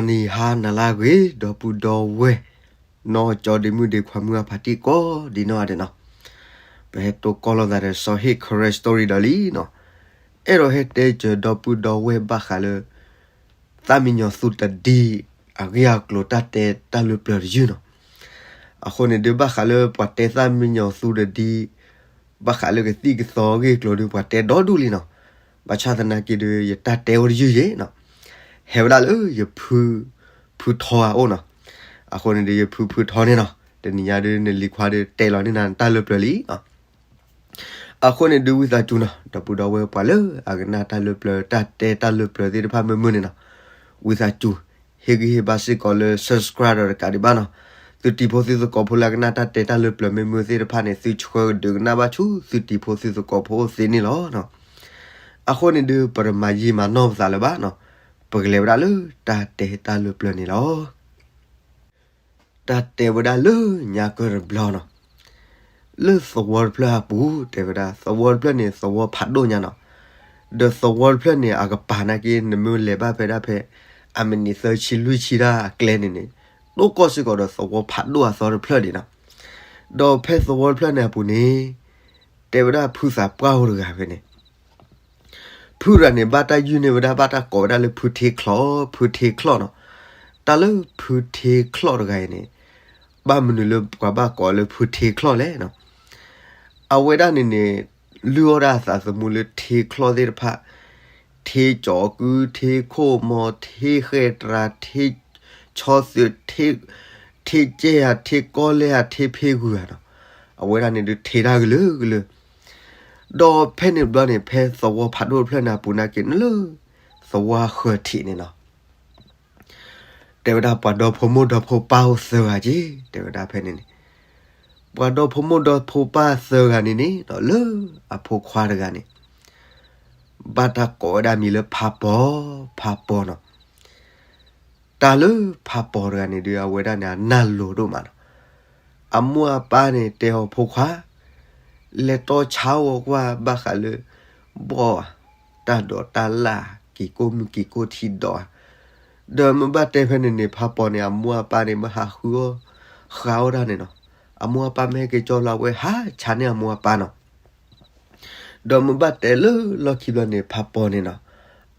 နံၤဟါနၤလၢအဂ့ၤ ဒီပုၢ်ဒီဝဲၢ် နီၢ်ကၠီဒ့မုၣ်ဒ့ခွါမုၣ်အဖါတံၢ်ကိးဒံးနီၢ်ဂၤဒဲးနီၤ, ပဟဲတိၢ်ကီၢ်လိာ်သးဒီးစီၤဟ့ၣ် Karen Story ဒီးလံနီၤ, အဲၣ်ဒိးဟဲတဲစၢၤဒီပုၢ်ဒီဝဲၢ်ဘၣ်ဃးလၢ သၣ်မံညီၤသူတဒံ အဂ့ၢ်အကျိၤတၢ်တဲတၢ်လၢပျၢၤတယုၢ်နီၤ. အဃိန့ၣ်ဒုး ဘၣ်ဃးလၢပှၤတဲသၣ်မံညီၤသူတဒံ ဘၣ်ဃးလၢကသံၣ်ကသီအဂ့ၢ်အကျိၤဒုး ပှၤတဲဒီဒူၣ်လံနီၤ. ဘၣ်ဆၣ်သနာ်က့ဒုး ယတၢ်တဲအိၣ်တယုၢ်ယဲနီၤ, ဟဲဝဲဒၣ်လၢယဖု ဖုထီအအိၣ်နီၤ. အဃိန့ၣ်ဒုး ယဖုဖုထီန့ၣ်နီၤ, တနံၤညါဒုး နလံၤခွါဒုးတဲလီၤန့ၢ်နၤတၢ်လၢပျၢၤလံနီၤ. အဃိန့ၣ်ဒုး ဝံသးစူၤနီၤ ဒီပုၢ်ဒီဝဲၢ် ပှၤလၢအကနၣ်တၢ်လၢပျၢၤ တၢ်တဲတၢ်လၢပျၢၤသ့ၣ်တဖၣ်မုာ်မုာ်န့ၣ်နီၤ, ဝံသးစူၤ ဟ့ၣ်ဂံၢ်ဟ့ၣ်ဘါစ့ၢ်ကီးလၢ subscribe ဒီးတကးဒံးဘၣ်နီၤ. သုတံၤဖိသုသကိးဖိလၢအကနၣ်တၢ်တဲတၢ်လၢပျၢၤမုာ်မုာ်သ့ၣ်တဖၣ်န့ၣ် သုဆှၢကဒုးကနၣ်ဘၣ်ဆူသုတံၤဖိသုသကိးဖိသ့န့ၣ်လီၤ. အဃိန့ၣ်ဒုး ပတမၤယံာ်မၤနီၢ်ပသးလၢၤဘၣ်နီၤ, ပကလဲၤဝဲဒၣ်လၢတၢ်တဲတၢ်လၢပျၢၤန့ၣ်လီၤ. တၢ်တဲဝဲဒၣ်လၢညါကၢၢ်တဘျီနီၤ, လၢသဝီတဖျၢၣ်အပူၤ တဲဝဲဒၣ် သဝီတဖျၢၣ်န့ၣ် သဝီဖးဒိၣ်ညါနီၤ, ဒီးသဝီတဖျၢၣ်န့ၣ် အကပၤနာ်က့ နမ့ၢ်လဲၤဘၣ်ဖဲဒၣ်ဖဲ အမံးနံးသၢဆံလွံၢ်ဆံတၢ်အကျဲန့ၣ်န့ၣ် ဒိၣ်ကီၢ်စ့ၢ်ကီးဒီးသဝီဖးဒိၣ်အသီတဖျၢၣ်ဒံးနီၤ. ဒီးဖဲသဝီတဖျၢၣ်န့ၣ်အပူၤန့ၣ် တဲဝဲဒၣ်ဖုသးပှၢ်အိၣ်တဂၤဖဲန့ၣ် ဖုတဂၤန့ၣ် ဘၣ်တၢ်ယုၢ်န့ၢ်ဝဲဒၣ် ဘၣ်တၢ်ကိးဝဲဒၣ်လၢဖုထ့ချီၣ်, ဖုထ့ချီၣ်နီၤ. တၢ်လၢဖုထ့ချီၣ်တဂၤအံၤန့ၣ် ဘၣ်မနုၤလၢပှၤဘၣ်ကိးလၢဖုထ့ချီၣ်လဲၣ်နီၤ. အဝဲဒၣ်န့ၣ်န့ၣ် လုၢ်အီၣ်ဒၣ်အသးသမူလၢထ့ချီၣ်သ့ၣ်တဖၣ်, ထ့ကၠီၤကု, ထ့ခိၣ်မီၤ, ထ့ဃဲၢ်တြၤ, ထ့ဆီသုး, ထ့ကဲဧါ, ထ့ကီလဲၢ်ဧါ, ထ့ဖ့ဂုၤဧါနီၤ. အဝဲဒၣ်န့ၣ်ဒုးထ့တၢ်ကလုာ်ကလုာ် ဒီးဖဲန့ၣ်ဘျီန့ၣ် ဖဲသဝီဖးဒိၣ်တဖျၢၣ်န့ၣ်အပူၤနာ်က့ နလၢသဝီဃၢၤထံးန့ၣ်နီၤ, တဲဝဲဒၣ်ပှၤဒီဖိမိၢ်ဒီဖိပၢ်အိၣ်သၢဂၤက့, တဲဝဲဒၣ်ဖဲန့ၣ်န့ၣ် ပှၤဒီဖိမိၢ်ဒီဖိပၢ်သၢဂၤန့ၣ်န့ၣ် လၢအဖိခွါတဂၤန့ၣ် ဘၣ်တၢ်ကိးဝဲဒၣ်မံၤလၢဖးပီၤ, ဖးပီၤနီၤ. တၢ်လၢဖးပီၤတဂၤန့ၣ်ဒုး အဝဲဒၣ်န့ၣ် အနၢ်လိၤဒိၣ်မးနီၤ. အမိၢ်အပၢ်န့ၣ် တဲအီၤဖိခွါ, လဲၤတီဆါအီၤကွၢ်ဘၣ်ဃးလၢ ဘီၣ်ဧါ, တၢ်ဒိးတၢ်လၣ်, က့ၤကိၢ်မုၢ်က့ၤကိၢ်ထံဒီးဧါ, ဒီးမ့ၢ်ဘၣ်တဲဖဲန့ၣ်န့ၣ် ဖးပီၤန့ၣ် အမိၢ်အပၢ်န့ၣ် မ့ၢ်ဟးဃုအီၣ်ဃါအီၣ်တၢ်န့ၣ်နီၤ. အမိၢ်အပၢ်မ့ၢ်ဟဲက့ၤကၠီလီၤ အဝဲဟးဆါန့ၢ်အမိၢ်အပၢ်နီၤ. ဒီးမ့ၢ်ဘၣ်တဲလၢလီၢ်ခံဘျီန့ၣ် ဖးပီၤန့ၣ်နီၤ,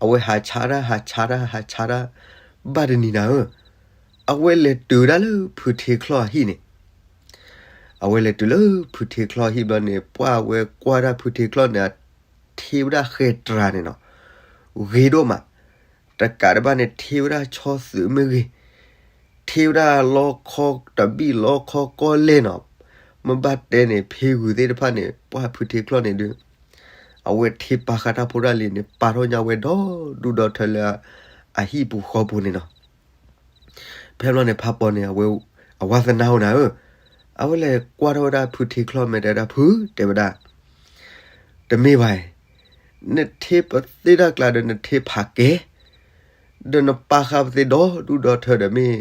အဝဲဟးဆါတၢ် ဟးဆါတၢ် ဟးဆါတၢ် ဘၣ်တနံၤနၤဧၢ, အဝဲလဲၤတုၤဒၣ်လၢဖုထ့ချီၣ်အဟံၣ်န့ၣ်, အဝဲလဲၤတုၤလၢဖုထ့ချီၣ်အဟံၣ်ဘျီန့ၣ် ပှၢ်ဝဲကွၢ်တၢ်ဖုထ့ချီၣ်န့ၣ် အထ့ဝဲဒၣ်ဃဲၢ်တြၤန့ၣ်နီၤ, ဂ့ၤဒိၣ်မး, တကးဒံးဘၣ်န့ၣ် ထ့ဝဲဒၣ်ဆီသုးမ့ၢ်ဂ့ၤ, ထ့ဝဲဒၣ်လီခီတဘ့ၣ်လီခီကီၢ်လဲၢ်နီၤ, မ့ၢ်ဘၣ်တဲန့ၣ် ဖ့ဂုၤသ့ၣ်တဖၣ်န့ၣ် ပှၢ်ဖုထ့ချီၣ်န့ၣ်ဒုး အဝဲထ့ပာ်ဃာ်တၢ်ဖိတၢ်လံၤန့ၣ် ပာ်ထီၣ်ညါဝဲဒီဒူၣ်ဒီထၢလၢအဟံၣ်ပူၤဃီပူၤန့ၣ်နီၤ. ဖဲဘျီန့ၣ် ဖးပီၤန့ၣ် အဝဲ အဝါသနာအိၣ်နၤဧၢ, အဝဲလဲၤကွၢ်ထီၣ်ဝဲဒၣ်ဖုထ့ချီၣ် မ့ၢ်တဲဝဲဒၣ်ဖု တဲဝဲဒၣ်, တမ့ၢ်ဘၣ်, နထ့ပသ့ၣ်တၢ်ကျါဒီး နထ့ဖးကဲ, ဒီးနပာ်ဃာ်ပသ့ၣ်ဒီဒူၣ်ဒီထၢဒီး မ့ၢ်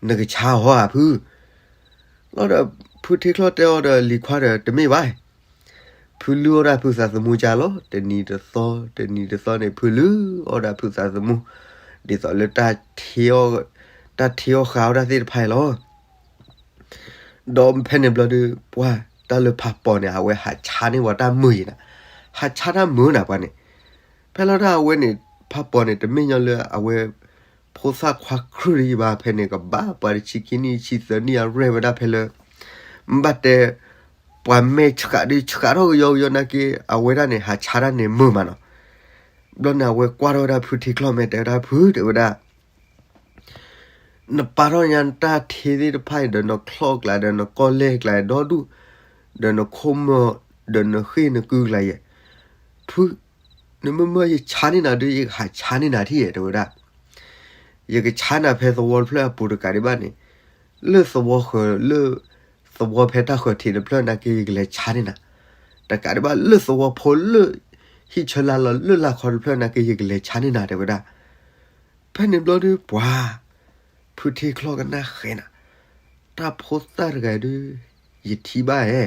နကဆါအီၤဧါဖု. လီၤဒီး ဖုထ့ချီၣ်တဲအီၤဒီး လံၤခွါဒီး တမ့ၢ်ဘၣ်, ဖုလုၢ်အီၣ်ဒၣ်ဖုသးသမူကၢ်လီၤ. တနံၤတသီ တနံၤတသီန့ၣ် ဖုလုၢ်အီၣ်ဒၣ်ဖုသးသမူ ဒ်သိးလၢ တၢ်ထ့အီၣ်ဃာ်အီၣ်တၢ်သ့ၣ်တဖၣ်အံၤလီၤ. ဒီးဖဲန့ၣ်ဘျီဒုး ပှၢ်တၢ်လၢဖးပီၤန့ၣ် အဝဲဟးဆါန့ၢ်ဝဲတၢ်မုာ်အံၤနၤ, ဟးဆါတၢ်မုာ်နၤပှၤန့ၣ်. ဖဲလီၤတၢ်အဝဲန့ၣ် ဖးပီၤန့ၣ် တမ့ၢ်ညီလၢအဝဲ ဖိသၣ်ခွါခရုၣ်တယံၤဘၣ် ဖဲန့ၣ် ကဘၣ်ပှၤတဆံခံနံၣ် ဆံသၢနံၣ်အရဲၣ်ဝဲဒၣ်ဖဲလၢ ဘၣ်တဲ ပှၤမဲာ်ဆှးဒုးဆှးထီၣ်ကယီကယီနာ်က့ အဝဲဒၣ်န့ၣ်ဟးဆါတၢ်န့ၣ်မုာ်မးနီၤ. ဘျီန့ၣ် အဝဲကွၢ်ထီၣ်ဝဲဒၣ်ဖုထ့ချီၣ် မ့ၢ်တဲဝဲဒၣ်ဖု တဲဝဲဒၣ် နပာ်ထီၣ်ညါနတၢ်ထ့သ့ၣ်တဖၣ်အံၤဒီး နချီၣ်ကျါဒီး နကီၢ်လဲၢ်ကျါဒီဒူၣ်, ဒီးနခိၣ်မၢၢ်, ဒီးနဃ့ၢ်နကုကျါယဲၢ်, ဖု, နမ့ၢ်မၢယဆါန့ၢ်နၤဒုး ယကဟးဆါန့ၢ်နၤထံၣ်ယဲၢ် တဲဝဲဒၣ်. ယကဆါနၤဖဲသဝီတဖျၢၣ်အပူၤတကးဒံးဘၣ်န့ၣ်, လၢသဝီဃၢၤ လၢသဝီဖဲတၢ်ဃၢၤထံးတဖျၢၣ်နာ်က့ ယကလဲၤဆါန့ၢ်နၤ, တကးဒံးဘၣ်လၢသဝီဖိလၢ ဟံၣ်ဆၢလၢ်လီၤလၢလၢ်ခီတဖျၢၣ်နာ်က့ ယကလဲၤဆါန့ၢ်နၤ တဲဝဲဒၣ်. ဖဲန့ၣ်ဘျီဒုး ပှၤ ဖုထ့ချီၣ်ကနၣ်ဃဲနၤ, တၢ်ဖိသၣ်တဂၤဒုး ယထံၣ်ဘၣ်ဧဲ,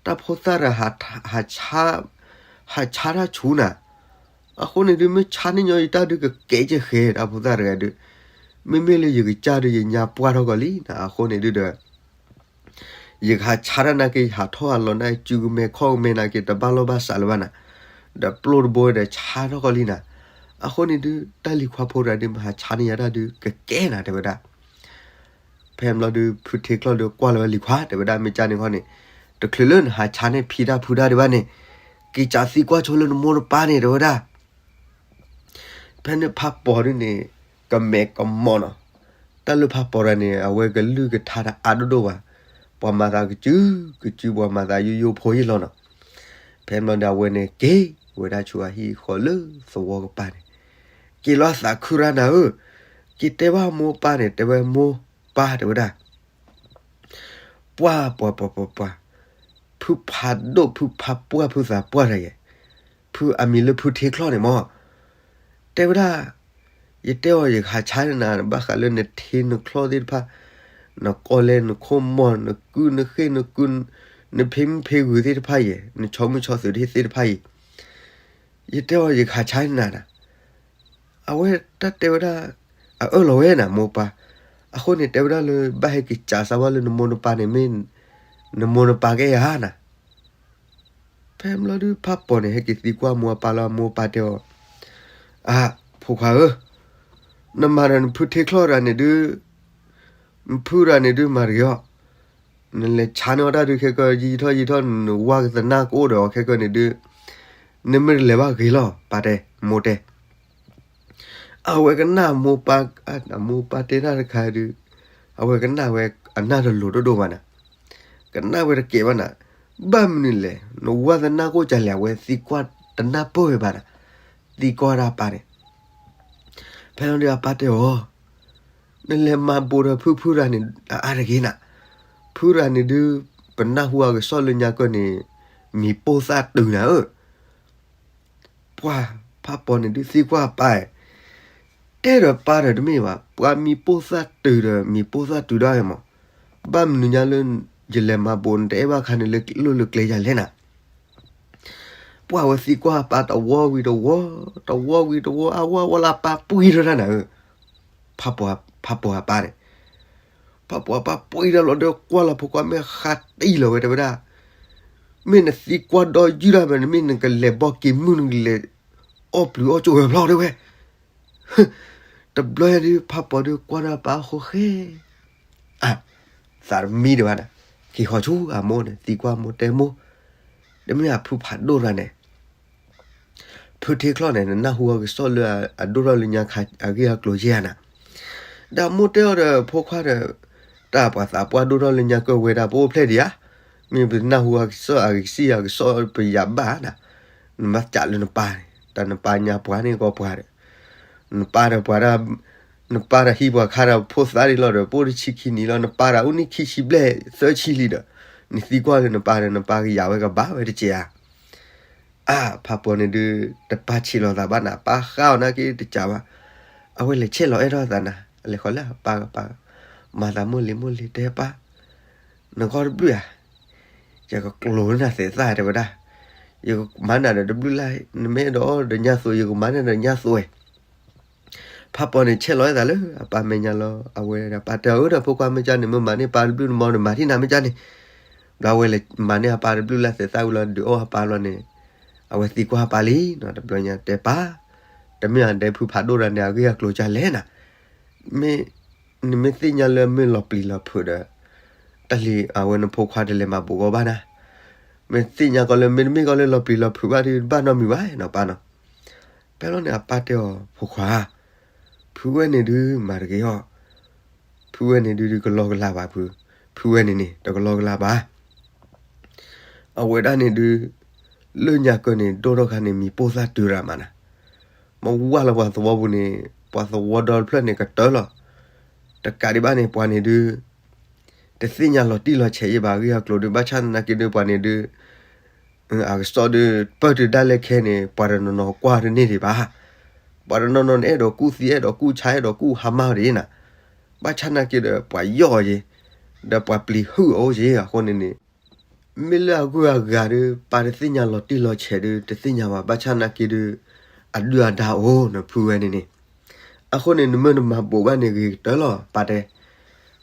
တၢ်ဖိသၣ်တဂၤ ဟးဆါတၢ်ဆူနၤ, အဃိန့ၣ်ဒုး မ့ၢ်ဆါန့ၢ်ညီယတၢ်ဒုး ကကဲကဲဃဲ တၢ်ဖိသၣ်တဂၤဒုး, မ့မ့ၢ်လၢယကစၢ်ဒီးယညါပှၢ်ထီၣ်ကီးလံနၤ, အဃိန့ၣ်ဒုဒီး ယကဟးဆါတၢ်နာ်က့ ဟးထီၣ်ဟးလီၤနာ်က့ စုကမဲာ်ခီၣ်ကမဲာ်နာ်က့ တဘၣ်လီၢ်ဘၣ်စးလၢၤဘၣ်နၤ, ဒီးပျိၢ်တဘိဒီးဆါထီၣ်ကီးလံနၤ, အဃိန့ၣ်ဒု တၢ်လံၤခွါဖိတဂၤဒု မ့ၢ်ဟးဆါန့ၢ်ယၤတၢ်ဒု ကကဲနၤ တဲဝဲဒၣ်. ဖဲဘျီဒု ဖုထ့ချီၣ်ဒု ကွၢ်လီၤဝဲလံၤခွါ တဲဝဲဒၣ် မ့ၢ်ကန့ၣ်ခီန့ၣ် တချုးလၢနဟးဆါန့ၢ်ဖံတၢ်ဖုတၢ်ဒံးဘၣ်န့ၣ် က့ၤစးသံကွၢ်ဆိလၢနမိၢ်နပၢ်န့ၣ် တဲဝဲဒၣ်. ဖဲန့ၣ်ဖးပီၤဒုန့ၣ် ကမဲာ်ကမီၤနီၤ, တၢ်လၢဖးပီၤတဂၤန့ၣ် အဝဲကလုၢ်ကထါတအါဒိၣ်ဒိၣ်ဘၣ်, ပှၤမၤသးကစုကစု ပှၤမၤသးယိယိဖိယ့ၣ်လီၤနီၤ. ဖဲဘျီဒု အဝဲန့ၣ်က့ၤဝဲဒၣ်ဆူအဟံၣ်ဃီလၢသဝီကပၤန့ၣ်, က့ၤလီၤသးခုရၢ်နၤဧၢ, က့ၤတဲဘၣ်မိၢ်ပၢ်န့ၣ် တဲဝဲမိၢ်ပၢ် တဲဝဲဒၣ် ပှၤပှၤပှၤပှၤပှၤ, ဖုဖးဒိၣ် ဖုဖးပှၢ် ဖုသးပှၢ်တဂၤယဲ, ဖုအမံၤလၢဖုထ့ချီၣ်န့ၣ်မး, တဲဝဲဒၣ်, ယတဲအီၤယကဟးဆါနၤ ဘၣ်ဃးလၢနထ့နချီၣ်သ့ၣ်တဖၣ်, နကီၢ်လဲနခိၣ်မီၢ် နကုၢ်နဃ့ၢ်နကုၢ်, နဖံမုၣ်ဖံဂုၤသ့ၣ်တဖၣ်ယဲ, နဆီမုၣ်ဆီသုးသ့ၣ်တဖၣ်အံၤ, ယတဲအီၤယကဟးဆါနၤနၤ, အဝဲတၢ်တဲဝဲဒၣ်, အအၢၣ်လီၤဝဲနၤမိၢ်ပၢ်, အဃိန့ၣ်တဲဝဲဒၣ်လၢ ဘၣ်ဟဲက့ၤစးစးဝဲလၢနမိၢ်နပၢ်န့ၣ် မ့ၢ်နမိၢ်နပၢ်ကဲယၤနၤ. ဖဲဘျီဒုဖးပီၤန့ၣ် ဟဲက့ၤသံကွၢ်မိၢ်အပၢ်လီၤ, မိၢ်ပၢ်တဲအီၤ, အါ, ဖိခွါဧၢ, နမၤဒီးနဖုထ့ချီၣ်တဂၤန့ၣ်ဒု, နဖုတဂၤန့ၣ်ဒုမၤတဂ့ၤအီၤ, နလဲၤဆါန့ၢ်အီၤတၢ်ဒုခဲကၢ ယံာ်ထီၣ်ယံာ်ထီၣ် နဝၢ်ကသနာ်ကအိၣ်ဒီးအီၤခဲကၢန့ၣ်ဒု, နမ့ၢ်တလဲၤဘၣ်ဂ့ၤလီၤ ပၢ်တဲ, မိၢ်တဲ အဝဲကနၣ်မိၢ်ပၢ်, မိၢ်ပၢ်တဲတၢ်တခါဒု, အဝဲကနၣ်ဝဲအနၢ်တလိၤတဒိၣ်ဘၣ်နၤ, ကနၣ်ဝဲတကဲဘၣ်နၤ, ဘၣ်မနုၤလဲၣ် နဝၢ်သနာ်ကအိၣ်ကလဲၣ် အဝဲသံကွၢ်တနၢ်ပၢၢ်ဝဲဘၣ်နၤ, သံကွၢ်ဒၣ်အပၢ်န့ၣ်, ဖဲလီၤဒုအပၢ်တဲအီၤ, နလဲၤမၤဘူးဒီးဖုဖုတဂၤန့ၣ် အအါတဂ့ၤနၤ, ဖုတဂၤန့ၣ်ဒု, ပနၢ်ဟူအကစီၣ်လၢညါကၢၢ်န့ၣ်, မံၤပိၢ်သၣ်တုၤနၤဧၢ ပှၤဖးပီၤန့ၣ်ဒုးသံကွၢ်အပၢ်, တဲဒီးပၢ်ဒီးတမ့ၢ်ဘၣ်, ပှၤမံၤပိၢ်သၣ်တုၤဒီးမံၤပိၢ်သၣ်တုၤဒၣ်ဝဲမး, ဘၣ်မနုၤညါလၢ ယလဲၤမၤဘူးနတအဲၣ်ဘၣ်ခါန့ၣ်လၢလိၣ်လၢကျဲယၤလဲၣ်နၤ, ပှၤဝဲသံကွၢ်အပၢ်တဝီဝံၤတဝီ, တဝီဝံၤတဝီ အဝီဝီလၢအပၢ်ပှံၢ်ထီၣ်တၢ်နၤဧၢ, ဖးပီၤအပၢ်န့ၣ် ဖးပီၤအပၢ်ပှံၢ်ထီၣ်လီၤဒီးကွၢ်လီၤဖိခွါမ့ၢ်ဃးတံၢ်လီၤဝဲတဲဝဲဒၣ်, မ့ၢ်နသံကွၢ်ဒီးယုၢ်ဒၣ်မး နမ့ၢ်နကလဲၤဘီက့ၤမုၢ် နကလဲၤအီၣ်ပျုၤအီၣ်ကၠိဝဲဖျီတဲဝဲ, တဘျီယဲဒုး ဖးပီၤဒုးကွၢ်ဒီးပၢ်အဃိဃဲ, အ, သးတမံဒံးဘၣ်နၤ, က့ၤဃီၤဆူအမိၢ်န့ၣ် သံကွၢ်မိၢ်တဲမိၢ်, တမ့ၢ်အဖုဖးဒိၣ်တဂၤန့ၣ် ဖုထံချီၣ်န့ၣ် နနၢ်ဟူအကစီၣ်လၢအဒိၣ်ထီၣ်လၢညါခါအဂ့ၢ်အကျိၤယဲၢ်ဧါနၤ, ဒီးမိၢ်တဲအီၤဒီးဖိခွါဒီး, တၢ်ပှၤသးပှၢ်ဒိၣ်ထီၣ်လၢညါကၢၢ်ဝဲဒၣ်ပအိၣ်ဖျဲၣ်ဒံးဧါ, မ့ၢ်ပနၢ်ဟူအကစီၣ်အကစံၣ်အကစီၣ်ပယၤဘၣ်နၤ, နဘၣ်စးလၢနပၢ်န့ၣ် တၢ်နပၢ်ညါပှၤန့ၣ်ကီးပှၤဒီး, နပၢ်ဒီးပှၤဒၣ် နပၢ်ဒီးဟံးပှၤခါဒီးဖိသၣ်ဒံးလီၤဒီး ပအိၣ်တဆံခံနံၣ်လီၤ နပၢ်ဒီးအိၣ်နံၣ်ခံဆံဘျဲၣ်သၢဆံလံဒီး, နသံကွၢ်လၢနပၢ်ဒီး နပၢ်ကယၤဝဲကဘၣ်ဝဲတက့ၢ်ဧါ. အါ ဖးပီၤန့ၣ်ဒုး တပာ်ဆံးလီၤသးဘၣ်နၤ ပာ်ဃာ်အီၤနာ်က့တကးဘၣ်, အဝဲလဲၤဆဲးလီၤအဲၣ်ထီၣ်သးနၤ လဲၤဃီၤလၢအပၢ်ကပၢ်, မၤသးမိၢ်လံၤမိၢ်လံၤတဲပၢ်, နဂီၢ်တဘျုးဧါ ယကကျိၤနၤသဲးသၣ်တဲဝဲဒၣ်, ယကမၤနၤဒီးတဘျုးလၢ်, နမ့ၢ်အဲၣ်ဒိးအီၣ်ဒီးညါသိး ယကမၤနၤဒီးညါသိးဝဲ. ဖးပီၤန့ၣ်ဆဲးလီၤအဲၣ်သးလၢအပၢ်မဲာ်ညါလီၤ အဝဲဒၣ်ပၢ်တဲအီၤဒီး ဖိခွါမ့ၢ်ကန့ၣ် မ့ၢ်မၤန့ၢ်ပၢ်တဘျုးနမၤဒီးမၤထံၣ်နၤမ့ၢ်ကန့ၣ်, ဘျီဝဲလဲၤမၤန့ၢ်အပၢ်တဘျုးလၢ်သဲးသၣ်ဝံၤလီၤ ဒုးအီၣ်အပၢ်လီၤန့ၣ်, အဝဲသံကွၢ်အပၢ်လံ, တဘျီညါတဲပၢ်, တမ့ၢ်အဒဲဖုဖးဒိၣ်တဂၤန့ၣ် အဂ့ၢ်အကျိၤကလဲၣ်နၤ မ့ၢ်, နမ့ၢ်သ့ၣ်ညါလၢမ့ၢ်လီၤပျံၤလီၤဖုးဒီး, တၢ်လံၤအဝဲနဖိခွါတလဲၤမၤဘူးကီးဘၣ်နၤ, မ့ၢ်သ့ၣ်ညါကီးလၢမ့တမ့ၢ်ကီးလၢလီၤပျံၤလီၤဖုးဘၣ်ဒီး တဘၣ်နီတမံၤဘၣ်နီၤပၢ်နီၤ. ဖဲလီၤန့ၣ်အပၢ်တဲအီၤ ဖိခွါ, ဖုဝဲန့ၣ်ဒုးမၤတဂ့ၤအီၤ, ဖုဝဲန့ၣ်ဒုးတကလီကလီဘၣ်ဖု, ဖုဝဲန့ၣ်န့ၣ် တကလီကလီဘၣ်. အဝဲဒၣ်န့ၣ်ဒုး, လၢညါကၢၢ်န့ၣ် ဒိၣ်ထီၣ်ခါန့ၣ် မံၤပိၢ်သၣ်တုၤရၤမးနၤ, မ့ၢ်ဝၢ်လီၤပှၤသဝီပူၤန့ၣ်, ပှၤသဝီဒီတဖျၢၣ်န့ၣ်ကတၢၢ်လီၤ. တကးဒံးဘၣ်န့ၣ် ပှၤန့ၣ်ဒုး, တသ့ၣ်ညါလီၤတံၢ်လီၤဆဲးယံၤဘၣ်အဂ့ၢ်အကျိၤဒုး ဘၣ်ဆၣ်သနာ်က့ဒုးပှၤန့ၣ်ဒုး, အကစီၣ်ဒုး ပၢၢ်တုၤဒၣ်လဲာ်ခဲအံၤန့ၣ် ပှၤတနီၤနီၤကွၢ်တန့ၢ်ဒံးဘၣ်. ပှၤတနီၤနီၤန့ၣ် အဲၣ်ဒိးကူၣ်သံ အဲၣ်ဒိးကူၣ်ဆါ အဲၣ်ဒိးကူၣ်ဟါမၢ်ဒံးနၤ, ဘၣ်ဆၣ်သနာ်က့ဒီး ပှၤယီၣ်အီၤယံၤ, ဒီးပှၤပျံၤဟုၣ်အီၤယံၤအဃိန့ၣ်န့ၣ်, မ့ၢ်လၢအဂုၤအဂၤဒုး ပၢ်တသ့ၣ်ညါလီၤတံၢ်လီၤဆဲးဒုး တသ့ၣ်ညါဘၣ် ဘၣ်ဆၣ်သနာ်က့ဒုး, အဒုၣ်အဒါအိၣ်နဖုဝဲန့ၣ်န့ၣ်, အဃိန့ၣ် နမ့ၢ်နမၤဘိးဘၣ်န့ၣ်ဂ့ၤကတၢၢ်လီၤ ပၢ်တဲ.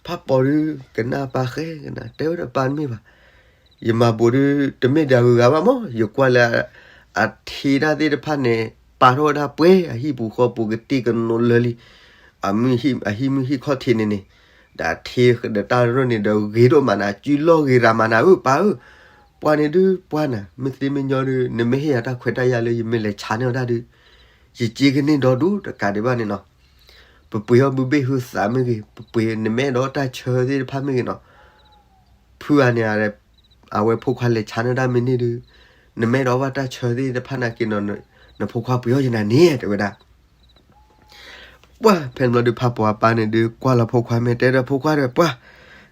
ဖးပီၤဒုးကနၣ်ပၢ်ဃဲကနၣ် တဲဝဲဒၣ် ပၢ်တမ့ၢ်ဘၣ်, ယမၤဘိးဒုးတမ့ၢ်ဒၣ်ဂုၤဂၤဘၣ်မး, ယကွၢ်လၢအထ့တၢ်သ့ၣ်တဖၣ်န့ၣ် ပာ်ထီၣ်ဝဲဒၣ်ပှဲၤအဟံၣ်ပူၤဃီပူၤ ကတ့ၢ်ကနိးလၢာ်လံ, အဟံၣ်မုၢ်ဟံၣ်ခီၣ်ထံးန့ၣ်န့ၣ်, ဒီးအထ့ဒီးတၢ်ရၢၢ်န့ၣ်ဒီးဂ့ၤဒိၣ်မးနၤ, စုလီၢ်ဂ့ၤရၤမးနၤဧၢ ပၢ်ဧၢ. ပှၤန့ၣ်ဒုးပှၤနၤ မ့ၢ်သ့မ့ၢ်ညီဒုး နမ့ၢ်ဟ့ၣ်ယၤတၢ်ခွဲးတၢ်ယာ်လၢယမ့ၢ်လဲၤဆါန့ၢ်အီၤတၢ်ဒုး ယစ့ကန့ၢ်ဒီဒူၣ်တကးဒံးဘၣ်န့ၣ်နီၤ. ပပှ့ၤအီၣ်ဘုဘ့ၣ်ဟုသးမ့ၢ်ဂ့ၤ, ပပှ့ၤနမ့ၢ်အဲၣ်ဒိးတၢ်ဆၢသ့ၣ်တဖၣ်မ့ၢ်ဂ့ၤနီၤ, ဖုဂၤန့ၣ် အဝဲဖိခွါလဲၤဆါန့ၢ်တၢ်မ့ၢ်န့ၢ်ဒုး နမ့ၢ်အဲၣ်ဒိးဘၣ်တၢ်ဆၢသ့ၣ်တဖၣ်နာ်က့နီၤ, နဖိခွါပှ့ၤအီၣ်ယနၤန့ၣ် တဲဝဲဒၣ်. ပှၢ်ဖဲန့ၣ်ဘျီဒုး ဖးပီၤအပၢ်န့ၣ်ဒုး ကွၢ်လီၤဖိခွါမ့ၢ်တဲဒီးဖိခွါဒီး ပှၢ်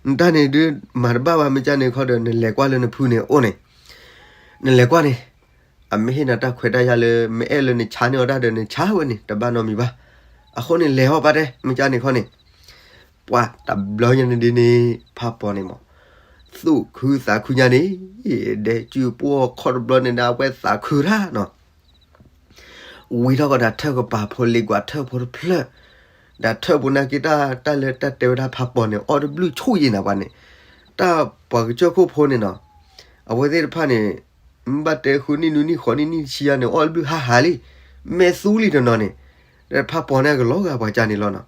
နတၢ်န့ၣ်ဒုး မၤတဘၣ်ဘၣ် မ့ၢ်ကၢ်န့ၣ်ခီဒီး နလဲၤကွၢ်လၢနဖုန့ၣ်အိၣ်န့ၣ်, နလဲၤကွၢ်န့ၣ် အမ့ၢ်ဟ့ၣ်နၤတၢ်ခွဲးတၢ်ယာ်လၢ မ့ၢ်အဲၣ်လၢနဆါန့ၢ်အီၤတၢ်ဒီး နဆါဝဲန့ၣ် တဘၣ်နီတမံၤဘၣ်. အဃိန့ၣ် လဲၤဟီၣ်ပၢ်တဲ မ့ၢ်ကၢ်န့ၣ်ခီန့ၣ် ပှၢ်တဘျီညါန့ၣ်ဒ်န့ၣ် ဖးပီၤန့ၣ်မး သူၣ်ခုသးခုညါန့ၣ် ဒဲစုပှီၢ်ခီၣ်တဘျီန့ၣ်ဒီး အဝဲသးခုတၢ်နီၤ. ဝံထီၣ်ကဒီးထၢၣ်ကပၤဖိ လ့ကွၢ်ထၢၣ်ဖိတဖျၢၣ်, ဒီးထၢၣ်ဖိနာ်က့တၢ် တၢ်လၢတၢ်တဲဝဲဒၣ်ဖးပီၤန့ၣ် အီၣ်တဘျုးဆိၣ်ယံၤနၤပှၤန့ၣ်, တၢ်ပှၤကစၢၢ်ခိၣ်ဖိန့ၣ်နီၤ, အဝဲသ့ၣ်တဖၣ်န့ၣ် မ့ၢ်ဘၣ်တဲဃုနံၣ်နွံနံၣ်ဃိးနံၣ်နံၣ်တဆံယါန့ၣ် အီၣ်တဘျုးဟါဟါလံ, မဲာ်သူလံတနီၤန့ၣ်, ဒီးဖးပီၤန့ၣ်ကလီၤဂာ်ပှၤကၢ်န့ၣ်လီၤနီၤ.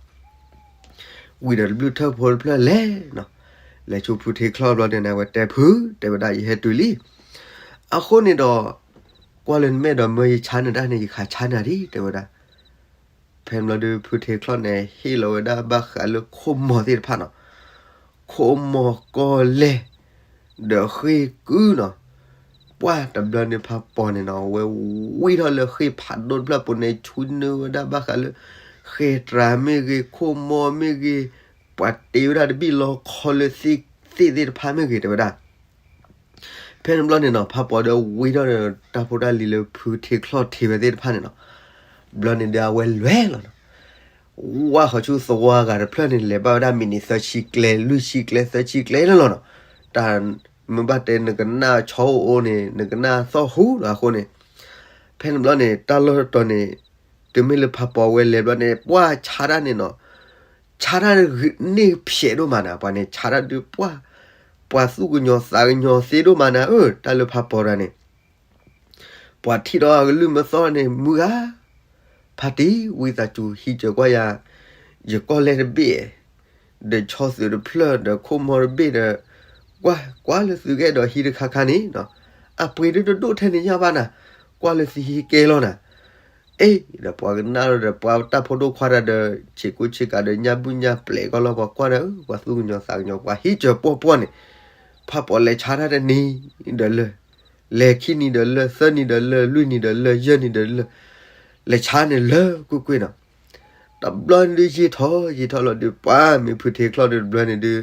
ဝံၤဒီးတဘျုးထၢၣ်ဖိတဖျၢၣ်လဲၤနီၤ, လဲၤဆူဖုထ့ချီၣ်ဘျီန့ၣ် အဝဲတဲဖု တဲဝဲဒၣ် ယဟဲတုၤလံ. အဃိန့ၣ်ဒီး ကွၢ်လၢနမဲာ်ဒီးမၢယဆါနၤတၢ်န့ၣ် ယခးဆါနၤဒံး တဲဝဲဒၣ်. ဖဲန့ၣ်ဘျီဒုး ဖုထ့ချီၣ်န့ၣ် ဟ့ၣ်လီၤဝဲဒၣ်ဘၣ်ဃးလၢခိၣ်မီၤသ့ၣ်တဖၣ်နီၤ, ခိၣ်မီၤကီၢ်လဲၢ် ဒီးဃ့ၢ်ကုၢ်နီၤ. ပှၢ်တဘျီန့ၣ်ဖးပီၤန့ၣ်နီၤ အဝဲဝံထီၣ်လၢဃ့ၢ်ဖးဒိၣ်တဖျၢၣ်ပူၤန့ၣ် ဆူနုာ်ဝဲဒၣ်ဘၣ်ဃးလၢ ဃ့ၢ်တြၤမ့ၢ်ဂ့ၤ ခိၣ်မီၤမ့ၢ်ဂ့ၤ, ပှၤတ့ဝဲဒၣ်တဘ့ၣ်လီခီလၢသ့ၣ်သ့ၣ်တဖၣ်မ့ၢ်ဂ့ၤ တဲဝဲဒၣ်. ဖဲန့ၣ်ဘျီန့ၣ်နီၤ ဖးပီၤဒီးဝံထီၣ်ဒီးတၢ်ဖိတၢ်လံၤလၢဖုထ့ချီၣ်ထ့ဝဲသ့ၣ်တဖၣ်န့ၣ်နီၤ, ဘျီန့ၣ်ဒီးအဝဲလဲၤလီၤနီၤ. ဝါဃီၤဆူသဝီဂၤတဖျၢၣ်န့ၣ် လဲၤဘၣ်ဝဲဒၣ်မံးနံးသၢဆံကျဲ လွံၢ်ဆံကျဲ သၢဆံကျဲလၢလီၤနီၤ. တၢ်မ့ၢ်ဘၣ်တဲနကနၣ်ဆီအိၣ်အိၣ်န့ၣ် နကနၣ်သီၣ်ဟူလီၤအဃိန့ၣ်, ဖဲန့ၣ်ဘျီန့ၣ် တၢ်လီၢ်တတီၤန့ၣ် တုၤမ့ၢ်လၢဖးပီၤဝဲလဲၤဘျီန့ၣ် ပှၢ်ဆါတၢ်န့ၣ်နီၤ, ဆါတၢ်န့ၣ်ဖျဲးဒိၣ်မးနၤ, ပှၤန့ၣ်ဆါတၢ်ဒုးပှၢ်, ပှၤသူၣ်ကညီၤသးကညီၤသ့ဒိၣ်မးနၤဧၢ, တၢ်လၢဖးပီၤတၢ်န့ၣ် ပှၤထံၣ်ဒီးအကလုၢ်မၢသီန့ၣ် မုၢ်ဂၤ, ဖါတံၢ် ဝံသးစူၤဟံးစၢၤကွၢ်ယၤ, ယကီၢ်လဲၢ်တဘ့ၣ်, ဒီးဆီသုးတဖျၢၣ်ဒီးခိၣ်မီၤတဘ့ၣ်ဒီး, ကွၢ်ကွၢ်လၢသုကအဲၣ်ဒိးဟံးတခါခါန့ၣ်, အပှ့ၤဒုးတဒိၣ်ထဲန့ၣ်ညါဘၣ်နၤ, ကွၢ်လၢသုဟံးကဲလီၤနၤ. အ့ ဒီးပှၤကနၣ်ဒီးပှၤတၢ်ဖိဒိၣ်ခွါတၢ်ဒီး ဆံးကိၣ်ဆံးကးဒီးညၣ်ဘူၣ်ညၣ်ပျဲၤကီၢ်လီၤ, ပှၤကွၢ်ဒီး ပှၤသူၣ်ကညီၤသးကညီၤ ပှၤဟံးစၢၤပှီၢ်ပှီၢ်န့ၣ်, ဖးပီၤလဲၤဆါတၢ်တနံၤဒီးလၢာ်, လဲၤခံနံၤဒီးလၢာ် သၢနံၤဒီးလၢာ် လွံၢ်နံၤဒီးလၢာ် ယဲၢ်နံၤဒီးလၢာ်, လဲၤဆါန့ၣ်လၢာ်ကွ့ၢ်ကွ့ၢ်နီၤ. တဘျီန့ၣ်ဒုးယံာ်ထီၣ်ယံာ်ထီၣ်လီၤဒုး ပှၢ်မ့ၢ်ဖုထ့ချီၣ်ဒုးတဘျီန့ၣ်ဒုး,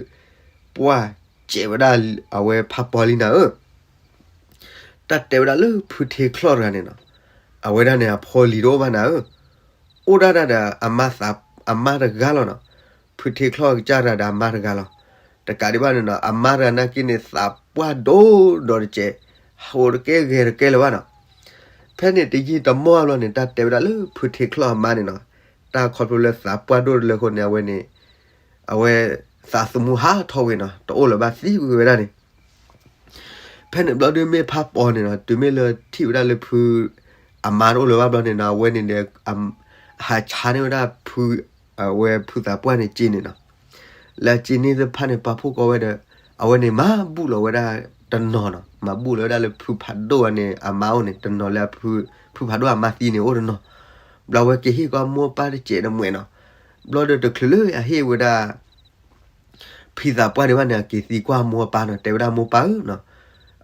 ပှၢ်စဲးဝဲဒၣ်အဝဲဖးပီၤလံနၤဧၢ. တၢ်တဲဝဲဒၣ်လၢဖုထ့ချီၣ်တဂၤန့ၣ်နီၤ, အဝဲဒၣ်န့ၣ်အဖိလံၤတအိၣ်ဘၣ်နၤဧၢ, အိၣ်ဒၣ်ဒၣ်ဒီးအမါတဂၤလီၤနီၤ, ဖုထ့ချီၣ်ကစၢ်တဂၤဒီးအမါတဂၤလီၤ. တကးဒံးဘၣ်န့ၣ်နီၤ အမါတဂၤနာ်က့န့ၣ် သးပှၢ်ဒိၣ်ဒီးတစဲး, ဟိးတကဲဂဲၤတကဲလၢၤဘၣ်နီၤ. ဖဲန့ၣ်တယံာ်တမီၢ်ဘျီန့ၣ် တၢ်တဲဝဲဒၣ်လၢဖုထ့ချီၣ်အမါန့ၣ်နီၤ, တၢ်ခီဖျိလၢသးပှၢ်ဒိၣ်တလၢအဃိန့ၣ် အဝဲန့ၣ် အဝဲသးသမူဟးထီၣ်ဝဲနီၤ, တအိၣ်လၢၤဘၣ်သံကွံာ်ဝဲဒၣ်န့ၣ်. ဖဲန့ၣ်ဘျီဒုးမ့ၢ်ဖးပီၤန့ၣ်နီၤ, တုၤမ့ၢ်လၢထံၣ်ဝဲဒၣ်လၢဖု အမါတအိၣ်လၢၤဘၣ်ဘျီန့ၣ်နီၤ, အဝဲန့ၣ်ဒီး ဟးဆါန့ၢ်ဝဲဒၣ်ဖု အဝဲဖုသးပှၢ်န့ၣ်စ့န့ၣ်နီၤ. လၢအစ့န့ၢ်သ့ၣ်တဖၣ်န့ၣ် ပာ်ဖှိၣ်ကီဝဲဒီး အဝဲန့ၣ်မၤဘူၣ်လီၤဝဲဒၣ်တနီၤနီၤ, မၤဘူၣ်လီၤဝဲဒၣ်လၢဖုဖးဒိၣ်န့ၣ် အမါအိၣ်န့ၣ်တနီၤလၢ ဖုဖးဒိၣ်အမါသံန့ၣ်အိၣ်တနီၤ. ဘျီဝဲက့ၤဟ့ၣ်ကွၢ်မိၢ်ပၢ်တစဲးတမှဲၤနီၤ. ဘျီဒီးတချုးလၢအဟ့ၣ်ဝဲဒၣ် ဖံသးပှၢ်ဒံးဘၣ်န့ၣ် အက့ၤသံကွၢ်မိၢ်ပၢ်နီၤ, တဲဝဲဒၣ်မိၢ်ပၢ်ဧၢနီၤ,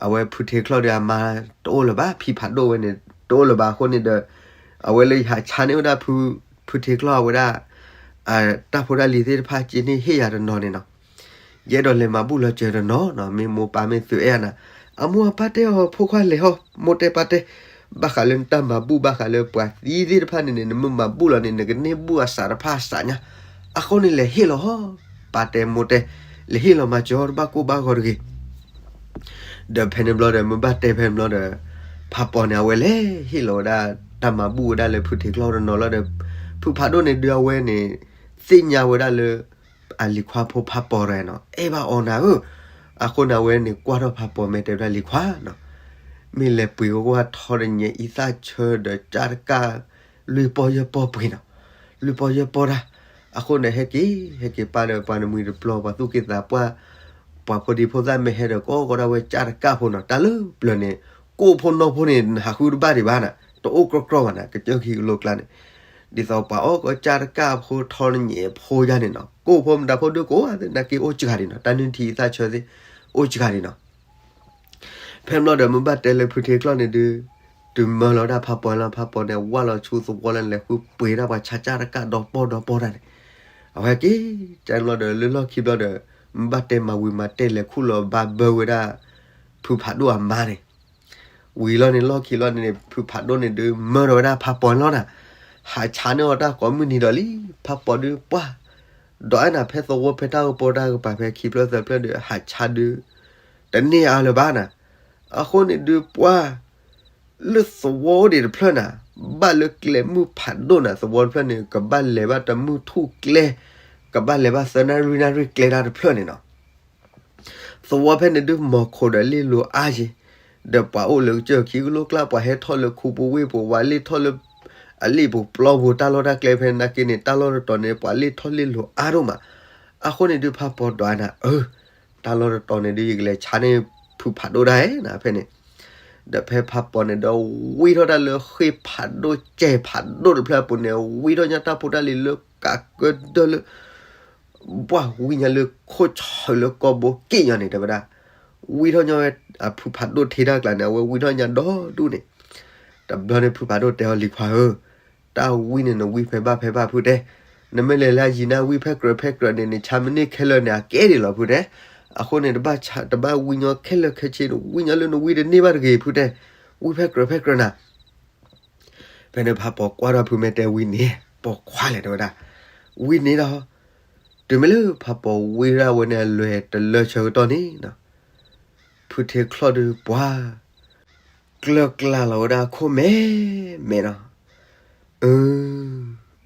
အဝဲဖုထ့ချီၣ်ဒီးအမါတအိၣ်လၢၤဘၣ်, ဖံဖးဒိၣ်ဝဲန့ၣ် တအိၣ်လၢၤဘၣ်အဃိန့ၣ်ဒီး အဝဲလၢယဟးဆါန့ၢ်ဝဲဒၣ် ဖုထ့ချီၣ်အဝဲဒၣ် တၢ်ဖိတၢ်လံၤသ့ၣ်တဖၣ် စ့န့ၢ်ဟ့ၣ်ယၤတနီၤန့ၣ်နီၤ. ယအဲၣ်ဒိးလဲၤမၤဘူၣ်လီၤစၢၤတနီၤနီၤ, မ့ၢ်မိၢ်ပၢ်မ့ၢ်သုအဲၣ်နၤ. အမိၢ်အပၢ်တဲအီၤ ဖိခွါလဲၤဟီၣ်, မိၢ်တဲပၢ်တဲ, ဘၣ်ဃးလၢနတၢ်မၤဘူၣ် ဘၣ်ဃးလၢပှၤသံသ့ၣ်တဖၣ်န့ၣ်န့ၣ် နမ့ၢ်မၤဘူၣ်လီၤန့ၣ် နကန့ၢ်ဘူၣ်အစးတဖၣ်အစးညါ. အဃိန့ၣ်လဲၤဟ့ၣ်လီၤဟီၣ်, ပၢ်တဲမိၢ်တဲ, လဲၤဟ့ၣ်လီၤမၤစၢၤတဘၣ်ကိၢ်ဘၣ်ဂီၤတဂ့ၤ. ဒီးဖဲန့ၣ်ဘျီဒီး မ့ၢ်ဘၣ်တဲဖဲန့ၣ်ဘျီဒီး ဖးပီၤန့ၣ် အဝဲလဲၤဟ့ၣ်လီၤဝဲဒၣ် တၢ်မၤဘူၣ်ဝဲဒၣ်လၢဖုထ့ချီၣ်တနီၤလီၤဒီး ဖု ဖုဖးဒိၣ်န့ၣ်ဒုးအဝဲန့ၣ် သ့ၣ်ညါဝဲဒၣ်လၢ အလံၤခွါဖိဖးပီၤတဂၤနီၤ အဲၣ်ဘၣ်အီၤနၤဧၢ. အဃိန့ၣ် အဝဲန့ၣ်ကွၢ်ထီၣ်ဖးပီၤ မ့ၢ်တဲဝဲဒၣ်လံၤခွါနီၤ, မ့ၢ်လဲၤပှ့ၤကဝၢ်ထီတညဲအံသၣ်ဆၢဒီး ကၢ်တကၢ် လွံၢ်ပီၢ်ယဲၢ်ပီၢ်ပှ့ၤနီၤ, လွံၢ်ပီၢ်ယဲၢ်ပီၢ်တၢ်. အဃိန့ၣ် ဟဲက့ၤ ဟဲက့ၤပၢ်ဒီးပှၤနမှံၤတပျီၤ ပှၤသူၣ်က့သးပှၢ် ပှၤဖိဒံဖိသၣ်မ့ၢ်ဟဲဒီး ကိးကီးဒၣ်ဝဲ ကၢ်တကၢ်ဖိနီၤ. တၢ်လၢပျၢၤန့ၣ် ကိၣ်ဖိနီၢ်ဖိန့ၣ် နဟးဃုတဘၣ်ဒံးဘၣ်နၤ, တအိၣ်ကြီကြီဘၣ်နၤ ကစၢၢ်ခံကလိကျါန့ၣ်. ဒ်သိးပှၤအီၣ်ကီး ကၢ်တကၢ်ဖိထီတညဲဖိယါန့ၣ်နီၤ, ကိၣ်ဖိမတၤဖိဒုးကိးသ့ၣ် နာ်က့အိၣ်စှၤဒံးနီၤ, တၢ်နုၢ်ထံသၣ်ဆၢသ့ၣ် အိၣ်စှၤဒံးနီၤ. ဖဲမ့ၢ်ဒီး မ့ၢ်ဘၣ်တဲလၢဖုထ့ချီၣ်န့ၣ်ဒုး တုၤမၢလီၤဒၣ်ဖးပီၤလီၤ, ဖးပီၤန့ၣ် ဝၢ်လီၤဆူသဝီလၢ လဲၤဃုပှ့ၤဒၣ်ပှၤဆါကၢ်တကၢ်ဒီပီၢ်ဒီပီၢ်တၢ်န့ၣ်. အဝဲက့ၤ ကၢ်မ့ၢ်ဒီး လၢလီၢ်ခံဘျီဒီး မ့ၢ်ဘၣ်တဲမၤဝံၤမၤတဲာ် လဲၤခူၣ်လီၤဘၣ်ဘၢဝဲဒၣ် ဖုဖးဒိၣ်အမါန့ၣ်. ဝံၤလီၤန့ၣ် လီၢ်ခံလီၤန့ၣ်န့ၣ် ဖုဖးဒိၣ်န့ၣ်ဒုး မၢထီၣ်ဝဲဒၣ်ဖးပီၤန့ၣ်လီၤနၤ, ဟးဆါန့ၢ်အီၤတၢ်ကိးမုၢ်နံၤဒီးလံ. ဖးပီၤဒုးပှၢ် ဒီးအဲၣ်နၤ ဖဲသဝီဖဲတၢ်ကပီၤတၢ်ကပၤ ဖဲခံဖျၢၣ်သၢဖျၢၣ်ဒီး ဟးဆါဒုး တန့ၢ်အါလၢၤဘၣ်နၤ. အဃိန့ၣ်ဒုးပှၢ် လၢသဝီအိၣ်ဒံးတဖျၢၣ်နၤ, ဘၣ်လၢကျဲမုၢ်ဖးဒိၣ်နၤ, သဝီတဖျၢၣ်န့ၣ် ကဘၣ်လဲၤဘၣ်တမုၢ်ထူၣ်ကျဲ, ကဘၣ်လဲၤဘၣ်သၢနၣ်ရံၣ်နၣ်ရံၣ်ကျဲတၢ်တဖျၢၣ်န့ၣ်နီၤ. သဝီဖဲန့ၣ်ဒုး မီၤခိၣ်ဒီးလ့ၣ်လိၤအါယ့ၤ, ဒီးပှၤအိၣ်လၢကစၢၢ်ခံကလိကျါ ပှၤဟဲထီၣ်လၢခူပူၤဝ့ၢ်ပူၤ, ပှၤလ့ၣ်ထီၣ်လၢ အလ့ၣ်ပူၤပျီပူၤ တၢ်လီၢ်တၢ်ကျဲဖဲနာ်က့န့ၣ် တၢ်လီၢ်တတီၤန့ၣ် ပှၤလ့ၣ်ထီၣ်လ့ၣ်လိၤအါဒိၣ်မး. အဃိန့ၣ်ဒုး ဖးပီၤဒီးနၤဧၢ, တၢ်လီၢ်တတီၤန့ၣ်ဒုး ယကလဲၤဆါန့ၢ်ဖုဖးဒိၣ်ဒၣ်ဧဲနၤဖဲန့ၣ်. ဒီးဖဲဖးပီၤန့ၣ်ဒီး ဝံထီၣ်တၢ်လၢဃ့ဖးဒိၣ်စဲးဖးဒိၣ်တဖျၢၣ်အပူၤန့ၣ် ဝံထီၣ်ညါတၢ်ဖိတၢ်လံၤလၢကးကၢဒၢလၢ ဘၣ်ဝံညါလၢခိၣ်ဆီလၢကီၢ်ဘိက့ၣ်ညီန့ၣ် တဲဝဲဒၣ်. ဝံထီၣ်ညီဝဲ အဖုဖးဒိၣ်ထ့တၢ်ကျါန့ၣ် အဝဲဝံထီၣ်ညါဒီဒူၣ်န့ၣ်. တဘျီန့ၣ် ဖုဖးဒိၣ်တဲအီၤ လံၤခွါဧၢ, တၢ်ဝံန့ၣ် နဝံဖဲဘၣ်ဖဲဘၣ်ဖုတဲ, နမ့ၢ်လဲၤလၢအယံၤန့ၣ် ဝံဖဲကြၢးဖဲကြၢးန့ၣ် နဆါမ့ၢ်န့ၢ်ခဲလၢာ်န့ၣ် အကဲဒ်လီၤဖုတဲ. အဃိန့ၣ် တဘၣ်ဆါ တဘၣ်ဝံညီခဲလၢာ်ခဲဆ့န့ၣ် ဝံညီလၢနဝံတန့ၢ်ဘၣ်တဂ့ၤဖုတဲ, ဝံဖဲကြၢးဖဲကြၢးနၤ. ဖဲန့ၣ်ဖးပီၤကွၢ်ဒီးဖု မ့ၢ်တဲဝံန့ၣ် ပိာ်ခွါလဲၣ် တဲဝဲဒၣ်. ဝံန့ၣ်ဒီး တုၤမ့ၢ်လၢဖးပီၤဝံဒၣ်ဝဲန့ၣ် အလွဲၢ်တလၢဆၢကတီၢ်န့ၣ် ဖုထ့ချီၣ်ဒုးပှၤ ကျၢၢ်ကျါလီၤဝဲဒၣ်အခိၣ်မဲာ်မဲာ်နီၤ. အၢ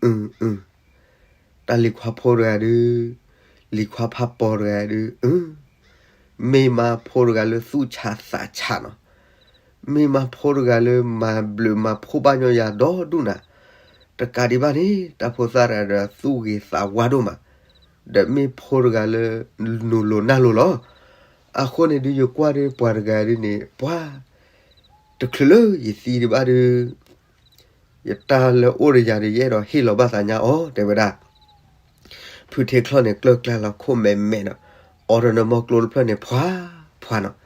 အၢ အၢ တၢ်လံၤခွါဖိတဂၤဒုး, လံၤခွါဖးပီၤတဂၤဒုး အၢ မ့ၢ်မါဖိတဂၤလၢသူၣ်ဆးသးဆးနီၤ. မ့ၢ်မါဖိတဂၤလၢမၤဘျုးမၤဖှိၣ်ဘၣ်ညီယၤဒီဒူၣ်နၤ. တကးဒံးဘၣ်န့ၣ် တၢ်ဖိသၣ်တဂၤဒီးသူၣ်ဂ့ၤသးဝါဒိၣ်မး, ဒီးမ့ၢ်ဖိတဂၤလၢ နူၤလိၤနၢ်လိၤလီၤ. အဃိန့ၣ်ဒုး ယကွၢ်ဒီးပှၤတဂၤဒုးန့ၣ် ပှၤ တချုးလၢယသံဒံးဘၣ်ဒုး ယတၢ်လၢအိၣ်ဒီးယၤဒီး ယအဲၣ်ဒိးဟ့ၣ်လီၤဘၣ်သးညါအီၤ တဲဝဲဒၣ်. ဖုထ့ချီၣ်န့ၣ် ကျၢၢ်ကျါလီၤခိၣ်မဲာ်မဲာ်ဒီး အီၤဒီးနမီၢ်ကျိတဖျၢၣ်န့ၣ် ဖှါ ဖှါနီၤ.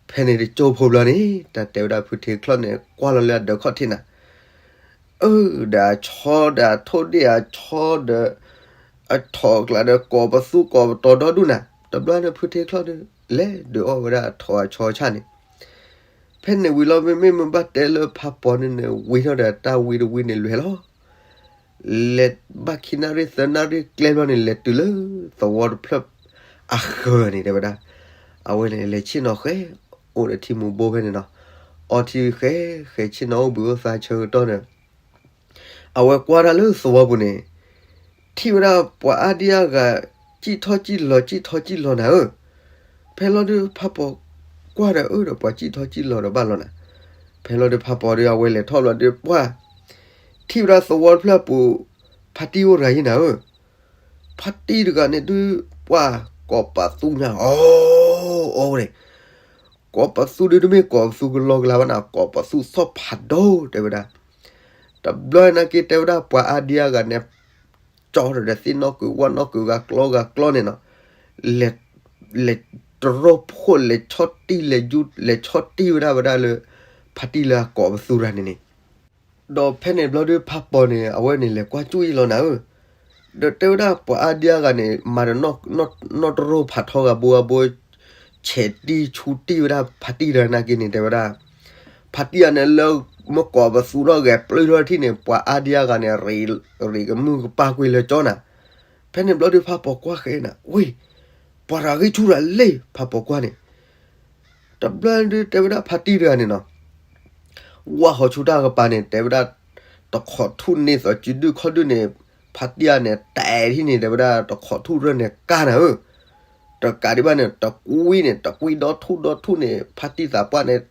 ဖဲန့ၣ်တကၠိဖိဘျီန့ၣ် တၢ်တဲဝဲဒၣ်ဖုထ့ချီၣ်န့ၣ် ကွၢ်လီၤလၢအဒၢးခီၣ်ထံးနၤ. အၢ ဒီးအဆီဒီးအထိၣ်ဒ့ၣ်အဆီဒီး အထိၣ်ကျါဒီး ကိးပသူကိးပတီၤဒီဒူၣ်နၤ. တဘျီန့ၣ် ဖုထ့ချီၣ်ဒီး လဲၤဒုးအီၣ်ဝဲဒၣ်အထိၣ်အဆီဆၣ်န့ၣ် ဖဲန့ၣ်ဝံၤလီၤ မ့မ့ၢ်မ့ၢ်ဘၣ်တဲလၢဖးပီၤန့ၣ်န့ၣ် ဝံထီၣ်ဒီးတၢ်ဝံတဝံန့ၣ်လွဲၢ်လီၤ. လဲၤဘၣ်ခံနၣ်ရံၣ်သၢနၣ်ရံၣ်ကျဲဘျီန့ၣ် လဲၤတုၤလၢသဝီတဖျၢၣ်အဃၢၤန့ၣ် တဲဝဲဒၣ်. အဝဲန့ၣ် လဲၤဆ့ၣ်နီၤဃဲ အိၣ်ဒီးထံမူဘိဖဲန့ၣ်နီၤ. အီထံဃဲ ဃဲဆ့ၣ်နီၤအိၣ်ဘှံးအိၣ်သါဆၢကတီၢ်န့ၣ် အဝဲကွၢ်တၢ်လၢသဝီပူၤန့ၣ် ထံၣ်ဝဲဒၣ်ပှၤအါဒံအါဂၤ စံၣ်ထီၣ်စံၣ်လီၤ စံၣ်ထီၣ်စံၣ်လီၤနၤဧၢ. ဖဲလီၤဒုးဖးပီၤကွၢ်ဒီး အၢ ဒီးပှၤစံၣ်ထီၣ်စံၣ်လီၤဒီးဘၣ်လီၤနၤ. ဖဲလီၤဒုးဖးပီၤဒီး အဝဲလဲၤထီၣ်ဘျီဒုး ပှၤ ထံၣ်ဝဲဒၣ်သဝီတဖျၢၣ်အပူၤ ဖါတံၢ်အိၣ်တဂၤယံၤနၤဧၢ. ဖါတံၢ်တဂၤန့ၣ်ဒုး ပှၤကိးပသူညါအီၤ အီၤန့ၣ် ကိးပသူဒုးတမ့ၢ်ကိးပသူကလီကလီဘၣ်နၤ ကိးပသူသီၣ်ဖးဒိၣ် တဲဝဲဒၣ်. တဘျီနာ်က့တဲဝဲဒၣ် ပှၤအါဒံအါဂၤန့ၣ် ကၠီဒီးသ့ၣ်နီၣ်ကွံာ်ဝၣ်နီၣ်ကွံာ်ဂၤကျီဂၤကျီန့ၣ်နီၤ. လဲၤ လဲၤတရီၢ်ဖှိၣ် လဲၤဆီၣ်တံၢ် လဲၤယူ လဲၤဆီၣ်တံၢ်ဝဲဒၣ်ဝဲဒၣ်လၢ ဖါတံၢ်လၢအကိးပသူတဂၤန့ၣ်န့ၣ် ဒီးဖဲန့ၣ်ဘျီဒုးဖးပီၤန့ၣ် အဝဲန့ၣ်လဲၤကွၢ်ကၠူၣ်အံၤလီၤနၤဧၢ. ဒီးတဲဝဲဒၣ်ပှၤအါဒံအါဂၤန့ၣ် မၤဒီးနီၣ်တရီၢ်ဖးထီဂၤဘိဂၤဘိ ဆဲးတံၢ်ဆူတံၢ်ဝဲဒၣ်ဖါတံၢ်တဂၤနာ်က့န့ၣ် တဲဝဲဒၣ် ဖါတံၢ်ဂၤန့ၣ်လၢ မ့ၢ်ကိးပသူထီၣ်ဂဲၤပျုၢ်ထီၣ်ထံၣ်န့ၣ် ပှၤအါဒံအါဂၤန့ၣ် ရ့းကမုၢ်ကပၢ်ကွံာ်လၢကၠီနၤ. ဖဲန့ၣ်ဘျီဒုးဖးပီၤကွၢ်ဃဲနၤ ဝ့ၢ် ပှၤတဂၤဂံၢ်ဆူၣ်တၢ်လံ ဖးပီၤကွၢ်န့ၣ် တဘျီဒုးတဲဝဲဒၣ်ဖါတံၢ်တဂၤန့ၣ်နီၤ ဝၢ်ဟီၣ်ဆူတၢ်ကပၤန့ၣ် တဲဝဲဒၣ် တခိးထူၣ်န့ၢ်သီးစုဒုၣ်ခီၣ်ဒုၣ်န့ၣ် ဖါတံၢ်အံၤန့ၣ် တဲထံၣ်န့ၣ် တဲဝဲဒၣ်တခိးထူၣ်ရၢၢ်န့ၣ်ကၢ်နၤဧၢ, တကးဒံးဘၣ်န့ၣ် တကွံန့ၣ် တကွံဒီထူၣ်ဒီထူၣ်န့ၣ် ဖါတံၢ်သးပှၢ်န့ၣ်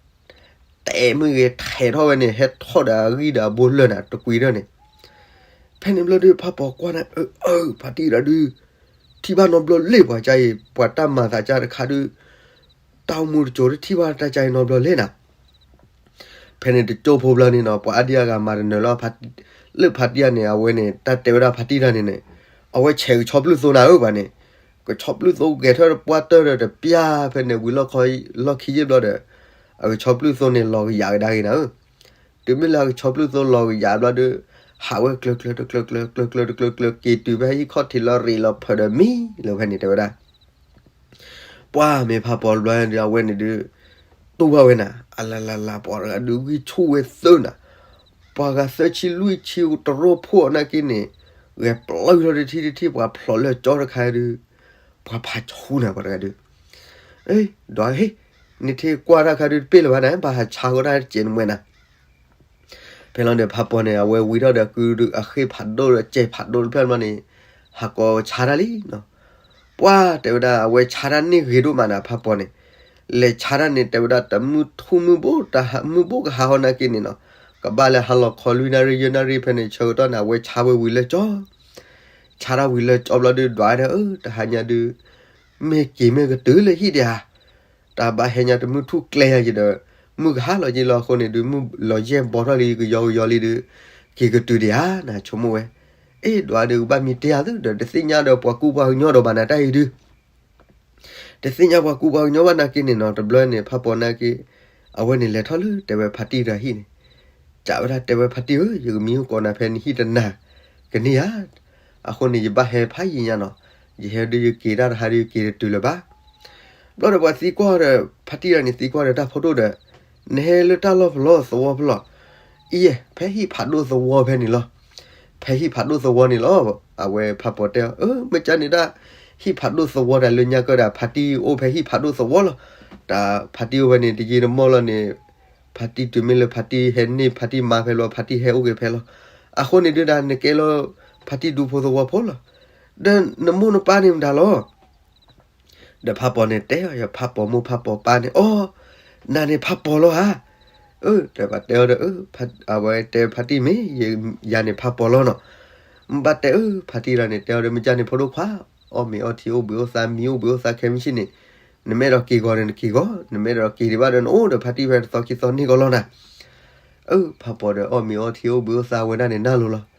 တဲမုၢ်ဂ့ၤထဲးထီၣ်ဝဲန့ၣ် ဟဲထီၣ်ဒီးအဂံၢ်ဒီးအဘိလၢာ်နၤ တကွံရၢၢ်န့ၣ်. ဖဲန့ၣ်ဘျီဒုး ဖးပီၤကွၢ်န့ၣ် အၢ အၢ ဖါတံၢ်တဂၤဒုး ထံၣ်ဘၣ်နီတဘျီလၢပှၤကါအံၤ ပှၤတၢ်မၤသးကါတခါဒုး တၢ်အိၣ်မူတစိၤတထံၣ်ဘၣ်တၢ်ကါအံၤနီတဘျီလဲၣ်နၤ. ဖဲန့ၣ်တကၠိဖိဘျီန့ၣ်နီၤ ပှၤအါဒံအါဂၤမၤတနၢၤလီၤ လၢဖါတံၢ်တဂၤန့ၣ် အဝဲန့ၣ် တၢ်တဲဝဲဒၣ်ဖါတံၢ်တဂၤန့ၣ်န့ၣ် အဝဲဆဲးကဆီဖျုၢ်သိနၤဧၢ ပှၤန့ၣ် ကဆီဖျုၢ်သိဂဲၤထၢၣ်တပှၢ်တၢၢ်ဒီးတပျၢ် ဖဲန့ၣ်ဝံၤလီၢ်ခီ လီၢ်ခံယ့ၢ်ဘျီဒီး အကဆီဖျုၢ်သိန့ၣ်လီၤကယၤကဒါက့ၤနၤဧၢ. တုၤမ့ၢ်လၢအကဆီဖျုၢ်သိလီၤကယၤဘျီဒီး ဟးဝဲကျၢၤကျၢၤတကျၢၤကျၢၤ ကျၢၤကျၢၤတကျၢၤကျၢၤ က့ၤတုၤဖဲဟံၣ်ခီၣ်ထံးလီၤရ့းလီၤဖၢးဒီးမံလၢဖဲန့ၣ်တဲဝဲဒၣ် ပှၢ်မ့ၢ်ဖးပီၤတဘျီဒီး အဝဲန့ၣ်ဒုး တူၢ်ဘၣ်ဝဲနၤ အလၤလၤလၤ ပှၤတဂၤဒုးဂံၢ်ဆူၣ်ဝဲသၢနၤ, ပှၤဂၤသၢဆံလွံၢ်ဆံတရိၣ်ဖိအီၤနာ်က့န့ၣ် ဂဲၤပျီထီၣ်တထံၣ်တထံၣ် ပှၤဖျိးလၢကၠီတခါဒုး ပှၤဖးဆူၣ်နၤ ပှၤတဂၤဒုး, ဒီးဟ့ၣ် နထံၣ်ကွၢ်တၢ်ခါဒုးတပ့ၢ်လၢၤဘၣ်နၤ ဘၣ်ဟးဆါဃီတၢ်တစဲးနမှဲနၤ ဖဲလီၤန့ၣ် ဖးပီၤန့ၣ် အဝဲဝံၤထီၣ်ဒီးကုဒုးအဃ့ၢ်ဖးဒိၣ်ဒီးစဲးဖးဒိၣ်တဖျၢၣ်ဘျီန့ၣ် ဟးကိးဆါတၢ်လံနီၤ, ပှၢ်တဲဝဲဒၣ် အဝဲဆါတၢ်န့ၢ်ဂ့ၤဒိၣ်မးနၤ ဖးပီၤန့ၣ်, လဲၤဆါတၢ်န့ၣ် တဲဝဲဒၣ်တမုၢ်ထူၣ်မုၢ်ဘိ တၢ်မုၢ်ဘိကဟးဟီနာ်က့န့ၣ်နီၤ, ကဘၣ်လၢဟါလီၤခီလွံၢ်နၣ်ရံၣ်ယဲၢ်နၣ်ရံၣ်ဖဲန့ၣ် ဆၢကတီၢ်န့ၣ် အဝဲဆါဝဲဝံၤလၢကၠီ ဆါတၢ်ဝံၤလၢကၠီဘျီဒုး ဒွးဒီး အၢ တဟါညါဒုး မ့ၢ်က့ၤမ့ၢ်ကတုၤလၢဟံၣ်ဒံးဧါ, တၢ်ဘၣ်ဟဲညါတမုၢ်ထူၣ်ကျဲယၤယံၤဒီး မုၢ်ကဟါလီၤယံၤလီၤအဃိန့ၣ်ဒုး မုၢ်လီၤယဲၢ်ဘီထီၣ်လံ ကယီကယီလံဒုး က့ၤကတုၤဒံးဧါ နဆိကမိၣ်ဝဲ, အ့ ဒွးဒုးကဘၣ်မံတ့ၢ်ဧါသုဒီး တသ့ၣ်ညါဒီးပှၤကူပှၤကညီဒီးဘၣ်နၤတၢ်အံၤဒုး တသ့ၣ်ညါပှၤကူပှၤကညီဘၣ်နာ်က့န့ၣ်နီၤ တဘျီန့ၣ် ဖးပီၤနာ်က့ အဝဲန့ၣ်လဲၤထီၣ်လၢတဲဝဲဖါတံၢ်တၢ်ဟံၣ်န့ၣ်, ကးဝဲဒၣ်တဲဝဲဖါတံၢ်ဧၢ ယကမံဟူကိးနၤဖဲနဟံၣ်တနၤ ကန့ၢ်ဧါ, အဃိန့ၣ် ယဘၣ်ဟဲဖးယံာ်ညါနီၤ, ယဟဲဒုးယက့ၤတၢ်တဟါဒုးယက့ၤတတုၤလၢၤဘၣ်, ဘျီဒီးပှၤသံကွၢ်ဒီး ဖါတံၢ်တၢ်န့ၣ်သံကွၢ်ဒီးတၢ်ဖိဒိၣ်ဒီး, နဟဲလၢတၢ်လီၢ်ဖဲလဲၣ်သဝီဖဲလဲၣ်, အံၤ ဖဲဟံၣ်ဖးဒိၣ်သဝီဖဲန့ၣ်လီၤ ဖဲဟံၣ်ဖးဒိၣ်သဝီန့ၣ်လီၤ, အဝဲဖးပီၤတဲအီၤ အၢ မ့ၢ်ကန့ၣ်ဒၣ် ဟံၣ်ဖးဒိၣ်သဝီတၢ်လၢညါကၢဒၣ် ဖါတံၢ်အိၣ်ဖဲဟံၣ်ဖးဒိၣ်သဝီလီၤ, တၢ်ဖါတံၢ်အိၣ်ဖဲန့ၣ် တယံာ်တမီၢ်လီၤန့ၣ်, ဖါတံၢ်တုၤမ့ၢ်လၢဖါတံၢ်ဟဲန့ၢ် ဖါတံၢ်မါဖဲလီၤ ဖါတံၢ်ဟဲအိၣ်က့ၤဖဲလီၤ, အဃိန့ၣ်ဒုးဒၣ်နကဲလၢ ဖါတံၢ်ဒူဖိသဝီဖိလီၤ, ဒီးနမိၢ်နပၢ်န့ၣ်မတၤလီၤ ဒီးဖးပီၤန့ၣ်တဲအီၤ ယဖးပီၤမိၢ်ဖးပီၤပၢ်န့ၣ် အီ, နၤန့ၣ်ဖးပီၤလီၤဧါ, အၢ တဲဘၣ်တဲအီၤဒီး အဝဲတဲဖါတံၢ်မ့ၢ် ယၤန့ၣ်ဖးပီၤလီၤနီၤ, မ့ၢ်ဘၣ်တဲအၢ ဖါတံၢ်လီၤန့ၣ် တဲအီၤဒီး မ့ၢ်ကန့ၣ်ဖိဒိၣ်ခွါ, အီၣ်မ့ၤအီထံအိၣ်ဘှံးအိၣ်သါ မံအိၣ်ဘှံးအိၣ်သါခဲမုၢ်ဆ့ၣ်န့ၣ်, နမ့ၢ်အဲၣ်ဒိးက့ၤဂီၤန့ၣ်နက့ၤဂီၤ, နမ့ၢ်အဲၣ်ဒိးက့ၤဒံးဘၣ်ဒီးနအိၣ်ဒီးဖါတံၢ်ဖဲတသီခံသီန့ၢ်ကီးလီၤနၤ, အၢ ဖးပီၤဒီးအီၣ်မ့ၤအီထံအိၣ်ဘှံးအိၣ်သါဝဲဒၣ်န့ၣ်နၢ်လိၤလီၤ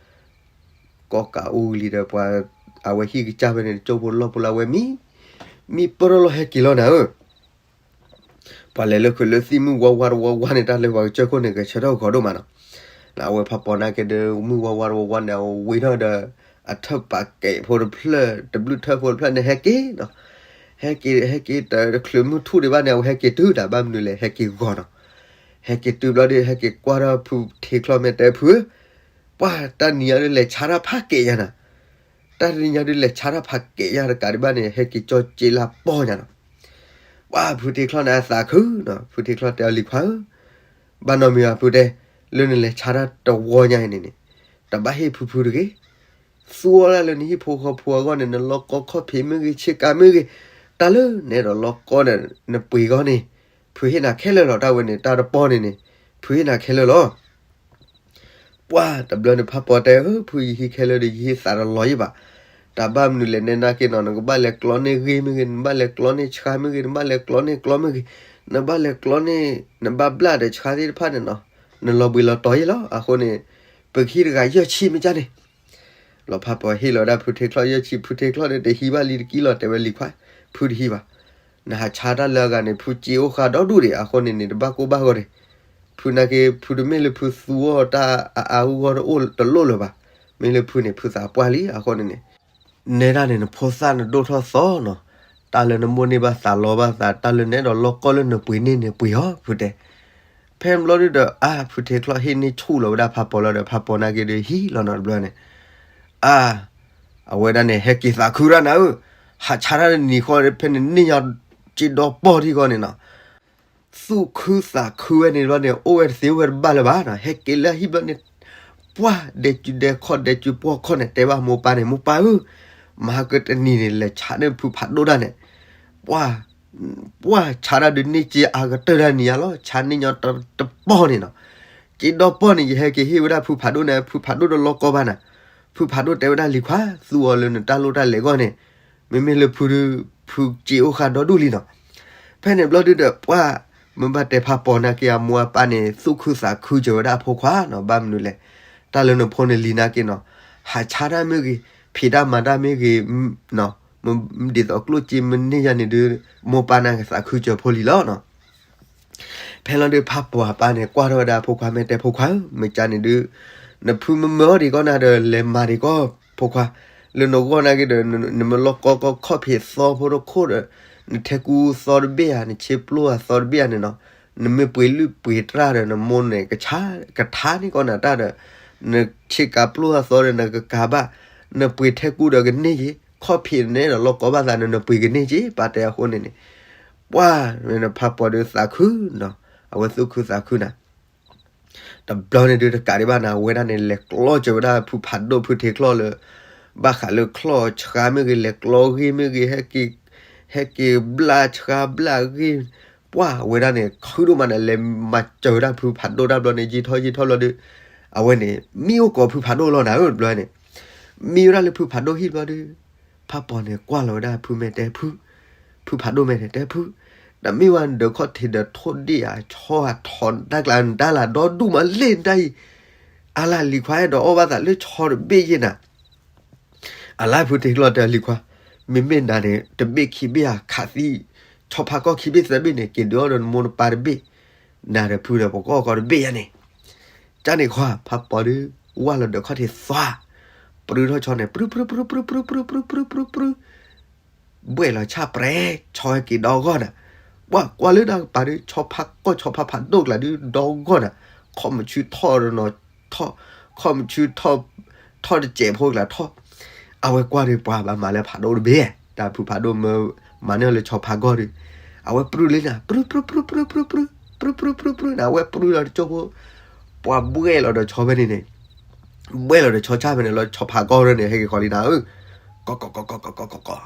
ကီးကးအူလံဒီးပှၤ, အဝဲဟံၣ်ကစၢ်ဖဲန့ၣ် တကၠိဖိလီၢ်ဖိလၢအဝဲမံ, မံပၢၢ်ထီၣ်လီၤဟဲက့ၤလီၤနၤဧၢ, ပှၤလဲၤလၢခုးလၢသံၣ်မုၢ်ဝါဝါတဝါဝါန့ၣ် တၢ်လၢပှၤကစၢၢ်ခိၣ်န့ၣ် ဂဲၤဆၢထၢၣ်ဂီၤဒိၣ်မးနီၤ, အဝဲဖးပီၤနာ်က့ဒီး မုၢ်ဝါဝါတဝါဝါန့ၣ် အဝဲဝံၤထီၣ်ဒီး အထၢၣ်ပာ်ကဲးဖိတဖျၢၣ် တဘျုးထၢၣ်ဖိတဖျၢၣ်န့ၣ် ဟဲက့ၤနီၤ, ဟဲက့ၤ ဟဲက့ၤတချုးမုၢ်ထူၣ်ဒံးဘၣ်န့ၣ် အဝဲဟဲက့ၤတုၤတၢ်ဘၣ်မနုၤလဲၣ် ဟဲက့ၤဂီၤနီၤ, ဟဲက့ၤတုၤဘျီဒီး ဟဲက့ၤကွၢ်ထီၣ်ဖုထံချီၣ်မဲာ်တဲဖုဧၢ, ပှၤတၢ်နံၤညါဒုးလဲၤဆါတၢ်ဖးကဲးညါနၤ, တၢ်တနံၤညါဒုးလဲၤဆါတၢ်ဖးကဲးညါတကးဒံးဘၣ်န့ၣ် ဟဲက့ၤကၠီက့လၢပီၢ်ညါနီၤ, ပှၤဖုထံချီၣ်န့ၣ်အသးခုနီၤ, ဖုထံချီၣ်တဲအီၤလံၤခွါဧၢ, ဘၣ်နီတမံၤဘၣ်ဖုတဲ, လၢနလဲၤဆါတၢ်တဝီညါအံၤန့ၣ်န့ၣ်, တဘၣ်ဟ့ၣ်ဖုဖုတဂ့ၤ, သူအီၤဒၣ်လၢနဟံၣ်ဖိဃီဖိအဂီၢ်န့ၣ် နလီၢ်ကီခီၣ်ဖံးမ့ၢ်ဂ့ၤ ဆ့ကၤမ့ၢ်ဂ့ၤ, တၢ်လၢနအဲၣ်ဒိးလီၢ်ကီန့ၣ် နပှ့ၤဂီၢ်န့ၣ်, ဖုဟ့ၣ်နၤခဲလၢာ်လီၤ တၢ်ဝဲန့ၣ် တၢ်တပီၢ်န့ၣ်န့ၣ်, ဖုဟ့ၣ်နၤခဲလၢာ်လီၤ ပှၤတဘျီန့ၣ် ဖးပီၤတဲဧၢ ဖုယဟံးခဲလၢာ်ဒီး ယဟံးသးတလီၤယံၣ်ဘၣ်, တၢ်ဘၣ်မနုၤလဲၣ် နဲနာ်က့နီၤ နကဘၣ်လဲၤကျီန့ၢ်ဂ့ၢ်မ့ၢ်ဂ့ၤ နဘၣ်လဲၤကျီန့ၢ်ဆှါမ့ၢ်ဂ့ၤ နဘၣ်လဲၤကျီန့ၢ်ကျီမ့ၢ်ဂ့ၤ, နဘၣ်လဲၤကျီန့ၢ် နဘၣ်ဘျၣ်ဒီးဆှါသ့ၣ်တဖၣ်န့ၣ်နီၤ, နလီၤဘှံးလီၤတီၤယံၣ်လီၤ. အဃိန့ၣ် ပကဟံးတဂၤယဲၢ်ဆံမ့ၢ်ကၢ်န့ၣ် လီၤဖးပီၤဟ့ၣ်လီၤဝဲဒၣ်ဖုထံချီၣ်ယဲၢ်ဆံ, ဖုထံချီၣ်န့ၣ် တဟံးဘၣ်လံတကံလီၤ တဲဝဲလံၤခွါ, ဖုတဟံးဘၣ်. နဟးဆါတၢ်လၢအဂၤန့ၣ် ဖုစ့အိၣ်ဃာ်ဒီဒူၣ်ဒံး အဃိန့ၣ်န့ၣ် တဘၣ်ကိၢ်ဘၣ်ဂီၤန့ၣ်, ဖုနာ်က့ ဖုတမ့ၢ်လၢဖုသူအီၤတၢ်အါအါဂီၢ်ဂီၢ်တအိၣ်တလိၣ်လၢၤဘၣ်. မ့ၢ်လၢဖုန့ၣ် ဖုသးပှၢ်လံ အဃိန့ၣ်န့ၣ် နဲဒၣ်န့ၣ် နဖိသၣ်နဒိၣ်ထီၣ်သီနီၤ, တၢ်လၢနမိၣ်န့ၢ်ဘၣ်သးလီဘၣ်သး တၢ်လၢနအဲၣ်ဒိးလီၢ်ကီၢ်လၢနပှ့ၤန့ၢ်န့ၣ်ပှ့ၤအီၤ ဖုတဲ. ဖဲဘျီဒုဒီး အါ ဖုထံချီၣ်ဟ့ၣ်န့ၢ်ဆူၣ်လီၤဝဲဒၣ်ဖးပီၤလီၤဒီး ဖးပီၤနာ်က့ဒီးဟံးလီၤနီၤတဘျီန့ၣ်, အါ အဝဲဒၣ်န့ၣ် ဟဲက့ၤသးခုတၢ်နၤဧၢ, ဟးဆါတၢ်တနံၤဃီဖဲန့ၣ် န့ၢ်ညါစ့ဒီပီၢ်ထံဃီန့ၣ်နီၤ သူၣ်ခုသးခုဝဲန့ၣ်ဘျီန့ၣ် အိၣ်ဝဲတသ့အိၣ်ဝဲတဘၣ်လၢၤဘၣ်နီၤ, ဟဲက့ၤလၢဟံၣ်ဘျီန့ၣ် ပှၢ်ဒဲးစုဒဲးခီၣ်ဒဲးစုပှီၢ်ခီၣ်န့ၣ် တဲဘၣ်မိၢ်ပၢ်န့ၣ်, မိၢ်ပၢ်ဧၢ, မဟါကတနံၤန့ၣ် လဲၤဆါန့ၢ်ဖုဖးဒိၣ်ဒၣ်န့ၣ်, ပှၢ်, ပှၢ်ဆါတၢ်ဒုးန့ၢ်စ့အါကတၢၢ်ဒၣ်နံၤညါလီၤ, ဆါန့ၢ်ညီတပီၢ်န့ၣ်နီၤ. က့ဒီပီၢ်န့ၣ် ယဟဲက့ၤဟ့ၣ်ဝဲဒၣ်ဖုဖးဒိၣ်န့ၣ်, ဖုဖးဒိၣ်တလီၤကီဘၣ်နၤ. ဖုဖးဒိၣ်တဲဝဲဒၣ်လံၤခွါ, သူအီၤလၢနတၢ်လိၣ်တၢ်လဲၤအဂီၢ်န့ၣ်, မ့မ့ၢ်လၢဖုဒုး, ဖုစ့အိၣ်ဃာ်ဒီဒူၣ်လံနီၤ. ဖဲန့ၣ်ဘျီဒုဒီး ပှၢ်မ့ၢ်ဘၣ်တဲဖးပီၤနာ်က့ အမိၢ်အပၢ်န့ၣ် သူၣ်ခုသးခုစၢၤဝဲဒၣ်အဖိခွါနီၤ, ဘၣ်မနုၤလဲၣ်, တၢ်လၢနဖိန့ၣ်လံၤနာ်က့နီၤ, ဟးဆါတၢ်မ့ၢ်ဂ့ၤ, ဖံးတၢ်မၤတၢ်မ့ၢ်ဂ့ၤ, ဒ်သိးကျိၣ်စ့မ့ၢ်န့ၢ်ယၤန့ၣ်ဒုး, မိၢ်ပၢ်နာ်က့သးခုစၢၤဖိလံၤလီၤနီၤ. ဖဲလီၤဒုး ဖးပီၤအပၢ်န့ၣ် ကွၢ်ထီၣ်ဝဲဒၣ်ဖိခွါ မ့ၢ်တဲဖိခွါဧၢ, မ့ၢ်ကန့ၣ်ဒုး, နဖုမ့ၢ်မၢအီၤဒံးကီၢ်နၤဒီး လဲၤမၤဒံးကီၢ်, ဖိခွါ, လၢနဂီၢ်နာ်က့ဒီး နမ့ၢ်လီၢ်ကီကီၢ်ခီၣ်ဖံးသီဖိတခိၣ်ဒီး, နထဲကူသီတဘ့ၣ်ဧါ, နဆ့ပျိၢ်အသီတဘ့ၣ်ဧါန့ၣ်နီၤ, နမ့ၢ်ပှ့ၤလုၢ်ပှ့ၤတြၢ်ဒီး နမိၢ်န့ၣ် ကဆါ, ကထါန့ၢ်ကီၢ်နၤတၢ်ဒီး, နဆ့ကၤပျိၢ်အသီဒီး နကကၤဘၣ်, နပှ့ၤထဲကူဒီးကန့ၢ်က့ၤ, ခီၣ်ဖံးန့ၣ်ဒီးလီၢ်ကီဘၣ်သးန့ၣ် နပှ့ၤကန့ၢ်က့ၤ, ပၢ်တဲအဃိန့ၣ်န့ၣ်, ပှၢ်မ့ၢ်နဖးပီၤဒုးသးခုနီၤ, အဝဲသူၣ်ခုသးခုနၤ. တဘျီန့ၣ်ဒုးတကးဒံးဘၣ်နၤ, အဝဲဒၣ်န့ၣ် လဲၤကျီစၢၤဝဲဒၣ်ဖုဖးဒိၣ်ဖုထံချီၣ်လၢ, ဘၣ်ဃးလၢချီၣ်ဆှါမ့ၢ်ဂ့ၤ, လဲၤကျီဂ့ၢ်မ့ၢ်ဂ့ၤ, ဟဲက့ၤ, ဟဲက့ၤဘျၣ်ဆှါဘျၣ်ဂ့ၢ်, ပှၢ်ဝဲဒၣ်န့ၣ် ခုဒိၣ်မးန့ၣ် လဲၤမၤစၢၤဝဲဒၣ်ဖုဖးဒိၣ်တဘျီန့ၣ် ယံာ်ထီၣ်ယံာ်ထီၣ်ဘျီဒီး, အဝဲန့ၣ် မံအိၣ်ကိးဖုဖးဒိၣ်လီၤနၤဧၢ, တဘျီန့ၣ်, မံဝဲဒၣ်လၢဖုဖးဒိၣ်ဟံၣ်ဘျီဒီး, ဖးပီၤန့ၣ်ကွၢ်လီၤဝဲဒၣ်ဖုမ့ၢ်တဲဖု ဖုဖးဒိၣ်မ့ၢ်တဲဖု, တမ့ၢ်ဝဲနဒၢးခီၣ်ထံးဒီးထိၣ်ဒ့ၣ်ဧါ, ဆီဧါ, ထိးတၢ်ကျါနတၢ်လၢ်ဒီဒူၣ်မးလ့ၣ်နတၢ်အံၤ, အါလၢလံၤခွါအဲၣ်ဒိးအီၣ်ဘၣ်သးလၢဆီတဘ့ၣ်ယဲနၤ. အလါဖုထံချီၣ်တဲလံၤခွါ, မ့မ့ၢ်နၤန့ၣ် တဘ့ၣ်ခံဘ့ၣ်ဧါ, ခးသံ, ဆီဖါကီၢ်ခံဘ့ၣ်သၢဘ့ၣ်န့ၣ် က့ၤဒုးအီၣ်ဒီးနမိၢ်နပၢ်တဘ့ၣ်, နၤဒီးဖုဒီးပကအီၣ်ကီးတဘ့ၣ်ယဲန့ၣ်. ကန့ၣ်ခွါ ဖးပီၤဒုး, ဝၢ်လီၤဒၢးခီၣ်ထံးသွါ, ပြုထီၣ်ဆီန့ၣ် ပြု ပြု ပြု ပြု ပြု ပြု ပြု ပြု ပြု ပြု ပြု ဘှဲၣ်လီၤဆၣ်ပြဲ, ဆီဟဲက့ၤဒီဂီၢ်နၤ. ပှၤကွၢ်လၢတၢ်ကပၤဒုး ဆီဖါကီၢ်ဆီဖါဖးဒိၣ်ကျါဒုး ဒီဂီၢ်နၤ. ခီၣ်မဆူထီၣ်နီၤ, ထီၣ်, ခီၣ်မဆူထီၣ်, ထီၣ်တစဲးဖိကျါထီၣ်. အဝဲကွၢ်ဒုး ပှၤဘၣ်မၤလၢဖးဒိၣ်တဘ့ၣ်, တၢ်ဖုဖးဒိၣ်မၢမၤန့ၢ်လၢဆီဖါကီၢ်ဒုး, အဝဲပြုလံနၤ, ပြု ပြု ပြု ပြု ပြု ပြု ပြု ပြု ပြု ပြု ပြု ပြု နၤ, အဝဲပြုလီၤတကၠိဖိ, ပှၤဘှဲၣ်လီၤဒီးဆီဖဲန့ၣ်န့ၣ်, ဘှဲၣ်လီၤဒီးဆီဆၣ်ဖဲန့ၣ်လီၤ, ဆီဖါကီၢ်ဒုးန့ၣ် ဟဲက့ၤဃီၤလံနၤဧၢ, ကီကီကီကီကီကီကီကီ,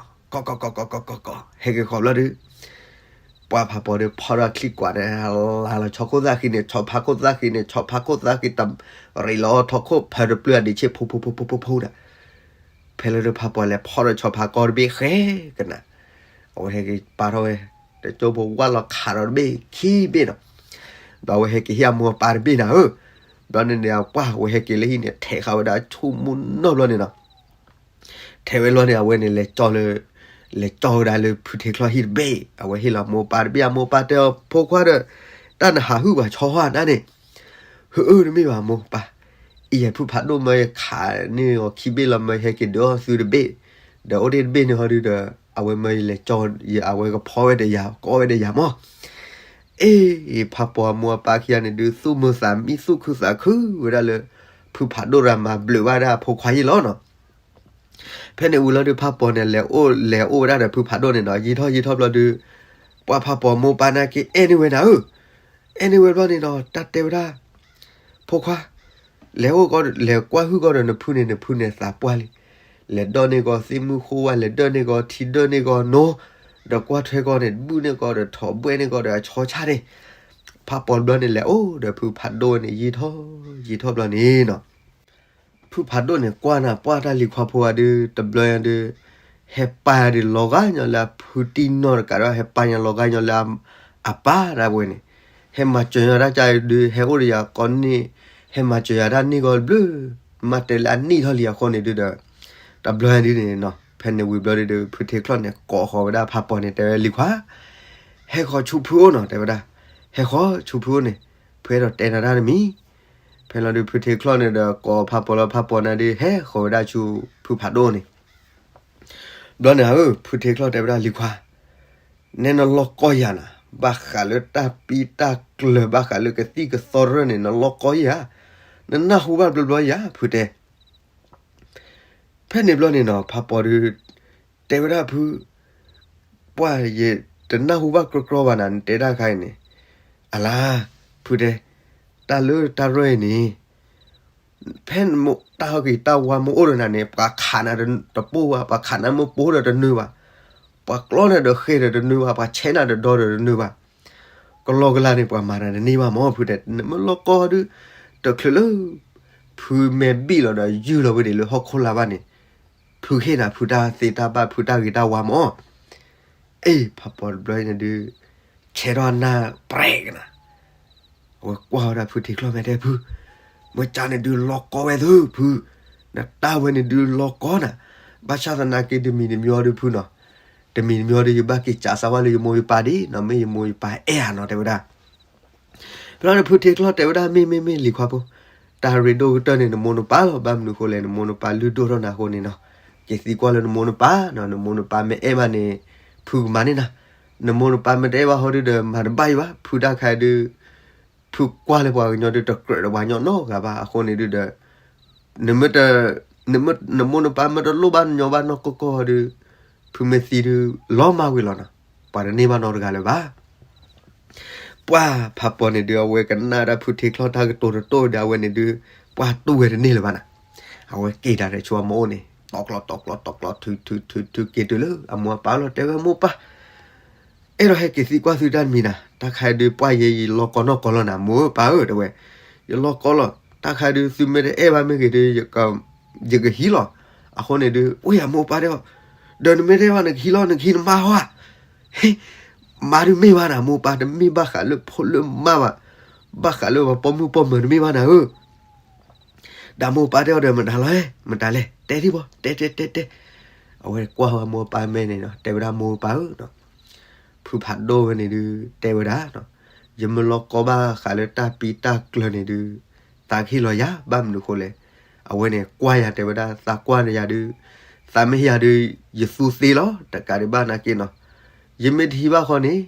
ကီကီကီကီကီကီကီ, ဟဲက့ၤဃီၤဘျီဒုး ပှၤဖးပီၤဒုး ဖီၣ်ထီၣ်ချံကွၢ်န့ၣ် လၤလီၤဆီခိၣ်သၣ်ဃံန့ၣ်, ဆီဖါခိၣ်သၣ်ဃံန့ၣ်, ဆီဖါခိၣ်သၣ်ဃံ တရံးလီၤထီခိၣ်ဖၢတပျုၢ်အဒံးဆ့ ဖိဖိဖိဖိဖိဖိဒီး, ဖဲလၢဒုးဖးပီၤလဲၤဖီၣ်ဒီးဆီဖါကီၢ်တဘ့ၣ်ဃဲကနၤ, အဝဲဟဲက့ၤပာ်ထီၣ်ဝဲ, တကၠိဖိဝၢ်လီၤခးဒီးတဘ့ၣ်ခံဘ့ၣ်ဒီး, ဒီးအဝဲဟဲက့ၤဟ့ၣ်အမိၢ်အပၢ်တဘ့ၣ်နၤဧၢ, ဘျီန့ၣ်န့ၣ် ပှၢ်ဝဲဟဲက့ၤလၢဟံၣ်န့ၣ် ထဲးဃာ်ဝဲဒၣ်ဆူမုၢ်နီၢ်ဘျီန့ၣ်နီၤ. ထဲးဝဲလီၤန့ၣ် အဝဲန့ၣ်လဲၤကၠီလၢ, လဲၤကၠီဝဲဒၣ်လၢဖုထံချီၣ်ဟံၣ်တဘ့ၣ်, အဝဲဟ့ၣ်လီၤမိၢ်ပၢ်တဘ့ၣ်, အမိၢ်ပၢ်တဲအီၤဖိခွါဒီး, တၢ်နဟးဟုၣ်ပှၤဆီဟီၣ်နၤန့ၣ်, ဟုၣ်အၢတမ့ၢ်ဘၣ်မိၢ်ပၢ်, အံၤယဖုဖးဒိၣ်မၢယခးန့ၢ်အီၤခံဘ့ၣ်လီၤ မၢဟဲက့ၤဒုးအီၣ်သုတဘ့ၣ်, ဒီးအိၣ်တ့ၢ်တဘ့ၣ်န့ၣ်ဟီဒုးဒီး, အဝဲမၢယလဲၤကၠီ, အဝဲကဖီဝဲဒီးယၤ ကီဝဲဒီးယၤမၢ်. အ့ၣ်, ဖးပီၤအမိၢ်အပၢ်ခံဂၤန့ၣ်ဒုး သူၣ်မုာ်သးမံသူၣ်ခုသးခုဝဲဒၣ်လၢ, ဖုဖးဒိၣ်ရၤမၤဘျုးဘၣ်ဒၣ်အဖိခွါယံၤလီၤနီၤ. ဖဲန့ၣ်ဝံၤလီၤဒုး ဖးပီၤန့ၣ် လဲၤအိၣ်လဲၤအိၣ်ဝဲဒၣ်ဒီးဖုဖးဒိၣ်န့ၣ်နီၤ, ယံာ်ထီၣ်ယံာ်ထီၣ်ဘျီဒုး, ပှၢ်ဖးပီၤမိၢ်ပၢ်နာ်က့ အဲၣ်န့ၢ်ဝဲနၤဧၢ, အဲၣ်န့ၢ်ဝဲဘျီန့ၣ်ဒီး တၢ်တဲဝဲဒၣ်, ဖိခွါ, လဲၤအိၣ်ကီး လဲၤကွၢ်ဟုၣ်ကီးဒီးနဖုန့ၣ် နဖုန့ၣ်သးပှၢ်လံ, လဲၤဒီးန့ၢ်ကီးသ့ၣ်မုၢ်ဃိဝါ လဲၤဒၢးန့ၢ်ကီးထံဒၢးန့ၢ်ကီးနိ, ဒီးကွၢ်ထွဲကီးန့ၣ် ဘုၣ်န့ၢ်ကီးဒီးထိးဘှဲၣ်န့ၢ်ကီးဒီးအဆီဆၣ်န့ၣ်, ဖးပီၤဘျီန့ၣ် လဲၤအိၣ်ဒီးဖုဖးဒိၣ်န့ၣ် ယံာ်ထီၣ်, ယံာ်ထီၣ်ဘျီန့ၣ်နီၤ. ဖုဖးဒိၣ်န့ၣ် ကွၢ်နၤပှၢ်တၢ်လံၤခွါဖိဂၤဒုး တဘျီညါဒုး, ဟဲပာ်ဒုးလီၤဂာ်ညီလၢအဖုတံၢ်နီၢ်တကးဒီး ဟဲပာ်ညီလီၤဂာ်ညီလၢအပၢ်ဒၣ်ဝဲန့ၣ်, ဟဲမၤစၢၤညီတၢ်ကါဒုး ဟဲအိၣ်ဒီးယၤကိးန့ၣ်, ဟဲမၤစၢၤယၤတၢ်န့ၢ်ကီးတဘျုး, မ့ၢ်တဲလၢအနံၣ်ထီၣ်လံအဃိန့ၣ်ဒုးဒီး, တဘျီညါဒုးန့ၣ်နီၤ ဖဲန့ၣ်ဝံၤဘျီဒုးဒီး ဖုထံချီၣ်န့ၣ် ကိးဃီၤဝဲဒၣ်ဖးပီၤန့ၣ် တဲဝဲလံၤခွါ, ဟဲဃီၤဆူဖုအိၣ်နီၤ တဲဝဲဒၣ်, ဟဲဃီၤဆူဖုအိၣ်န့ၣ်, ဖုအဲၣ်ဒိးတဲနၤတၢ်တမံၤ ဖဲလီၤဒုးဖုထံချီၣ်န့ၣ်ဒီး ကိးဖးပီၤလီၤ ဖးပီၤန့ၣ်ဒုး ဟဲဃီၤဝဲဒၣ်ဆူဖုဖးဒိၣ်န့ၣ်, ဘျီန့ၣ်ဧၢ ဖုထံချီၣ်တဲဝဲဒၣ်လံၤခွါ, နဲနလီၢ်ကီယၤနၤ, ဘၣ်ဃးလၢတၢ်ပံတၢ်ကျၢၤ ဘၣ်ဃးလၢကသံၣ်ကသီရၢၢ်န့ၣ် နလီၢ်ကီယၤ, နနၢ်ဟူဘၣ်ဘျီဘျီယၤ ဖုတဲ ဖဲန့ၣ်ဘျီန့ၣ်နီၤ ဖးပီၤဒုး တဲဝဲဒၣ်ဖု, ပှၢ်ယတနၢ်ဟူဘၣ်ကြီကြီဘၣ်နၤ နတဲတၢ်ခါအံၤန့ၣ်, အလါ, ဖုတဲ, တၢ်လၢတၢ်ရၢၢ်အံၤန့ၣ်, ဖဲနမ့ၢ်တၢ်ဟီၣ်က့ၤတၢ်ဝါမ့ၢ်အိၣ်ဒီးနၤန့ၣ် ပှၤခးနၤတပိၢ်ဘၣ်, ပှၤခးနၤမ့ၢ်ပိၢ်ဒီးတနၢၤဘၣ်, ပှၤကျီနၤဒီးဃဲၤဒီးတနၢၤဘၣ်, ပှၤဆဲးနၤဒီးဒီဒီးတနၢၤဘၣ်. ကလီကလီန့ၣ် ပှၤမၤနၤတန့ၢ်ဘၣ်မၢ် ဖုတဲ, နမ့ၢ်လီၤကီဒုး, တချုးလၢ ဖုမဲာ်ဘံၣ်လီၤဒီးယုၢ်လီၤဝဲဒၣ်လၢဟီၣ်ခိၣ်လာ်ဘၣ်န့ၣ်, ဖုဟ့ၣ်နၤဖုတၢ်သ့တၢ်ဘၣ် ဖုတၢ်ဂ့ၤတၢ်ဝါမၢ်. အ့ ဖးပီတဘျီန့ၣ်ဒုး ဆဲးထီၣ်နၢ်ပြဲးကနၤ အဝဲကွၢ်ဝဲဒၣ်ဖုထံချီၣ်မဲာ်တဲဖု, မ့ၢ်ကန့ၣ်ဒုးလီၤကီဝဲသုဖု, နတၢ်ဝဲန့ၣ်ဒုးလီၤကီနၤ, ဘၣ်ဆၣ်သနာ်က့တမံၤတမံၤအံၤဒုးဖုနီၤ, တမံၤတမံၤအံၤဒုး ယဘၣ်က့ၤစးစးဝဲလၢယမိၢ်ယပၢ်ဒ်နီၤ, မ့ၢ်ယမိၢ်ယပၢ်အဲၣ်ဧါနီၤ တဲဝဲဒၣ်. ဖဲလီၤန့ၣ်ဖုထံချီၣ်တဲဝဲဒၣ် မ့ၢ်မ့ၢ်မ့ၢ်လံၤခွါဖိ, တၢ်ရ့ဒိၣ်ကတၢၢ်န့ၣ် နမိၢ်နပၢ်လီၤ, ဘၣ်မနုၤဃိလဲၣ် နမိၢ်နပၢ်လုၢ်ဒိၣ်ထီၣ်နၤအဃိန့ၣ်နီၤ, က့ၤသံကွၢ်လၢနမိၢ်နပၢ်နီၤ, နမိၢ်နပၢ်မ့ၢ်အဲၣ်ဘၣ်န့ၣ် ဖုကမၤန့ၢ်နၤ, နမိၢ်နပၢ်မ့ၢ်တအဲၣ်ဘၣ်ဟီဒုးဒီး မၤတဘၣ်အံၤဘၣ်, ဖုတၢ်ခါဒုး ဖုကွၢ်လၢပှၤကညီဒုး တကြၢးဒီးပှၤကညီနီတဂၤဘၣ်, အဃိန့ၣ်ဒုးဒီး နမ့ၢ်တ နမိၢ်နပၢ်မ့ၢ်တလိၣ်ဘၣ်ညီဘၣ်နီၢ်ကီၢ်ကီၢ်ဒုး, ဖုမ့ၢ်သံဒုး လီၤမၢ်ဝံၤလီၤနီၤ, ပှၤတန့ၢ်ဘၣ်နီတဂၤလၢၤဘၣ်. ပှၤဖးပီန့ၣ်ဒုး အဝဲကနၣ်တၢ်ဖုထံချီၣ်တၢ်ကတိၤတတိၢ်ဒီး အဝဲန့ၣ်ဒုး ပှၤတူၢ်ဝဲတန့ၢ်လၢၤဘၣ်နီၤ, အဝဲက့ၤတၢ်ဒီးဆိအမိၢ်အိၣ်န့ၣ် တီကျီတီကျီတီကျီ ထုထုထုထုက့ၤတုၤလၢအမိၢ်အပၢ်လီၤ, တဲဝဲမိၢ်ပၢ် အဲၣ်ဒိးဟဲက့ၤသံကွၢ်သုတၢ်တမံၤနၤ, တၢ်ခါဒုးပှၢ်ယဲယလီၤကီနီၢ်ကီၢ်လီၤနၤ, မိၢ်ပၢ်ဧၢ တဲဝဲ, ယလီၤကီလီၤ, တၢ်ခါဒုးသုမ့ၢ်တအဲၣ်ဘၣ်မ့ၢ်ဂ့ၤဒုး ယကဟံးလီၤ. အဃိန့ၣ်ဒုး အိၣ်ယၤမိၢ်ပၢ်တဲအီၤ, ဒီးနမ့ၢ်တအဲၣ်ဘၣ်နကဟံးလီၤ, နကဟံးနမါဟီဧါ. မါဒုးမ့ၢ်ဘၣ်နၤ, မိၢ်ပၢ် တမ့ၢ်ဘၣ်ဃးလၢဖိလၢမါဘၣ်, ဘၣ်ဃးလၢပှၤပိာ်မုၣ်ပိာ်မၢၤတမ့ၢ်ဘၣ်နၤဧၢ. ဒီးမိၢ်ပၢ်တဲအီၤဒီး မတၤလဲၣ်, မတၤလဲၣ်, တဲဒံးဘၣ်, တဲတဲတဲတဲ. အဝဲကွၢ်ဝဲမိၢ်ပၢ်မဲာ်န့ၣ်ဒီး တဲဝဲဒၣ်မိၢ်ပၢ်ဧၢ, ဖုဖးဒိၣ်ဝဲန့ၣ်ဒုး တဲဝဲဒၣ်, ယမ့ၢ်လီၤကီဘၣ်ဃးလၢတၢ်ပံတၢ်ကျၢၤန့ၣ်ဒုး သးကဟ့ၣ်လီၤယၤ, ဘၣ်မနုၤဃိလဲၣ်, အဝဲန့ၣ်ကွၢ်ယၤတဲဝဲဒၣ် သးကွၢ်န့ၢ်ယၤဒုး, သးမ့ၢ်ဟ့ၣ်ယၤဒုး ယသူသ့လီၤ, တကးဒံးဘၣ်နာ်က့နီၤ, ယမ့ၢ်တဟံးဘၣ်ဃီန့ၣ်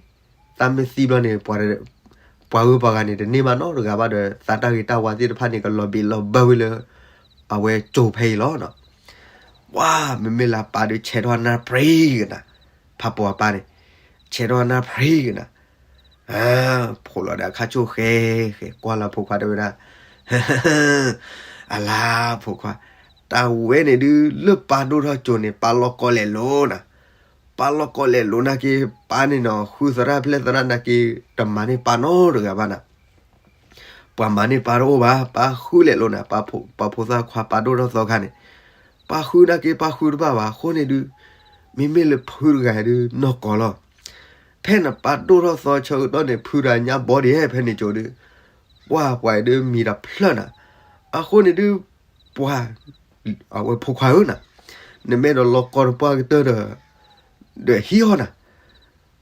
သးမ့ၢ်သံဘျီန့ၣ် ပှၤဧၢပှၤဂၤန့ၣ် တန့ၢ်ဘၣ်နီတဂၤဘၣ်ဒီး သးတၢ်ဂ့ၤတၢ်ဝါသ့ၣ်တဖၣ်န့ၣ် ကလီၤဘံးလီၤဘၢဝဲလၢ အဝဲကၠိဖဲအံၤလီၤ. ပှၤမ့မ့ၢ်လၢအပၢ်ဒုး ဆဲးထီၣ်နၢ်ပြံကနၤ, ဖးပီအပၢ်န့ၣ် ဆဲးထီၣ်နၢ်ပြံကနၤ, ဖိးလီၤဒီးအခါဆိၣ်ဃဲဃဲ ကွၢ်လၢဖိခွါတဲဝဲဒၣ်, အလါဖိခွါ, တၢ်ဝဲန့ၣ်ဒုး လၢပၢ်ဒိၣ်ထီၣ်ကၠိန့ၣ် ပၢ်လီၤကီလဲၤလိၤနၤ, ပၢ်လီၤကီလဲၤလိၤနာ်က့ ပၢ်န့ၣ်နီၤ ဃုသရၣ်ဖျဲၣ်သရၣ်နာ်က့ တမၤန့ၢ်ပၢ်နီတဂၤဘၣ်နၤ. ပှၤမၤန့ၢ်ပၢ်တအိၣ်ဘၣ်, ပၢ်ဃုလဲၤလိၤနၤ, ပှၤဖိသၣ်ခွါပၢ်ဒိၣ်ထီၣ်သီခါန့ၣ်, ပၢ်ဃုနာ်က့ ပၢ်ဃုတဘၣ်ဘၣ်အဃိန့ၣ်ဒုး, မ့မ့ၢ်လၢဖုတဂၤဒုး နီၢ်ကီၢ်လီၤ. ဖဲနပၢ်ဒိၣ်ထီၣ်သီဆၢကတီၢ်န့ၣ် ဖုတဂၤညါဘီဒံးဖဲန့ၣ်ကၠိဒုး, ပှၤပှၤဒုးမံၤတဖျၢၣ်နၤ, အဃိန့ၣ်ဒုး ပှၤ အဝဲဖိခွါဧၢနၤ, နမ့ၢ်အဲၣ်ဒိးလီၤကီတပှၢ်ကတၢၢ်ဒီး ဒီးဟံးအီၤနၤ,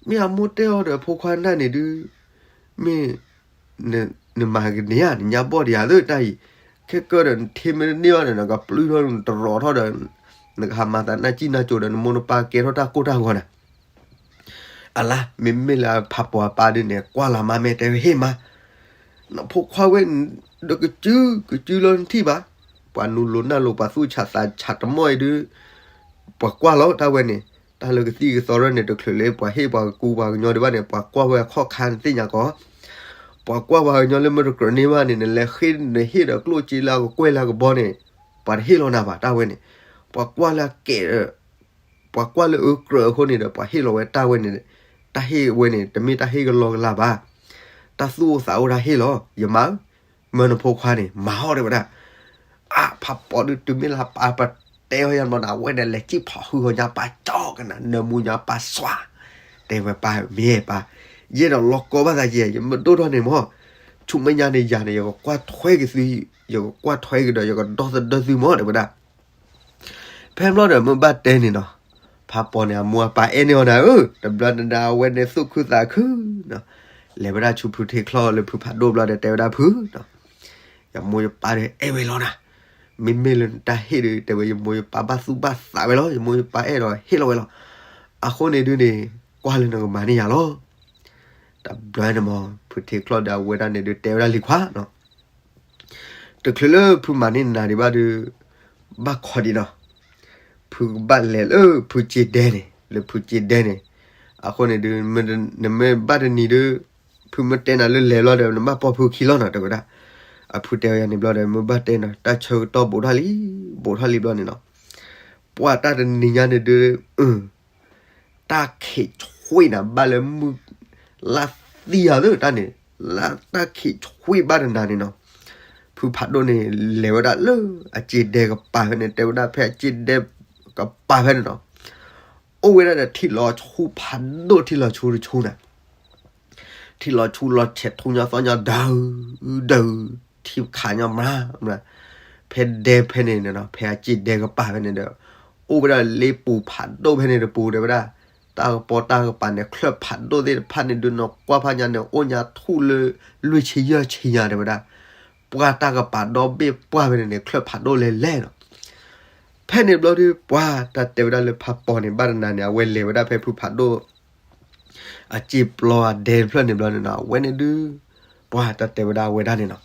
မ့ၢ်အမိၢ်တဲအီၤဒီးဖိခွါနၢ်န့ၣ်ဒုး, မ့ၢ် နမၤကန့ၢ်ဧါ, နညါဘီၣ်ဒံးဧါသၢတၢ်အံၤ, ခဲကၢဒီးနထံမ့ၢ်တန့ၢ်ဘၣ်ဒီး နကပျုၢ်ထီၣ်နတရီထီၣ်ဒီး နကဟးမၤသးနၢ်စံၣ်နၢ်စိၤဒီး နမိၢ်နပၢ်ကဲထီၣ်တၢ်ကိၢ်တၢ်ဂီၤနၤ. အလါ မ့မ့ၢ်လၢဖးပီၤအပၢ်ဒုးန့ၣ် ကွၢ်လၢ်မါမဲာ်တဲဝဲဟ့ၣ်မါ, နဖိခွါဝဲ ဒီးကစု ကစုလီၤနထံၣ်ဘၣ်, ပှၤနူလိၤနၢ်လိၤ ပှၤသူၣ်ဆးသးဆးတမီၢ်အံၤဒုး ပှၤကွၢ်လီၤတၢ်ဝဲန့ၣ်, တၢ်လၢကသံၣ်ကသီရၢၢ်န့ၣ် တချုးလၢပှၤဟ့ၣ်ပှၤကကူပှၤကညီဒံးဘၣ်န့ၣ် ပှၤကွၢ်ဝဲအခီၣ်ခါနသ့ၣ်ညါကီး, ပှၤကွၢ်ပှၤကညီလၢမ့ၢ်တကြၢးန့ၢ်ဘၣ်န့ၣ် နလဲၤဃ့နဟ့ၣ်ဒီးကျိၣ်စ့လၢအကကွဲၢ်လၢအကဘီန့ၣ် ပှၤတဟ့ၣ်လီၤနၤဘၣ်တၢ်ဝဲန့ၣ်, ပှၤကွၢ်လၢအကဲး ပှၤကွၢ်လၢအကြၢးအဃိန့ၣ်ဒီး ပှၤဟ့ၣ်လီၤဝဲတၢ်ဝဲန့ၣ်, တၢ်ဟ့ၣ်ဝဲန့ၣ် တမ့ၢ်တၢ်ဟ့ၣ်ကလီကလီဘၣ်, တၢ်သူၣ်အိၣ်သးအိၣ်တၢ်ဟ့ၣ်လီၤ, ယမါဧၢ, မၢနဖိခွါန့ၣ် မၤဟီၣ်တဲဝဲဒၣ်. အါ ဖးပီၤဒုး တုၤမ့ၢ်လၢပၢ်ပတဲအီၤယၤဘျီန့ၣ် အဝဲဒၣ်လဲၤစံၣ်ဖီၣ်ဟုၣ်ဃီညါပၢ်ကၠီကနၣ် နၢမူညါပၢ်စွါ, တဲဝဲပၢ်မ့ၢ်ပၢ်, ယအဲၣ်ဒိးလီၤကီဘၣ်သးယဲ ယမ့ၢ်ဒိၣ်ထီၣ်န့ၣ်မၢ်, ဆူမဲာ်ညါန့ၣ်ယၤန့ၣ် ယကကွၢ်ထွဲက့ၤသု, ယကကွၢ်ထွဲက့ၤဒီး ယကဒီသဒၢသုမၢ် တဲဝဲဒၣ်. ဖဲဘျီဒီးမ့ၢ်ဘၣ်တဲန့ၣ်နီၤ, ဖးပီၤန့ၣ် အမိၢ်အပၢ်အဲၣ်န့ၢ်အီၤနၤဧၢ, တဘျီနဒၣ်အဝဲန့ၣ်သူၣ်ခုသးခုနီၤ, လဲၤဝဲဒၣ်ဆူဖုထံချီၣ်လၢဖုဖးဒိၣ်ဘျီဒီးတဲဝဲဒၣ်ဖုနီၤ, ယမိၢ်ယပၢ်ဒီးအဲၣ်ဝဲလီၤနၤ, မ့မ့ၢ်လၢနတၢ်ဟ့ၣ်ဒုး တဲဝဲယမိၢ်ယပၢ်ဘၣ်သူၣ်ဘၣ်သးဝဲလီၤ, ယမိၢ်ယပၢ်အဲၣ်ဒိးဟ့ၣ်လီၤဝဲလီၤ, အဃိန့ၣ်ဒုးန့ၣ် ကွၢ်လၢနကမၤန့ၢ်ယၤလီၤ. တဘျီန့ၣ်မၢ် ဖုထံချီၣ်ဒီးအဝဲဒၣ်န့ၣ်ဒုးတဲဝဲဒၣ်လံၤခွါနီၤ တချုးလၢဖုမၤန့ၢ်နၤဒံးဘၣ်ဒီး ဘၣ်ခီဒံးနီၤ, ဖုကဘၣ်လဲၤလၢဖုစ့ဒဲန့ၣ်, လၢဖုစ့ဒဲန့ၣ်, အဃိန့ၣ်ဒုး နမ့ၢ်ဘၣ်တနံၤဒီး ဖုမ့ၢ်တဲနၤလၢလဲၤဘျီဒီး နဘၣ်ပိာ်ဖုခံလီၤနီၤ တဲဝဲဒၣ်. အဖုတဲဝဲယၤန့ၣ်ဘျီဒီး မ့ၢ်ဘၣ်တဲနီၤ တၢ်ဆၢကတီၢ်ဘူးထီၣ်လံ, ဘူးထီၣ်လံဘျီန့ၣ်နီၤ, ပှၢ်တၢ်တနံၤညါန့ၣ်ဒုး တၢ်ခံးဆှံနၤဘၣ်လၢမုၢ်လါသံဧါသၢတၢ်န့ၣ်, လါတၢ်ခံးဆှံဘၣ်တနၤန့ၣ်နီၤ, ဖုဖးဒိၣ်န့ၣ် လဲၤဝဲဒၣ်လၢအစ့ဒဲကပၤဖဲန့ၣ်, တဲဝဲဒၣ်ဖဲအစ့ဒဲကပၤဖဲန့ၣ်နီၤ, အိၣ်ဝဲဒၣ်ဒီးထံလီၤဆူဖးဒိၣ် ထံလီၤဆူတဆူနၤ ထံလီၤဆူလီၤဆဲးထူညီသီၣ်ညီဒၢး ဒၢး ထံခးညီမးမး, ဖဲဒဲဖဲန့ၣ်န့ၣ်နီၤ, ဖဲအစ့ဒဲကပၤဖဲန့ၣ်ဒီး အိၣ်ဝဲဒၣ်လ့ပူၤဖးဒိၣ်ဖဲန့ၣ်တပူၤ တဲဝဲဒၣ်, တၢ်ကပီၤတၢ်ကပၤန့ၣ် ချၢၣ်ဖးဒိၣ်သ့ၣ်တဖၣ်န့ၣ်ဒုးနီၤ ကွၢ်ဖးညါန့ၣ် အိၣ်ညါထူၣ်လၢ လွံၢ်ဆံယဲၢ်ဆံညါတဲဝဲဒၣ်, ပှၢ်တၢ်ကပၤဒီဘ့ၣ်ပှၢ်ဖဲန့ၣ်န့ၣ် ချၢၣ်ဖးဒိၣ်လဲၤလဲၤနီၤ ဖဲန့ၣ်ဘျီဒုး ပှၢ်တၢ်တဲဝဲဒၣ်လၢဖးပီၤန့ၣ် ဘၣ်တနၤန့ၣ် အဝဲလဲၤဝဲဒၣ်ဖဲဖုဖးဒိၣ် အစ့ပျီအဒဲတဖျၢၣ်န့ၣ်ဘျီန့ၣ်နီၤ, အဝဲန့ၣ်ဒုး ပှၢ်တၢ်တဲဝဲဒၣ်အဝဲဒၣ်န့ၣ်နီၤ,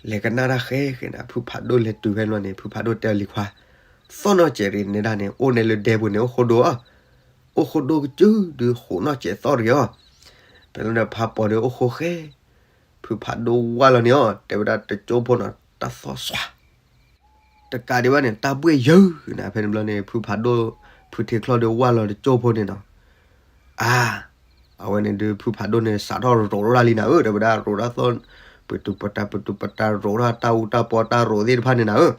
လဲၤကနၣ်တၢ်ဃဲဃဲန့ၣ် ဖုဖးဒိၣ်လဲၤတုၤဖဲန့ၣ်ဘျီန့ၣ် ဖုဖးဒိၣ်တဲအီၤလံၤခွါ, သီၣ်နီၢ်စဲးရံးန့ၣ်ဒၣ်န့ၣ် အိၣ်န့ၣ်လၢဒဲပူၤန့ၣ် အိၣ်ဃိဒိၣ်, အိၣ်ဃိဒိၣ်ကစုဒုး ဃိးနီၢ်စဲးသီၣ်တဂ့ၤအီၤ, ဖဲလီၤန့ၣ်ဖးပီၤဒုးအိၣ်ဃိဃဲ, ဖုဖးဒိၣ်ဝၢ်လီၤန့ၣ်အီၤ တဲဝဲဒၣ်တကၠိဖိနီၤ တၢ်သီၣ်စွါ တကးဒံးဘၣ်န့ၣ် တၢ်ဘှ့ၣ်ယၢၤနၤ ဖဲန့ၣ်ဘျီန့ၣ် ဖုဖးဒိၣ် ဖုထံချီၣ်ဒုးဝၢ်လီၤတကၠိဖိန့ၣ်နီၤ, အါ အဝဲန့ၣ်ဒုး ဖုဖးဒိၣ်န့ၣ် စးထီၣ်ရိးထီၣ်တၢ်လံနၤဧၢ တဲဝဲဒၣ် ရိးတၢ်သီၣ် ပတုၤပတၤ ပတုၤပတၤ ရိးထီၣ်တၢ်အူတၢ်ပီတၢ်ရိးသ့ၣ်တဖၣ်န့ၣ်နၤဧၢ,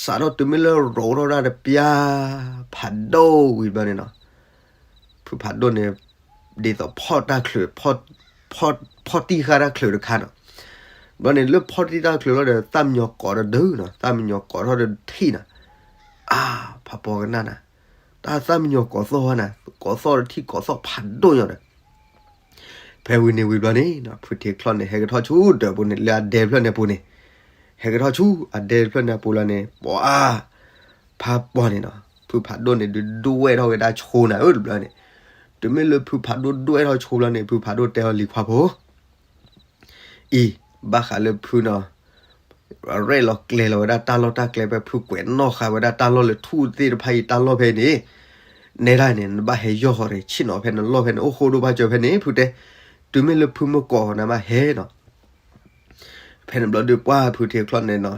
စးထီၣ်တုၤမ့ၢ်လၢရိးထီၣ်တၢ်တပျၢ် ဖးဒိၣ်ဝံၤဘျီန့ၣ်နီၤ ဖုဖးဒိၣ်န့ၣ် ဒ်သိးဖီၣ်တၢ်ချုး ဖီၣ်တံၢ်ဃာ်တၢ်ချုးတခါနီၤ, ဘျီန့ၣ် လၢဖီၣ်တံၢ်တၢ်ချုးလီၤဒီး သၣ်မံယီၤကိးတဒုနီၤ သၣ်မံယီၤကိးထီၣ်တထံၣ်နီၤ, အါ ဖးပီၤကနၣ်နၤ, တၢ်သၣ်မံယီၤကိးသီၣ်ဝဲနၤ ကိးသီၣ်တထံၣ်ကိးသီၣ်ဖးဒိၣ်ညီဒီး ဖဲဝံၤန့ၣ်ဝံၤဘျီန့ၣ်နီၤ ဖုထံချီၣ်န့ၣ် ဟဲကထီၣ်ဆူဒၢးပူၤန့ၣ် လၢအဒဲတဖျၢၣ်န့ၣ်အပူၤန့ၣ်, ဟဲကထီၣ်ဆူအဒဲတဖျၢၣ်န့ၣ်အပူၤလီၤန့ၣ် ပှၤ ဖးပီၤန့ၣ်နီၤ ဖုဖးဒိၣ်န့ၣ်ဒုးဒွဲၣ်ထီၣ်ဝဲဒၣ်ဆိနၤဧၢတဘျီန့ၣ်, တုၤမ့ၢ်လၢဖုဖးဒိၣ်ဒွဲၣ်ထီၣ်ဆိဘျီန့ၣ် ဖုဖးဒိၣ်တဲအီၤလံၤခွါဖိ အံၤ ဘၣ်ဃးလၢဖုနီၤ ရဲၣ်လီၤကျဲၤလီၤဝဲဒၣ်တၢ်လီၢ်တၢ်ကျဲ ဖဲဖုကွဲးနီၣ်ဃာ်ဝဲဒၣ်တၢ်လီၢ်လၢထူၣ်သ့ၣ်တဖၣ်အံၤတၢ်လီၢ်ဖဲအံၤန့ၣ်, နဲဒၣ်န့ၣ် နဘၣ်ဟဲယီၢ်ဃီၤတဂ့ၤ ဆ့ၣ်နီၤဖဲနလီၢ်ဖဲန့ၣ် အိၣ်ဃိဒိၣ်ဘၣ်စၢၤဖဲန့ၣ် ဖုတဲ, တုၤမ့ၢ်လၢဖုမ့ၢ်ကိးနၤမးဟဲနီၤ ဖဲန့ၣ်ဘျီဒုးပှၢ်ဖုထံချီၣ်န့ၣ်နီၤ,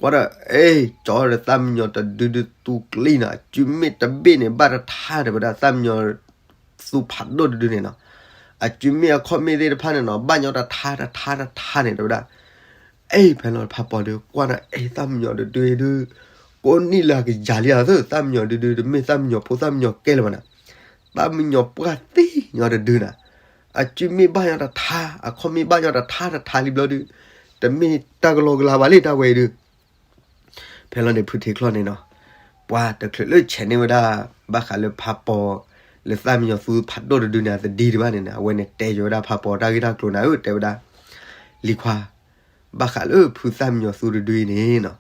ကွၢ်ဒီး အဲ ကၠီဒီးသၣ်မံယီၤတဒုဒုးသူကျံနီၤ အစုမ့ၣ်တဘ့ၣ်န့ၣ် ဘၣ်တထါတဲဝဲဒၣ် သၣ်မံယီၤသူဖးဒိၣ်တဒုန့ၣ်နီၤ, အစုမ့ၣ်အခီၣ်မ့ၣ်သ့ၣ်တဖၣ်န့ၣ်နီၤ ဘၣ်ညီတထါတထါတထါန့ၣ်တဲဝဲဒၣ်, အဲ ဖဲလီၤဖးပီၤဒုး ကွၢ်ဒီး အဲ သၣ်မံယီၤတဒုဒုး ကိးနံၣ်လၢအကယၤလံဧါသၢ သၣ်မံယီၤဒုဒု တမ့ၢ်သၣ်မံယီၤဖိသၣ်မံယီၤကဲလၢၤဘၣ်နီၤ, သၣ်မံယီၤပှၢ်သ့ၣ်ညီတဒုနီၤ, အစုမ့ၣ်ဘၣ်ညီတထါ အခီၣ်မ့ၣ်ဘၣ်ညီတထါတထါလံဘျီဒုး, တမ့ၢ်တၢ်ကလီကလီဘၣ်လံတၢ်ဝဲအံၤဒုး ဖဲလီၤန့ၣ်ဖုထံချီၣ်န့ၣ်နီၤ, ပှၤတချုးလၢဆဲးန့ၢ်ဝဲဒၣ် ဘၣ်ဃးလၢဖးပီၤ လၢသၣ်မံယီၤသူဖးဒိၣ်တဒုန့ၣ် အသဒံတဘၣ်န့ၣ်န့ၣ် အဝဲန့ၣ်တဲယိၤဝဲဒၣ်ဖးပီၤတၢ်ဂ့ၢ်တၢ်ကျိၤနၤဧၢ တဲဝဲဒၣ်, လံၤခွါ, ဘၣ်ဃးလၢဖုသၣ်မံယီၤသူတဒုအံၤန့ၣ်နီၤ,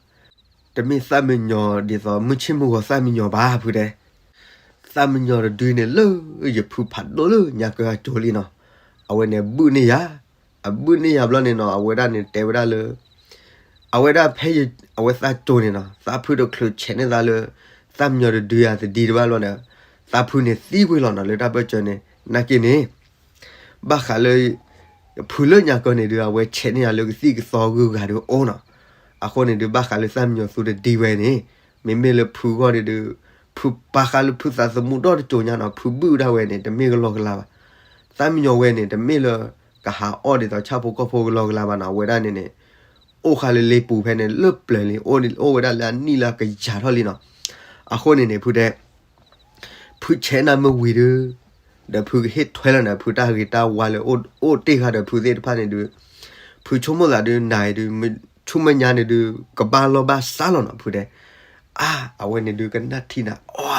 တမ့ၢ်သၣ်မံယီၤဒ်သိးမုၢ်ဆ့ၣ်မုၢ်ဂီၤသၣ်မံယီၤဘၣ်ဖုတဲ သၣ်မံယီၤတဒုန့ၣ်လၢယဖုဖးဒိၣ်လၢညါကၢအကၠိလံနီၤ, အဝဲန့ၣ်ဘုၣ်န့ၢ်ယၤ, အဘုၣ်န့ၢ်ယၤဘျီန့ၣ်နီၤ အဝဲဒၣ်န့ၣ်တဲဝဲဒၣ်လၢ အဝဲဒၣ်ဖဲအဝဲသးကၠိန့ၣ်နီၤ သးဖုတချုးဆဲးန့ၢ်သးလၢ သၣ်မံယီၤတဒုယၤသဒံတဘၣ်ဘျီန့ၣ်, သးဖုန့ၣ်သံကွံာ်လီၤနီၤ လၢတၢ်ဘၢၣ်စၢၤန့ၣ် နာ်က့န့ၣ် ဘၣ်ဃးလၢ ဖုလၢညါကၢန့ၣ်ဒုး အဝဲဆဲးန့ၢ်ယၤလၢကသံၣ်ကသီဂုၤဂၤဒုးအိၣ်နီၤ, အဃိန့ၣ်ဒုး ဘၣ်ဃးလၢသၣ်မံယီၤသူတဒုဝဲန့ၣ် မ့မ့ၢ်လၢဖုဂီၢ်န့ၣ်ဒုး ဖုပာ်ဃာ်လၢဖုသးသမူဒီတကၠိညါနီၤ ဖုဘုၣ်ဒၣ်ဝဲန့ၣ် တမ့ၢ်ကလီကလီဘၣ်, သၣ်မံယီၤဝဲန့ၣ် တမ့ၢ်လၢ ကဟးအီၣ်ဒ်သိးဆၣ်ဖိကီၢ်ဖိကလီကလီဘၣ်နီၤ အဝဲဒၣ်န့ၣ်န့ၣ် အိၣ်ဃာ်လၢလ့ပူၤဖဲန့ၣ် လၢပျၢၤလံ အိၣ်ဝဲဒၣ်လၢအနံၣ်လၢအကယၤထီၣ်လံနီၤ, အဃိန့ၣ်န့ၣ် ဖုတဲ ဖုဆဲးနၤမ့ၢ်ဝံၤဒုး ဒီးဖုကဟ့ၣ်ထွဲလီၤနၤ ဖုတၢ်ဂ့ၤတၢ်ဝါလၢအိၣ်တ့ၢ်ဃာ်ဒီးဖုသ့ၣ်တဖၣ်န့ၣ်ဒုး ဖုဆိကမိၣ်သးဒုးနၤအံၤဒုး ဆူမဲာ်ညါန့ၣ်ဒုး ကဘၣ်လီၢ်ဘၣ်စးလီၤနီၤ ဖုတဲ, အါ အဝဲန့ၣ်ဒုးကနၣ်ထံနၤ အီ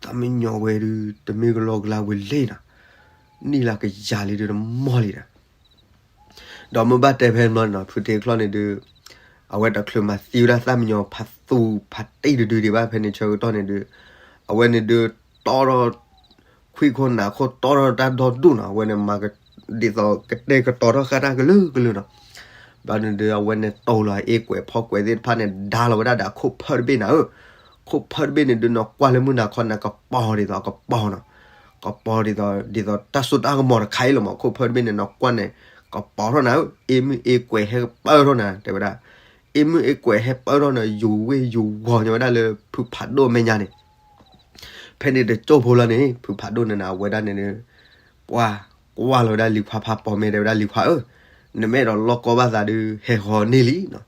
သၣ်မံယီၤဝဲဒုး တမ့ၢ်ကလီကလီဝဲလံနီၤ, နံၣ်လၢကယၤလံဒုးတမီၢ်လံဒီး ဒီးမ့ၢ်ဘၣ်တဲဖဲန့ၣ်ဘျီနီၤ ဖုထံချီၣ်န့ၣ်ဒုး အဝဲတချုးမၤသံဝဲဒၣ်သၣ်မံယီၤဖးသူဖးတံၢ်တဒုဒံးဘၣ် ဖဲန့ၣ်ဆၢကတီၢ်န့ၣ်ဒုး အဝဲန့ၣ်ဒုး တီထီၣ် ခွံခိၣ်နၢ်ခိၣ်တီထီၣ်တၢ်ဒီဒူၣ်နီၤ အဝဲန့ၣ်မၤက ဒ်သိးကတဲာ်ကတီၤထီၣ်ဃာ်တၢ်ကလုာ်ကလုာ်နီၤ, ဘျီန့ၣ်ဒုး အဝဲန့ၣ်တိၢ်လီၤအ့ကွဲးဖီကွဲးသ့ၣ်တဖၣ်န့ၣ် ဒါလီၤဝဲဒၣ်ဒီးအခိၣ်ဖၢတဘ့ၣ်နၤဧၢ, ခိၣ်ဖၢတဘ့ၣ်န့ၣ်ဒုး နကွၢ်လၢမုၢ်နၤခီန့ၣ် ကပီၤဒ်သိးကပီၤနီၤ, ကပီၤဒ်သိး ဒ်သိးတၢ်စိတၢ်ကမီၤတခါအံၤလီၤမး ခိၣ်ဖၢတဘ့ၣ်န့ၣ် နကွၢ်န့ၣ် ကပီၤထီၣ်နၤဧၢ, အ့မုၢ်အ့ကွဲးဟဲကပၢၢ်ထီၣ်နၤ တဲဝဲဒၣ်. အ့မုၢ်အ့ကွဲးဟဲပၢၢ်ထီၣ်နၤ ယူၤဝ့ၢ်ယူၤဝီၤညီဝဲဒၣ်လၢဖုဖးဒိၣ်မဲာ်ညါန့ၣ် ဖဲန့ၣ်တကၠိၢ်ဖိလီၤန့ၣ် ဖုဖးဒိၣ်န့ၣ်နၤ အဝဲဒၣ်န့ၣ်ဒီး ပှၢ်ကွၢ်လီၤဝဲဒၣ်လံၤခွါဖးပီၤမဲာ် တဲဝဲဒၣ် လံၤခွါဧၢ, နမ့ၢ်အဲၣ်ဒိးလီၢ်ကီဘၣ်သးဒီး ဟဲဃီၤန့ၢ်လံနီၤ.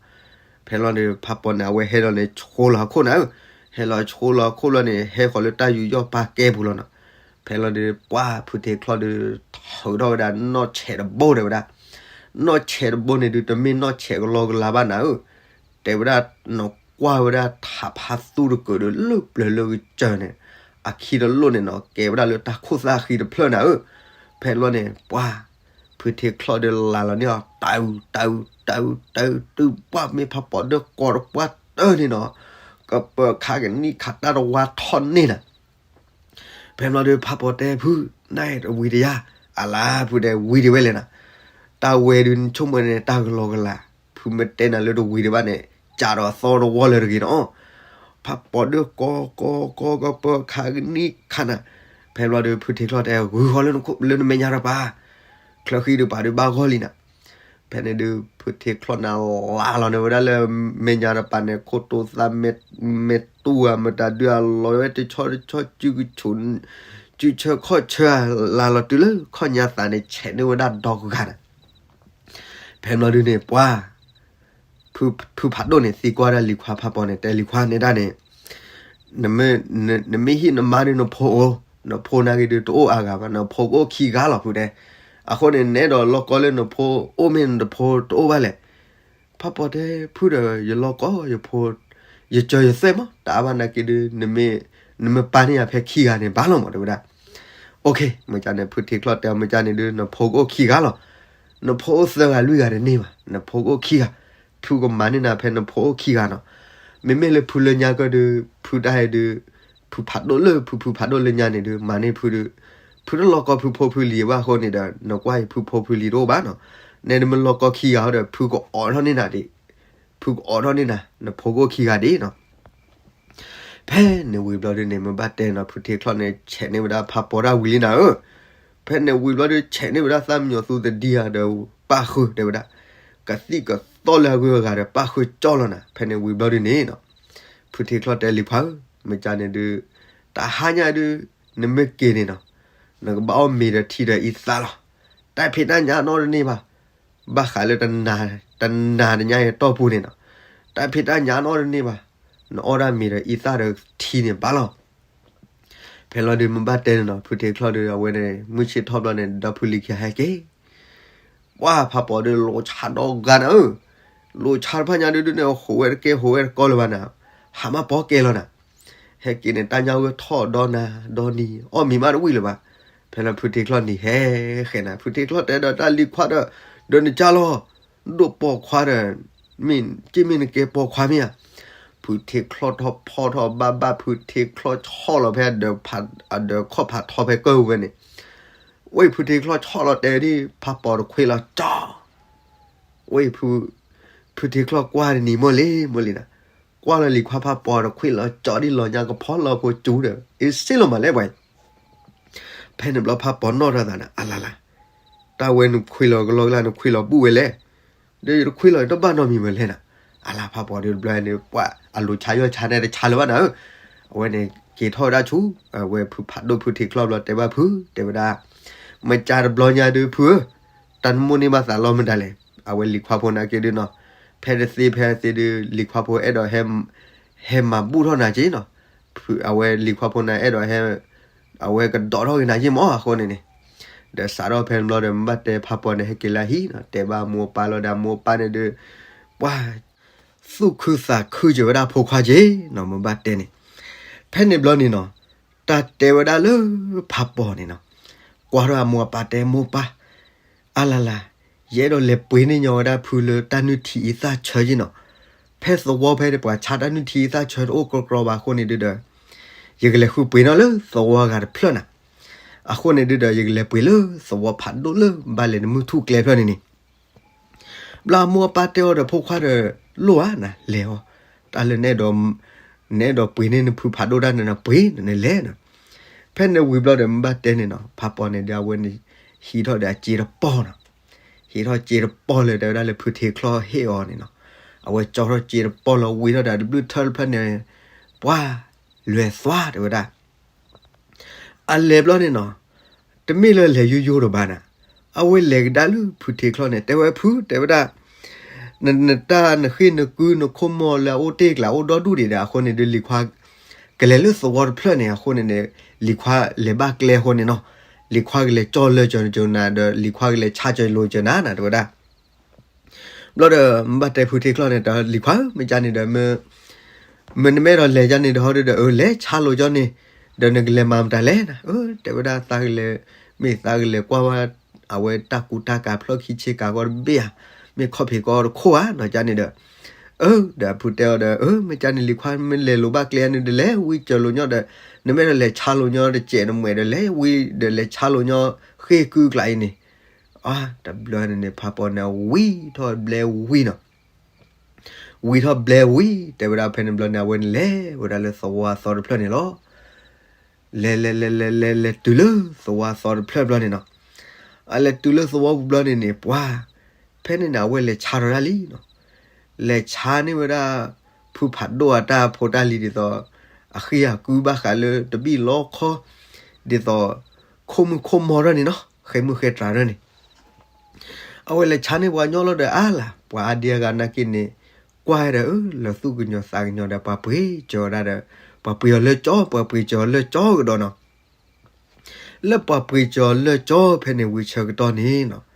ဖဲလီၤဒီး ဖးပီၤန့ၣ် အဝဲဟဲလီၤန့ၣ် ဆှိလီၤဟီၣ်ခိၣ်နၤဧၢ, ဟဲလီၤဆှိလီၤဟီၣ်ခိၣ်လီၤန့ၣ် ဟဲဃီၤလၢတၢ်ယူးယီၣ်ပာ်ကဲပူၤလီၤနီၤ. ဖဲလီၤဒီး ပှၢ်ဖုထ့ချီၣ်ဒီး ထုးထီၣ်ဝဲဒၣ်နီၢ်ဆဲးတဘိ တဲဝဲဒၣ်. နီၢ်ဆဲးတဘိန့ၣ်ဒုး တမ့ၢ်နီၢ်ဆဲးကလီကလီဘၣ်နၤဧၢ, တဲဝဲဒၣ် နကွၢ်ဝဲဒၣ်ထးဖးသူတကုာ်ဒီး လၢပျၢၤလၢကစၢၢ်န့ၣ် အခံတလိၣ်န့ၣ်နီၤ ကဲဝဲဒၣ်လၢတၢ်ခိၣ်သၣ်ဃံတဖျၢၣ်နၤဧၢ. ဖဲလီၤန့ၣ် ပှၢ်ဖုထ့ချီၣ်ဒီးလၤလီၤန့ၢ်အီၤ တၢ်အုးတၢ်အုးတၢ်အုးတၢ်အုး တုၤပှၢ်မ့ၢ်ဖးပီၤဒၢကီတပှၢ်တၢၢ်န့ၣ်နီၤ, ကပၢၤခးကနံၣ်ခးတၢ်တဝါထီၣ်န့ၢ်နၤ. ဖဲဘျီဒီး ဖးပီၤတဲဖု နအဲၣ်ဒိးဝံၤတယါ, အလါဖုတဲဝံၤဒံးဝဲလဲၣ်နၤ, တၢ်ဝဲဒုးနဆိကမိၣ်န့ၣ် တၢ်ကလီကလီ, ဖုမ့ၢ်တဲနၤလၢတဝံၤဒံးဘၣ်န့ၣ် ကးဒီးသီတဝီလၢတဂ့ၤနီၤ. ဖးပီၤဒၢကီကီကီကပၢၤခးကနံၣ်ခးနၤ. ဖဲဘျီဒီး ဖုထ့ချီၣ်တဲ ဂုၤဃီလၢနမဲာ်ညါတပၤ, ချၢဃံဒုးပာ်ဒုးဘၣ်ဂီၢ်လံနၤ. ဖဲန့ၣ်ဒုး ဖုထ့ချီၣ်န့ၣ်လၤလီၤန့ၢ်ဝဲဒၣ်လၢ မဲာ်ညါတပၤန့ၣ် ခိၣ်တိသး မဲာ်တူၢ်ဧါ မတၤဒုးအလီၤဝဲတဆီတဆီ စုကဆူၣ် စုဆၢခီၣ်ဆၢဧါ လၤလီၤတုၤလၢခီၣ်ညါသးန့ၣ် ဆဲးန့ၢ်ဝဲဒၣ်ဒီဂၤနၤ. ဖဲဘျီဒုးန့ၣ် ပှၢ် ဖုဖးဒိၣ်န့ၣ် သံကွၢ်ဒၣ်လံၤခွါဖးပီၤန့ၣ် တဲလံၤခွါန့ၣ်ဒၣ်န့ၣ် နမ့ၢ်ဟံၣ်နမါဒုး နဖိအိၣ်, နဖိနာ်က့ဒုး တအိၣ်အါဂၤဘၣ်, နဖိကအိၣ်ခံဂၤလီၤ ဖုတဲ. အဃိန့ၣ် နအဲၣ်ဒိးလီၢ်ကီလၢနဖိအိၣ် မ့ၢ်နဖိတအိၣ်ဘၣ်လဲၣ်. ဖးပီၤတဲ ဖုဒီး ယလီၢ်ကီ ယဖိ ယစၢၤယသွဲၣ်မး တအါဘၣ်နာ်က့ဒုး နမ့ၢ်ပာ်န့ၢ်ယၤဖဲခံဂၤန့ၣ် ဘၣ်လီၤမး တဲဝဲဒၣ်. အိၣ်ခ့ မ့ၢ်ကန့ၣ် ဖုထ့ချီၣ်တဲအီၤ မ့ၢ်ကန့ၣ်ဒုး နဖိကအိၣ်ခံဂၤလီၤ. နဖိအိၣ်သၢဂၤလွံၢ်ဂၤတန့ၢ်ဘၣ်, နဖိကအိၣ်ခံဂၤ, ဖုကမၤန့ၢ်နၤဖဲနဖိအိၣ်ခံဂၤနီၤ. မ့မ့ၢ်လၢဖုလၢညါကဒီး ဖုတၢ်အံၤဒုး ဖုဖးဒိၣ်လၢ ဖုဖုဖးဒိၣ်လၢညါန့ၣ်ဒုး မၤန့ၢ်ဖုဒုး ဖုတလီၢ်ကီဖုဖိဖုလံၤဘၣ်အဃိန့ၣ်ဒီး နကွၢ်အံၤဖုဖိဖုလံၤတအိၣ်ဘၣ်နီၤ. နဲဒုးမ့ၢ်လီၢ်ကီခံဂၤဒီး ဖုကအိးထီၣ်န့ၢ်နၤဒံး, ဖုကအိးထီၣ်န့ၢ်နၤ နဖိကအိၣ်ခံဂၤဒံးနီၤ. ဖဲန့ၣ်ဝံၤဘျီဒုးန့ၣ် မ့ၢ်ဘၣ်တဲနီၤ ဖုထ့ချီၣ်န့ၣ် ဆဲးန့ၢ်ဝဲဒၣ်ဖးပီၤတၢ်ဝံၤလံနၤဧၢ. ဖဲန့ၣ်ဝံၤဘျီဒုး ဆဲးန့ၢ်ဝဲဒၣ်သၣ်မံညီၤသူတဒံဧါဒီး ပၣ်ဃုာ်တဲဝဲဒၣ်, ကသံၣ်ကသီလၢအဂုၤအဂၤဒီး ပၣ်ဃုာ်ကၠီလီၤနၤ. ဖဲန့ၣ်ဝံၤဘျီဒုးန့ၣ်နီၤ ဖုထ့ချီၣ်တဲလံၤခွါဧၢ, မ့ၢ်ကန့ၣ်ဒုး တဟါညါဒုး နမ့ၢ်က့ၤန့ၣ်နီၤ နကဘၣ်အီၣ်မ့ၤဒီးထံဒီးအံသၣ်လီၤ. တၢ်ဖံးတၢ်ညၣ်နီတန့ၢ်ဘၣ်, ဘၣ်ဃးလၢ တနၤတညါအံၤတီၢ်ပူၤန့ၣ်နီၤ, တၢ်ဖံးတၢ်ညၣ်နီတန့ၢ်ဘၣ်, နအီၣ်ဒၣ်မ့ၤဒီးအံသၣ်ဒီးထံန့ၣ်ဘၣ်လီၤ. ဖဲလီၤဒုး မ့ၢ်ဘၣ်တဲန့ၣ်နီၤ ဖုထ့ချီၣ်ဒုး အဝဲန့ၣ် မုၢ်ဆ့ၣ်ထီၣ်ဘျီန့ၣ် ဒီဖုလံၤခံဂၤဟဲက့ၤ ပှၢ်ဖးပီၤဒုး လိၤဆါဒီဂၤနၤဧၢ, လိၤဆါတဖၣ်ညါဒုးဒုးန့ၣ် ဟူးဝဲတကဲ ဟူးဝဲတကီလၢၤဘၣ်နၤ, ဟးမၢ်ပီကဲလီၤနၤ. ဟဲက့ၤန့ၣ် တၢ်ညၣ်ဂိၢ်ထီၣ်ဒီနၤဒီနံၤ အီၣ်မ့ၤမးတဝံၣ်လၢၤဘၣ်. ဖဲလီၤဖုထ့ချီၣ်နံၤဟဲဃဲနၤ ဖုထ့ချီၣ်တဲဒီးတၢ်လံၤခွါဒီး ဒီးနကၢ်လီၤ, ဒိၣ်ပိာ်ခွါဒီး မ့ၢ်က့ၢ်မ့ၢ်နကဲပိာ်ခွါမ့ၢ်ဧါ. ဖုထ့ချီၣ်ထီၣ်ဖီၣ်ထီၣ်ဘၣ်ဘၣ် ဖုထ့ချီၣ်ဆီၣ်လီၤဖဲ အဒၢးခီၣ်ဖးထီဖဲကၢၢ်ဝဲန့ၣ် ဝဲဖုထ့ချီၣ်ဆီၣ်လီၤတဲဒ် ဖးပီၤတခွ့လီၤကၠီ, ဝဲဖု ဖုထ့ချီၣ်ကွၢ်တနံၤမိၢ်လံ မိၢ်လံနၤ, ကွၢ်လီၤလံၤခွါဖးပီၤတခွ့လီၤကၠီဒ်လီၤညါကဖီလီၤဖိစူၤဒီး အ့ၣ်စ့ၣ်လီၤမးလဲၣ်ပှၤ ဖဲန့ၣ်ဘျီဖးပီၤနီၣ်ထီၣ်သးနၤ အလါလါ, တၢ်ဝဲနခွ့လီၤကလီကလါ နခွ့လီၤဘူၣ်ဝဲလဲၣ်, ဒီးယတခွ့လီၤယတဘၣ်နီတမံၤဝဲလဲၣ်နၤ. အလါဖးပီၤဒုးတဘျီန့ၣ် ပှၤအလိၤဆါယီၢ်ဆါန့ၣ်တဆါလၢၤဘၣ်နၤဧၢ, အဝဲန့ၣ်က့ၤထီၣ်ဝဲဒၣ်ဆူ အဝဲဖုဖးဒိၣ်ဖုထ့ချီၣ်ဘျီတဲဘၣ်ဖု တဲဝဲဒၣ်, မ့ၢ်ကတဘျီညါဒုးဖုဧၢ, တၢ်နမိၣ်န့ၢ်ဘၣ်သးလီမတၤလဲၣ်, အဝဲလံၤခွါဖိနာ်က့ဒုးနီၤ, ဖဲတသ့ဖဲသ့ဒုး လံၤခွါဖိအဲၣ်ဒိးဟဲ ဟဲမၤဘူၣ်ထီၣ်နၤက့နီၤ, အဝဲလံၤခွါဖိန့ၣ်အဲၣ်ဒိးဟဲ အဝဲကဒီးထီၣ်က့ၤနၤက့မးအဃိန့ၣ်န့ၣ်, ဒီးစးထီၣ်ဖဲန့ၣ်ဘျီဒီး မ့ၢ်ဘၣ်တဲဖးပီၤန့ၣ် ဟဲက့ၤလၢဟံၣ်နီၤ တဲဘၣ်အမိၢ်အပၢ်လီၤဒီး အမိၢ်အပၢ်န့ၣ်ဒုး ပှၤ သူၣ်ခုသးခုစၢၤဝဲဒၣ်ဖိခွါက့နီၤ မ့ၢ်ဘၣ်တဲန့ၣ်, ဖဲန့ၣ်ဘျီန့ၣ်နီၤ, တၢ်တဲဝဲဒၣ်လၢဖးပီၤန့ၣ်နီၤ, ကွၢ်ထီၣ်အမိၢ်အပၢ်တဲမိၢ်ပၢ် အလါလါ, ယအဲၣ်ဒိးလဲၤပှ့ၤန့ၢ်ညီဝဲဒၣ်ဖုလၢတၢ်နုၢ်ထံအံသၣ်ဆၢက့နီၤ, ဖဲသဝီဖဲပှၤဆါတၢ်နုၢ်ထံအံသၣ်ဆၢတအိၣ်ကြီကြီဘၣ်အဃိန့ၣ်ဒုးဒီး ယကလဲၤဃုပှ့ၤနီၣ်လၢသဝီဂၤတဖျၢၣ်နၤ, အဃိန့ၣ်ဒုးဒီး ယကလဲၤပှ့ၤလၢသဝီဖးဒိၣ်လၢဘၣ်လဲၤနမုၢ်ထူၣ်ကျဲဖျၢၣ်န့ၣ်န့ၣ် ဘျီအမိၢ်အပၢ်တဲအီၤဒီးဖိခွါဒီး လိၣ်ဧါနၤ လဲၤအီၤ, တၢ်လၢ နအဲၣ်ဒိးပှ့ၤန့ၢ်နဖုဖးဒိၣ်တၢ်န့ၣ် နပှ့ၤနလဲၤနၤ, ဖဲန့ၣ်ဝံၤဘျီဒီး မ့ၢ်ဘၣ်တဲန့ၣ်နီၤ ဖးပီၤန့ၣ်ဒီး အဝဲန့ၣ် ဟံးထီၣ်ဒီးအစ့တပီၢ်နီၤ, ဟ့ၣ်ထီၣ်စ့တပီၢ်လၢ တဲဝဲဒၣ်လၢဖုထ့ချီၣ်ဟ့ၣ်အီၤန့ၣ်နီၤ. အဝဲကၠီထီၣ်စ့တပီၢ်လီၤ ဝံၤထီၣ်ဒီးတဘျုးထၢၣ်တဖျၢၣ်န့ၣ် ပှၤ လဲၤသွါ တဲဝဲဒၣ် အလဲၤဘျီန့ၣ်နီၤ, တမ့ၢ်လၢလဲၤယိယိဒီးဘၣ်နၤ, အဝဲလဲၤကဒါလၢဖုထ့ချီၣ်န့ၣ် တဲဝဲဖု တဲဝဲဒၣ်, နတၢ်နဃ့ၢ်နကု နခိၣ်မိၢ်လၢအအိၣ်တ့ၢ်ကျါ အိၣ်ဒီဒူၣ်ဒံးဒီး အဃိန့ၣ်ဒီး လံၤခွါ ကလဲၤလၢသဝီတဖျၢၣ်န့ၣ် အဃိန့ၣ်န့ၣ် လံၤခွါလဲၤဘၣ်ကျဲအဃိန့ၣ်နီၤ, လံၤခွါကလဲၤကၠီလၢကၠီနၤဒီး လံၤခွါကလဲၤဆါကၠီလိၤကၠီနၤ တဲဝဲဒၣ် ဘျီဒီး မ့ၢ်ဘၣ်တဲဖုထ့ချီၣ်န့ၣ် တၢ်လံၤခွါဧၢ မ့ၢ်ကန့ၣ်ဒီး မ့ၢ်နမ့ၢ်အဲၣ်ဒိးလဲၤကန့ၣ်ဒီး ဟီဒီး အၢ လဲၤဆါလိၤကၠီန့ၣ်, ဒီးနကလဲၤမၤမတၤလဲၣ်နၤ, အၢ တဲဝဲဒၣ်သးကလဲၤ, မ့ၢ်သးကလဲၤကွၢ်ဝဲ အဝဲတၢ်ကူတၢ်ကၤဖျီၣ်ခံဆ့ကၤကီတဘ့ၣ်ဧါ, မ့ၢ်ခီၣ်ဖံးကီတခိၣ်ဧါနီၤ ကန့ၣ်ဒီး, အၢ ဒီးအဖုတဲအီၤဒီး အၢ မ့ၢ်ကန့ၣ်လံၤခွါ မ့ၢ်လဲၤလိၤဘၣ်ကျဲန့ၣ်ဒီး လဲၤဝံကၠီလိၤညီဒီး, နမ့ၢ်အဲၣ်ဒိးလဲၤဆါလိၤညီတစဲးနမဲာ်ဒီး လဲၤဝံဒီးလဲၤဆါလိၤညီဃ့ၢ်ကုကျါအံၤန့ၣ်, အါ တဘျီန့ၣ်န့ၣ် ဖးပီၤန့ၣ်ဝံထီၣ်ဘျဲဝံနီၤ ဝံထီၣ်ဘျဲဝံ တဲဝဲဒၣ်ဖဲန့ၣ်ဘျီန့ၣ် အဝဲန့ၣ်လဲၤဝဲဒၣ်လၢသဝီအသီတဖျၢၣ်န့ၣ်လီၤ. လဲၤလဲၤလဲၤလဲၤလဲၤလဲၤတုၤလၢသဝီအသီတဖျၢၣ်ဘျီန့ၣ်နီၤ, အလဲၤတုၤလၢသဝီပူၤဘျီန့ၣ်န့ၣ် ပှၤ ဖဲန့ၣ်န့ၣ် အဝဲလဲၤဆါထီၣ်ဒၣ်လံနီၤ, လဲၤဆါန့ၢ်ဝဲဒၣ် ဖုဖးဒိၣ်အတၢ်ဖိတၢ်လံၤဒ်သိး အဃ့ၢ်အကုဘၣ်ဃးလၢတဘံၣ်လီခီ ဒ်သိး ခိၣ်မုၣ်ခိၣ်မီၤထီၣ်န့ၣ်နီၤ ဃဲမုၢ်ဃဲတြၤထီၣ်န့ၣ် အဝဲလဲၤဆါန့ၢ်ပှၤညီလီၤဒီးအါလၢ် ပှၤအါဒံအါဂၤနာ်က့န့ၣ် ကွၢ်ဒီး အၢ လီၤသူၣ်ကညီၤသးကညီၤဒီး ပှၤပှ့ၤစၢၤဝဲဒၣ်ဒီး ပှၤပှ့ၤအီၤလၢကၠီ ပှၤပှ့ၤစၢၤအီၤလၢကၠီကဒီးနီၤ, လၢပှၤပှ့ၤစၢၤအီၤလၢကၠီဖဲန့ၣ်ဝံၤဆၢကတီၢ်န့ၣ်နီၤ,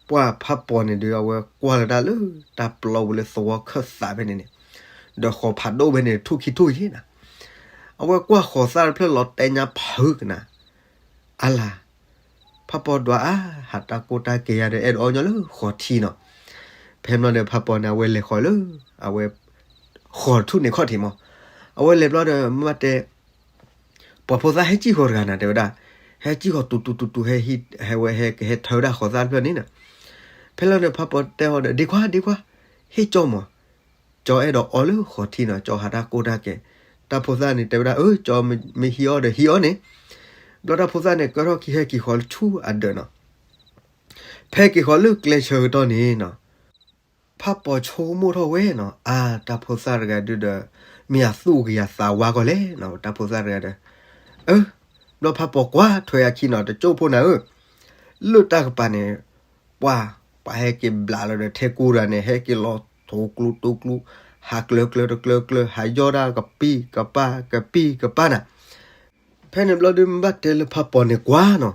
ပှၤဖးပီၤန့ၣ်ဒီး အဝဲကွၢ်လီၤတၢ်လၢတၢ်ပျီပူၤလၢသဝီခၢၣ်သးဖဲန့ၣ်န့ၣ်, ဒီးဃီၤဖးဒိၣ်ဖဲန့ၣ်ထူၣ်ခံထူၣ်ယ့ၣ်နၤ, အဝဲကွၢ်ဃီၤသၣ်တဖျၢၣ်လီၤတဲညါဖုကနၤ အါလၢ် ဖးပီၤဒွးအါ ဟးတၢ်ကိၢ်တၢ်ကဲၤယၤဒီး အဲၣ်ဒိးအီညီလၢဃီၤထံနီၤ, ဖဲဘျီဒီးဖးပီၤန့ၣ် အဝဲလဲၤဃီၤလၢ အဝဲ ဃီၤထူၣ်န့ၣ်ခီၣ်ထံးမး, အဝဲလဲၤဘျီဒီး မ့ၢ်ဘၣ်တဲ ပှၤဖိသၣ်ဟဲစံၣ်ဃီၤတဂၤနၤ တဲဝဲဒၣ်, ဟဲစံၣ်ဃီၤတူတူတူတူ ဟဲဟံး ဟဲဝဲဟဲကဟဲထၢဝဲဒၣ်ဃီၤသၣ်တဖျၢၣ်န့ၣ်နၤ, ဖဲလီၤန့ၣ် ဖးပီၤတဲအီၤဒီး ဒ့ခွါ ဒ့ခွါ ဟ့ၣ်ကၠီမး, ကၠီအဲၣ်ဒိးအီလၢဃီၤထံနီၤ, ကၠီဟးတၢ်ကိၢ်တၢ်ကဲၤ, တၢ်ဖိသၣ်န့ၣ် တဲဝဲဒၣ် အၢ ကၠီမ့ၢ်ဟံးအီၤဒီးဟံးအီၤန့ၣ်, ဘျီတၢ်ဖိသၣ်န့ၣ် ကၢထီၣ်ခံဟဲက့ၤဃီၤလၢဆူအဒၢးနီၤ, ဖဲက့ၤဃီၤလၢကျဲဆၢကတီၢ်န့ၣ်နီၤ, ဖးပီၤဆိကမိၣ်ထီၣ်ဝဲနီၤ, အါ တၢ်ဖိသၣ်တဂၤဒုဒီး မ့ၢ်အသူၣ်ကယၤသးဝါကီးလဲၣ်နီၤ, တၢ်ဖိသၣ်တဂၤဒီး, အၢ ဘျီဖးပီၤကွၢ်ထွဲအခံနီၤ, တကၠိၢ်ဖိနၤဧၢ, လၢတၢ်ကပၤန့ၣ် ပှၤ ပှၤဟဲက့ၤဘျးလီၤဒီး ထဲကူတဂၤန့ၣ် ဟဲက့ၤလီၤတိၤကျူတိၤကျူ, ဟးကျၢၤကျၢၤတကျၢၤကျၢၤ, ဟးယီၢ်ဒၣ်ကပံၢ်ကပၢ် ကပံၢ်ကပၢ်နၤ, ဖဲန့ၣ်ဘျီဒု မ့ၢ်ဘၣ်တဲလၢဖးပီၤန့ၣ်ကွၢ်နီၤ,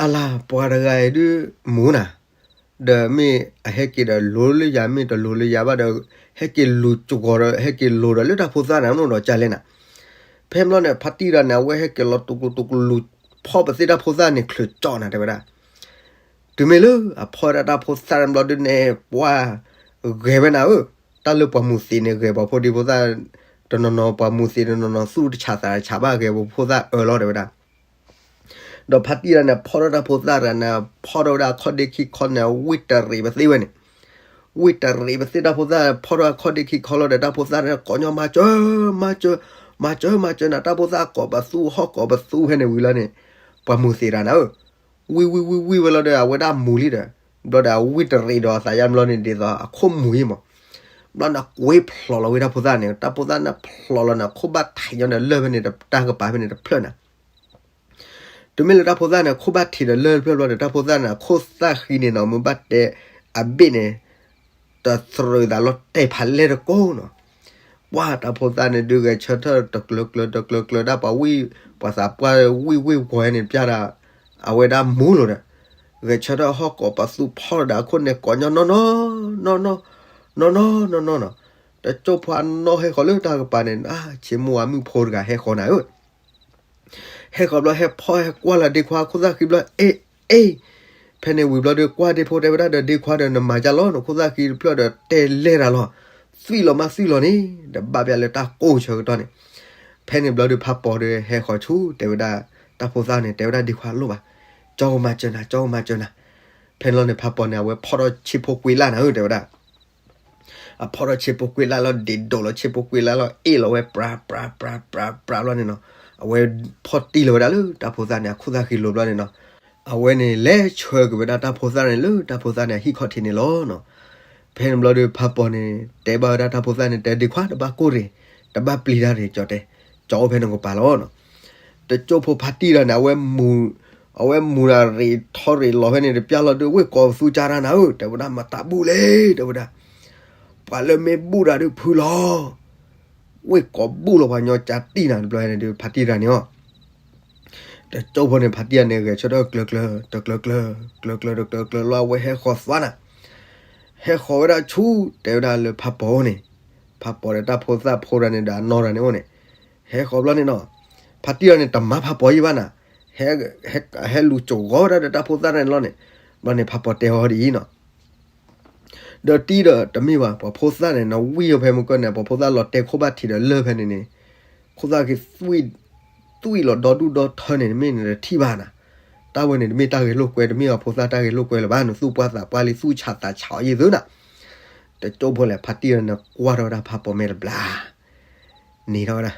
အလၢ် ပှၤတဂၤအံၤဒု မူနၤ, ဒီးမ့ၢ်အဟဲက့ၤဒီးလိၤလၢယၤ မ့ၢ်တလိၤလၢယၤဘၣ်ဒီး ဟဲက့ၤလူၤစှီၤဒီး ဟဲက့ၤလိၤဒီးလၢတၢ်ဖိသၣ်န့ၣ် မ့ၢ်ဒီးကလဲၣ်နၤ, ဖဲဘျီန့ၣ် ဖါတံၢ်တဂၤန့ၣ် အဝဲဟဲက့ၤလီၤတိၤကျူတိၤကျူ လူၤဖီၣ်ပသ့ၣ်တၢ်ဖိသၣ်န့ၣ် ချၢးကၠီနၤ တဲဝဲဒၣ် တုၤမ့ၢ်လၢအဖီၣ်ဒၣ်တၢ်ဖိသၣ်တဘျီဒုန့ၣ် ပှၤ ဂဲၤဝဲနၤဧၢ, တၢ်လၢပှၤမူၤသ့းန့ၣ် ဂဲၤပှၤဖိဒံဖိသၣ် တနီၤနီၤ ပှၤမူၤသ့းတနီၤနီၤ သူၣ်တဆးသးတဆးဘၣ် ဂဲၤပှၤဖိသၣ်အၢလီၤ တဲဝဲဒၣ်. ဒီးဖါတံၢ်တဂၤန့ၣ် ဖီၣ်ထီၣ်တၢ်ဖိသၣ်တဂၤန့ၣ် ဖီၣ်ထီၣ်ဝဲဒၣ်အခီၣ်ဒ့ခံခီန့ၣ် ဝံၣ်တရံးပသ့ၣ်ဝဲန့ၣ် ဝံၣ်တရံးပသ့ၣ်တၢ်ဖိသၣ် ဖီၣ်ထီၣ်အခီၣ်ဒ့ခံခီလီၤဒီး တၢ်ဖိသၣ်န့ၣ် ကိးညီမၤစၢၤ မၤစၢၤ မၤစၢၤ မၤစၢၤနၤ တၢ်ဖိသၣ်ကိးပသူ ဟီၣ်ကိးပသူဖဲန့ၣ်ဝံၤလီၤန့ၣ် ပှၤမူၤသ့းတဂၤန့ၣ်ဧၢ ဝံၣ်ဝံၣ်ဝံၣ်ဝံၣ်ဝဲလီၤဒီး အဝဲဒၣ်မူၤလံဒီး ဘျီဒီးအဝံၣ်တရံးဒီးအသးယါဘျီန့ၣ် ဒ်သိးအခိၣ်မူၤအံၤမး ဘျီန့ၣ်ကွ့ဖျိးလီၤဝဲတၢ်ဖိသၣ်န့ၣ် တၢ်ဖိသၣ်န့ၣ်ဖျိးလီၤန့ၣ် အခိၣ်ဘၣ်ထံးညီန့ၣ် လၢၢ်ဖဲန့ၣ် တၢ်ကပၤဖဲန့ၣ်တဖျၢၣ်န့ၣ် တုၤမ့ၢ်လၢတၢ်ဖိသၣ်န့ၣ် အခိၣ်ဘၣ်ထံးဒီးလၢၢ်တဖျၢၣ်ဘျီဒီး တၢ်ဖိသၣ်န့ၣ် အခိၣ်သၣ်ဃံန့ၣ်နီၤ မ့ၢ်ဘၣ်တဲ အဘ့ၣ်န့ၣ် တသရၢၣ်သးလီၤတဲာ်ဖးလဲၢ်တကိးနီၤ ပှၤတၢ်ဖိသၣ်န့ၣ်ဒုးဂဲၤဆၢထၢၣ်တကျၢၤကျၢၤတကျၢၤကျၢၤဒၣ်ပှၤဝံၣ် ပှၤသးပှၢ်ဝံၣ်ဝံၣ်ဝီၤန့ၣ် ပျၢ်ဒီး အဝဲဒၣ်မူၤလိာ်ဒီး ဂဲၤဆၢထၢၣ်ဟီၣ်ကိးပသူဖီၣ်ဒီးအခိၣ်န့ၣ် ကိးညီနီၢ်နီၢ် နီၢ်နီၢ် နီၢ်နီၢ်နီၢ်နီၢ်နီၤ တကၠိၢ်ဖိအနီၢ်ဟဲဃီၤလၢတၢ်ကပၤန့ၣ် ဆ့မိၢ်ဝၤမုၣ်ဖိတဂၤဟဲဃီၤနၤဧၢ ဟဲဃီၤဘျီဟဲဖီၣ်ဟဲကွၢ်လီၤဒ့ခွါခိၣ်သၣ်ဃံဘျီ အ့ အ့ ဖဲန့ၣ်ဝံၤဘျီဒီး ကွၢ်ဒ့ဖိတဲဝဲဒၣ်ဒီး ဒ့ခွါဒီး နမၤကၢ်လီၤ နခိၣ်သၣ်ဃံတဖျၢၣ်ဒီး တဲလဲၢ်တၢ်လီၤ သွံၣ်လီၤမးသွံၣ်လီၤန့ၣ် ဒီးဘၣ်ပျၢ်လၢတၢ်ကိၢ်ဆၢကတီၢ်န့ၣ် ဖဲန့ၣ်ဘျီဒီး ဖးပီၤဒီးဟဲဃီၤဆူ တဲဝဲဒၣ် တၢ်ဖိသၣ်န့ၣ် တဲဝဲဒၣ်ဒ့ခွါလိၣ်ဘၣ် ကၠီကမၤစၢၤနၤ ကၠီကမၤစၢၤနၤ ဖဲန့ၣ်လီၤန့ၣ် ဖးပီၤန့ၣ် အဝဲဖီၣ်ထီၣ်ဆ့ဖိကွ့လၢ်နၤဧၢ တဲဝဲဒၣ် အဖီၣ်ထီၣ်ဆ့ဖိကွ့လၢ်လီၤ ဒ့ၣ်ဒိၣ်လီၤဆ့ဖိကွ့လၢ်လီၤ အ့ၣ်လီၤဝဲ ပြၤ ပြၤ ပြၤ ပြၤ ပြၤ ဘျီန့ၣ်နီၤ အဝဲဖီၣ်တံၢ်လီၤဝဲဒၣ်လၢတၢ်ဖိသၣ်န့ၣ် အခိၣ်သၣ်ဃံလိၤဘျီန့ၣ်နီၤ အဝဲန့ၣ်လဲၤဆှၢက့ၤဝဲဒၣ်တၢ်ဖိသၣ်န့ၣ်လၢတၢ်ဖိသၣ်န့ၣ်အဟံၣ်ခီၣ်ထံးန့ၣ်လီၤနီၤ. ဖဲန့ၣ်ဘျီဒီး ဖးပီၤန့ၣ် တဲဘၣ်ဝဲဒၣ်တၢ်ဖိသၣ်န့ၣ် တဲဒ့ခွါ တဘၣ်ကိၢ်ရ့ၣ်, တဘၣ်ပျံၤတၢ်ရ့ၣ် ကၠီတဲ, ကၠီအိၣ်ဖဲန့ၣ်ကပၤလီၤနီၤ. တကၠိဖိဖါတံၢ်တဂၤန့ၣ် အဝဲမူၤ, အဝဲမူၤတၢ်ရ့ၣ်ထီရ့ၣ်လီၤဖဲန့ၣ် တပျၢ်လီၤဒုး ဝ့ၢ်ကီးသူကၢ်တၢ်နၤဧၢ, တဲဝဲဒၣ် မတၢ်ဘူၣ်လဲၣ် တဲဝဲဒၣ်, ပှၤလၢမ့ၢ်ဘူၣ်တၢ်ဒုးဖုလီၤ, ဝ့ၢ်ကီးဘူၣ်လီၤပှၤညီကၢ်တံၢ်နၤ တဘျီန့ၣ်ဒုး ဖါတံၢ်တဂၤန့ၣ်အီၤ တကၠိဖိန့ၣ် ဖါတံၢ်တဂၤန့ၣ် ဂဲၤဆၢထၢၣ်ကျၢၤကျၢၤ, တကျၢၤကျၢၤ, ကျၢၤကျၢၤတကျၢၤကျၢၤလီၤ အဝဲဟဲဃီၤသွါနၤ, ဟဲဃီၤဝဲဒၣ်ဆူ တဲဝဲဒၣ်လၢဖးပီၤန့ၣ်, ဖးပီၤဒီးတၢ်ဖိသၣ်ဖိတဂၤန့ၣ်ဒီးအနီၢ်တဂၤန့ၣ်အိၣ်န့ၣ်, ဟဲဃီၤဘျီန့ၣ်နီၤ, ဖါတံၢ်တဂၤန့ၣ် တမၤဖးပီၤယံၣ်ဘၣ်နၤ, ဟဲလူၤစိာ်ဂီၤဝဲဒၣ်ဒီးတၢ်ဖိသၣ်တဂၤန့ၣ်လီၤန့ၣ်, ဘျီန့ၣ်ဖးပီၤတဲအီၤဒ်အံၤနီၤ ဒီးတံၢ်ဒီးတမ့ၢ်ဘၣ် ပှၤဖိသၣ်န့ၣ် နဝံၣ်အီၤဖဲမုၢ်ကၢၢ်န့ၣ် ပှၤဖိသၣ်လီၤတဲာ်ခိၣ်ဘၣ်ထံးဒီးလၢၢ်ဖဲန့ၣ်န့ၣ်, ခိၣ်သၣ်က့ၤ သွံၣ်လီၤဒီဒူၣ်ဒီထၢန့ၣ် တမ့ၢ်န့ၣ်တထံၣ်ဘၣ်နၤ, တၢ်ဝဲန့ၣ်တမ့ၢ်တၢ်ဂဲၤလိာ်ကွဲ တမ့ၢ်ပှၤဖိသၣ်တၢ်ဂဲၤလိာ်ကွဲလၢၤဘၣ် နသူၣ်ပှၢ်သးပှၢ်လံ သူၣ်ဆးသးဆးအီၤယံၤသုနၤ, တကၠိဖိလဲၣ် ဖါတံၢ်ဒီးန့ၣ်ကွၢ်ထီၣ်ဝဲဒၣ်ဖးပီၤမဲာ်တဘျီ န့ၣ်ထီၣ်ဝဲဒၣ်,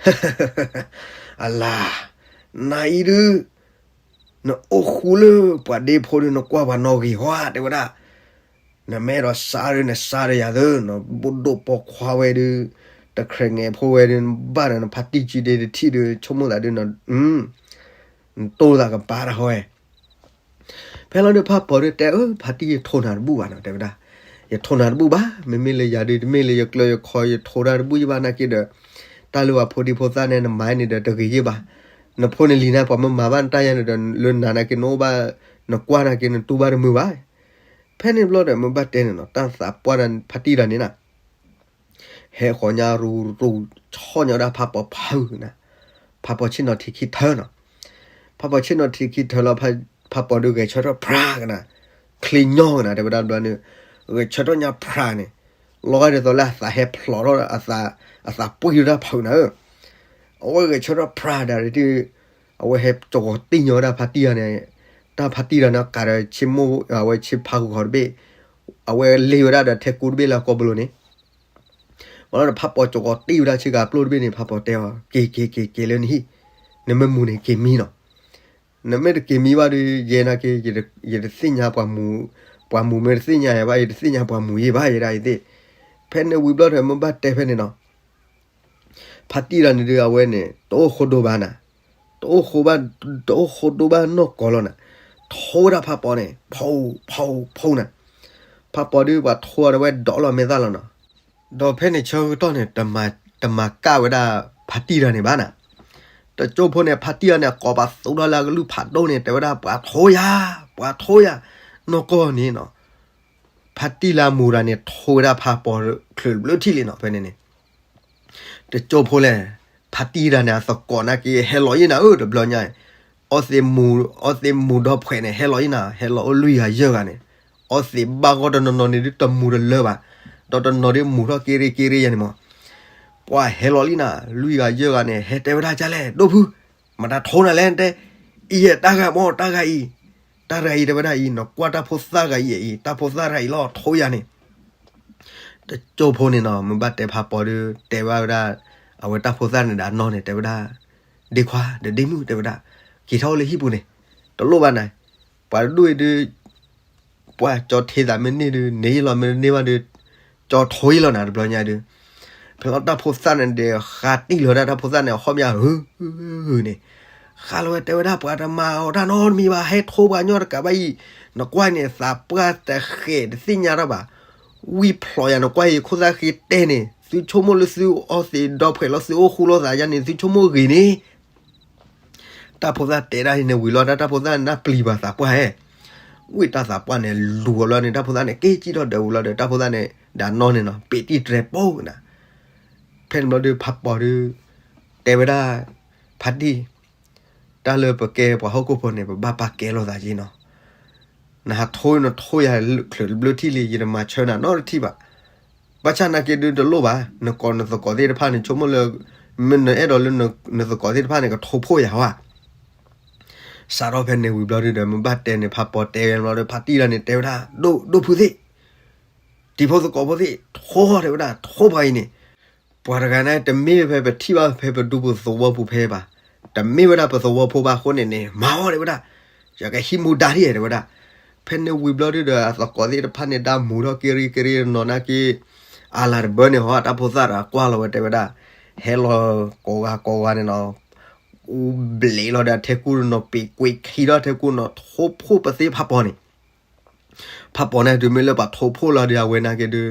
အလၤ, နၤအံၤဒုး, နအိၣ်ဃူလၢပှၤဒ့ဖိဒုး နကွၢ်ပှၤနီၣ်ဂံၢ်ဟီဧါ တဲဝဲဒၣ်, နမ့ၢ်အဲၣ်ဒိးစါဒုး နစါဒီးယၤသု, နဘိၣ်ဒိၣ်ပိာ်ခွါဝဲဒုး, တခြဲးငဲၤဖိဝဲဒုး နဘၣ်ဒီးနဖါတံၢ်ကံဒ့တထံၣ်ဒုး ဆိကမိၣ်သးဒုး, နတိၢ်သးကပၤတၢ်ဟီဝဲ ဖဲလီၤဒုးဖးပီၤဒုးတဲအၢ ဖါတံၢ် ယထိးနၤတဘူၣ်ဘၣ်နီၤ တဲဝဲဒၣ်, ယထိးနၤတဘူၣ်ဘၣ် မ့မ့ၢ်လၢယၤဒုး တမ့ၢ်လၢယကျၢၤယခီ ယထိးတၢ်တဘူၣ်ယံၣ်ဘၣ်နာ်က့ဒီး, တၢ်လၢပှၤဖိဒံဖိသၣ်န့ၣ် နမၤန့ၣ်ဒီးတဂ့ၤယံၣ်ဘၣ်, နဖိနလံၤန့ၣ် ပှၤမ့ၢ်မၤဘၣ်နတၢ်ယါန့ၣ်ဒီး လၢနၤနာ်က့နအိၣ်ဘၣ်, နကွၢ်နာ်က့နတူၢ်ဘၣ်တမုာ်ဘၣ်, ဖဲန့ၣ်ဘျီဒီး မ့ၢ်ဘၣ်တဲန့ၣ်နီၤ တၢ်သးပှၢ်ဒီးဖါတံၢ်တဂၤန့ၣ်နီၤ ဟဲဃီၤညါရူၤရူၤ ဆီၣ်ညီဝဲဒၣ်ဖးပီၤဖုးနၤ, ဖးပီၤဆ့ၣ်နီၤထံးခံထၢနီၤ, ဖးပီၤဆ့ၣ်နီၤထံးခံထၢလီၤ ဖးပီၤဒုးဂဲၤဆၢထၢၣ်ဖြးကနၤ, ချ့ညီကနၤ တဲဝဲဒၣ်ဘျီန့ၣ်, ဂဲၤဆၢထၢၣ်ညါဖြးန့ၣ်, လီၤဂာ်ဒ်သိးလၢအသးဟဲဖျိးထီၣ် အသးပှံၢ်ဝဲဒၣ်ဖုးနၤဧၢ, အဝဲဂဲၤဆၢထၢၣ်ဖြးဒၣ်ဒုး, အဝဲဟဲကၠီၤဂီၤတံၢ်ညီဝဲဒၣ်ဖါတံၢ်တဂၤန့ၣ်, တၢ်ဖါတံၢ်တဂၤန့ၣ် ကးဒီးဆ့မိၢ် အဝဲဆ့ဖးဂီၤတဘ့ၣ်, အဝဲလ့ဝဲဒၣ်ဒီးထဲကူတဘ့ၣ်လၢအကိာ်ပူၤလီၤန့ၣ် ဝံၤလီၤဒီးဖးပီၤကၠီၤဂီၤတံၢ်ဝဲဒၣ်ဆ့ကၤပျိၢ်တဘ့ၣ်န့ၣ် ဖးပီၤတဲအီၤ က့ၤက့ၤက့ၤက့ၤလၢနဟံၣ်, နမ့ၢ်မူၤန့ၣ်က့ၤမံနီၤ, နမ့ၢ်တက့ၤမံဘၣ်ဒီး ယဲနာ်က့ ယတသ့ၣ်ညါပှၤမူၤ, ပှၤမူၤမ့ၢ်တသ့ၣ်ညါယၤဘၣ် ယတသ့ၣ်ညါပှၤမူၤယံၣ်ဘၣ်ယဲဒၣ်အံၤသ့ၣ်, ဖဲန့ၣ်ဝံၤဘျီဒီးမ့ၢ်ဘၣ်တဲဖဲန့ၣ်နီၤ ဖါတံၢ်တဂၤန့ၣ်ဒုးအဝဲန့ၣ် တအိၣ်ဃိဒိဘၣ်နၤ, တအိၣ်ဃိဘၣ်, တအိၣ်ဃိဒိဘၣ်နီၢ်ကီၢ်လီၤနၤ, ထိးဝဲဒၣ်ဖးပီၤန့ၣ် ဖီဖီဖီနၤ, ဖးပီၤဒုးပှၤထိးအီၤဒီးဝဲဒိးလီၤမဲာ်သၣ်လီၤနီၤ, ဒီးဖဲန့ၣ်ဆၢကတီၢ်န့ၣ် တမၤကၣ်ဝဲဒၣ်ဖါတံၢ်တဂၤန့ၣ်ဘၣ်နၤ, တကၠိဖိန့ၣ် ဖါတံၢ်တဂၤန့ၣ် အကိးပသူထီၣ်လၢအကလုၢ်ဖးဒိၣ်န့ၣ် တဲဝဲဒၣ် ပှၤထိးယၤ, ပှၤထိးယၤ, နီၢ်ကီၢ်န့ၣ်နီၤ ဖါတံၢ်လၢအမူၤတဂၤန့ၣ် ထိးဝဲဒၣ်ဖးပီၤချုးတဘျုးထံၣ်လံနီၤ ဖဲန့ၣ်န့ၣ်, တကၠိဖိလဲၣ်, ဖါတံၢ်တဂၤန့ၣ် အသကိးနာ်က့ ဟဲလီၤယံၣ်နၤဧၢ တဘျီညါ, အီသံးမူၤ, အီသံးမူၤဒီဖှဲးန့ၣ် ဟဲလီၤယံၣ်နၤ ဟဲလီၤအိၣ်လွံၢ်ဂၤယဲၢ်ဂၤန့ၣ်, အီသံးဘၣ်ဂီၢ်တနီၤနီၤန့ၣ်ဒုး တမူၤတလၢဘၣ်, ဒီးတနီၤဒုးမူၤထီၣ်က့ရ့က့ရ့ယဲၢ်န့ၣ်မး ပှၤဟဲလီၤလံနၤ လွံၢ်ဂၤယဲၢ်ဂၤန့ၣ် ဟဲတဲဝဲဒၣ်ဒ်လဲၣ် ဒိၣ်ဖု, မတၤထိနၤလဲၣ်တဲ, အံၤယဲၢ်တၢ်ဂၤမ့ၢ်တၢ်ဂၤအံၤ, တၢ်ဂၤအံၤတဲဝဲဒၣ်အံၤ နကွၢ်တၢ်ဖိသၣ်ဂၤအံၤအံၤ တၢ်ဖိသၣ်တဂၤအံၤလီၤထိယၤန့ၣ်, တကၠိဖိန့ၣ်နီၤ မ့ၢ်ဘၣ်တဲဖးပီၤဒုး တဲဘၣ်ဝဲဒၣ် အဝဲတၢ်ဖိသၣ်န့ၣ်ဒီးအနီၢ်န့ၣ် တဲဝဲဒၣ်, ဒ့ခွါ ဒီးဒ့မုၣ်တဲဝဲဒၣ်, က့ၤထီၣ်အိၣ်လၢဟံၣ်ပူၤန့ၣ်, တလိၣ်ဘၣ်နၤ, ပှၤတဒူၣ်အံၤဒုး ပှၤကၠီထံသးမ့ၢ်န့ၢ်ဒုး န့ၢ်ယလီၤမ့ၢ်တန့ၢ်ဘၣ်ဒုး ကၠီထိယလီၤနၤ တဘျီညါဒုး, ဖဲလီၤတၢ်ဖိသၣ်န့ၣ်ဒီး ဃးတံၢ်လီၤဒၣ်တၢ်ဖိသၣ်န့ၣ် အဟီၣ်မး ဟု ဟု ဟု န့ၣ်, ဃးလီၤဝဲတဲဝဲဒၣ် ပှၤတမၤအီၤတၢ်နီတမံၤဘၣ် ဟဲထိပှၤညီတကးဘၣ်အံၤ, နကွၢ်န့ၣ် သးပှၢ်တဃဲးတသ့ၣ်ညါတၢ်ဘၣ်, ဝံၣ်ဖျိးယၤ နကွၢ်အံၤ ခိၣ်သၣ်ဃ့တဲန့ၣ် သုဆိကမိၣ်လၢသုအီသံးဒီဖှဲးလီၤ သုအိၣ်ဃူလိာ်သးယါန့ၣ် သုဆိကမိၣ်ဂ့ၤန့ၣ် တၢ်ဖိသၣ်တဲဒၣ်အံၤန့ၣ်ဝံၤလီၤ တၢ်ဖိသၣ်န့ၣ် တၢ်ပျံၤဘၣ်သးပှၢ်ဟဲ, ဝံၣ်တၢ်သးပှၢ်န့ၣ် လူၤအီၤလီၤန့ၣ် တၢ်ဖိသၣ်န့ၣ် က့ၤကံၣ်ထီၣ်ဒၢးဝံၤလီၤဒီး တၢ်ဖိသၣ်န့ၣ် ဒီးနီၢ်န့ၣ်နီၤ ပ့းတံၢ်တြဲၤပိာ်နၤ, ဖဲန့ၣ်ဘျီဒုး ဖးပီၤဒုး တဲဝဲဒၣ် ဖါတံၢ်, တၢ်လၢပကဲပှၤဟီၣ်ခိၣ်ဖိန့ၣ် ပဘၣ်ပာ်ကဲလိာ်သးက့နီၤ နဟးထိနထိယၤချုးတဘျုးထံၣ်လံ ယတမၤဆၢနၤနီတထံၣ်ဘၣ်. ဘၣ်ဆၣ်နာ်က့ဒုးတလိၣ်ဘၣ် နကိးနသကိးသ့ၣ်တဖၣ်န့ၣ် ဆိကမိၣ်လၢ မ့ၢ်နအဲၣ်ဒိးလၢနသကိးသ့ၣ်တဖၣ်န့ၣ် ကထိဖိယၤဧါ. စးထီၣ်ဖဲန့ၣ်ဝံၤဘျီဒုးဒီး မ့ၢ်ဘၣ်တဲန့ၣ် ဖးပီၤတဲဝဲဘျီဒီး ဖါတံၢ်တဂၤန့ၣ် တဲဝဲဒၣ် ဒိၣ်ဒိၣ်ဖုသ့ၣ် တံၤဖိသကိးဖိသ့ၣ် ထိတဲဝဲဒၣ် ထိပှၤအံၤန့ၣ် ပှၤတဂၤန့ၣ် တမ့ၢ်ဖဲပထံၣ်ဘၣ်ဖဲပဒူပူၤသဝီပူၤဖဲဘၣ်, တမ့ၢ်ဝဲဒၣ်ပသဝီဖိဘၣ်အဃိန့ၣ်န့ၣ် မၤအီၤတဲဝဲဒၣ်. ယကဟံးမူဒါဒ် တဲဝဲဒၣ်. ဖဲန့ၣ်ဝံၤဘျီဒုဒီး အသကိးသ့ၣ်တဖၣ်န့ၣ် ဒါမူၤထီၣ်က့ၤရ့က့ၤရ့နီၢ်နာ်က့ အါလၢတဘၢန့ၣ်ဟီ တၢ်ဖိသၣ်ဒီးကွၢ်လီၤဝဲ တဲဝဲဒၣ်, ဟဲလီၤကိးဂၤကိးဂၤန့ၣ်နီၤ, အူဘျဲးလီၤဒီးထဲကူၣ်နီၤ ပ့ၤကွံာ်ခံထီၣ်ထဲကူၣ်နီၤ ထိဖှိၣ်ပသ့ဖးပီၤန့ၣ် ဖးပီၤန့ၣ် တုၤမ့ၢ်လၢပှၤထိဖှိၣ်လီၤဒီး အဝဲနာ်က့ဒုး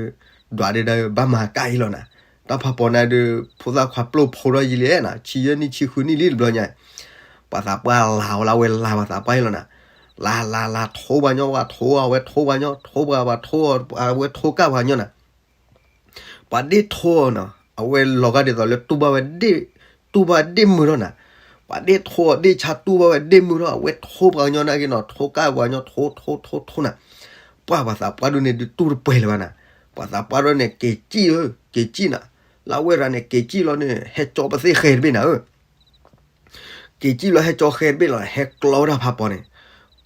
ဒွးဒုးဒီး ဘၣ်မၤကၣ်အံၤလီၤနၤ. တၢ်ဖးပီၤန့ၣ်ဒုး ဖိသၣ်ခွါပျိၢ်ဖိထီၣ်ယံာ်လံနၤ, ဆံယဲၢ်နံၣ်ဆံဃုနံၣ်လံတဘျီညါ, ပှၤသးပှၢ်လၤဝဲလၢအဝဲလၤ ပှၤသးပှၢ်အံၤလီၤနၤ. လၤလၤလၤ ထိပှၤညီ ပှၤထိအီၤ အဝဲထိပှၤညီ ထိပှၤ ပှၤထိအီၤ အဝဲထိကၣ်ပှၤညီနၤ. ပှၤဒ့ၣ်ထိအီၤနီၤ အဝဲလီၤဂာ်ဒ်သိးလၢတူၢ်ဘၣ်ဝဲဒ့ၣ်, တူၢ်ဘၣ်ဒ့ၣ်မုၢ်ထီၣ်နၤ. ပှၤဒ့ၣ်ထိအီၤဒ့ၣ်ဆါတူၢ်ဘၣ်ဝဲဒ့ၣ်မုၢ်ထီၣ် အဝဲထိပှၤကညီနာ်က့နီၤ ထိကၣ်ပှၤကညီ ထိထိထိထိနၤ. ပှၢ်ပှၤသးပှၢ်ဒိၣ်န့ၣ်ဒုး တူၢ်တပှဲၤလၢၤဘၣ်နၤ. ပှၤသးပှၢ်ဒိၣ်န့ၣ် က့ၤစံၣ်ဧၢ က့ၤစံၣ်နၤ. လၢအဝဲရၤန့ၣ် က့ၤစံၣ်လီၤန့ၣ် ဟဲကၠီပသ့ၣ်ဃဲတဘ့ၣ်နၤဧၢ က့ၤစံၣ်လီၤ ဟဲကၠီဃဲတဘ့ၣ်လီၤ ဟဲကျီဝဲဒၣ်ဖးပီၤန့ၣ်,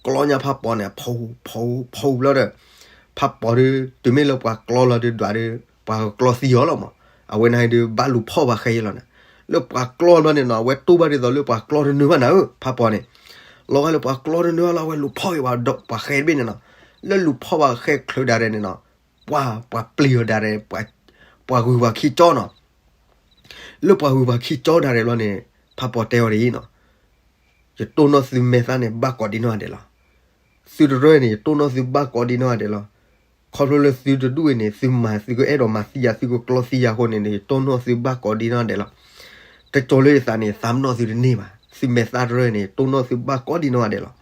ကျီညါဖးပီၤန့ၣ် ဖီဖီဖီဘျီဒီး ဖးပီၤဒုး တုၤမ့ၢ်လၢပှၤကျီလီၤဒုး ဒွးဒုး ပှၤကကျီသံအီၤလီၤမး. အဝဲန့ၣ်ဒုး ဘၣ်လူၤဖီၣ်ပှၤဃဲအံၤလီၤနၤ. လၢပှၤကျီဘျီန့ၣ်နီၤ အဝဲတူၢ်ဘၣ်ဒ်သိးလၢပှၤကျီတနုာ်ဘၣ်နၤဧၢ ဖးပီၤန့ၣ်. လီၤဂာ်လၢပှၤကျီတနုာ်ဘၣ်လီၤ အဝဲလူၤဖီၣ်က့ၤပှၤဃဲတဘ့ၣ်န့ၣ်နီၤ. လၢလူၤဖီၣ်ပှၤဃဲချုးဒၣ်ရဲၣ်န့ၣ်နီၤ ပှၤ ပှၤပျံၤအီၤဒၣ်ရဲၣ် ပှၤဂုၤပှၤခံကၠီနီၤ. လၢပှၤဂုၤပှၤခံကၠီဒၣ်ရဲၣ်လီၤန့ၣ် ဖးပီၤတဲအီၤဒ်အံၤနီၤ, ယတိၢ်နီၣ်သုမဲာ်သၣ်န့ၣ် ဘၣ်ကိးဒံနီၢ်ဂၤဒဲးလီၤ. သုတရၢၢ်န့ၣ် ယတိၢ်နီၣ်သုဘၣ်ကိးဒံနီၢ်ဂၤဒဲးလီၤ. ခီဖျိလၢသုတဒူၣ်အံၤန့ၣ် သုမၤ သုကအဲၣ်ဒိးမၤသံယၤ သုကကျီသံယၤအဃိန့ၣ် ယတိၢ်နီၣ်သုဘၣ်ကိးဒံနီၢ်ဂၤဒဲးလီၤ. တကၠီၤလၢယသးန့ၣ် သးပ့ၤနီၣ်သုတန့ၢ်ဘၣ်. သုမဲာ်သၣ်တရၢၢ်န့ၣ် ယတိၢ်နီၣ်သုဘၣ်ကိးဒံနီၢ်ဂၤဒဲးလီၤ.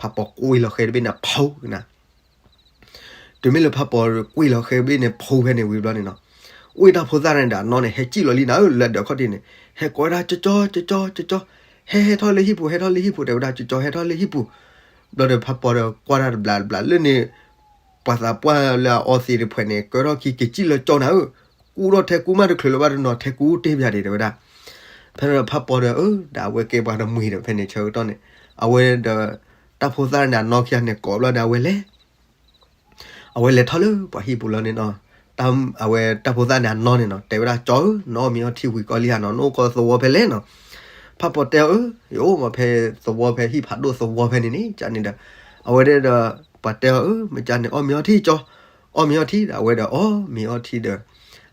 ဖးပီၤကွံာ်လီၤဃဲတဘ့ၣ်န့ၣ် ဖီကနၤ တုၤမ့ၢ်လၢဖးပီၤကွံာ်လီၤဃဲတဘ့ၣ်န့ၣ် ဖီဖဲန့ၣ်ဝံၤဘျီန့ၣ်နီၤ, အိၣ်တၢ်ဖိသၣ်န့ၣ်ဒီးအနီၢ်န့ၣ် ဟဲစံၣ်လီၤလံနၤဧၢ လၢဒၢးခီၣ်ထံးန့ၣ် ဟဲကိးဝဲဒၣ် ကၠီကၠီ ကၠီကၠီ ကၠီ, ဟဲဟဲထီၣ်လၢဟံၣ်ပူၤ ဟဲထီၣ်လၢဟံၣ်ပူၤ တဲဝဲဒၣ် ကၠီကၠီ ဟဲထီၣ်လၢဟံၣ်ပူၤ. ဘျီဒီးဖးပီၤဒီးကွၢ်တၢ်တဘျီတဘျီလၢန့ၣ် ပှၤသးပှၢ်လၢအအီသံးတဖှဲးန့ၣ် ကၢထီၣ်ခံက့ၤစံၣ်လၢကၠီနၤဧၢ, ကူထီၣ်ထဲကူမးတချုးလၢၤဘၣ်တနီၤ ထဲကူတ့ၢ်ပယၤဒံး တဲဝဲဒၣ်. ဖဲန့ၣ်ဒီးဖးပီၤဒီး အၢ ဒီးအဝဲကဲပှၤတမှံၤဒီး ဖဲန့ၣ်ဆၢကတီၢ်န့ၣ် အဝဲဒီး တၢ်ဖိသၣ်န့ၣ်အနီၢ်ခံဂၤန့ၣ် ကိးဘျီဒီးအဝဲလဲၤ အဝဲလဲၤထီၣ်လၢပှၤဟံၣ်ပူၤလီၤန့ၣ်နီၤ, အဝဲတၢ်ဖိသၣ်န့ၣ်အနီၢ်န့ၣ်နီၤ တဲဝဲဒၣ် ကၠီဧၢ နအီၣ်မ့ၤအီထံဝံၤကီလံဧါနီၤ နအိၣ်ကီသဝီဖဲလဲၣ်နီၤ. ဖးပီၤတဲအီၤ အၢ ယအိၣ်မးဖဲသဝီဖဲဟံၣ်ဖးဒိၣ်သဝီဖဲန့ၣ်န့ၣ် ကန့ၣ်ဒီး အဝဲဒၣ်ဒီး ပှၤတဲအီၤ အၢ မ့ၢ်ကန့ၣ် အီၣ်မ့ၤအီထံကၠီ, အီၣ်မ့ၤအီထံဒီး အဝဲဒီးအီၣ်မ့ၤအီထံဒီး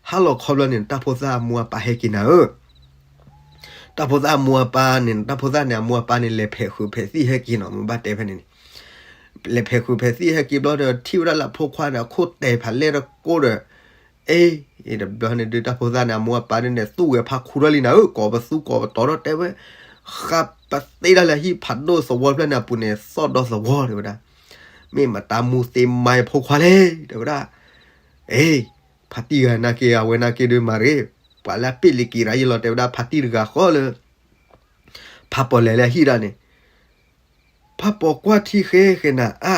ဟါလီၤခီဘျီန့ၣ် တၢ်ဖိသၣ်အမိၢ်အပၢ်ဟဲက့ၤနၤဧၢ တၢ်ဖိသၣ်အမိၢ်အပၢ်န့ၣ် တၢ်ဖိသၣ်န့ၣ်အမိၢ်အပၢ်န့ၣ် လဲၤဖဲးဃုာ်ဖဲးသံၣ်ဟဲက့ၤနီၤ မ့ၢ်ဘၣ်တဲဖဲန့ၣ်န့ၣ် လဲၤဖဲးဃုာ်ဖဲးသံၣ်ဟဲက့ၤဘျီဒီး ထံၣ်ဝဲဒၣ်လၢအဖိခွါန့ၣ် အခိၣ်တဲာ်ဖးလဲၢ်တကိၢ်ဒီး အ့ တဘျီန့ၣ်ဒုး တၢ်ဖိသၣ်န့ၣ် အမိၢ်အပၢ်ဒုးန့ၣ် သူၣ်ဝဲဖးခူထီၣ်လံနၤဧၢ ကိးပသူကိးပတီၤထီၣ်တဲဝဲ ဃးပသ့ဒၣ်လၢဟံၣ်ဖးဒိၣ်သဝီဖျၢၣ်န့ၣ်အပူၤန့ၣ် သီၣ်ဒီသဝီတဲဝဲဒၣ် မ့ၢ်မတၤမူသ့မါအဖိခွါလဲၣ် တဲဝဲဒၣ်. အ့ ဖါတံၢ်ဂၤနာ်က့ အဝဲနာ်က့ဒုးမၤတဂ့ၤ, ပှၤလၢအပ့ၢ်လံက့ၤရၤယံၤလီၤ တဲဝဲဒၣ် ဖါတံၢ်တဂၤဃီလၢ ဖးပီၤလဲၤလၢဟံၣ်ဒၣ်န့ၣ် ဖးပီၤကွၢ်ထံဃဲဃဲနၤအါ,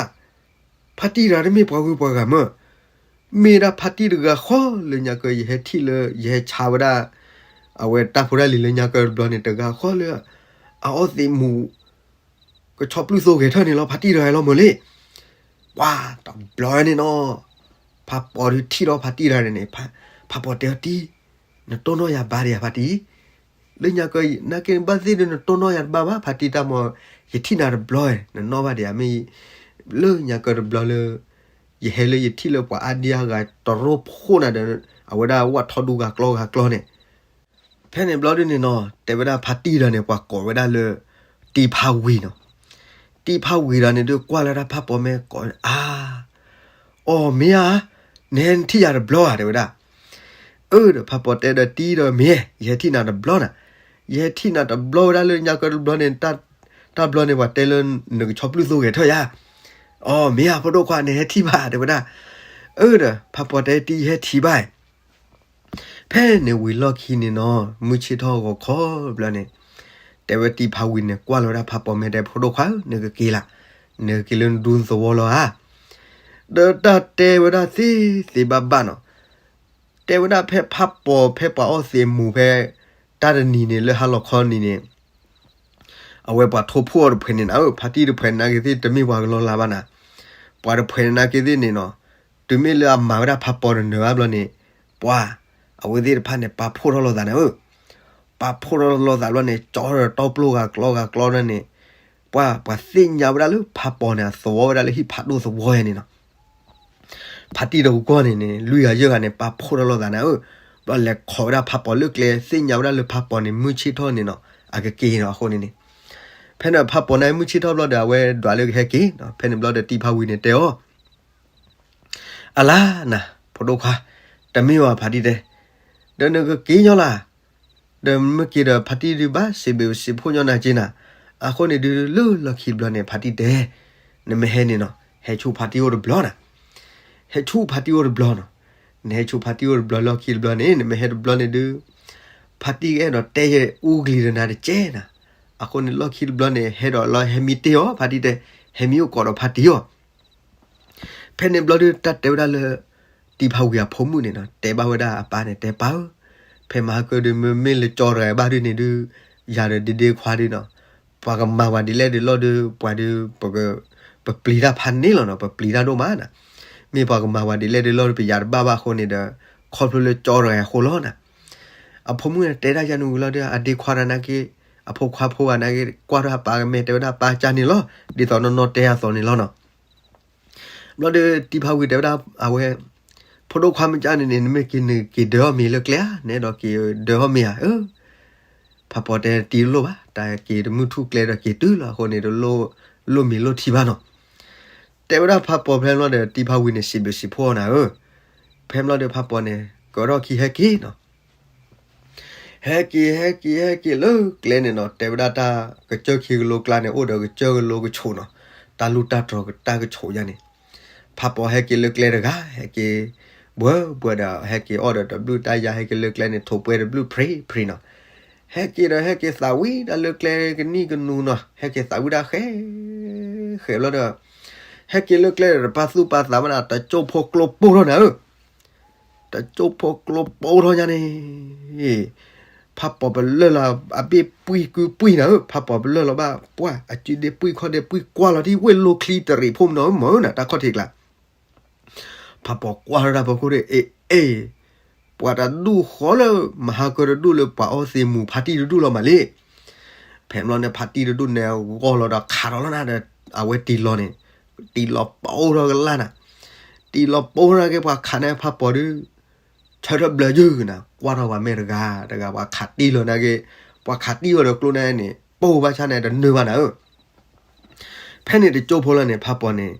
ဖါတံၢ်တဂၤတမ့ၢ်ပှၤဂုၤပှၤဂၤမၢ်, မ့ၢ်ဒၣ်ဖါတံၢ်တဂၤဃီလၢညါကၢ ယဟဲထံၣ်လၢ ယဟဲဆါဝဲဒၣ် အဝဲတၢ်ဖိတၢ်လံၤလၢညါကၢတဘျီန့ၣ် တဂၤဃီလၢ အအီသံးမူၤ ကဆီပျုၢ်သိဂဲၤထၢၣ်န့ၣ်လီၤ ဖါတံၢ်တဂၤလီၤမၢ်လံ. ပှၤတဘျီန့ၣ်နီၤ ဖးပီၤဒုးထံၣ်ဒီးဖါတံၢ်တဂၤန့ၣ်န့ၣ် ဖးပီၤတဲအီၤတံၢ် နတိၢ်နီၣ်ယၤဘါဒံးဧါဖါတံၢ်, လၢညါကၢ နာ်က့ဘၣ်သ့ၣ်ဒီးနတိၢ်နီၣ်ယၤတဘၣ်ဘၣ် ဖါတံၢ်တၢ်မီၤ ယထံၣ်နၤတဘျီ နနီၣ်ဘၣ်ဒံးဧါ မ့ၢ် လၢညါကၢတဘျီလၢ ယဟဲလၢယထံၣ်လၢပှၤအါဒံအါဂၤတရိဖှိၣ်နၤဒီး အဝဲဒၣ်ဝၣ်ထီဒူဂၤကျီဂၤကျီန့ၣ် ဖဲန့ၣ်ဘျီဒုန့ၣ်နီၤ တဲဝဲဒၣ်ဖါတံၢ်တဂၤန့ၣ် ပှၤကိးဝဲဒၣ်လၢ တံၤဖါဝံၤနီၤ. တံၤဖါဝံၤတဂၤန့ၣ်ဒုးကွၢ်လၢဒၣ်ဖးပီၤမဲာ်ကိး အါ အီၣ်မ့ၢ်ဧါ, နဟဲနထံၣ်ယၤတဘျီဧါ တဲဝဲဒၣ်. အၢ ဒီးဖးပီၤတဲဒီးတံၢ်ဒီးမ့ၢ် ယဟဲထံၣ်နၤတဘျီနၤ, ယဟဲထံၣ်နၤတဘျီဝဲဒၣ်လၢညါကၢတဘျီန့ၣ် တၢ်ဘျီန့ၣ်ပှၤတဲလၢနကဆီပျုၢ်သိဂဲၤထၢၣ်ယၤ, အီၣ်မ့ၢ်ဧါ ဖိဒိၣ်ခွါ နဟဲထံၣ်ဘၣ် တဲဝဲဒၣ်. အၢ ဒီးဖးပီၤတဲတံၢ် ယဟဲထံၣ်ဘၣ် ဖဲန့ၣ်ဝံၤလီၢ်ခံန့ၣ်နီၤ မုၢ်ဆ့ၣ်ထီၣ်ဂီၤခီဘျီန့ၣ် တဲဝဲတံၤဖးဝံၤန့ၣ် ကွၢ်လီၤဝဲဒၣ်ဖးပီၤမဲာ်တဲ ဖိဒိၣ်ခွါဧၢ နကက့ၤလၢ နကက့ၤလၢနဒူသဝီလီၤဧါ. ဒီးတၢ်တဲဝဲဒၣ်သ့သ့ဘၣ်ဘၣ်နီၤ, တဲဝဲဒၣ်ဖဲဖးပီၤဖဲပှၤအီၣ်သံးမူၤဖဲ တၢ်တနံၤန့ၣ် လၢဟါလီၤခီနံၤန့ၣ် အဝဲပှၤထိဖှိၣ်အီၤတဖှဲးန့ၣ်နၤဧၢ ဖါတံၢ်တဖှဲးနာ်က့သ့ၣ် တမ့ၢ်ပှၤကလီၤလးဘၣ်နၤ, ပှၤတဖှဲးနာ်က့သ့ၣ်န့ၣ်နီၤ တုၤမ့ၢ်လၢအမၤဝဲဒၣ်ဖးပီၤတနၢၤဘၣ်ဘျီန့ၣ် ပှၤ အဝဲသ့ၣ်တဖၣ်န့ၣ် ပာ်ဖှိၣ်ထီၣ်လိာ်သးနၤဧၢ, ပာ်ဖှိၣ်ထီၣ်လိာ်သးဘျီန့ၣ် ကၠီဒီးတီပျိၢ်ဂၤကျီဂၤကျီန့ၣ် ပှၤ ပှၤသ့ၣ်ညါဝဲဒၣ်လၢဖးပီၤန့ၣ် အသဝီဝဲဒၣ်လၢဟံၣ်ဖးဒိၣ်သဝီယဲန့ၣ်နီၤ. ဖါတံၢ်တဂီၢ်န့ၣ်န့ၣ် လွံၢ်ဂၤယဲၢ်ဂၤန့ၣ် ပာ်ဖှိၣ်ထီၣ်လိာ်သးနၤဧၢ, ဘျီလဲၤခိးဝဲဒၣ်ဖးပီၤလၢကျဲ သ့ၣ်ညါဝဲဒၣ်လၢဖးပီၤန့ၣ် မုၢ်ဆ့ၣ်ထီၣ်န့ၣ်နီၤ အကက့ၤနီၤအဃိန့ၣ်န့ၣ်. ဖဲန့ၣ်ဖးပီၤန့ၣ်မုၢ်ဆ့ၣ်ထီၣ်ဘျီဒီး အဝဲဒွးလၢကဟဲက့ၤနီၤ. ဖဲန့ၣ်ဘျီဒီးတံၤဖးဝံၤန့ၣ်တဲအီၤ အလါနၤ ဖိဒိၣ်ခွါ, တမ့ၢ်ဘၣ်ဖါတံၢ်တဲ, ဒီးနကက့ၤညီလၢ်, ဒီးမ့ၢ်က့ၤဒီးဖါတံၢ်ဒုးဘၣ်စံးဘျုးစံးဖှိၣ်ညီနၤက့နၤ, အဃိန့ၣ်ဒုးလၢလီၢ်ခံတဘျီန့ၣ် ဖါတံၢ်တဲ, နမ့ၢ်ဟဲန့ၣ်နီၤ ဟဲဆူဖါတံၢ်အိၣ်တဘျီနၤ, ဟဲဆူဖါတံၢ်အိၣ်တဘျီနီၤ, နဟဲဆူဖါတံၢ်အိၣ်တဘျီလီၢ်ခံတဘျီန့ၣ် နမ့ၢ်ဟဲတဘျီန့ၣ်ဒုး ဖါတံၢ်ကအဲၣ်ဒိးတဲယဲအူကလံၤဒီးနၤတကဲနၤ, အဃိန့ၣ်လီၢ်ခံတဘျီန့ၣ် ဟဲဒီးလီၤဟဲမံတ့ၢ်အီၤ ဖါတံၢ်တဲ, ဟဲမံအိၣ်ကိးဒီးဖါတံၢ်အီၤ ဖဲန့ၣ်ဘျီဒုး တၢ်တဲဝဲဒၣ်လၢ တံၤဖးဝံၤအဖိမုၣ်န့ၣ်နီၤ တဲဘၣ်ဝဲဒၣ်အပၢ်န့ၣ် တဲပၢ်ဧၢ, ဖဲမဟါကၢဒုး မ့မ့ၢ်လၢကၠီတဂၤဘၣ်ဒုးန့ၣ်ဒုး ယၤဒီးဒ့ဒ့ခွါဒုးနီၤ, ပှၤကမၤဝဲဒ်လဲၣ်ဒုးလီၢ်ဒုး ပှၤဒုး ပပျံၤတၢ်ဖးန့ၣ်လီၤနီၤ, ပပျံၤတၢ်ဒိၣ်မးနၤ, မ့ၢ်ပှၤကမၤဝဲဒ်လဲၣ်ဒုးလီၢ်ဒုး ပယၤတဘၣ်ဘၣ်အဃိန့ၣ်ဒီး ခီဖျိလၢကၠီတဂၤအဃိလီၤနၤ. အဖိမုၣ်န့ၣ်တဲဒၣ်ယၤန့ၣ်ဝံၤလီၤဒုး အဒ့ခွါတဂၤနာ်က့ အဖိခွါဖိဂၤနာ်က့ ကွၢ်ထီၣ်အပၢ်ကမဲာ်တဲဝဲဒၣ်ပၢ်ကၢ်န့ၣ်လီၤ, ဒ်သိးနီၢ်နီၢ်တဲအသိးန့ၣ်လီၤနီၤ. ဘျီဒီးတံၤဖးဝံၤတဲဝဲဒၣ် အဝဲ ဖိဒိၣ်ခွါမ့ၢ်ကၢ်န့ၣ်န့ၣ် နမ့ၢ်က့ၤနက့ၤဒၢအီၣ်မ့ၤလၢကျဲဧါ, နအဲၣ်ဒိးက့ၤဒၢအီၣ်မ့ၤဧါ, အၢ ဖးပီၤတဲတံၤလိၣ်ဘၣ်, တၢ်က့ၤတမုၢ်ထူၣ်ကျဲဒီးက့ၤတုၤလီၤအဃိန့ၣ် တလိၣ်မ့ၤလိၣ်ထံဘၣ်နီၤ. တဲဝဲဒၣ်ဖးပီၤဖဲဘျီဒီး တံၤဖးဝံၤန့ၣ် စံးဘျုးစံးဖှိၣ်အီၤနၤဧၢ, ဖဲဘျီဒီးဖးပီၤန့ၣ် ကၢထီၣ်ခံဟဲက့ၤနီၤ. ဟဲက့ၤ ဟဲက့ၤ ဟဲက့ၤလၢကျဲန့ၣ်နီၤ, တဲဝဲဒၣ်တၢ်ကစၢၢ်ခံကလိကျါန့ၣ် အိၣ်ဒီးကစၢၢ်ကလိကဆိးနီၤ, တၢ်လူၢ်တၢ်တြီၤတၢ်ကဆိးယါန့ၣ်, ဖးပီၤဟဲက့ၤလၢကျဲတဂၤ ဟဲက့ၤ ဘှၢဘှၢဒီး ဟဲက့ၤအီၣ်ဒီးတဘျုးတၢ်ယါ ဟဲက့ၤလၢကျဲန့ၣ် ထိးပှဲၤတဘျုးဖြံဖြံနီၤ, ဟဲက့ၤဒီးဟဲက့ၤသးဝံၣ်တၢ်လၢကျဲကနံၣ်ကနူၤနီၤ, ဟဲက့ၤသးဝံၣ်တၢ်ဃဲ ဃဲဘျီဒီး ဟဲက့ၤလၢကျဲဒီးတပာ်သူၣ်ပာ်သးမးနၤ, တကၠိဖိကျိပိၢ်ထီၣ်နၤဧၢ တကၠိဖိကျိပိၢ်ထီၣ်ညါန့ၣ်, ဖးပီၤပလၢၢ်လီၤအဘ့ၣ်ပှံၢ်ကုပှံၢ်နၤဧၢ, ဖးပီၤပလၢၢ်လီၤဘၣ် ပှၢ်အစုဒ့ပှံၢ်ခီၣ်ဒ့ပှံၢ်ကွၢ်လီၤဒ်ဝ့ၢ်လိၤချံတရံးဖိမနီၤဧၢ မၤဧၢနၤ တၢ်ခီၣ်ထံးကျါ, ဖးပီၤကွၢ်ထီၣ်တၢ်ဖီခိၣ်ဒီး အ့ အ့ ပှၤတဒူၣ်ဃီလၢ မဟါကၢတဒူၣ်လၢပှၤအီသံးမူၤ ဖါတံၢ်တဒူၣ်လီၤမးလံ. ဖဲဘျီန့ၣ် ဖါတံၢ်တဒူၣ်န့ၣ် ဂီၢ်လီၤဒီးခးထီၣ်လီၤနၤဒီး အဝဲတံၤလီၤန့ၣ် တံၤလီၤပိၢ်ထီၣ်ကလၢ်နၤ, တံၤလီၤပိၢ်ထီၣ်က့ၤပှၤခးန့ၣ်ဖးပီၤဒုး ဆၢထၢၣ်ဘျၢယုၢ်နၤ, ကွၢ်ထီၣ်ပှၤမဲာ်တဂၤတဂၤ ပှၤခးတံၢ်လီၤနၤက့ၤ, ပှၤခးတံၢ်ဝဲဒီးကျိန့ၣ်န့ၣ် ပိၢ်ဘၣ်ဆၣ်န့ၣ် တနၢၤဘၣ်နၤဧၢ. ဖဲန့ၣ်တကၠိဖိလီၤန့ၣ် ဖးပီၤန့ၣ်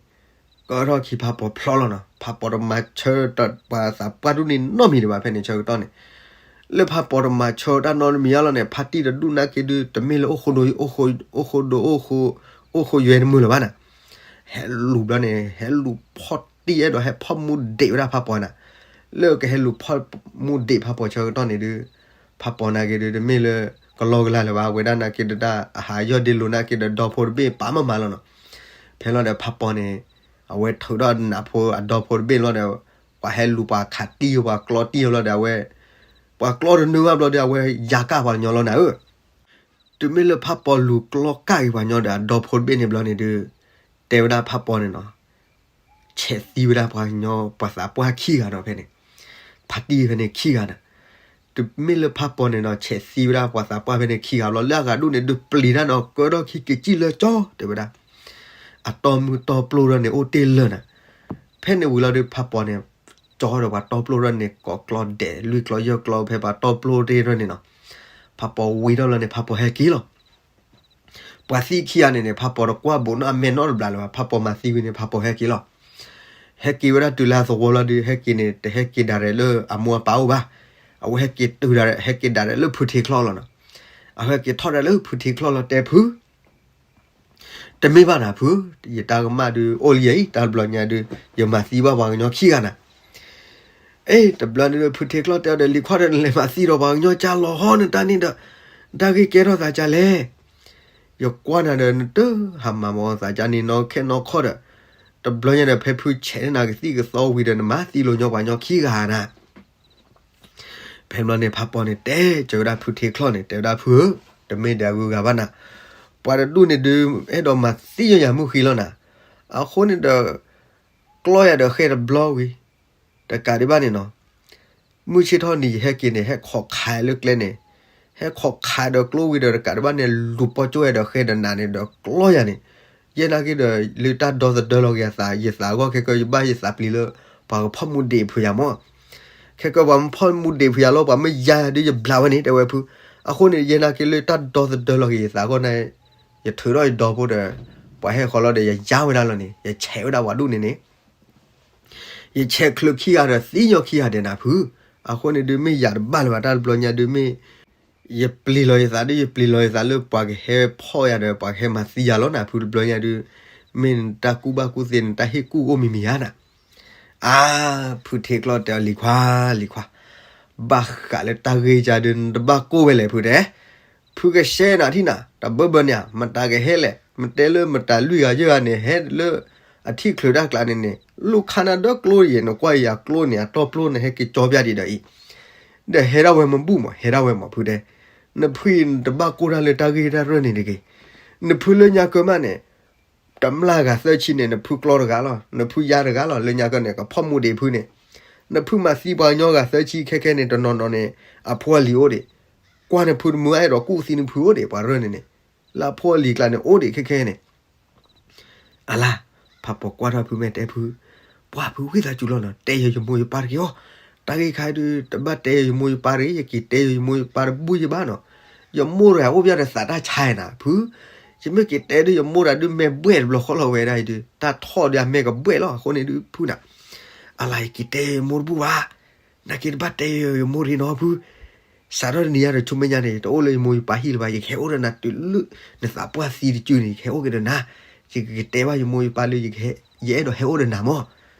ကၢထီၣ်ခံဖးပီၤဖျီလီၤနီၤ, ဖးပီၤတမၤဆၢပှၤသးပှၢ်ဒူၣ်န့ၣ်နီတမံၤဒံးဘၣ် ဖဲန့ၣ်ဆၢကတီၢ်န့ၣ်, လၢဖးပီၤတမၤဆၢတၢ်နီတမံၤအါလီၤန့ၣ် ဖါတံၢ်တဒူၣ်နာ်က့ဒုး တမ့ၢ်လၢအိၣ်ဃိဒိ အိၣ်ဃိဒိ အိၣ်ဃိယွဲတမုာ်လၢၤဘၣ်နၤ, ဟဲလူၤဘျီန့ၣ် ဟဲလူၤဖီၣ်တံၢ်အဲၣ်ဒိးဟဲဖီၣ်မူဒံးဝဲဒၣ်ဖးပီၤနၤ, လၢကဟဲလူၤဖီၣ်မူဒံးဖးပီၤဆၢကတီၢ်န့ၣ်ဒုး ဖးပီၤနာ်က့ဒုး တမ့ၢ်လၢ ကလီကလီလၢၤဘၣ်, ဝဲဒၣ်နာ်က့ဒုးတၢ်အဟးယီၢ်ဒ့လိၤနာ်က့ဒီးဒီဖိတဘ့ၣ်ပာ်မၤမၤလီၤနီၤ, ဖဲလီၤဒီးဖးပီၤန့ၣ် အဝဲထုးထီၣ်နးဖိအဒီဖိတဘ့ၣ်လီၤဒီး ပှၤဟဲလူၤပှၤခးတံၢ် ပှၤကျီတံၢ်လီၤဒီး အဝဲ ပှၤကျီတနုာ်ဘၣ်ဘျီဒီး အဝဲယၤကၣ်ပှၤကညီလီၤနၤဧၢ, တုၤမ့ၢ်လၢဖးပီၤလူၤကျီကၣ်က့ၤပှၤကညီဒီးအဒီဖိတဘ့ၣ်န့ၣ်ဘျီန့ၣ်ဒုး တဲဝဲဒၣ်ဖးပီၤန့ၣ်နီၤ ဆဲးသံဝဲဒၣ်ပှၤကညီ ပှၤသးပှၢ်ခံဂၤဒီးဖဲန့ၣ်, ဖါတံၢ်ဖဲန့ၣ်ခံဂၤနၤ, တုၤမ့ၢ်လၢဖးပီၤန့ၣ်ဒီး ဆဲးသံဝဲဒၣ်ပှၤသးပှၢ်ဖဲန့ၣ်ခံဂၤဘျီ လၢအဂၤဒူၣ်န့ၣ်ဒုးပျံၤတၢ်နီၤ ကၢထီၣ်ခံက့ၤစံၣ်လၢကၠီ တဲဝဲဒၣ်, အတီၢ်မုၢ်တီၢ်ပျိၢ်ထီၣ်န့ၣ်အိၣ်တ့ၢ်လၢာ်နၤ, ဖဲန့ၣ်ဝံၤလီၤဒုးဖးပီၤန့ၣ် ကၠီဒီးပှၤတီၢ်ပျိၢ်ထီၣ်န့ၣ် ကိးကျီဒဲးလွံၢ်ကျီယဲၢ်ကျီဖဲပှၤတီၢ်ပျိၢ်တ့ၢ်ထီၣ်န့ၣ်နီၤ, ဖးပီၤဝံၤထီၣ်လီၤန့ၣ် ဖးပီၤဟဲက့ၤလီၤ ပှၤသံခံဂၤန့ၣ်န့ၣ် ဖးပီၤတကွၢ်ဘူးနီတမံၤနီတဘျီလၢၤဘၣ်, ဖးပီၤမၤသံဝံၤန့ၣ် ဖးပီၤဟဲက့ၤလီၤ. ဟဲက့ၤဝဲဒၣ်တုၤလၢအသဝီလီၤဒုး ဟဲက့ၤန့ၣ် တဟဲက့ၤဒၣ်ရဲၣ်လၢအမိၢ်အပၢ်အိၣ်ဘၣ်. အဝဲဟဲက့ၤတုၤဒၣ်ရဲၣ် ဟဲက့ၤဒၣ်ရဲၣ်လၢဖုထံချီၣ်လီၤနီၤ. အဝဲဟဲက့ၤထီၣ်ဒၣ်လၢဖုထံချီၣ်လီၤ တဲဖု တမ့ၢ်ဘၣ်နၤဖု, ယတၢ်ကမၣ်ဒုးအိၣ်လံအံၤ တၢ်တဘျီညါဒုး ယမၤသံဘၣ်ပှၤကညီခံဂၤနၤ. အ့ တဘျီန့ၣ်ဒီး ဖုထံချီၣ်တဲအီၤဒီး လံၤခွါဒီး နလဲၤမၤသံဒီးပှၤကညီကၢ်လီၤဟီ နတၢ်န့ၣ်ဒီး နတၢ်ဂ့ၢ်ကဲထီၣ်သးကၢ်လဲၣ်. ယကွၢ်နၤဒီး နတဟးမၤမၤသးကၢ်န့ၣ်နီခဲနီခီဒီး တဘျီညါဒီး ဖဲဖုဆဲးန့ၢ်နၤကသံၣ်ကသီဝံၤဒီး နမၤသံလိာ်ညီပှၤကညီခံဂၤနၤ. ဖဲဘျီန့ၣ် ဖးပီၤန့ၣ် တဲစၢၤဝဲဒၣ်ဖုထံချီၣ်န့ၣ် တဲဝဲဒၣ် ဖုဧၢ, တမ့ၢ်ဒၣ်ဂုၤဂၤဘၣ်နၤ, ပှၤတဒူၣ်န့ၣ်ဒုး အဲၣ်ဒိးမၤသံညီယၤမုၢ်ဃံလီၤနၤ. အဃိန့ၣ်ဒီး ကျီယၤဒီးဃဲတဘျီဝံၤ တကးဒံးဘၣ်န့ၣ်နီၤ, မုၢ်ဆ့ၣ်ထီၣ်နံၤယဟဲက့ၤန့ၣ် ဟဲခိးခးလၢကျဲန့ၣ်, ဟဲခိးခးဒီးကျိဝံၤဒီးတကးတဘၣ်န့ၣ် လူၤပီၣ်ကၠိဝဲဒီးဃဲဒီးနးန့ၣ်ဒီးကျီယၤန့ၣ်, ယဲနာ်က့ဒီး လၢတၢ်ဒီသဒၢလီၤက့ၤအသး ယသးအဂီၢ်ခဲကၢ ယဘၣ်ယသးပျံၤလၢ ပှၤကဖီၣ်မူဒံးဖုးယၤမၢ်. ခဲကၢ ပှၤမ့ၢ်ဖီၣ်မူဒံးဖုးယၤလီၤ ပှၤမ့ၢ်ယါယၤဒုး ယဘျးဝဲန့ၣ် တဲဝဲဖု. အဃိန့ၣ် ယဲနာ်က့လၢတၢ်ဒီသဒၢလီၤက့ၤယသးအဂီၢ်န့ၣ် ယထုးထီၣ်ယဒီဖိဒီး ပှၤဟဲဃီၤလီၤဒီး ယယါဝဲဒၣ်လီၤန့ၣ် ယဆဲးဝဲဒၣ်ပှၤဒူၣ်န့ၣ်န့ၣ် ယဆဲးချုးခံဂၤဒီးသံညီခံဂၤဒဲးနၤဖု. အဃိန့ၣ်ဒုးမ့ၢ်ယၤတဘၣ်လၢၤဘၣ် တၢ်တဘျီညါဒုးမ့ၢ် ယပျံၤလီၤယသးဒုး ယပျံၤလီၤယသးလၢပှၤကဟဲဖီၣ်ယၤဒီး ပှၤကဟဲမၤသံယၤလီၤနၤဖု တဘျီညါဒုး မ့ၢ်နတၢ်ကူၣ်ဘၣ်ကူၣ်သ့ နတၢ်ဟ့ၣ်ကူၣ်အိၣ်မံၤမံၤဧါနၤ. အါ, ဖုထံချီၣ်တဲအီၤ လံၤခွါ, လံၤခွါ, ဘၣ်ဃးလၢတၢ်ဂ့ၢ်ကါဒုး နတဘၣ်ကိၢ်ဝဲလဲၣ်ဖုတဲ ဖုကရှဲနၤထံၣ်နၤ တဘၢဘၢန့ၣ်ဧါ မတၤကဟဲလဲၣ် မတဲလၢမတၤလွံၢ်ဂၤယဲၢ်ဂၤန့ၣ် ဟဲလၢအထံၣ်ချုးတၢ်ကျးန့ၣ်န့ၣ် လူၢ်ခါနၤဒီးကျိယဲၢ် နကွၢ်ယၤကျိန့ၣ် အတီၢ်ပျိနဟဲက့ၤကၠီပျၢ်ဒံးဒီးအံၤ ဒီးဟဲဒၣ်ဝဲမ့ၢ်ဘူၣ်မး ဟဲဒၣ်ဝဲမးဖုတဲ, နဖုအံၤနတဘၣ်ကိၢ်တၢ်လၢတၢ်ဂ့ၢ်တၢ်ရၢၢ်န့ၣ်တဂ့ၤ, နဖုလၢညါကၢမးန့ၣ် တမျၢ်ဂၤသၢဆံန့ၣ် နဖုကျီတဂၤလီၤ နဖုယါတဂၤလီၤ လၢညါကၢန့ၣ် ကဖီၣ်မူဒံးဖုန့ၣ်, နဖုမၤသံပှၤကညီဂၤသၢဆံခဲခဲန့ၣ် တနီၤနီၤန့ၣ် အဖိအလံၤအိၣ်ဒံး, ကွၢ်နဖုတမုာ်အဲၣ်ဒိးကူၣ်သံနဖုအိၣ်ဒံး ပှၤရၢၢ်န့ၣ်န့ၣ်, လၢအဖိအလံၤကျါန့ၣ် အိၣ်ဒံးခဲခဲန့ၣ် အလါ, ဖးပိာ်ကွၢ်ထီၣ်ဖုမဲာ်တဲဖု, ပှၤဖုဝံသးစူၤလီၤနီၤ တဲယၤယမိၢ်ယပၢ်တဂ့ၤအီၤ, တၢ်ဂ့ၢ်ခါဒုး တဘၣ်တဲယၤယမိၢ်ယပၢ်တဂ့ၤ ယက့ၤတဲယၤယမိၢ်ယပၢ်တဘူၣ်ယဘၣ်နီၤ, ယမိၢ်တဂၤအိၣ်ပျဲၢ်ဒီးသးတၢ်ဆါနၤဖု, ယမ့ၢ်က့ၤတဲဒုးယမိၢ်တဂၤဒုးမဲာ်ဘှဲၣ်တဘျီဃီလီၤဝဲဒၣ်အံၤဒုး တၢ်ထီၣ်ဒုးအမဲာ်ကဘှဲၣ်လီၤ အဃိန့ၣ်ဒုးဖုနၤ, အလါ ယက့ၤတဲယၤယမိၢ်တဘူၣ်ဘၣ် နာ်က့တဘၣ်တဲယၤယမိၢ်တဂ့ၤနီၤဖု, စးထီၣ်တနံၤညါဒီး ဆူမဲာ်ညါန့ၣ် ယတအိၣ်လၢယမိၢ်ယပၢ်ဟံၣ်လၢၤဘၣ် ယကဟဲအိၣ်ဒီးနၤတုၤလၢ နသးပှၢ်သံတစုန့ၣ် ယကဟဲအိၣ်က့ၤဒီးနၤ, ယကက့ၤတဲဘၣ်ယမိၢ်ယပၢ်လၢ ယအဲၣ်ဒိးဟဲအိၣ်ဒီးနၤမၢ်,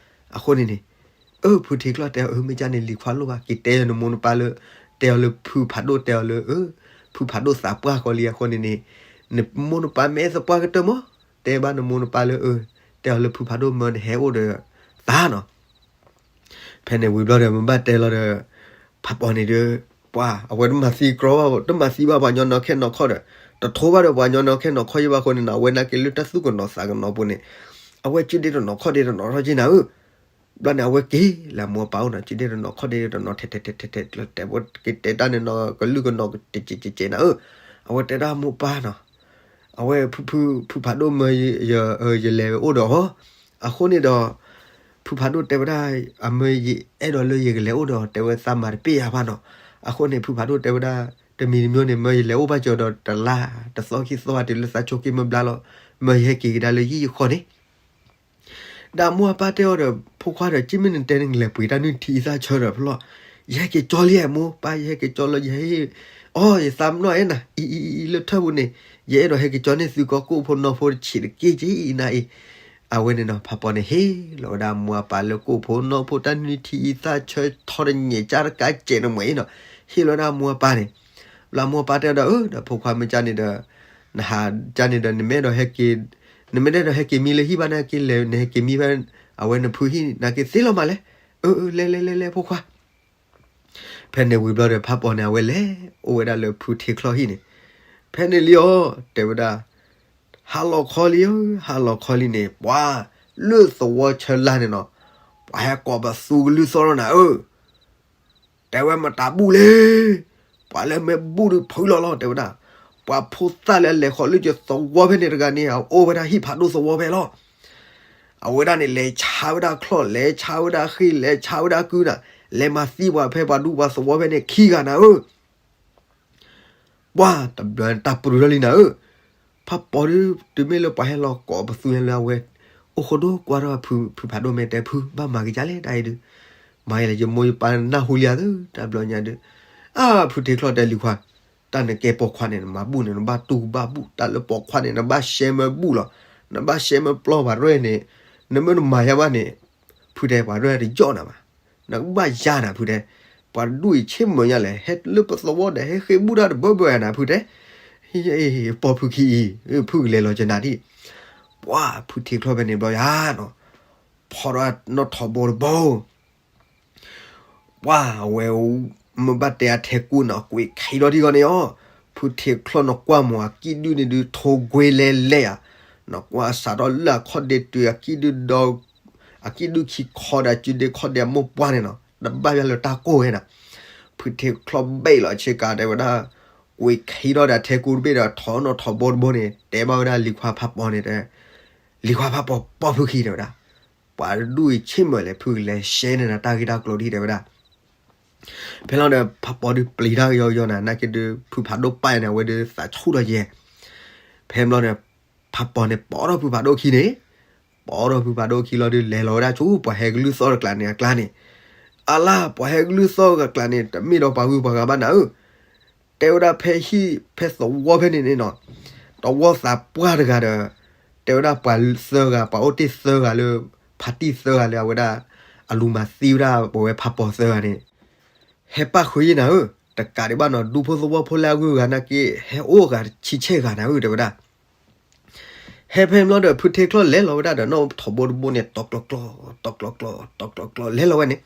အဃိန့ၣ်န့ၣ်, အၢ ဖုထံချီၣ်တဲအီၤ အၢ မ့ၢ်ကၢ်န့ၣ်လံၤခွါလိၣ်ဘၣ် က့ၤတဲယၤနမိၢ်နပၢ်လၢ, တဲအီၤလၢဖုဖးဒိၣ်တဲအီၤလၢ, ဖုဖးဒိၣ်သးပှၢ်ဃီလံအဃိန့ၣ်န့ၣ်, နမိၢ်နပၢ်မ့ၢ်အဲၣ်သပှၢ်ကတၢၢ်မၢ်, တဲဘၣ်နမိၢ်နပၢ်လၢအ, တဲအီၤလၢဖုဖးဒိၣ်မၢနဟဲအိၣ်ဒီး, သးနီၤ ဖဲန့ၣ်ဝံၤဘျီဒီး မ့ၢ်ဘၣ်တဲလီၤဒီး, ဖးပီၤန့ၣ်ဒီး, ပှၤအဝဲတမၤသံကြီဘၣ် တမၤသံဘၣ်ပှၤညီနီၢ်ခဲနီၢ်ခီၣ်ဒီး, တထိဘၣ်ဒီးပှၤညီနီၢ်ခဲနီၢ်ခီၣ်ယဲၢ်ဘၣ်အဃိန့ၣ်နီၤ အဝဲနာ်က့လၢတၢ်သူၣ်ကနိးသးကနိးပူၤန့ၣ်, အဝဲစုဒ့တနီၤခီၣ်ဒ့တနီၤထီၣ်က့နၤဧၢ, ဘျီန့ၣ် အဝဲက့ၤလၢအမိၢ်အပၢ်အိၣ်နီၤ စုဒ့တနီၤခီၣ်ဒ့တနီၤ ထဲထဲထဲထဲထဲ တဲဝဲက့ၤတဲတၢ်န့ၣ်နီၤ ကလုာ်ကနိးကဲးကဲးကဲးနၤဧၢ, အဝဲတဲဒၣ်မိၢ်ပၢ်နီၤ အဝဲဖုဖု ဖုဖးဒိၣ်မၢယလဲၤအိၣ်ဒီးအီၤ, အဃိန့ၣ်ဒီး, ဖုဖးဒိၣ်တဲဝဲဒၣ်, အမၢယအဲၣ်ဒိးလၢယကလဲၤအိၣ်ဒီး တဲဝဲသးမၤတပ့ၢ်ယၤဘၣ်နီၤ, အဃိန့ၣ် ဖုဖးဒိၣ်တဲဝဲဒၣ်, တမံၤတမံၤန့ၣ် မၢယလဲၤအိၣ်ဘၣ်ကၠီဒီးတလါ, တသီခံသီတုၤလၢသးဆိးက့မ့ၢ်ဘျါလီၤ, မၢယဟဲက့ၤကဒါလၢယံာ်ယဃီန့ၣ် ဒီးအမိၢ်အပၢ်တဲအီၤဒီး ဖိခွါဒီး က့မ့ၢ်နတဲန့ၣ် နလဲၤပှ့ၤတၢ်နုၢ်ထံအံသၣ်ဆၢဒီးဖဲလီၤ, ယဟဲက့ၤကၠီလံမိၢ်ပၢ် ယဟဲက့ၤကၠီလၢယဟဲ, အီ ယသးမနီၣ်အဲၣ်နၤ အံၤအံၤအံၤလၢထၢၣ်ပူၤန့ၣ်, ယအဲၣ်ဒိးဟဲက့ၤကၠီန့ၢ်သုကိးဖိနီၢ်ဖိတဆံးတက့ၢ်က့နၤအံၤ, အဝဲန့ၣ်ဒီး ဖးပီၤန့ၣ်ဟ့ၣ်လီၤဝဲဒၣ်အမိၢ်အပၢ်လၢကိးဖိနီၢ်ဖိ တၢ်နုၢ်ထံအံသၣ်ဆၢထီတညဲးကၢ်တကးကဲးန့ၣ်မ့ၢ်အံၤနီၤ, ဟ့ၣ်လီၤဝဲဒၣ်အမိၢ်အပၢ်န့ၣ်, ဘျီအမိၢ်အပၢ်တဲဒီး အၢ ဒီးဖိခွါမ့ၢ်ကၢ်န့ၣ်ဒီး နဟးကၢ်န့ၣ်ဒီး နမ့ၢ်အဲၣ်ဒိးဟဲက့ၤ, နမ့ၢ်အဲၣ်ဒိးဟဲက့ၤမံလၢဟံၣ်ဘၣ်နာ်က့လဲၤ နဟဲက့ၤမံဖဲ, အဝဲနဖုဟံၣ်နာ်က့သ့လီၤမးလဲၣ်, အၢ အၢ လဲၤလဲၤလဲၤလဲၤဖိခွါ ဖဲန့ၣ်ဝံၤဘျီဒီး ဖးပီၤန့ၣ် အဝဲလဲၤအိၣ်ဝဲဒၣ်လၢဖုထံချီၣ်ဟံၣ်န့ၣ်, ဖဲန့ၣ်လံအီၤ တဲဝဲဒၣ်, ဟါလီၤခီလံဧၢ, ဟါလီၤခီလံန့ၣ် ပှၤလၢသဝီဆၢလၢ်န့ၣ်နီၤ, ပှၤဟဲကိးပသူကလုၢ်သီၣ်လီၤနၤဧၢ တဲဝဲမတၤဘူၣ်လဲၣ်, ပှၤလၢမ့ၢ်ဘူၣ်ဒုးဖုလီၤလီၤ တဲဝဲဒၣ်, ပှၤဖိသၣ်လၢအလဲၤဃီၤလၢယသဝီဖဲန့ၣ်တဂၤန့ၣ် အအိၣ်ဝဲဒၣ်ဟံၣ်ဖးဒိၣ်သဝီဖဲလီၤ အဝဲဒၣ်န့ၣ် လဲၤဆါဝဲဒၣ်ချီၣ် လဲၤဆါဝဲဒၣ်ဃ့ၢ် လဲၤဆါဝဲဒၣ်ကုနၤ, လဲၤမၤသံပှၤဖဲပှၤဒူပှၤသဝီဖဲန့ၣ်ခံဂၤနၤဧၢ, ပှၤတဘျီတၢ်ပရူၤထီၣ်လံနၤဧၢ, ဖးပီၤဒုး တုၤမ့ၢ်လၢပှၤဟဲလီၤကိးပသူညါလၢအဝဲ, အိၣ်ဃိဒိၣ်ကွၢ်ထီၣ်ဖု ဖုဖးဒိၣ်မဲာ်တဲဖု ဘၣ်မၤက့ၤဒ်လဲၣ်တၢ်အံၤဒုး, မၤယလဲၣ် ယမိၢ်ယပၢ်နၢ်ဟူလံဧါသု တၢ်ဘျီညါဒုး, အါ ဖုထံချီၣ်တဲလံၤခွါ, တၢ်နကဲပိာ်ခွါန့ၣ် နမၤဘူၣ်န့ၣ် နဘၣ်တူၢ်ဘၣ်ဘူၣ် တၢ်လၢပိာ်ခွါန့ၣ် နဘၣ်ရှဲမၢဘူၣ်လီၤ, နဘၣ်ရှဲမၢပျီပှၤရဲၣ်န့ၣ်, နမ့ၢ်နမၤယါဘၣ်န့ၣ်, ဖုတဲပှၤရဲၣ်တယီၣ်နၤဘၣ်, နကဘၣ်ယါနၤဖုတဲ, ပှၤဒူၣ်အံၤဆ့ၣ်မၢညါလဲၣ် ဟဲလၢပသဝီဒီးဟဲဃ့ဘူၣ်တၢ်တဘၢဘၢနၤဖုတဲ, ပိာ်ဖုခံအံၤ, ဖုကလဲၤလီၤကနၤဒံး, ပှၤဖုထံချီၣ်ဖဲန့ၣ်ဘျီယါနီၤ, ဖီထီၣ်နီၣ်ထိးဘိတဘိ ပှၤအဝဲ, မ့ၢ်ဘၣ်တဲအထဲကူနၤ ကွံာ်ခံဒီးထံဂီၢ်န့ၣ်အီၤ, ဖုထံချီၣ်နကွၢ်မ့ၢ်အကံၣ်ဒုၣ်န့ၣ်ဒုး ထိၣ်ကွ့လဲၤလဲၤဧါ, နကွၢ်အစးထီၣ်လၢအခီၣ်ဒ့တုၤအကံၣ်ဒုၣ်ဒီး, အကံၣ်ဒုၣ်ခံခီဒီး အစုဒ့ခီၣ်ဒ့အမိၢ်ပှၢ်န့ၣ်နီၤ တဘၣ်ယါလၢတၢ်ကိၢ်ဝဲနၤ, ဖုထံချီၣ်ဘ့ၣ်လီၤဆ့ကၤတဲဝဲဒၣ်, ကွၢ် ကွံာ်ခံထီၣ်ဒီးထဲကူတဘ့ၣ်ဒီး ထီၣ်နီၣ်ထီၣ်ဘိတဘိန့ၣ် တဲဘၣ်ဝဲဒၣ်လံၤခွါဖးပီၤန့ၣ် တဲ, လံၤခွါဖးပီၤ ပိာ်ဖုခံ တဲဝဲဒၣ်, ပှၤတဒူၣ်အံၤဆ့ၣ်မုၢ်လဲၣ် ဖုလဲၤရှဲန့ၢ်နၤတၢ်ဂ့ၢ်တၢ်ကျိၤဒံး တဲဝဲဒၣ်. ဖဲလီၤဒီး ဖးပီၤဒုးပျံၤတၢ်ကယီကယီနၤ နာ်က့ဒုး ဖုဖးဒိၣ်ပာ်န့ၣ် အဝဲဒုးသးဆူၣ်ထီၣ်ယဲၢ်. ဖဲဘျီဒီး ဖးပီၤန့ၣ် ပိာ်ထီၣ်ဖုဖးဒိၣ်ခံန့ၣ်, ပိာ်ထီၣ်ဖုဖးဒိၣ်ခံလီၤဒုး လဲၤလီၤဝဲဒၣ်ဆူပှၤဟဲကလုၢ်သီၣ်တကျးန့ၣ်အကျါန့ၣ်, အလါ ပှၤဟဲကလုၢ်သီၣ်တကျးန့ၣ် တမ့ၢ်ဒီးပှၤဂုၤပှၤဂၤဘၣ်နၤဧၢ, တဲဝဲဒၣ်ဖဲဟံၣ်ဖဲသဝီဖဲန့ၣ်န့ၣ်နီၤ, တဝီသးပှၢ်တဂၤဒီး တဲဝဲဒၣ်ပှၤသၢဂၤ ပှၤအိၣ်တ့ၢ်သၢဂၤလၢ ဖါတံၢ်သၢဂၤလၢအဝဲဒၣ် အလူၤမၤသံဝဲဒၣ်ပဝဲဖးပီၤသၢဂၤန့ၣ် ဟဲပၣ်ဃုာ်ယဲၢ်နၤဧၢ, တကးဒံးဘၣ်နီၤ ဒူဖိသဝီဖိလၢအဂုၤအဂၤနာ်က့ ဟဲအိၣ်ဂၤတဆံဆဲၣ်ဂၤနၤဧၢ တဲဝဲဒၣ်. ဟဲဖဲဘျီဒီး ဖုထ့ချီၣ်လဲၤလီၤဝဲဒၣ်ဒီး နီၣ်ထီၣ်ဘိတဘိန့ၣ် တီၤကျီၤကျီၤ တီၤကျီၤကျီၤ တီၤကျီၤကျီၤ လဲၤလီၤဝဲန့ၣ်,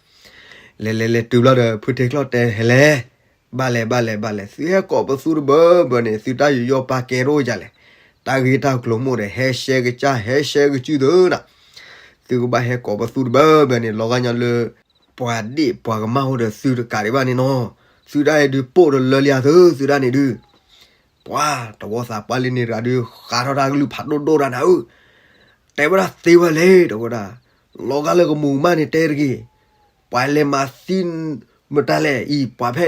လဲၤလဲၤလဲၤတုၤဘျီဒီး ဖုထ့ချီၣ်တဲဟဲလဲၣ်, ဘၣ်လဲၣ်ဘၣ်လဲၣ်ဘၣ်လဲၣ် သုဟဲကိးပသူတဘၢဘၢန့ၣ် သုတၢ်ယူးယီၣ်ပာ်ကဲတအိၣ်ယၤလဲၣ်, တၢ်ဂ့ၢ်တၢ်ကျိၤမိၢ်ဒီး ဟဲရှဲကစၢ် ဟဲရှဲကစုၢ်သုနၤ, သုကဘၣ်ဟဲကိးပသူတဘၢဘၢန့ၣ် လီၤဂာ်ညီလၢ ပှၤဒ့ၣ်ပှၤကမၣ်အိၣ်ဒီးသုတကးဒံးဘၣ်န့ၣ်နီၤ, သုတၢ်အံၤဒုးပိာ်ဒီးလၢလံဧါသု သုတၢ်န့ၣ်ဒုး, ပှၤတဝီသးပှၢ်လံန့ၣ်တဂၤဒုး ဃးထီၣ်တၢ်ကလုၢ်ဖးဒိၣ်ဒိၣ်တၢ်နၤဧၢ, တဲဝဲဒၣ်သ့ဝဲလဲၣ် တဲဝဲဒၣ်, လီၤဂာ်လၢကမူၤကမၣ်န့ၣ်တဲတဂ့ၤ, ပှၤလဲၤမၤသံ မတၤလဲၣ်အံၤ ပှၤဖဲ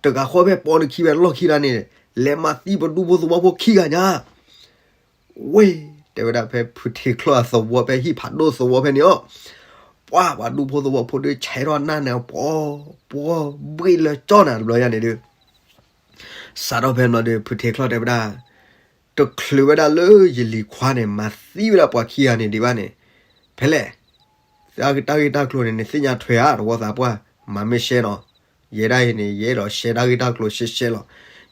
တဂၤဃီဖဲပိာ်နခံဖဲလီၢ်ခံတၢ်န့ၣ်, လဲၤမၤသံပဒူဖိသဝီဖိခံဂၤညါ ဝ့ၢ် တဲဝဲဒၣ်ဖဲဖုထ့ချီၣ်အသဝီဖဲဟံၣ်ဖးဒိၣ်သဝီဖဲန့ၣ်အီၤ, ပှၤပှၤဒူဖိသဝီဖိဒုးဆဲးထီၣ်နၢ်န့ၣ် ပှၤ ပှၤဘှ့ၣ်လၢကၠီၣ်နၤတဘျီညါန့ၣ်ဒုး, စးထီၣ်ဖဲဘျီဒီး ဖုထ့ချီၣ်တဲဝဲဒၣ်, တချုးဝဲဒၣ်လၢယလံၤခွါန့ၣ် မၤသံဝဲဒၣ်ပှၤခံဂၤန့ၣ်ဒံးဘၣ်န့ၣ်, ဖဲလဲၣ် တၢ်ဂ့ၢ်တၢ်ကျိၤန့ၣ် နသ့ၣ်ညါထွဲဧါ တဝီသးပှၢ်, မၤမ့ၢ်ရှဲနီၤ, ယဲဒၣ်အံၤန့ၣ် ယအဲၣ်ဒိးရှဲတၢ်ဂ့ၢ်တၢ်ကျိၤရှဲရှဲလီၤ.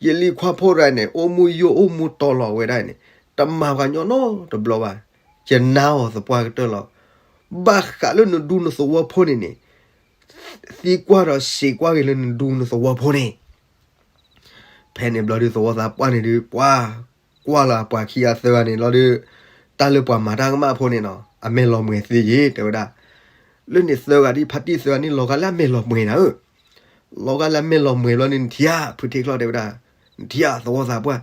ယလံၤခွါဖိတဂၤန့ၣ် အိၣ်မူယိၣ်အိၣ်မူတီလီၤဝဲဒၣ်န့ၣ်, တမၤပှၤညီနီတဘျီဘၣ်, ယနာ်အီၤသပှၢ်ကတၢၢ်လီၤ. ဘၣ်ဃးလၢနဒူနသဝီဖိန့ၣ်န့ၣ် သံကွၢ်ဒီးစံးကွၢ်က့ၤလၢနဒူနသဝီဖိန့ၣ် ဖဲန့ၣ်ဘျီဒုး သဝီသးပှၢ်န့ၣ်ဒုး ပှၤကွၢ်လီၤအပှၤခံဂၤသၢဂၤန့ၣ်လီၤဒုး, တၢ်လၢပှၤမၤတၢ်ကမၣ်ဖိန့ၣ်နီၤ အမဲာ်လီၤမှဲၤသ့ယ့ၤ တဲဝဲဒၣ်, လၢန့ၣ်သၢဂၤဒ်ဖါတံၢ်သၢဂၤန့ၣ် လီၤဂာ်လၢအမဲာ်လီၤမှဲၤနၤဧၢ, လီၤဂာ်လၢအမဲာ်လီၤမှဲၤဘျီန့ၣ် နထံၣ်ဧါ ဖုထ့ချီၣ်တဲဝဲဒၣ်, နထံၣ်ဧါ သဝီသးပှၢ်,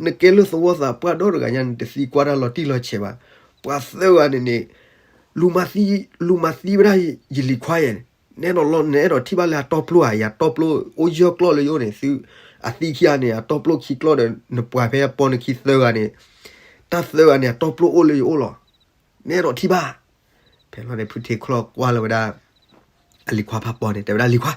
နကဲလၢသဝီသးပှၢ်ဒီတဂၤညါ နတသံကွၢ်တၢ်လီၤတံၢ်လီၤဆဲးဘၣ်, ပှၤသၢဂၤန့ၣ်န့ၣ် လူၤမၤသံ လူၤမၤသံဝဲဒၣ်ယလံၤခွါယဲၢ်န့ၣ်, နအဲၣ်ဒိးလီၤ နအဲၣ်ဒိးထံၣ်ဘၣ်လၢအတီပျိဧါ, ယတီပျိအိၣ်ယဲၢ်ကျီၢ်လၢယအိၣ်န့ၣ်, သုအသံခံဂၤန့ၣ် အတီပျိခံကျီၢ်ဒီး နပှၤဖဲအပိာ်နခံသၢဂၤန့ၣ်, တၢ်သၢဂၤန့ၣ် အတီပျိအိၣ်လၢယအိၣ်လီၤ. နအဲၣ်ဒိးထံၣ်ဘၣ်. ဖဲလီၤန့ၣ် ဖုထ့ချီၣ်ကွၢ်လီၤဝဲဒၣ် အလံၤခွါဖးပီၤန့ၣ် တဲဝဲဒၣ် လံၤခွါ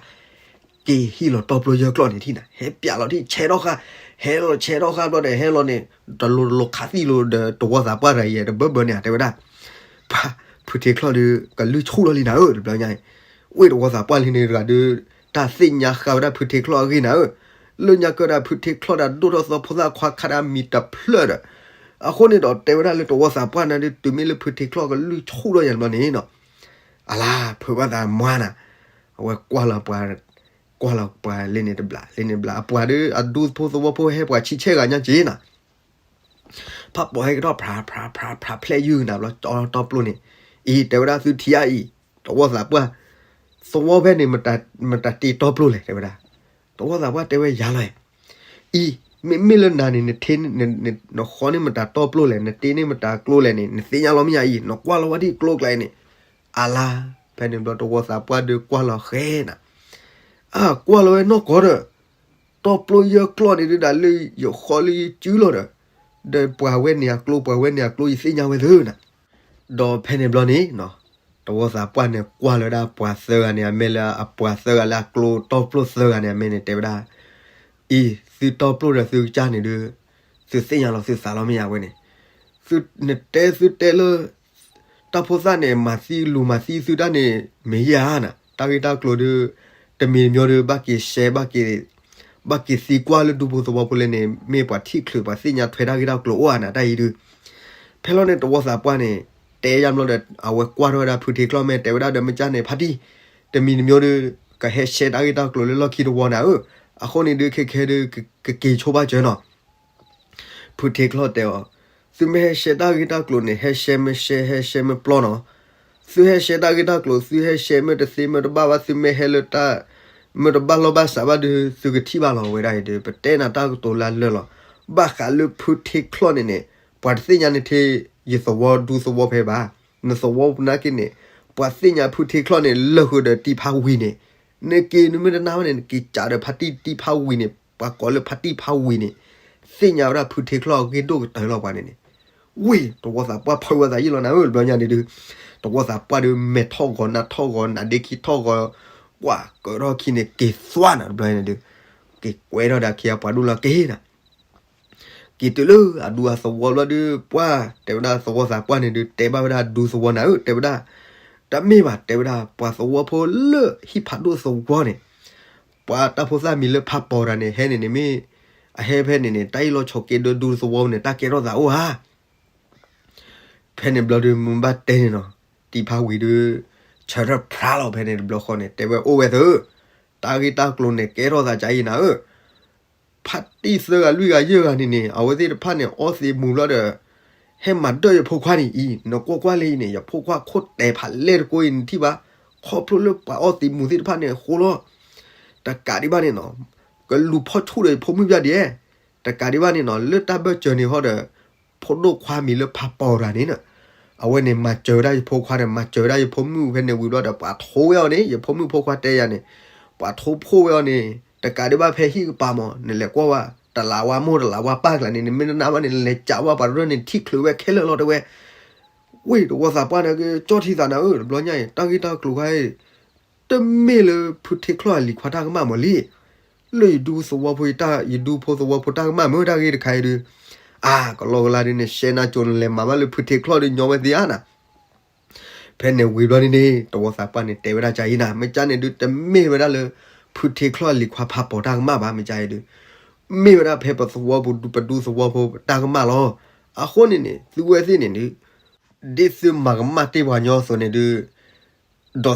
က့ၤဟံၣ်လီၤတီပျိယဲၢ်ကျီၢ်န့ၣ်ထံၣ်နၤ, ဟဲပျးလီၤထံၣ် ဆဲးထီၣ်ဃာ်, ဟဲလီၤဆဲးထီၣ်ဃာ်ဘျီဒီး ဟဲလီၤန့ၣ် တလိၤတလိၤခးသံလိၤဒီး တဝီသးပှၢ်တဂၤအံၤ တဘၢဘၢန့ၣ် တဲဝဲဒၣ်. ဖုထ့ချီၣ်ဒီး ကလုၢ်ဆူၣ်လီၤလံနၤဧၢ တဘျီညါအံၤ, ဝ့ၢ်တဝီသးပှၢ်လံန့ၣ်တဂၤဒီး တၢ်သ့ၣ်ညါဃာ်ဝဲဒၣ်ဖုထ့ချီၣ်အဂ့ၢ်နၤဧၢ, လၢညါကၢဒၣ်ဖုထ့ချီၣ်ဒီး ဒိၣ်ထီၣ်သီဖိသၣ်ခွါခါဒၣ်မံၤတဖျၢၣ်ဒီး, အဃိန့ၣ်ဒီး တဲဝဲဒၣ်လၢတဝီသးပှၢ်နၤဒီး တုၤမ့ၢ်လၢဖုထ့ချီၣ်ကလုၢ်ဆူၣ်ထီၣ်ယၤတဘျီန့ၣ်နီၤ အလါ ဖုးဘၣ်သးမွါနၤ, အဝဲကွၢ်လီၤပှၤ, ကွၢ်လီၤပှၤလ့န့ၣ်တဘျီ လ့န့ၣ်တဘျီ အပှၤဒီး အဒူဖိသဝီဖိဟဲပှၤဆံဆဲၣ်ဂၤညါက့ၤနၤ, ဖးပီၤဟဲကထီၣ် ဖြးဖြးဖြးဖြးဖျဲးယုၢ်နၤဘျီ ကၠီတီပျိန့ၣ်, အံၤ တဲဝဲဒၣ်သုထံၣ်အံၤ, တဝီသးပှၢ်, သဝီဖဲန့ၣ် မတၤတ့တီပျိလဲၣ် တဲဝဲဒၣ်, တဝီသးပှၢ်တဲဝဲယၤလီၤ အံၤ, မ့မ့ၢ်လၢနၤန့ၣ် နဃီန့ၢ်မတၤတီပျိလဲၣ် နတ့န့ၢ်မတၤကျိလဲၣ်န့ၣ် နသ့ၣ်ညါလီၤမ့ၢ်ဧါအံၤ နကွၢ်လီၤဝဲဒ်ကျိကျဲန့ၣ်, အလါ, ဖဲန့ၣ်ဘျီတဝီသးပှၢ်ဒီးကွၢ်လီၤဃဲနၤ, အကွၢ်လီၤဝဲနီၢ်ကီၢ်ဒီး, တီပျိယဲၢ်ကျီၢ်န့ၣ်ဒုးဒၣ်လၢယဃီလၢယစုလီၤဒီး, ဒီးပှၤဝဲန့ၣ်အကျိ ပှၤဝဲန့ၣ်အကျိ ယသ့ၣ်ညါဝဲသ့နၤ ဒီးဖဲန့ၣ်ဘျီန့ၣ်, တဝီသးပှၢ်န့ၣ်ကွၢ်လီၤဝဲဒၣ်ပှၤသၢဂၤန့ၣ် အမ့ၢ်လၢအပှၤသၢဂၤလၢအကျိတီပျိသၢဂၤန့ၣ် အမ့ၢ်န့ၣ်တဲဝဲဒၣ်, အံၤ သုတီပျိဒီးသုကစၢ်န့ၣ်ဒုး, သုသ့ၣ်ညါလီၤသုသးလီၤမ့ၢ်ဧါဝဲန့ၣ်, သုနတဲသုတဲလၢ တၢ်ဖိသၣ်န့ၣ် မၤသံလူၤမၤသံသုတၢ်န့ၣ် မ့ၢ်ယၤနၤ, တၢ်ဂ့ၢ်တၢ်ကျိၤဒီး တမံၤတမံၤဒီး ဘၣ်က့ၤရှဲ ဘၣ်က့ၤ, ဘၣ်က့ၤသံကွၢ်လၢဒူဖိသဝီဖိလဲၣ်န့ၣ် မ့ၢ်ပှၤထံၣ်ချုးပှၤသ့ၣ်ညါထွဲတၢ်ဂ့ၢ်တၢ်ကျိၤအိၣ်ဧါနၤ တၢ်အံၤဒုး, ဖဲလီၤန့ၣ် တဝီသးပှၢ်န့ၣ် တဲယါဘျီဒီး အဝဲကွၢ်ထီၣ်ဝဲဒၣ်ဖုထ့ချီၣ်မ့ၢ် တဲဝဲဒၣ်ဒီးမ့ၢ်ကၢ်န့ၣ် ဖါတံၢ်, တမံၤတမံၤဒီး ကဟဲရှဲတၢ်ဂ့ၢ်တၢ်ကျိၤလၢလီၢ်ခံတဝီနၤဧၢ, အဃိန့ၣ်ဒုးခဲခဲဒုး ကက့ၤဆိဘၣ်စၢၤနီၤ ဖုထ့ချီၣ်တဲအီၤ, သုမ့ၢ်ဟဲရှဲတၢ်ဂ့ၢ်တၢ်ကျိၤန့ၣ် ဟဲရှဲမ့ၢ်ရှဲ ဟဲရှဲမ့ၢ်ပျီနီၤ, သုဟဲရှဲတၢ်ဂ့ၢ်တၢ်ကျိၤ သုဟဲရှဲမ့ၢ်တသ့မ့ၢ်တဘၣ်ဘၣ် သုမ့ၢ်ဟဲလၢတၢ် မ့ၢ်တဘၣ်လီၢ်ဘၣ်စးဘၣ်ဒီး သုကထံၣ်ဘၣ်လီၤဝဲဒၣ်အံၤဒီး ပတဲနၤတၢ်ကတိၤလၢအလၢာ်လီၤ. ဘၣ်ဃးလၢဖုထ့ချီၣ်န့ၣ်န့ၣ် ပှၤတသ့ၣ်ညါနထ့ ယသဝီဒူသဝီဖဲဘၣ်. နသဝီပူၤနာ်က့န့ၣ် ပှၤသ့ၣ်ညါဖုထ့ချီၣ်န့ၣ် လၢာ်ဃုာ်ဒီးတံၤဖးဝံၤန့ၣ်, နက့ၤနမ့ၢ်တနာ်ဘၣ်န့ၣ် နက့ၤကးဒီးဖါတံၢ်တံၤဖးဝံၤန့ၣ် ပှၤကိးလၢဖါတံၢ်ဖးဝံၤန့ၣ် သ့ၣ်ညါဝဲဒၣ်ဖုထ့ချီၣ်အဂ့ၢ်ဒိၣ်ကတၢၢ်လီၤပှၤန့ၣ်န့ၣ်. ဝံၤ သဝီသးပှၢ်ဖုးဝဲသးယံာ်လီၤနၤဧၢ တဘျီညါန့ၣ်ဒုး သဝီသးပှၢ်ဒီး မဲာ်ထီၣ်ဂီၤနါထီၣ်ဂီၤ နါဒ့ခံထီၣ်ဂီၤ, ကွၢ်ကၢထီၣ်ခံန့ၣ် က့ၤသွါနၤတဘျီန့ၣ်ဒုး က့ၤကွဲထီၣ်ဒီးခံအပှၤဒိၣ်လီၤက့ၤနၤ က့ၤတုၤလၢအဒူအသဝီဘျီဒုး ပှၢ်တဲဝဲဒၣ်သဝီသးပှၢ်န့ၣ်ဒုး တဲဘၣ်ဝဲဒၣ်ဒူသဝီနၤဧၢ တဲဝဲဒၣ်, တမ့ၢ်ဘၣ် တဲဝဲဒၣ် ပှၤသဝီဖိလၢဟံၣ်ဖးဒိၣ်သဝီန့ၣ် ပှၤတၢ်ဖိသၣ်မံၤလၢဖးပီၤတၢ်န့ၣ် ဟဲန့ၣ်န့ၣ်မ့ၢ် အဟဲဖဲန့ၣ်န့ၣ် တၢ်အ့ၣ်လိာ်ဆိးက့ဒီးဒူသဝီန့ၣ် တၢ်ကဲထီၣ်သးအိၣ်ဧါ ဖဲန့ၣ်ဘျီဒုး မ့ၢ်ဘၣ်တဲန့ၣ်နီၤ, တံၤဖးဝံၤဒုး ဆၢထၢၣ်ဖျါလီၤဖဲန့ၣ်တဘျီဃီန့ၣ် တဲဝဲအိၣ်ဝဲသု, တၢ်ဂ့ၢ်တၢ်ကျိၤန့ၣ် ကဲထီၣ်သးကါအံၤနၤဧၢ, ဖါတံၢ်သၢဂၤလွံၢ်ဂၤယဲၢ်ဂၤန့ၣ်န့ၣ် အဝဲသ့ၣ်တဖၣ်န့ၣ် အီသံးမူၤဘျီဒီး ဟဲမၤဒၢၣ်ယဖိခွါန့ၣ်အံၤ နကွၢ်ကွၢ်လၢအံၤန့ၣ် ယဖိခွါခိၣ်တဲာ်ဖးလဲၢ်တကိးအံၤနထံၣ်ဘၣ်, ခီဖျိလၢပှၤအီသံးမူၤသ့ၣ်တဖၣ်န့ၣ်အဃိလီၤ, တကးဒံးဘၣ်န့ၣ်နီၤ, ကလူၤဖီၣ်ဆူၣ်ဒီးယဖိမုၣ်ပျၢ်ဒံး တကးဒံးဘၣ်န့ၣ်နီၤ လၢတၢ်ဘၢၣ်စၢၤန့ၣ်ဟီဒီး ဖိဒိၣ်ခွါမံၤလၢဖးပီၤတၢ်န့ၣ်နီၤ, အဝဲန့ၣ်မၤစၢၤဝဲဒၣ်ယဖိခွါဒီး မၤစၢၤဝဲဒၣ်ယဖိမုၣ်ဖဲန့ၣ်ဝံၤဘျီဒီး ပှၤထိဝဲအီၤန့ၣ် ယဖိမုၣ်ဖိခွါတဲယၤန့ၣ်, ပှၤထိဖှိၣ်ဝဲအီၤန့ၣ် တကးဒံးဘၣ်ဖဲဟံၣ်ကပၤမး နလဲၤကွၢ်ဝဲ တလးဝါမိၢ်တလးဝါပၢ်ကျါန့ၣ် နမ့ၢ်တနာ်ဘၣ်န့ၣ် နလဲၤကးဝဲပှၤတရၢၢ်န့ၣ် ထံၣ်ချုးဝဲခဲလၢာ်လီၤတဲဝဲ ဝ့ၢ်တဝီသးပှၢ်န့ၣ်က့ ကၠီထံသးနၤဧၢ တဘျီညါအံၤ တၢ်ဂ့ၢ်တၢ်ကျိၤခါအံၤ တမ့ၢ်လၢဖုထ့ချီၣ်အလံၤခွါတၢ်ကမၣ်မးလံ, လၢယဒူသဝီဖိ ယတၢ် ယဒူဖိသဝီဖိတၢ်ကမၣ်မ့ၢ် တၢ်ဂ့ၢ်တခါအံၤဒုး, အါ ကလီကလါဒ်န့ၣ် ရှဲနါကၠိၤနလဲၤမၤဘၣ်လၢဖုထ့ချီၣ်ဒုးညီဝဲသ့ဧါနၤ ဖဲန့ၣ်ဝံၤဘျီန့ၣ်န့ၣ် တဝီသးပှၢ်န့ၣ် တဲဝဲဒၣ်ကါအံၤနၤ မ့ၢ်ကါန့ၣ်ဒုး တမ့ၢ်ဝဲဒၣ်လၢ ဖုထ့ချီၣ်အလံၤခွါဖးပီၤတၢ်ကမၣ်ဘၣ် မ့ၢ်ကါအံၤဒုး, မ့ၢ်ဝဲဒၣ်ဖဲပသဝီပူၤ ပဒူသဝီဖိတၢ်ကမၣ်လီၤ. အဃိန့ၣ်န့ၣ် သုဝဲသ့ၣ်န့ၣ်ဒုး ဒ်သုမၤကမၣ်တ့ၢ်ပှၤညီအသိးန့ၣ်ဒုး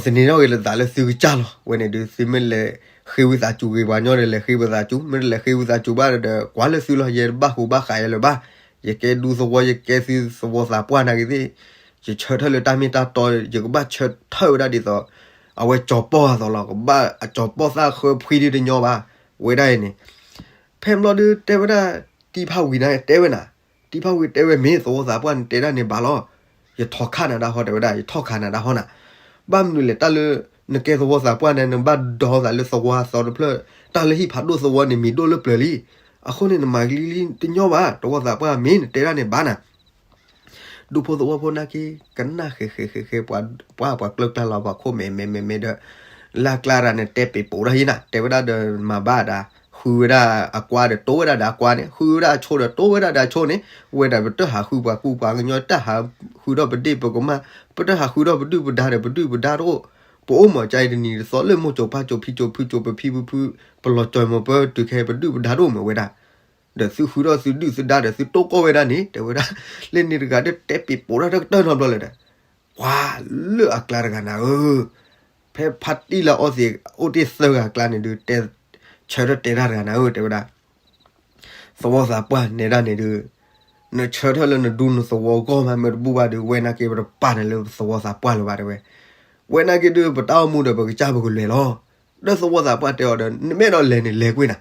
ဒီးသန့ၤထီၣ်က့ၤလၢသးလၢသုကစၢ်လီၤ. ဝဲန့ၣ်ဒုး သုမ့ၢ်လဲၤဃ့ဝံသးစူၤဂ့ၤပှၤညီဒီး လဲၤဃ့ဝံသးစူၤ, မ့ၢ်တလဲၤဃ့ဝံသးစူၤဘၣ်ဒီး ကွၢ်လၢသုလီၤ. ယဲတဘၣ်ဃူဘၣ်ဃးယဲလၢၤဘၣ်. ယကဲဒူသဝီ ယကဲသုသဝီသးပှၢ်နာ်က့ၤသ့ၣ်, ယဆၢထၢၣ်လၢတၢ်မ့ၢ်တၢ်တီ, ယကဘၣ်ဆၢထၢၣ်ဝဲဒၣ်ဒ်သိး အဝဲကၠီၤပီၢ်အသိးလီၤ. ကဘၣ်အကၠီၤပီၢ်သၣ်ဃၢဖှံဒုးတညီဘၣ်. ဝဲဒၣ်အံၤန့ၣ် ဖဲဘျီဒုးတဲဝဲဒၣ် တံၤဖးဝံၤန့ၣ်တဲဝဲနၤ, တံၤဖးဝံၤတဲဝဲမ့ၢ်သဝီသးပှၢ်န့ၣ်တဲဒၣ်န့ၣ်ဘၣ်လီၤ. ယထီၣ်ခးနၤဒၣ်ဟီတဲဝဲဒၣ်, ယထီၣ်ခးနၤဒၣ်ဟီနၤ. ဘၣ်မနုၤလဲၣ် တၢ်လၢ နကဲသဝီသးပှၢ်န့ၣ် နဘၣ်ဒီသးလၢသဝီအသီတဖျၢၣ်, တၢ်လၢဟံၣ်ဖးဒိၣ်သဝီန့ၣ်မံၤဒိၣ်လၢပျၢၤလံ. အဃိန့ၣ် နမၤကလံၤလံတညီဘၣ်, သဝီသးပှၢ်မ့ၢ်နတဲဒၣ်န့ၣ်ဘၣ်နၤ ဒူဖိသဝီဖိနာ်က့ ကနၣ်ဃဲၤဃဲၤဃဲၤဃဲၤ ပှၤပှၢ်ပှၤကျၢၢ်ကျါလီၤ ပှၤခိၣ်မဲာ်မဲာ်မဲာ်မဲာ်ဒီး လၢကျါတၢ်န့ၣ်တဲပ့ၤပိာ်တၢ်ဟံၣ်နၤ, တဲဝဲဒၣ်ဒီးမၤဘၣ်ဒၣ်, ဃုဝဲဒၣ်အကွါဒီးတိၢ်ဝဲဒၣ်ဒီးအကွါန့ၣ်, ဃုဝဲဒၣ်အဆိဒီးတိၢ်ဝဲဒၣ်ဒီးအဆိန့ၣ်, ဝဲဒၣ်ပတဟးဃုပှၤကူပှၤကညီ တဟးဃုဒီးပဒ့ၣ်ပကမၣ်, ပတဟးဃုဒီးပဒုၣ်ပဒါဒီးပဒုၣ်ပဒါတအိၣ်, ပအိၣ်မးကါအံၤတနံၤတသီလၢမိၢ်ကၠိၤပၢ်ကၠိၤဖံကၠိၤဖုကၠိၤပဖံပဖု, ပလီၤကၠီၤမၤပၢတုၤခဲ ပဒုၣ်ပဒါတအိၣ်မးဝဲဒၣ် ဒီးသုဃုထီၣ်သုဒုၣ်သုဒါဒီးသုတိၢ်ကီၢ်ဝဲဒၣ်န့ၣ် တဲဝဲဒၣ်, လၢန့ၣ်တဂၤဒီးတဲပ့ၤပိာ်တၢ်တကတၢၢ်နီတဘျီလၢၤဒီး, ပှၤလၢအကျါတဂၤနၤဧၢ, ဖဲဖါတံၢ်လၢအီသံးအိၣ်တ့ၢ်သၢဂၤအကျါန့ၣ်ဒုး တဲ, ဆၢထၢၣ်တဲတၢ်တဂၤနၤဧၢ တဲဝဲဒၣ် သဝီသးပှၢ်နဲဒၣ်န့ၣ်ဒုး, နဆၢထၢၣ်လၢနဒူနသဝီဂီၢ်မး မ့ၢ်တဘူၣ်ဘၣ်ဒီး ဝဲနာ်က့ပတပာ်နၤလၢသဝီသးပှၢ်လၢၤဘၣ်တဲဝဲ, ဝဲနာ်က့ဒုး ပတၢ်အိၣ်မူဒီးပကစၢ်ပကလဲၤလီၤ. ဒီးသဝီသးပှၢ်တဲအီၤဒီး နမ့ၢ်အဲၣ်ဒိးလဲၤန့ၣ်လဲၤကွံာ်နၤ,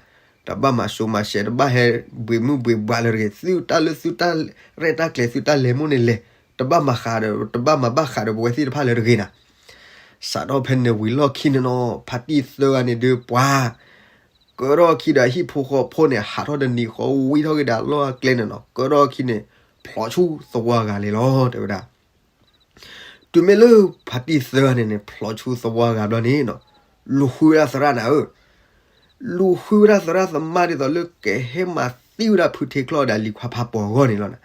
တဘၣ်မၤစိၤမၤစဲး တဘၣ်ဟဲဘှံးမုၢ်ဘှံးဘှးလၢၤတဂ့ၤ, သုတၢ်လၢသုတၢ်ရဲၣ်တၢ်ကျဲၤသုတၢ်လဲၤမိၢ်န့ၣ်လဲၤ, တဘၣ်မၤဃးဒီး တဘၣ်မၤဘၣ်ဃးဒီးပဝဲသ့ၣ်တဖၣ်လၢၤတဂ့ၤနၤ စးထီၣ်ဖဲန့ၣ်ဝံၤလီၢ်ခံန့ၣ်နီၤ ဖါတံၢ်သၢဂၤန့ၣ်ဒုးပှၤ ကၢထီၣ်အခံဒီးအဟံၣ်ဖိဃီဖိန့ၣ် ဟးထီၣ်တနံၤဃီဝံထီၣ်က့ၤဒီးအလီၢ်အကျဲန့ၣ်နီၤ ကၢထီၣ်အခံန့ၣ် ဖျိးဆူသဝီအဂၤလံလီၤ တဲဝဲဒၣ်. တုၤမ့ၢ်လၢဖါတံၢ်သၢဂၤန့ၣ်န့ၣ် ဖျိးဆူသဝီအဂၤဘျီန့ၣ်နီၤ လူၤဃုဝဲဒၣ်သရၣ်နၤဧၢ လူၤဃုဝဲဒၣ်သရၣ်သမါဒ်သိးလၢ ကဟဲမၤသံဝဲဒၣ်ဖုထ့ချီၣ်ဒီးအလံၤခွါဖးပီၤအဂီၢ်န့ၣ်လီၤနၤ.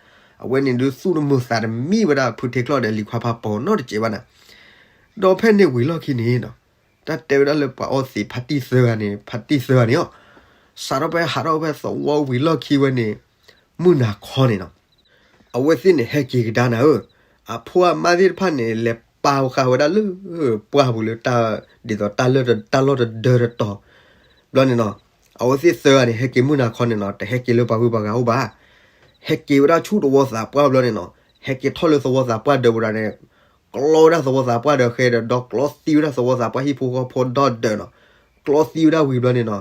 အဝဲန့ၣ်ဒုးသူၣ်တမုာ်သးတမံဝဲဒၣ်ဖုထ့ချီၣ်ဒီးအလံၤခွါဖးပီၤနီတစဲးဘၣ်နၤ. ဒီးဖဲန့ၣ်ဝံၤလီၢ်ခံန့ၣ်နီၤ တၢ်တဲဝဲဒၣ်လၢပှၤအီသံးဖါတံၢ်သၢဂၤန့ၣ် ဖါတံၢ်သၢဂၤန့ၣ်အီၤ စးထီၣ်ဖဲဟးထီၣ်ဖဲသဝီဝံၤလီၢ်ခံဝဲန့ၣ် မုၢ်နၤခီန့ၣ်နီၤ အဝဲသ့ၣ်န့ၣ်ဟဲက့ၤကဒါနၤဧၢ, အဖိအမါသ့ၣ်တဖၣ်န့ၣ် လဲၤပာ်ဃာ်ဝဲဒၣ်လၢ ပှၢ်ပူၤလၢတၢ် ဒ်သိးတၢ်လီၢ်တဒၢတတီၤ ဘျီန့ၣ်နီၤ အဝဲသ့ၣ်သၢဂၤန့ၣ် ဟဲက့ၤမုၢ်နၤခီန့ၣ်နီၤ တဟဲက့ၤလၢပှၤဂုၤပှၤဂၤအိၣ်ဘၣ်. ဟဲက့ၤဝဲဒၣ်ဆူသဝီသးပှၢ်ဘျီန့ၣ်နီၤ ဟဲက့ၤထီၣ်လၢသဝီသးပှၢ်ဒၢးပူၤဒၣ်န့ၣ် ကျီဝဲဒၣ်သဝီသးပှၢ်ဒၢးဃဲဒီး ဒီးကျီသံဝဲဒၣ်သဝီသးပှၢ်ဟံၣ်ဖိဃီဖိဒီဒၢးနီၤ. ကျီသံဝဲဒၣ်ဝံၤဘျီန့ၣ်နီၤ,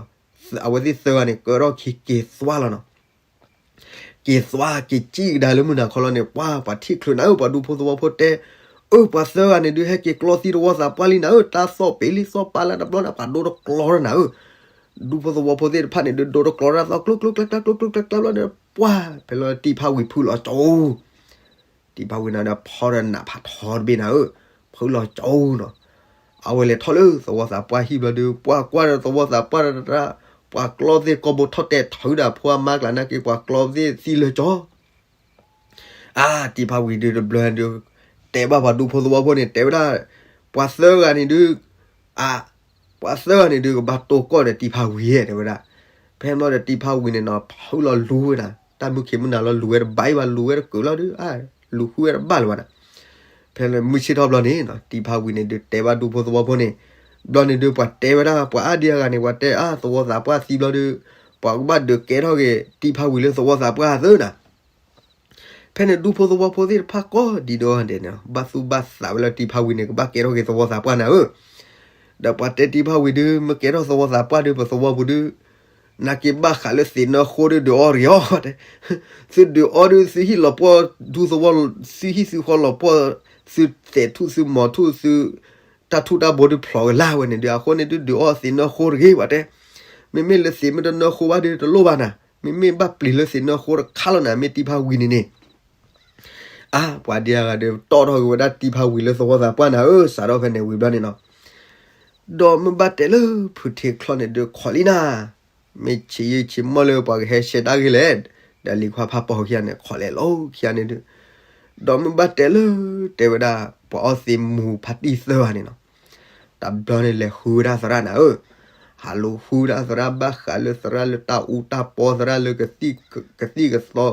အဝဲသ့ၣ်သၢဂၤန့ၣ် ကၢထီၣ်ခံက့ၤသွါလီၤနီၤ. က့ၤသွါက့ၤစံၣ်ကဒါလၢမုၢ်နၤခီလီၤန့ၣ် ပှၤ ပှၤထံၣ်ချုးနၤဧၢ, ပှၤဒူဖိသဝီဖိတဲ အၢ ပှၤသၢဂၤန့ၣ်ဒုး ဟဲက့ၤကျီသံသဝီသးပှၢ်လံနၤဧၢ, တၢ်သီၣ်ပ့ၤလံသီၣ်ပာ်လၢတဘျီန့ၣ် ပှၤဒိတကျီထီၣ်နၤဧၢ. ဒူဖိသဝီဖိသ့ၣ်တဖၣ်န့ၣ်ဒုး ဒိတကျီထီၣ်သီၣ် ကျိကျိကျဲကျဲကျိကျိကျဲကျဲဘျီန့ၣ် ပှၤ ဖဲလၢတံၤဖးဝံၤဖုလီၤကၠိ တံၤဖးဝံၤန့ၣ်ဒီး ဖီဒီးနးဖးထီတဘ့ၣ်နၤဧၢ, ဖုလီၤကၠိနီၤ. အဝဲလဲၤထီၣ်လၢသဝီသးပှၢ်ဟံၣ်ဘျီဒုး ပှၤကွၢ်ဒီးသဝီသးပှၢ်ဒီး ပှၤကျီသ့ၣ်ကိာ်ဘိထီၣ်တဲာ်ထုးဒီးဖိအမါကျါနာ်က့ ပှၤကျီသ့ၣ်သံလၢကၠီ အါ တံၤဖးဝံၤဒုးတဘျီဒုး တဲဘၣ်ပှၤဒူဖိသဝီဖိန့ၣ် တဲဝဲဒၣ် ပှၤသၢဂၤန့ၣ်ဒုး အါ ပှၤသၢဂၤန့ၣ်ဒုး ကဘၣ်တိၢ်ကီၢ်ဒီးတံၤဖးဝံၤဧါ တဲဝဲဒၣ်. ဖဲဘျီဒီးတံၤဖးဝံၤန့ၣ်နီၤ ဖုလီၤလူၤဝဲနၤ, တၢ်မုၢ်ခံးမုၢ်နၤလီၤလူၤဝဲတဘၣ်အံၤဘၣ် လူၤဝဲတကုးလီၤဒုး အါ လူၤဃုဝဲတဘၣ်လၢၤဘၣ်နၤ. ဖဲလၢမုၢ်ဆ့ၣ်ထီၣ်ဘျီန့ၣ်နီၤ တံၤဖးဝံၤန့ၣ်ဒုး တဲဘၣ်ဒူဖိသဝီဖိန့ၣ် ဘျီန့ၣ်ဒုး ပှၤတဲဝဲဒၣ် ပှၤအါဒံအါဂၤန့ၣ် ပှၤတဲအါ သဝီသးပှၢ်သံဘျီဒုး ပှၤကဘၣ်ဒုးကဲထီၣ်က့ၤတံၤဖးဝံၤလၢသဝီသးပှၢ်သၢနၤ. ဖဲန့ၣ်ဒူဖိသဝီဖိသ့ၣ်တဖၣ်ကိးဒံးဒီးန့ၣ် ဘၣ်သူၣ်ဘၣ်သးဝဲလၢတံၤဖးဝံၤန့ၣ် ကဘၣ်ကဲထီၣ်က့ၤသဝီသးပှၢ်နၤဧၢ. ဒီးပှၤတဲတံၤဖးဝံၤဒုး မ့ၢ်ကဲထီၣ်သဝီသးပှၢ်ဒုး ပသဝီပူၤဒုး နက့ၤဘၣ်ဃးလၢသ့ၣ်နၢဃိဒုး ဒုးအီၣ်တဂ့ၤအီၤတဲ. သုဒုးအီၣ်ဒုး သုဟံၣ်လီၤပှီၢ်ဒူသဝီ သုဟံၣ်သုဃီလီၤပှီၢ် သုသဲးထူၣ်သုမီၤထူၣ်သု တၢ်ထူၣ်တၢ်ဘိဒုးဖျိးကလာ်ဝဲန့ၣ်ဒုး အဃိန့ၣ်ဒုး ဒုးအီၣ်သ့ၣ်နၢဃိတဂ့ၤဘၣ်တဲ. မ့မ့ၢ်လၢသ့ၣ်မ့ၢ်တနၢဃိဘၣ်ဒုးတလိၣ်ဘၣ်နၤ, မ့မ့ၢ်ဘၣ်ပျံၤလၢသ့ၣ်နၢဃိတခါလီၤနၤ မ့ၢ်တံၤဖးဝံၤန့ၣ်န့ၣ် အါ ပှၤဒံအါဂၤဒီး တီၣ်ထီၣ်က့ၤဝဲဒၣ်တံၤဖးဝံၤလၢသဝီသးပှၢ်နၤဧၢ, စးထီၣ်ဖဲန့ၣ်ဝံၤဘျီန့ၣ်နီၤ. ဒီးမ့ၢ်ဘၣ်တဲလၢဖုထ့ချီန့ၣ်ဒုး ခိးလံနၤ, မ့ၢ်ဆံးယံာ်ဆံးမီၢ်လၢပှၤကဟဲရှဲတၢ်ဂ့ၢ်လဲၣ်, ဒီးလံၤခွါဖးပီၢ်ခံဂၤန့ၣ် ခိးလဲၤလီၤခံဂၤန့ၣ်ဒုး, ဒီးမ့ၢ်ဘၣ်တဲလၢ တဲဝဲဒၣ် ပှၤအီသံးမူၤဖါတံၢ်သၢဂၤန့ၣ်နီၤ, တဘျီန့ၣ်လဲၤဃုဝဲဒၣ်သရၣ်နၤဧၢ, ဟးလူၤဃုဝဲဒၣ်သရၣ် ဘၣ်ဃးလၢသရၣ်လၢတၢ်အူတၢ်ပီ သရၣ်လၢကသံၣ်ကသီ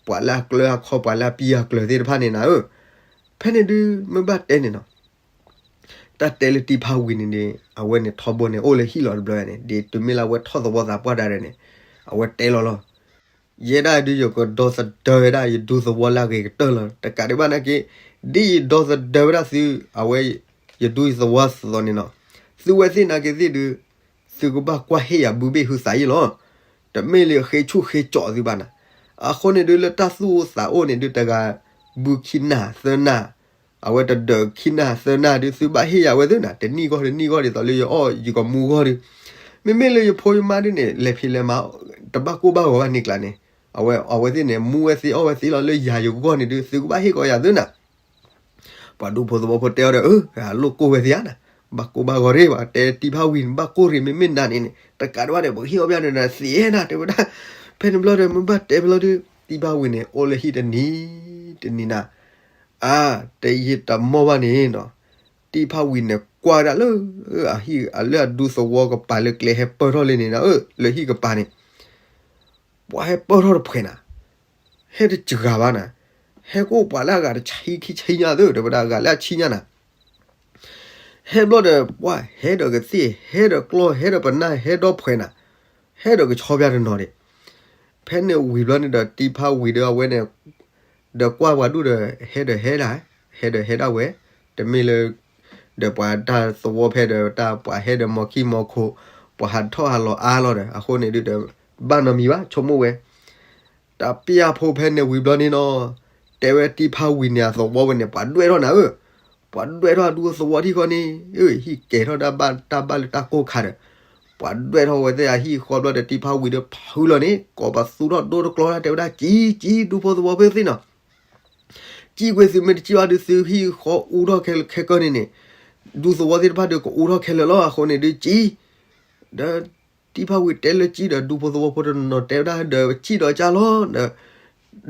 ပှၤလၢအကျၢၤအခီ ပှၤလၢအပံၢ်အကျၢၤသ့ၣ်တဖၣ်န့ၣ်နၤဧၢ, ဖဲန့ၣ်ဒုး မ့ၢ်ဘၣ်တဲန့ၣ်နီၤ တၢ်တဲလၢတံၤဖးဝံၤန့ၣ်န့ၣ် အဝဲန့ၣ်ထီဘိန့ၣ် အိၣ်လၢဟံၣ်လီၤတဘျီန့ၣ် ဒ်တုၤမ့ၢ်လၢအဝဲထီၣ်သဝီသးပှၢ်ဒၣ်န့ၣ် အဝဲတဲလီၤလီၤ. ယဲဒၣ်ဒုးယကဒီသဒၢဝဲဒၣ်ယဒူသဝီလၢအဂ့ၤကတၢၢ်လီၤ. တကးဒံးဘၣ်နာ်က့ ဒ်ယဒီသဒၢဝဲဒၣ်သု အဝဲ ယဒူယသဝီသိးန့ၣ်နီၤ, သုဝဲသ့ၣ်နာ်က့သ့ၣ်ဒုး သုကဘၣ်ကွၢ်ဟ့ၣ်ယၤဘုဘ့ၣ်ဟုသးယံာ်လီၤ. တမ့ၢ်လၢဃ့ဆူၣ်ဃ့ကၠီးသုဘၣ်နၤ. အဃိန့ၣ်ဒုးလၢတၢ်သူၣ်အိၣ်သးအိၣ်န့ၣ်ဒုး တဂၤဘုခံနၢ်သၢနၢ် အဝဲတဒၢးခံနၢ်သၢနၢ်ဒုး သုဘၣ်ဟ့ၣ်ယၤဝဲသုနၤ, တနံၣ်ဂီၢ်တနံၣ်ဂီၢ်ဒ်သိးလၢယအီၣ်ယကမူဂီၢ်ဒုး, မ့မ့ၢ်လၢယဖိယမါဒုးန့ၣ် လဲၤဖံးလဲၤမၤ တဘၣ်ကိၢ်ဘၣ်ဂီၤဘၣ်န့ၣ်ကျါန့ၣ်, အဝဲအဝဲသ့ၣ်န့ၣ် မူဝဲသ့အီၣ်ဝဲသ့လီၤ. လၢယၤယဂီၢ်န့ၣ်ဒုး သုကဘၣ်ဟ့ၣ်ကီးယၤသုနၤ. ပှၤဒူဖိသဝီဖိတဲအီၤဒီး အၢ လိၣ်ကိၢ်ဝဲသ့ဧါနၤ, ဘၣ်ကိၢ်ဘၣ်ဂီၤရ့ၣ်ဘၣ်, တဲတံၤဖးဝံၤန့ၣ် ဘၣ်ကိၢ်ရ့ၣ် မ့မ့ၢ်နၤန့ၣ်န့ၣ် တကးဒံးဘၣ်န့ၣ် ပကဟ့ၣ်အီၣ်ဘၣ်နၤ သ့နၤ တဲဝဲဒၣ်. ဖဲန့ၣ်ဘျီဒီး မ့ၢ်ဘၣ်တဲဖဲလီၤဒုး တံၤဖးဝံၤန့ၣ် အိၣ်လၢဟံၣ်တနံၤ တနံၤနၤ အါ တယံာ်တမီၢ်ဘၣ်န့ၣ်နီၤ, တံၤဖးဝံၤန့ၣ် ကွၢ်ဝဲဒၣ်လၢ အဟံၣ် လၢအဒူသဝီကပၤလၢကျဲဟဲပၢၢ်ထီၣ်လံန့ၣ်နၤဧၢ, လၢဟံၣ်ကပၤန့ၣ် ပှၤဟဲပၢၢ်ထီၣ်တဖှဲးနၤ, ဟဲတစှၤဘၣ်နၤ, ဟဲကအိၣ်ပှၤလၢအဂၤတဆံခံဆံညါသ့ၣ် တဲဝဲဒၣ် အဂၤလၢအဆံညါနၤ ဟဲဘျီဒီး ပှၤဟဲဒီးကသ့ၣ် ဟဲဒီးကျီ ဟဲဒီးပနၢ် ဟဲဒီဖှဲးနၤ, ဟဲဒီးကဆီဖၠၣ်တနီၤဒံး. ဖဲန့ၣ်ဝံၤဘျီန့ၣ်ဒီး တံၤဖးဝံၤဒီးအဝဲန့ၣ် ဒီးကွၢ်ပှၤဒူၣ်ဒီး ဟဲဒီးဟဲဒၣ်, ဟဲဒီးဟဲဒၣ်ဝဲ, တမ့ၢ်လၢ ဒီးပှၤတၢ်သဝီဖဲဒီးတၢ်ပှၤဟဲဒီးမီၤခံမီၤခိၣ်, ပှၤဟးထီၣ်ဟးလီၤအါလီၤဒီး အဃိန့ၣ်ဒုးဒီး ဘၣ်နီတမံၤဘၣ် ဆိကမိၣ်ဝဲ တၢ်ပျၢ်ဖိဖဲန့ၣ်ဝံၤဘျီန့ၣ်နီၤ, တဲဝဲတံၤဖးဝံၤန့ၣ် အသဝီဝဲန့ၣ် ပှၤဒွဲၣ်ထီၣ်နၤဧၢ, ပှၤဒွဲၣ်ထီၣ်အဒူသဝီထံၣ်ဃီန့ၣ်, ဟံၣ်ကဲၤထီၣ်တၢ်ဘၣ်တၢ်ဘၣ်လၢတၢ်ကိၢ်ခါဒီး, ပှၤဒွဲၣ်ထီၣ်ဝဲသ့ၣ်အဟံၣ်ဃီဘျီဒီး တံၤဖးဝံၤဒီးဖုလီၤန့ၣ် ကိးပသူထီၣ်ဒိတကျီတၢ် တဲဝဲဒၣ် ကံ ကံ ဒူဖိသဝီဖိသ့ၣ်နီၤ ကံကွ့သုမ့ၢ်တကံၣ်ဘၣ်ဒုး သုဟံၣ်ဃီအူထီၣ်ခဲလၢာ်ခဲကၢန့ၣ်န့ၣ်, ဒူသဝီသ့ၣ်တဖၣ်ဒီး ကအူထီၣ်ခဲလၢာ်လီၤ. အဃိန့ၣ်ဒုးကံ, ဒီးတံၤဖးဝံၤတဲလၢကံဒီး ဒူဖိသဝီဖိတနီၤတဲဝဲဒၣ် ဒီးကံဒီးကါလီၤ,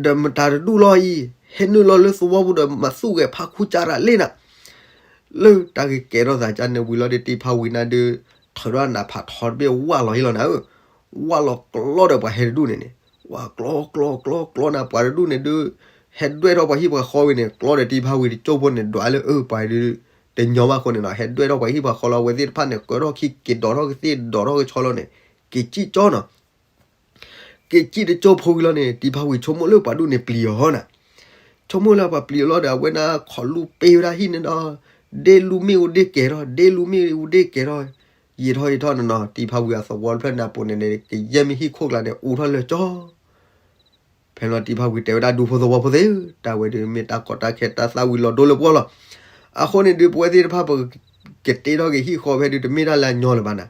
ဒီးမတၤတဒူၣ်လီၤအံၤ, ဟဲနုာ်လီၤလၢသဝီပူၤဒီး မၤသူၣ်ဂဲၤဖးခူကၢ်ရၤလ့နၤ လၢတၢ်ဂ့ၢ်ကဲထီၣ်သးကါန့ၣ်ဝံၤလီၤဒီး တံၤဖးဝံၤနၤဒုး ထုးထီၣ်နးဖးထီတဘ့ၣ်ဝၢ်လီၤဟံၣ်လီၤနၤဧၢ, ဝၢ်လီၤကျီဒီးပှၤဟဲတဒူၣ်န့ၣ်န့ၣ်, ဝၢ်ကျီကျီကျီကျီနၤ ပှၤတဒူၣ်န့ၣ်ဒုး ဟဲဒွဲၣ်ထီၣ်ပှၤဟံၣ်ပှၤဃီဝံၤန့ၣ် ကျီဒီးတံၤဖးဝံၤတကၠိၢ်ဖိန့ၣ် ဒွးလၢအၢပှၤဒုး တညီဘၣ်အဃိန့ၣ်နီၤ ဟဲဒွဲၣ်ထီၣ်ပှၤဟံၣ်ပှၤဃီလီၤ. အဝဲသ့ၣ်တဖၣ်န့ၣ် ကၢထီၣ်ခံက့ၤဒီးထီၣ်ကသ့ၣ်ဒီးထီၣ်ကဆီလီၤန့ၣ် က့ၤကံၣ်ကၠီနီၤ က့ၤကံၣ်တကၠိၢ်ဖိဝံၤလီၤန့ၣ် တံၤဖးဝံၤဆိကမိၣ်လၢပှၤဒူၣ်န့ၣ်ပျံၤအီၤဟီနၤ, ဆိကမိၣ်လၢပှၤပျံၤအီၤလီၤဒီး အဝဲန့ၣ်ခိးလူၤပ့ၢ်ဝဲဒၣ်ဟံၣ်န့ၣ်ဒီး ဒ့လူမ့ၣ်အူဒ့ကဲၤထီၣ် ဒ့လူမ့ၣ်အူဒ့ကဲၤထီၣ်, ယံာ်ထီၣ်ယံာ်ထီၣ်န့ၣ်နီၤ တံၤဖးဝံၤအသဝီတဖျၢၣ်န့ၣ်အပူၤန့ၣ်န့ၣ် ကယဲၢ်မ့ၢ်ဟံၣ်ခိၣ်ကျါန့ၣ် အူထီၣ်လၢာ်ကၠီ ဖဲန့ၣ်လီၤ တံၤဖးဝံၤတဲဝဲဒၣ်ဒူဖိသဝီဖိသ့ၣ်ဧၢ, တၢ်ဝဲဒုးမ့ၢ်တၢ်ကီတၢ်ခဲတၢ်သၣ်ဝံၤလီၤဒိလၢပှီၢ်လီၤ. အဃိန့ၣ်ဒုး ပဝဲသ့ၣ်တဖၣ် ပကတ့ထီၣ်က့ၤဟံၣ်ဃီဖဲဒုး တမ့ၢ်တၢ်လၢအညီလၢၤဘၣ်နၤ.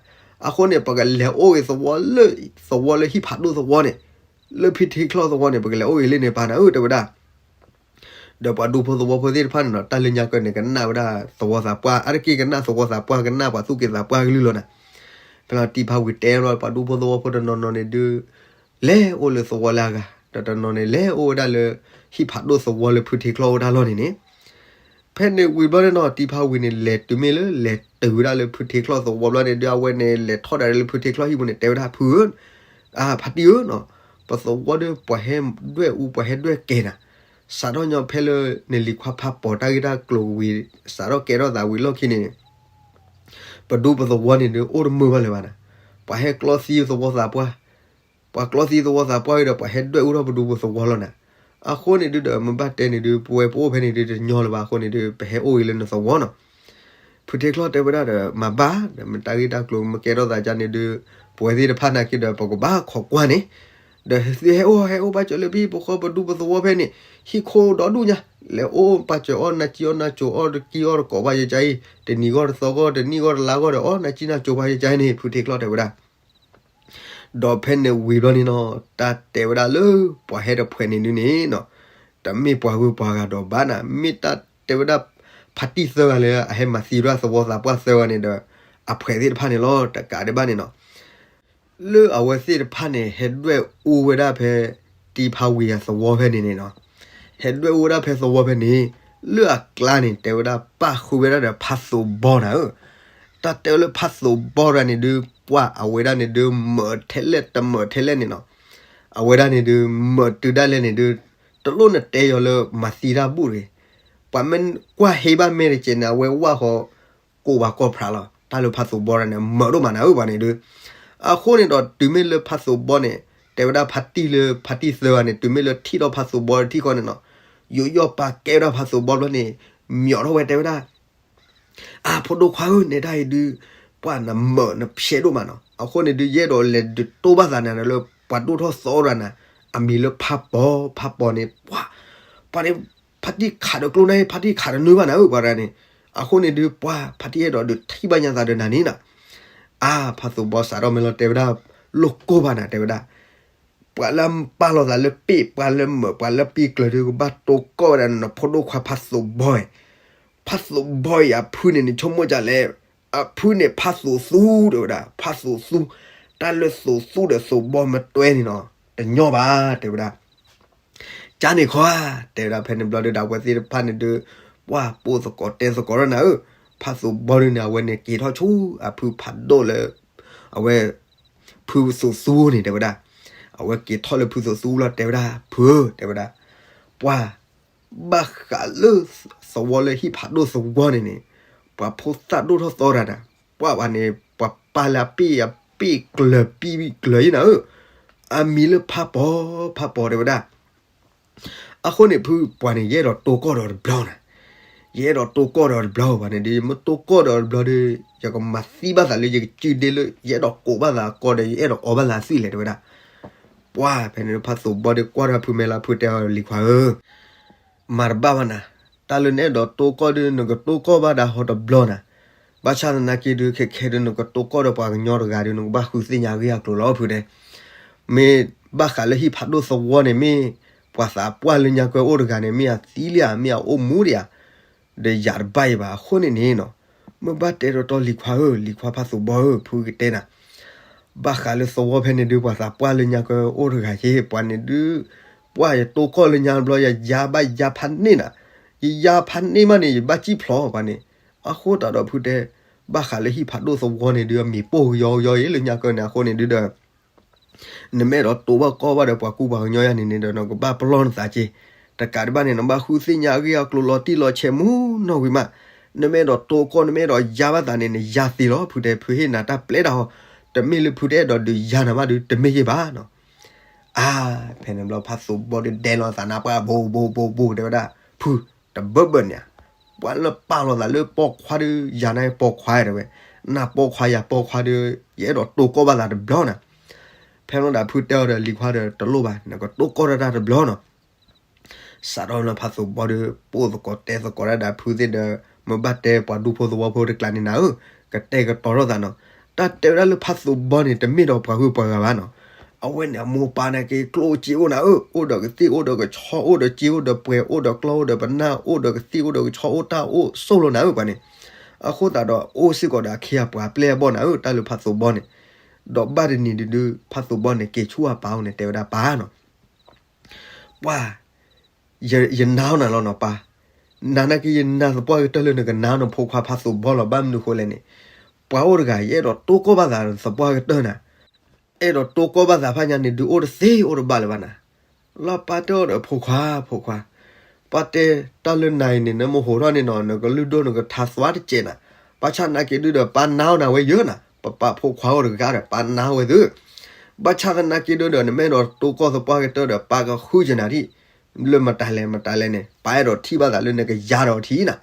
အဃိန့ၣ် ပကလဲၤအိၣ်ဂ့ၤသဝီလၢ သဝီလၢဟံၣ်ဖးဒိၣ်သဝီန့ၣ် လၢဖုထ့ချီၣ်သဝီန့ၣ် ပကလဲၤအိၣ်ဂ့ၤလၢန့ၣ်ပၢ်နၤဧၢ တဲဝဲဒၣ် ဒီးပှၤဒူဖိသဝီဖိသ့ၣ်တဖၣ်န့ၣ်နီၤ တၢ်လၢညါကၢန့ၣ် ကနၣ်ဝဲဒၣ်သဝီသးပှၢ် အါတက့ၢ်ကနၣ်သဝီသးပှၢ် ကနၣ်ပှၤသူၣ်က့သးပှၢ်ကလုၢ်လီၤနၤ. ဖဲလီၤတံၤဖးဝံၤတဲလီၤ ပှၤဒူဖိသဝီဖိတနီၤနီၤန့ၣ်ဒုး လဲၤအိၣ်လၢသဝီလၢအဂၤ ဒီးတနီၤန့ၣ် လဲၤအိၣ်ဝဲဒၣ်လၢ ဟံၣ်ဖးဒိၣ်သဝီလၢဖုထ့ချီၣ်အိၣ်တၢ်လီၢ်န့ၣ်န့ၣ် ဖဲန့ၣ်ဝံၤဘျီန့ၣ်နီၤ တံၤဖးဝံၤန့ၣ် လဲၤတုၤမ့ၢ်လၢ လဲၤတုၤဝဲဒၣ်လၢဖုထ့ချီၣ်သဝီဘျီန့ၣ်ဒုး အဝဲန့ၣ် လဲၤထီၣ်ဒၣ်လၢဖုထ့ချီၣ်ဟံၣ်ပူၤန့ၣ် တဲဝဲဒၣ်ဖုဧၢ အဖါတံၢ်ဧၢနီၤ ပသဝီဒီး ပှၤဟဲဒွဲၣ်အူ ပှၤဟဲဒွဲၣ်ကဲၤနၤ, စးထီၣ်ညီဖဲလၢ နလံၤခွါဖးပိာ်တၢ်ဂ့ၢ်တၢ်ကျိၤဝံၤ စးထီၣ်ကဲထီၣ်သးဝံၤလီၢ်ခံန့ၣ် ပဒူပသဝီန့ၣ်ဒုး အိၣ်တမုာ်ဘၣ်လၢၤဘၣ်နၤ, ပှၤဟဲကျီသံသဝီသးပှၢ် ပှၤကျီသံသဝီသးပှၢ်ဒီး ပှၤဟဲဒွဲၣ်အူထီၣ်ပဒူပသဝီလီၤနၤ. အဃိန့ၣ်ဒုးဒီး မ့ၢ်ဘၣ်တဲန့ၣ်ဒုး ပဝဲပအိၣ်ဖဲန့ၣ်ဒုး တညီလၢၤဘၣ်အဃိန့ၣ်ဒုး ပဟဲအိၣ်ဂ့ၤလၢနသဝီနီၤ. ဖုထ့ချီၣ်တဲဝဲဒၣ်ဒီး မၤဘၣ် ဒီးမ့ၢ်တၢ်ဂ့ၢ်တၢ်ကျိၤမ့ၢ်ကဲထီၣ်သးဒ်န့ၣ်ဒုး ပဝဲသ့ၣ်တဖၣ်နာ်က့ဒီး ပကဘၣ်ခိးကွၢ်န့ၣ်, ဒီးသုဟဲအိၣ်ဟဲအိၣ်ဘၣ်စၢၤလၢပဟံၣ်ပဃီပဒူပသဝီဖဲန့ၣ်, ဟံၣ်ခိၣ်ဒီဒူၣ်ညါ, လဲၤအိၣ်ပာ်စၢၤအီၣ်နၤကံအီၣ်နၤကိၤအီၣ်တကံအီၣ်တကိးဘၣ်ယကါအံၤ, တနံၤဂီၢ်တသီဂီၢ် တနံၣ်ဂီၢ်တလါဂီၢ်ဒီး အီၣ်နၤကံနၤကိၤဘၣ်ယကါအံၤန့ၣ် ဖုထ့ချီၣ်တဲဝဲဒၣ် ဒီးဖဲန့ၣ်ဝံၤဘျီန့ၣ်နီၤ တၢ်တဲဝဲဒၣ်လၢ ပှၤဟဲတဖှဲးန့ၣ်ဒုးန့ၣ်နီၤ, တမ့ၢ်ပှၤဂုၤပှၤဂၤဒီးဘၣ်နၤ, မ့ၢ်တၢ်တဲဝဲဒၣ် ဖါတံၢ်သၢဂၤလၢ အဟဲမၤသံဝဲဒၣ်သဝီသးပှၢ်သၢဂၤန့ၣ်ဒီး အဖှဲးသ့ၣ်တဖၣ်န့ၣ်လီၤ. တကးဒံးဘၣ်န့ၣ်နီၤ လၢအဝဲသ့ၣ်တဖၣ်န့ၣ် ဟဲဒွဲၣ်အူဝဲဒၣ်ဖဲ တံၤဖးဝံၤအသဝီဖဲန့ၣ်န့ၣ်နီၤ, ဟဲဒွဲၣ်အူဝဲဒၣ်ဖဲသဝီဖဲန့ၣ်, လၢအကျါန့ၣ် တဲဝဲဒၣ်ပၣ်ဃုာ်ဝဲဒၣ်ဒီးဖးသိးဘီနၤဧၢ, တၢ်တဲဝဲလၢဖးသိးဘီတဂၤန့ၣ်ဒုး ပှၢ်အဝဲဒၣ်န့ၣ်ဒုး မၢာ်ထဲလဲၣ်တမၢာ်ထဲလဲၣ်န့ၣ်နီၤ, အဝဲဒၣ်န့ၣ်ဒုး မၢာ်တုၤဒၣ်လဲာ်န့ၣ်ဒုး တလိၣ်နတဲယီၤလၢမၤသံတၢ်ဘူၣ်တဂ့ၤ, ပှၤမ့ၢ်ကွၢ်ဟ့ဘၣ်မဲာ်တကဲးန့ၣ် အဝဲဝၣ်ဃီ ကိးပှၤကိးဖြးလီၤ, တၢ်လၢဖးသိးဘီတဂၤန့ၣ် မၢာ်ဒိၣ်မးနၤဧၢ ပှၤန့ၣ်ဒုး, အဃိန့ၣ်ဒီးတုၤမ့ၢ်လၢဖးသိးဘီန့ၣ် တဲဝဲဒၣ်ဖါတံၢ်လၢဖါတံၢ်သၢဂၤန့ၣ် တုၤမ့ၢ်လၢထံၣ်ဒီးဖးသိးဘီတထံၣ်ဃီန့ၣ်နီၤ, ယိယီၣ်ပာ်ကဲဝဲဒၣ်ဖးသိးဘီဘျီန့ၣ် မျီးထီၣ်ဝဲတဲဝဲဒၣ် အါ ဖိဒိၣ်ခွါဧၢ နဲဒၣ်အံၤဒုး ပှၢ်နမၢာ်နဖျဲးဒိၣ်မးနီၤ, အဃိန့ၣ်ဒုး ယအဲၣ်ဒိးလဲၤဒုးတိၢ်ဘၣ်သးနၤလၢပှၤဒိၣ်ထီၣ်သီတဂၤနၤ, အမံၤလၢဖးပီၤ, ဖးပီၤန့ၣ် ပှၢ်, ပှၤန့ၣ် ဖါတံၢ်ခးဒီးကျိန့ၣ် ဖါတံၢ်ခးတနုာ်ဘၣ်နၤဧၢ ပှၤတဂၤန့ၣ်, အဃိန့ၣ်ဒုး ပှၢ် ဖါတံၢ်အဲၣ်ဒိးဒုးထံၣ်ဘၣ်ညါသးဒီးနၤန့ၣ်နီၤ, အါ ဖးသိးဘီစးထီၣ်မ့ၢ်လီၤတဲဝဲဒၣ် လိၣ်ကိၢ်ဘၣ်နၤတဲဝဲဒၣ် ပှၤလၢပာ်လီၤသးလၢပ့ၣ် ပှၤလၢမၢာ် ပှၤလၢပံၤကျၢၤဒုး ကဘၣ်တိၢ်ကီၢ်ဝဲဒၣ်နဖိဒိၣ်ခွါဖးသိးဘီ, ဖးသိးဘီအံၤအဖုန့ၣ် နဆိကမိၣ်ဒ်လဲၣ်, အဖုန့ၣ်ဖးသိးသူတဲဝဲဒၣ်, ဖးသိးသူ, တၢ်လၢသိးသူဒီးသိးဘီမ့ၢ်တွဲန့ၣ်နီၤ တညီဘၣ်တဲဝဲဒၣ် ကန့ၣ်ခီဧါ တဲဝဲဒၣ် ဖဲန့ၣ်ဘျီဒုး ဒီးအဝဲသ့ၣ်တဖၣ်န့ၣ်ဒုး ပှၢ်ပိာ်သကိးတဲသကိးဒီးနၤဧၢ, ဖးသိးဘီဒုးန့ၣ် အဝဲန့ၣ်က့ၤထီၣ်ဆူအဖုဖးဒိၣ်လၢ အဝဲ ဖုသိးသူန့ၣ်တဲဝဲဒၣ်, အဝဲက့ၤထီၣ်လၢဖုသိးသူလီၤတဲဝဲဒၣ် ဖုဧၢ တဲဝဲဒၣ်, ပှၢ် ဘၣ်ဃးလၢသဝီလၢဟံၣ်ဖးဒိၣ်သဝီန့ၣ်န့ၣ်, ပှၤဖိသၣ်ဒိၣ်ထီၣ်သီတဂၤနၤ, ပှၢ်ပှၤန့ၣ် ပှၤပာ်လၢအပ့ၣ်အပ့ၣ်ကျၢၤပံၤကျၢၤအံၤနၤဧၢ, အမံၤလၢဖးပီၤ ဖးပီၤတဲဝဲဒၣ် အဃိန့ၣ်ဖုပှၤန့ၣ် ယအဲၣ်ဒိးတိၢ်ကီၢ်ဒီးတဘျီနၤ, ယအဲၣ်ဒိးတိၢ်ကီၢ်ဒီးတဘျီပှၤန့ၣ်ဒီး ယမ့ၢ်တိၢ်ကီၢ်ဒီးတဘျီဒီး ယကမၤသံဘၣ်သးလၢယကစုဒ့လၢ ယအဲၣ်ဒိးကိးဘၣ်သးအကီၢ်ဒီး ယအဲၣ်ဒိးအီၣ်ဘၣ်သးအသွံၣ်လဲၣ်တဲဝဲဒၣ်, ပှၢ်ဖဲန့ၣ်ဖးသိးဘီဒီးကွၢ်ဒီးဖုမဲာ်လၢဖုတဲအီၤလံၤခွါဧၢ မၤတဘၣ်ဘၣ်နၤ, တၢ်လၢနအဲၣ်ဒိးတိၢ်ကီၢ်ဒီး နကတိၢ်ကီၢ်ဘၣ်ဒၣ်ဟီတဘျီနၤ, ဘၣ်ဆၣ်သနာ်က့ဒီး ခဲခဲဒီး နကတိၢ်ကီၢ်ဒီးပှၤကညီတဂၤဒီး နကဘၣ်ဃုသ့ၣ်ညါအဂ့ၢ်အကျိၤလီၤဖုတဲ, မ့ၢ်ဘၣ်ဃးလၢဟံၣ်ဖးဒိၣ်သဝီန့ၣ် မ့ၢ်ပှၤသးပှၢ်လၢညါကဲအိၣ်တဂၤန့ၣ် မ့ၢ်အသံလံဧါ မ့ၢ်အအိၣ်မူဒံးဧါ, ဒီးယၤတဘၣ်အံၤဘၣ် အဃိန့ၣ်န့ၣ်နီၤ, မ့ၢ်ဘၣ်တဲတီတီလံၤခွါဧၢ လံၤခွါဖးသိးဘီဧၢ ဖုကတဲနၤ ဘၣ်ဃးလၢသဝီဖဲန့ၣ်ဒုး ပှၤသးပှၢ်လၢညါကဲအိၣ်တဂၤက့ ပှၤန့ၣ်ဒုး ပှၢ်ယတိၢ်ကီၢ်လၢညါတဘျီ ယယါဘၣ်ယါဖးန့ၢ်နၤ, ယယါဖးန့ၢ်မးန့ၣ် ယဘၣ်စံၣ်ဖျိးပှၤန့ၣ်, အဃိသတးဒီးဖုတဲ, ဘၣ်ဃးလၢဟံၣ်ဖးဒိၣ်သဝီန့ၣ်ဒုး အမံၤပိၢ်ကယီကယီအံၤလၢညါကဲန့ၣ် အဃိန့ၣ်ဒုးဒီး နမ့ၢ်အဲၣ်ဒိးတိၢ်ဘၣ်ကီၢ်ဘၣ်ဒီးပှၤကူပှၤကညီယၤန့ၣ်န့ၣ်ဒီး နကဘၣ်ပလီၢ်နသးက့, တကးဒံးဘၣ်န့ၣ် နဘၣ်ဃုသ့ၣ်ညါအဂ့ၢ်အကျိၤလီၤတံၢ်လီၤဆဲးမူနီၢ်ဝံၤမး, နမ့ၢ်အဲၣ်ဒိးတိၢ်ကီၢ် နမ့ၢ်အဲၣ်ဒိးယါဘၣ်သးန့ၣ် နယါသ့လီၤ ဖုတဲ ဖုဟ့ၣ်နၤတၢ်ပျဲတၢ်ဟီ, တမ့ၢ်လၢဖုတအဲၣ်ဒိးဒုးယါနၤမးဒုး တမ့ၢ်ယ့ၢ်ဘၣ်နီၤ အါ, ဖဲန့ၣ်ဘျီဖးသိးဘီဒီးဒဲလီၤသးနါပှၢ် ဘိးဘိးဘိးဘိးတဲဝဲဒၣ်, ဖု, တဘၢဘၢန့ၣ်ဧါ, ပှၤလၢပာ်လီၤသးလၢပိာ်ခွါဒီး ယၤန့ၣ်ပိာ်ခွါတဲဝဲ, နၤပိာ်ခွါယၤပိာ်ခွါဒီး ယအဲၣ်ဒိးတိၢ်ကီၢ်ဘၣ်သးတဘျီနၤ. ဖဲန့ၣ်ဒီးဖုတဲအီၤဒီးလံၤခွါဒီး တလိၣ်ဘၣ် နကတိၢ်ကီၢ်တၢ်တဘျီနီၤ. စးထီၣ်လၢဖးသိးဘီဒီး ပိာ်သကိးတဲသကိးတၢ်ဒီးဖုသ့ၣ်ဒီး မ့ၢ်ဘၣ်တဲပှၤဒူဖိသဝီဖိတကျါန့ၣ်နၤဧၢ, ကတဲာ်ကတီၤထီၣ်သးနီၤ. တၢ်တဲဝဲဒၣ်လၢဖးသိးဘီန့ၣ် တမ့ၢ်ဒီးပှၤဂုၤပှၤဂၤဘၣ်နီၤ. အဝဲန့ၣ်အမိၢ်ပၢ်န့ၣ်က့ၤကျိၣ်အိၣ်စ့အိၣ်နၤဧၢ, အိၣ်ဒီးကသံၣ်အိၣ်ဒီးကဆီအိၣ်ဒီးစ့အိၣ်ဒီးပှဲၤအိၣ်ဒီးကျီၢ်အိၣ်ဒီးပနၢ်အိၣ်ဒီးကသံၣ်အိၣ်ဒီးကဆီအိၣ်တၢ်အိၣ်ဆိးလိာ်နၤဧၢပှၤန့ၣ်. အဃိသတးဒီးအိၣ်စ့ၢ်ကီးဒီးအခ့အပှၤအပျဲၢ်အဘီၣ်နၤဧၢ, တၢ်လၢဖးသိးဘီန့ၣ်. ဒီးဘၣ်တနံၤဒုဒု ဖးသိးဘီန့ၣ် က့ၤဆူအပၢ်အိၣ်န့ၣ် တဲဝဲဒၣ်ပၢ်နီၤ ပၢ်, ယ, ယနာ်နၤလီၤနီၤပၢ်, နၤနာ်က့ယနာ်သပှၢ်ကတၢၢ်လၢနကနာ်နဖိခွါဖးသိးဘီလီၤ. ဘၣ်မနုၤဃိလဲၣ်န့ၣ်, ပှၤအိၣ်တဂၤ ယအဲၣ်ဒိးတိၢ်ကီၢ်ဘၣ်သးသပှၢ်ကတၢၢ်နၤ, အဲၣ်ဒိးတိၢ်ကီၢ်ဘၣ်သးဖးညါန့ၣ်ဒုးအိၣ်တသ့အိၣ်တဘၣ်လၢၤဘၣ်နၤ. လီၤပၢ်တဲအီၤဒီး ဖိခွါ, ဖိခွါ, ပၢ်တဲတၢ်လၢနၤအံၤန့ၣ် နမ့ၢ်ဟိးထီၣ်န့ၣ်နီၤ နကလုၢ်ဒိၣ်နကထါသွါတစဲးနၤ, ဘၣ်ဆၣ်နာ်က့ဒုဒီး ပၢ်နာ်အီၤနၤဝဲယၢၤနၤ, ပပၢ်ဖိခွါအိၣ်တဂၤဒီး ပၢ်နာ်ဝဲသု ဘၣ်ဆၣ်သနာ်က့ဒုဒီး နမ့ၢ်အဲၣ်ဒိးတိၢ်ကီၢ်သပှၢ်ကတၢၢ်ဒီး ပၢ်ကဃုကနၤဒံး, လၢမတၤလဲၣ်မတၤလဲၣ်န့ၣ် ပၢ်အဲၣ်ဒိးထံၣ်ဘၣ်သးလၢနကယၤဒီးထံၣ်နၤ.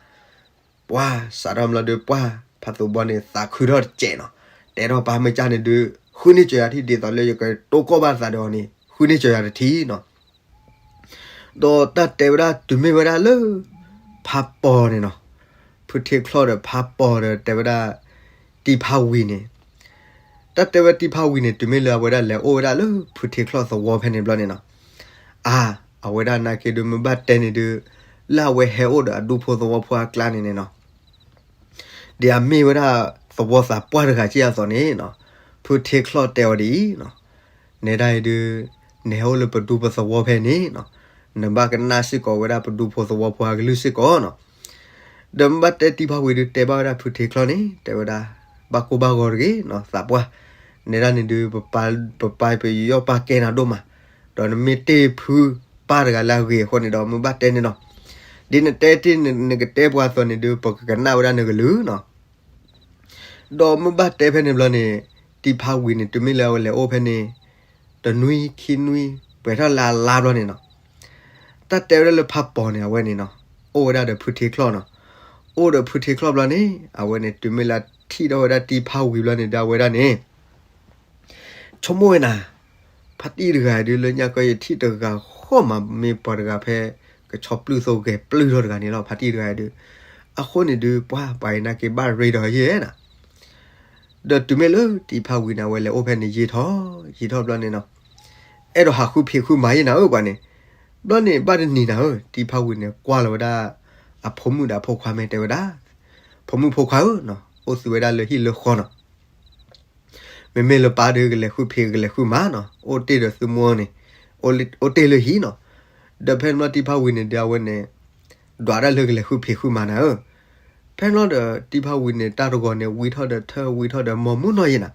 ပှၤစးထီၣ်ဘျီဒီး ပှၤဖးသိးဘီန့ၣ် သးခုထီၣ်တစဲးနီၤ, တဲထီၣ်ပၢ်မ့ၢ်ကၢ်န့ၣ်ဒုး ဃုန့ၢ်စၢၤယၤထံၣ် ဒ်သိးလၢယကတိၢ်ကီၢ်ဘၣ်သးဒီးအီၤန့ၣ် ဃုန့ၢ်စၢၤယၤတထံၣ်နီၤ. ဒီးတၢ်တဲဝဲဒၣ်တုၤမ့ၢ်ဝဲဒၣ်လၢ ဖးပီၤန့ၣ်နီၤ, ဖုထ့ချီၣ်ဒီးဖးပီၤဒီးတဲဝဲဒၣ် တံၤဖးဝံၤန့ၣ်, တၢ်တဲဝဲတံၤဖးဝံၤန့ၣ် တုၤမ့ၢ်လၢအဝဲဒၣ်လဲၤအိၣ်ဝဲဒၣ်လၢဖုထ့ချီၣ်သဝီဖဲန့ၣ်ဘျီန့ၣ်နီၤ, အါ, အဝဲဒၣ်နာ်က့ဒုး မ့ၢ်ဘၣ်တဲန့ၣ်ဒုး လၢအဝဲဟဲအိၣ်ဒီးအဒူဖိသဝီဖိအကျါန့ၣ်န့ၣ်နီၤ ဒ်အမ့ၢ်ဝဲဒၣ်သဝီသးပှၢ်တဂၤက့ၢ်အသိးန့ၣ်နီၤ, ဖုထ့ချီၣ်တဲအီၤဒ်အံၤနီၤ, နဲဒၣ်အံၤဒုး နဟဲအိၣ်လၢပဒူပသဝီဖဲန့ၣ်နီၤ, နဘၣ်ကနၣ်စ့ၢ်ကီးဝဲဒၣ်ပဒူဖိသဝီဖိအကလုၢ်စ့ၢ်ကီးနီၤ. ဒီးမ့ၢ်ဘၣ်တဲတံၤဖးဝံၤဒုး တဲဘၣ်ဝဲဒၣ်ဖုထ့ချီၣ်န့ၣ် တဲဝဲဒၣ် ဘၣ်ကိၢ်ဘၣ်ဂီၤတဂ့ၤနီၤ သးပှၢ်, နဲဒၣ်န့ၣ်ဒုး ပပၢ်ပယီၤပၢ်ကဲနၤဒိၣ်မး, ဒီးနမ့ၢ်တ့ၢ်ဖုပၢ်တဂၤလၢအဂ့ၤအဃိန့ၣ်ဒီး မ့ၢ်ဘၣ်တဲန့ၣ်နီၤ, ဒ်နတဲတ့ၢ်နကတဲပှၤအသိးန့ၣ်ဒုး ပကကနၣ်ဝဲဒၣ်နကလုၢ်နီၤ. ဒီးမ့ၢ်ဘၣ်တဲဖဲန့ၣ်ဘျီန့ၣ် တံၤဖးဝံၤန့ၣ် တုၤမ့ၢ်လၢအဝဲလဲၤအိၣ်ဖဲန့ၣ် တနွံခံနွံ ပှဲၤထီၣ်လၢအလါဘျီန့ၣ်နီၤ, တၢ်တဲဝဲဒၣ်လၢဖးပီၤန့ၣ် အဝဲန့ၣ်နီၤ အိၣ်ဝဲဒၣ်ဒီးဖုထ့ချီၣ်နီၤ, အိၣ်ဒီးဖုထ့ချီၣ်ဘျီန့ၣ် အဝဲန့ၣ် တုၤမ့ၢ်လၢထံၣ်ထီၣ်ဝဲဒၣ်တံၤဖးဝံၤဘျီန့ၣ်ဒီး အဝဲဒၣ်န့ၣ် ဆိကမိၣ်ဝဲနၤ, ဖါတံၢ်တဂၤဒုး လၢညါကီယထံၣ်တဂၤဃီမး မ့ၢ်ပှၤတဂၤဖဲ ကဆီပျုၢ်သိဂဲၤပျုၢ်ထီၣ်တဂၤန့ၣ်လီၤ ဖါတံၢ်တဂၤဒုး. အဃိန့ၣ်ဒုး ပှၤပှၤအံၤနာ်က့ဘၣ်ရ့ဒီးယဲနၤ, ဒီးတုၤမ့ၢ်လၢတံၤဖးဝံၤန့ၣ် အဝဲလဲၤအိၣ်ဖဲန့ၣ်ယံာ်ထီၣ် ယံာ်ထီၣ်ဘျီန့ၣ်နီၤ, အဲၣ်ဒိးဟးဃုဖံးဃုမၤယဲနၤဧၢပှၤန့ၣ်. ဘျီန့ၣ်ဘၣ်တနံၤနၤဧၢ တံၤဖးဝံၤန့ၣ် ကွၢ်လီၤဝဲဒၣ် အဖိမုၣ်ဒီးအဖိခွါမ့ၢ်တဲဝဲဒၣ်, ဖိမုၣ်ဖိခွါဧၢနီၤ အိၣ်သုဝဲဒၣ်လၢဟံၣ်လၢဃီနီၤ မ့မ့ၢ်လၢပၢ်ဒုးကလဲၤဃုဖံးကလဲၤဃုမၤနီၤ အိၣ်တ့ၢ်ဒီးသုမိၢ်န့ၣ်, အိၣ်တ့ၢ်လၢဟံၣ်နီၤ. ဒီးဖဲန့ၣ်ဘျီတံၤဖးဝံၤန့ၣ်ဒီးအဝဲန့ၣ် ဒွးဒၣ်လၢကလဲၤဃုဖံးဃုမၤနၤဧၢ. ဖဲန့ၣ်ဘျီဒီးတံၤဖးဝံၤန့ၣ် တၢ်တဂီၤန့ၣ် ဝံထီၣ်ဒီးထၢ ဝံထီၣ်ဒီးမီၢ်မူနီၢ်ယဲနၤ.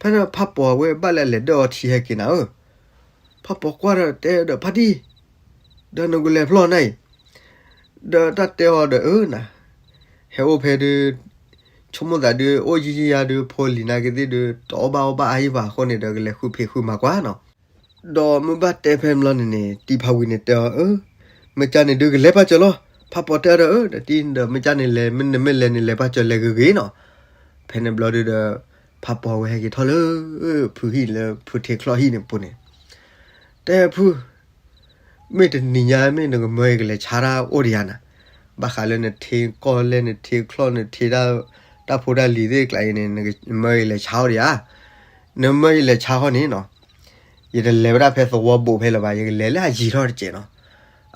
ဖဲန့ၣ်ဖးပီၤအဝဲဘၣ်လၢအလဲၤဒၢၣ်အီထံဟဲက့ၤနၤဧၢ. ဖးပီၤကွၢ်ဒီးတဲဒီးဖါတံၢ်, ဒီးနကလဲၤဖျီၣ်နၤအံၤ ဒီးတၢ်တဲအီၤဒီးအၢနၤ, ဟဲအိၣ်ဖဲဒုး ဆိကမိၣ်သးဒုး အိၣ်ယံာ်ယံာ်ယၤဒုး ဖိလံၤနာ်က့သ့ၣ်ဒုး တအီၣ်ဘၣ်အီၣ်ဘၣ်အါယံၤဘၣ်အဃိန့ၣ်ဒီး ကလဲၤဃုဖံးဃုမၤကွၢ်နီၤ. ဒီးမ့ၢ်ဘၣ်တဲဖဲန့ၣ်ဘျီန့ၣ်န့ၣ် တံၤဖးဝံၤန့ၣ်တဲအီၤအၢ, မ့ၢ်ကၢ်န့ၣ်ဒုး ကလဲၤပာ်စၢၤလီၤ. ဖးပီၤတဲအီၤဒီးအၢ ဒီးတံၤဒီး မ့ၢ်ကၢ်န့ၣ်လဲၤ မ့ၢ်နမ့ၢ်လဲၤန့ၣ် လဲၤပာ်စၢၤလဲၤဂ့ၤဂ့ၤနီၤ. ဖဲန့ၣ်ဘျီဒုးဒီး ဖးပီၤဝဲဟဲက့ၤထီၣ်လၢ ဖုဟံၣ်လၢဖုထ့ချီၣ်ဟံၣ်န့ၣ်ပူၤန့ၣ် တဲဖု မ့ၢ်တနံၤညါမ့ၢ်နကမၢယကလဲၤဆါတၢ်အိၣ်ဒီးယၤနၤ, ဘၣ်ဃးလၢနထ့ကီၢ်လဲၢ် နထ့ချီၣ် နထ့တၢ် တၢ်ဖိတၢ်လံၤသ့ၣ်ကျါအံၤန့ၣ် နမၢယလဲၤဆါအိၣ်ဒီးယၤ, နမၢယလဲၤဆါဃီန့ၣ်နီၤ, ယတလဲၤဝဲဒၣ်ဖဲသဝီဘိးဖဲလၢၤဘၣ် ယကလဲၤလၢအယံာ်ထီၣ်တစဲးနီၤ.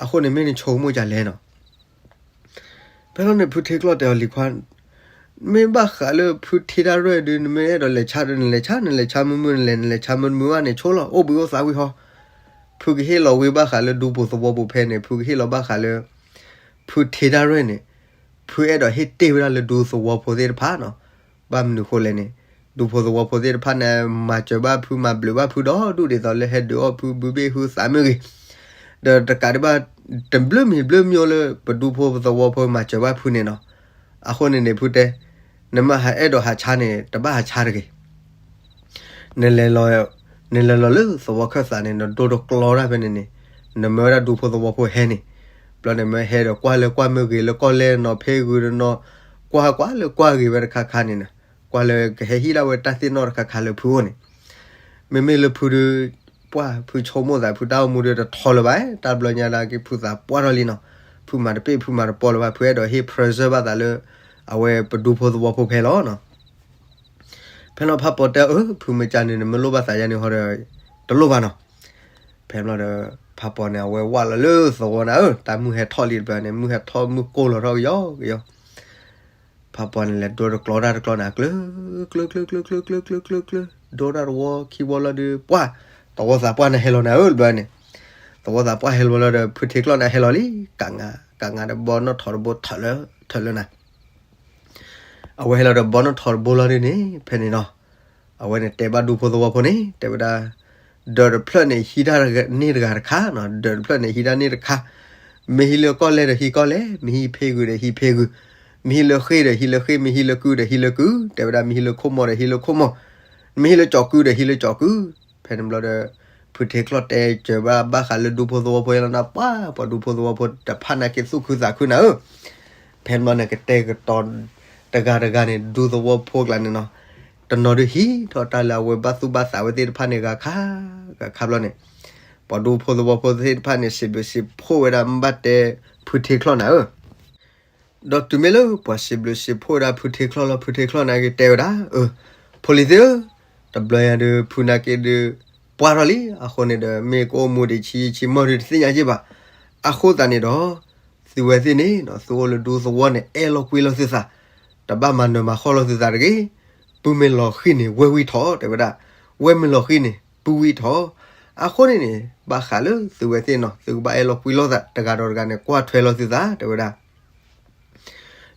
အဃိန့ၣ် မ့ၢ်နဆိကမိၣ်ကလဲၣ်နီၤ. ဖဲလီၤန့ၣ် ဖုထ့ချီၣ်တဲအီၤလံၤခွါ, မ့ၢ်ဘၣ်ဃးလၢဖုထ့တၢ်ရဲၣ်ဒုး နမ့ၢ်အဲၣ်ဒိးလဲၤဆါဒီး နလဲၤဆါ နလဲၤဆါမုာ်မုာ် နလဲၤ နလဲၤဆါမုာ်မုာ်ဘၣ်န့ၣ် ဆိလီၤ အိၣ်ဘှံးအိၣ်သါဝံၤဟီ, ဖုကဟ့ၣ်လီၤဝဲဘၣ်ဃးလၢဒူဖိသဝီဖိဖဲန့ၣ် ဖုကဟ့ၣ်လီၤဘၣ်ဃးလၢ ဖုထ့တၢ်ရဲၣ်န့ၣ်, ဖုအဲၣ်ဒိးဟ့ၣ်တ့ၢ်ဝဲဒၣ်လၢဒူသဝီဖိသ့ၣ်တဖၣ်နီၤ. ဘၣ်မနုၤဃိလဲၣ်န့ၣ်, ဒူဖိသဝီဖိသ့ၣ်တဖၣ်န့ၣ် မၤစၢၤဘၣ်ဖု မၤဘျုးဘၣ်ဖုဒီးဒူၣ်ဒ်သိးလၢဟဲဒုးအီၣ်ဖုဘုဘ့ၣ်ဟုသးမ့ၢ်ဂ့ၤ, ဒီးတကးဒံးဘၣ် တဘျုးမံၤဘျုးမံၤလၢပဒူဖိသဝီဖိမၤစၢၤဘၣ်ဖုန့ၣ်နီၤ. အဃိန့ၣ်န့ၣ် ဖုတဲ, နမ့ၢ်ဟးအဲၣ်ဒိးဟးဆါန့ၣ် တဘၣ်ဟးဆါတဂ့ၤ နလဲၤလီၤ, နလဲၤလီၤလၢသဝီခၢၣ်သးန့ၣ် နဒိတကျီတၢ်ဖဲန့ၣ်န့ၣ်, နမၢဝဲဒၣ်ဒူဖိသဝီဖိဟဲန့ၣ်, ဘျီန့ၣ်မၢဟဲဒီးကွၢ်လၢကွၢ်မ့ၢ်ဂ့ၤလၢကီၢ်လဲၢ်နီၤ ဖဲဂုာ်တနီၤ, ကွၢ်ကွၢ်လၢကွၢ်ဂ့ၤဝဲတခါခါန့ၣ် ကွၢ်လၢကဟဲဟံးဒၣ်ဝဲတၢ်သ့ၣ်နီၣ်တခါခါလၢဖုအိၣ်န့ၣ်, မ့မ့ၢ်လၢဖုဒုး ပှၢ်ဖုဆိကမိၣ်သး ဖုတၢ်အိၣ်မူဒုးတထီလၢၤဘၣ်, တၢ်ဘျီညါဒၣ်က့ၤဖုသးပှၢ်ထီၣ်လံနီၤ, ဖုမၤတပ့ၢ်ဖုမၤတပီလၢၤဘၣ်, ဖုအဲၣ်ဒိးဟ့ၣ် present ဘၣ်သးလၢ အဝဲပဒူဖိသဝီဖိဖဲလီၤနီၤ. ဖဲလီၤဖးပီၤတဲအၢ ဖုမ့ၢ်ကန့ၣ် နမ့ၢ်လိၣ်ဘၣ်သးယါန့ၣ်ဟီဒီး တလိၣ်ဘၣ်နီၤ. ဖဲဘျီဒီး ဖးပီၤန့ၣ် အဝဲဝၢ်လီၤလၢသဝီနၤဧၢ, တၢ်မုၢ်ဟဲထီၣ်လံတဘျီန့ၣ် မုၢ်ဟဲထီၣ်မုၢ်ကိၢ်လီၤထီၣ်ကယီကယီ ဖးပီၤန့ၣ်လဲၤဒိတကျီတၢ်တကျီနၤ ကျၢၤ ကျၢၤ ကျၢၤ ကျၢၤ ကျၢၤ ကျၢၤ ဒိတၢ်တဝီခံဝီလီၤဒီး ပှၢ် သဝီသးပှၢ်န့ၣ်ဟဲလီၤနၤဧၢ တဘျီန့ၣ်, သဝီသးပှၢ်ဟဲလီၤလီၤဒီး ဖုထ့ချီၣ်န့ၣ်ဟဲလီၤလံ, ကးငါ ကးငါဒီးဘီနီၣ်ထိးတဘိထၢၣ်လၢ ထၢၣ်လၢနၤ အဝဲဟဲလီၤဒီးဘီနီၣ်ထိးတဘိလီၤဒ်န့ၣ် ဖဲန့ၣ်နီၤ, အဝဲန့ၣ်တဲဘၣ်ဒူဖိသဝီဖိန့ၣ် တဲဝဲဒၣ်, ဒၢးတဖျၢၣ်န့ၣ်ဟံးတၢ်န့ၢ်တဂၤတခါနီၤ, ဒၢးတဖျၢၣ်န့ၣ်ဟံးတၢ်န့ၢ်တခါ, မ့ၢ်ဟံးလၢကီၢ်လဲၢ်ဒီးဟံးကီၢ်လဲၢ်, မ့ၢ်ဟံးဖ့ဂုၤဒီးဟံးဖ့ဂုၤ, မ့ၢ်ဟံးလၢဃ့ၢ်ဒီးဟံးလၢဃ့ၢ်, မ့ၢ်ဟံးလၢကုဒီးဟံးလၢကု, တဲဝဲဒၣ်မ့ၢ်ဟံးလၢခိၣ်မီၤဒီးဟံးလၢခိၣ်မီၤ, မ့ၢ်ဟံးလၢကၠီၤကုဒီးဟံးလၢကၠီၤကု, ဖဲန့ၣ်ဘျီဒီး ဖုထ့ချီၣ်တဲစၢၤဘၣ်ဘၣ်ဃးလၢဒူဖိသဝီဖိလီၤနၤ, ပှၢ်ပှၤဒူဖိသဝီဖိတဖၣ်န့ၣ်က့ၤသူၣ်ခုသးခုနၤဧၢ, ဖဲန့ၣ်ဘျီန့ၣ်ကတဲာ်ကတီၤ တဂၤတဂၤန့ၣ် ဒူသဝီဖိကျါန့ၣ်နီၤ, တနီၤဒုးဟံးထီၣ်တၢ်လၢအဝဲဘၣ်သူၣ်ဘၣ်သးဝဲသ့ၣ်တဖၣ်န့ၣ် ဂၤခါ ဂၤခါဘျီန့ၣ်, ပှၤဒူဖိသဝီဖိသ့ၣ်တဖၣ်န့ၣ် စံးဘျုးစံးဖှိၣ်ဝဲဒၣ်မ့ၢ်ဘၣ်တဲဖုထ့ချီၣ်နၤဧၢ, ဒီးတုၤမ့ၢ်လၢပှၤစံးဘျုးစံးဖှိၣ်ဝဲဒၣ်ဖုထ့ချီၣ်လီၤ, ဖုထ့ချီၣ်န့ၣ်က့ၤတဲဝဲဒၣ်, အၢ, ဖိလံၤသ့ၣ်ဧၢ, တဘျီညါဒုး ဖုန့ၣ်က့ၤဒုး ပှၢ်ထီၣ်လံ, အဃိန့ၣ်ဒီး မ့ၢ်ကအိၣ်မူဒံးဆံးဆံးမီၢ်ဒုးတသ့ၣ်ညါက့ၤဘၣ်, အဃိသတးန့ၣ်ဒီး သုဝဲသ့ၣ်န့ၣ် သုအိၣ်လၢဒူသဝီန့ၣ် အဲၣ်လီၤကွံလီၤသုသး, တဘၣ်မၤနၢၤမၤဃီလီၤသုသးတဂ့ၤ, ပုၢ်မ့ၢ်လီၤဃံၤန့ၣ် ဝဲၢ်ဝံထီၣ် တဲဝဲဒၣ်, ဝဲၢ်မ့ၢ်လီၤဃံၤန့ၣ် ပုၢ်ဝံထီၣ်, အဃိန့ၣ်န့ၣ် ဘၣ်ဃးလၢသုဝဲသ့ၣ်နီၤ သုကဘၣ်အဲၣ်လီၤကွံလီၤသး တဂၤဒီးတဂၤန့ၣ် ကွၢ်ထွဲလီၤသုသး တဲဝဲဒၣ်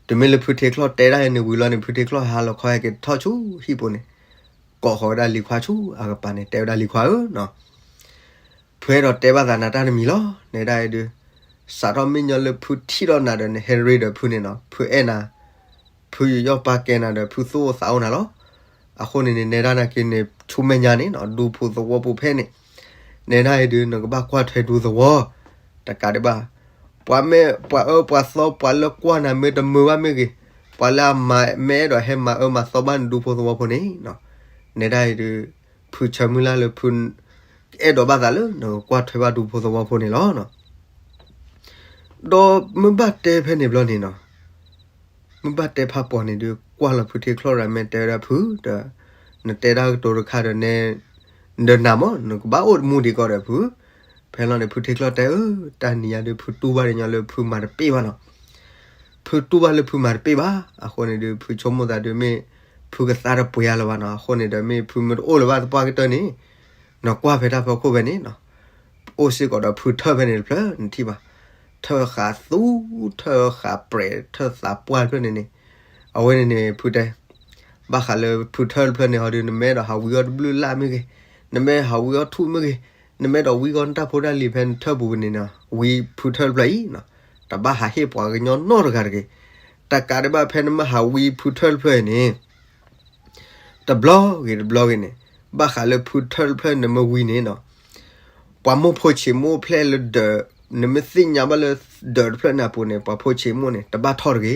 တုၤမ့ၢ်လၢဖုထ့ချီၣ်တဲဒၣ်အံၤန့ၣ်ဝံၤလီၤန့ၣ် ဖုထ့ချီၣ်ဟးလီၤခီဟဲက့ၤထီၣ်ဆူဟံၣ်ပူၤန့ၣ်, ကိးဃီၤဝဲဒၣ်လံၤခွါဆူအကပၤန့ၣ် တဲဝဲဒၣ်လံၤခွါဧၢနီၤ, ဖုအဲၣ်ဒိးတဲဘၣ်သးနၤတၢ်တမံၤလီၤ, နဲဒၣ်အံၤဒုး စးထီၣ်မ့ၢ်ညီလၢဖုထံၣ်ဒီးနၤဒီးနဟဲရ့ဒီးဖုန့ၣ်နီၤ ဖုအဲၣ်နၤ, ဖုယယီၣ်ပာ်ကဲနၤဒီးဖုသူၣ်အိၣ်သးအိၣ်နၤလီၤ, အဃိန့ၣ်န့ၣ် နဲဒၣ်နၤက့ၤန့ၣ် ဆူမဲာ်ညါန့ၣ်နီၤ ဒူဖိသဝီပူၤဖဲန့ၣ်, နဲဒၣ်အံၤဒုး နကဘၣ်ကွၢ်ထွဲဒူသဝီ, တကးဒံးဘၣ် ပှၤမ့ၢ်ပှၤအၢပှၤသီ ပှၤလၢကွၢ်နၤမ့ၢ်တမုာ်ဘၣ်မ့ၢ်ဂ့ၤ, ပှၤလၢအမၤမ့ၢ်အဲၣ်ဒိးဟဲမၤအၢမၤသီဘၣ်နဒူဖိသဝီဖိန့ၣ်, နဲဒၣ်အံၤဒုး ဖုဆၢမုၢ်လၢ်လၢဖု အဲၣ်ဒိးဘၣ်သးလၢနကကွၢ်ထွဲဘၣ်ဒူဖိသဝီဖိန့ၣ်လီၤ. ဒီးမ့ၢ်ဘၣ်တဲဖဲန့ၣ်ဘျီန့ၣ်နီၤ မ့ၢ်ဘၣ်တဲဖးပီၤန့ၣ်ဒုး ကွၢ်လီၤဖုထ့ချီၣ်ရၤ မ့ၢ်တဲဝဲဒၣ်ဖုဒီး နတဲတၢ်ကတိၤတခါဒီးနဲ ဒီးနၤမ့ၢ် နကဘၣ်အိၣ်တမူဒံးကီးဒီးဖု, ဖဲလီၤန့ၣ် ဖုထ့ချီၣ်တဲအၢ တၢ်နံၤညါဒုး ဖုတူၢ်ဘၣ်ဒ်ညီလၢဖုမၤတပ့ၢ်ဘၣ်နီၤ, ဖုတူၢ်ဘၣ်လၢဖုမၤတပ့ၢ်ဘၣ်, အဃိန့ၣ်ဒုး ဖုဆိကမိၣ်သးဒုးမ့ၢ် ဖုကသါတပှဲၤအါလၢၤဘၣ်နီၤ, အဃိန့ၣ်ဒီးမ့ၢ်ဖုမ့ၢ်တအိၣ်လၢၤဘၣ်သပှၢ်ကတၢၢ်န့ၣ် နကွၢ်ဖဲတၢ်ဖီခိၣ်ဖဲန့ၣ်နီၤ အိၣ်စ့ၢ်ကီးဒီးဖုထၢၣ်ဖဲန့ၣ်တဖျၢၣ် နထံၣ်ဘၣ်, ထၢၣ်ဃးသူ ထၢၣ်ဃးပြဲး ထၢၣ်သးပှၢ်တဖျၢၣ်န့ၣ်န့ၣ်, အဝဲန့ၣ်န့ၣ် ဖုတဲ ဘၣ်ဃးလၢဖုထၢၣ်တဖျၢၣ်န့ၣ်ဟီဒုး နမ့ၢ်အဲၣ်ဒိးဟးဝံအီၣ်တဘျုးလၢ်မ့ၢ်ဂ့ၤ, နမ့ၢ်ဟးဝံအီၣ်ထူၣ်မ့ၢ်ဂ့ၤ, နမ့ၢ်အဲၣ်ဒိးဝံအီၣ်နတၢ်ဖိတၢ်လံၤဖဲနထၢၣ်ပူၤန့ၣ်နီၤ ဝံဖုထၢၣ်တဖျၢၣ်အံၤနီၤ, တဘၣ်ဟးဟ့ၣ်ပှၤကညီနီတဂၤတဂ့ၤ, တကးဒံးဘၣ်ဖဲနမ့ၢ်ဟးဝံဖုထၢၣ်တဖျၢၣ်အံၤန့ၣ် တဘျီဂ့ၤတဘျီဂ့ၤန့ၣ်, ဘၣ်ဃးလၢဖုထၢၣ်တဖျၢၣ်နမ့ၢ်ဝံန့ၣ်နီၤ, ပှၤမိၢ်ဖိဆံးမိၢ်ဖျဲၣ်လၢဒၢး, နမ့ၢ်သ့ၣ်ညါဘၣ်လၢဒၢးတဖျၢၣ်န့ၣ်အပူၤန့ၣ် ပှၤဖိဆံးမိၢ်န့ၣ် တဘၣ်ထီၣ်တဂ့ၤ,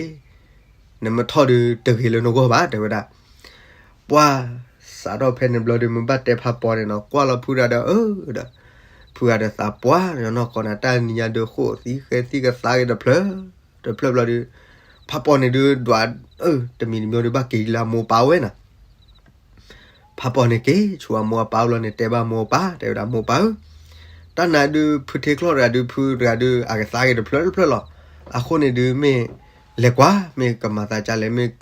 နမ့ၢ်ထီၣ်ဒုးတဂ့ၤလၢနဂီၢ်ဘၣ် တဲဝဲဒၣ်, ပှၤ စးထီၣ်ဖဲန့ၣ်ဘျီဒုး မ့ၢ်ဘၣ်တဲဖးပီၤန့ၣ်နီၤ ကွၢ်လီၤဖုတဂၤဒီး အၢ ဒီး ဖုဂၤဒီးသးပှၢ်နီၢ်ကီၢ်န့ၣ် တၢ်နံၤညါဒုးဃိၣ်သံဃဲသံကသါက့ၤတဖျၢၣ် တဖျၢၣ်ဘျီဒုး, ဖးပီၤန့ၣ်ဒုးဒွး, တမံၤတမံၤဒုးဘၣ်က့ၤလၢအမိၢ်ပၢ်ဝဲနီၤ, ဖးပီၤန့ၣ်က့ၤဆူအမိၢ်အပၢ်ဘျီန့ၣ် တဲဘၣ်မိၢ်ပၢ် တဲဝဲဒၣ်မိၢ်ပၢ်ဧၢ, တၢ်နၤဒုးဖုထ့ချီၣ်တဂၤဒုး ဖုတဂၤဒုး အကသါက့ၤတဖျၢၣ်တဖျၢၣ်လီၤ, အဃိန့ၣ်ဒုးမ့ၢ်လဲၤကွၢ် မ့ၢ်ကမၤသးဒ်လဲၣ် မ့ၢ်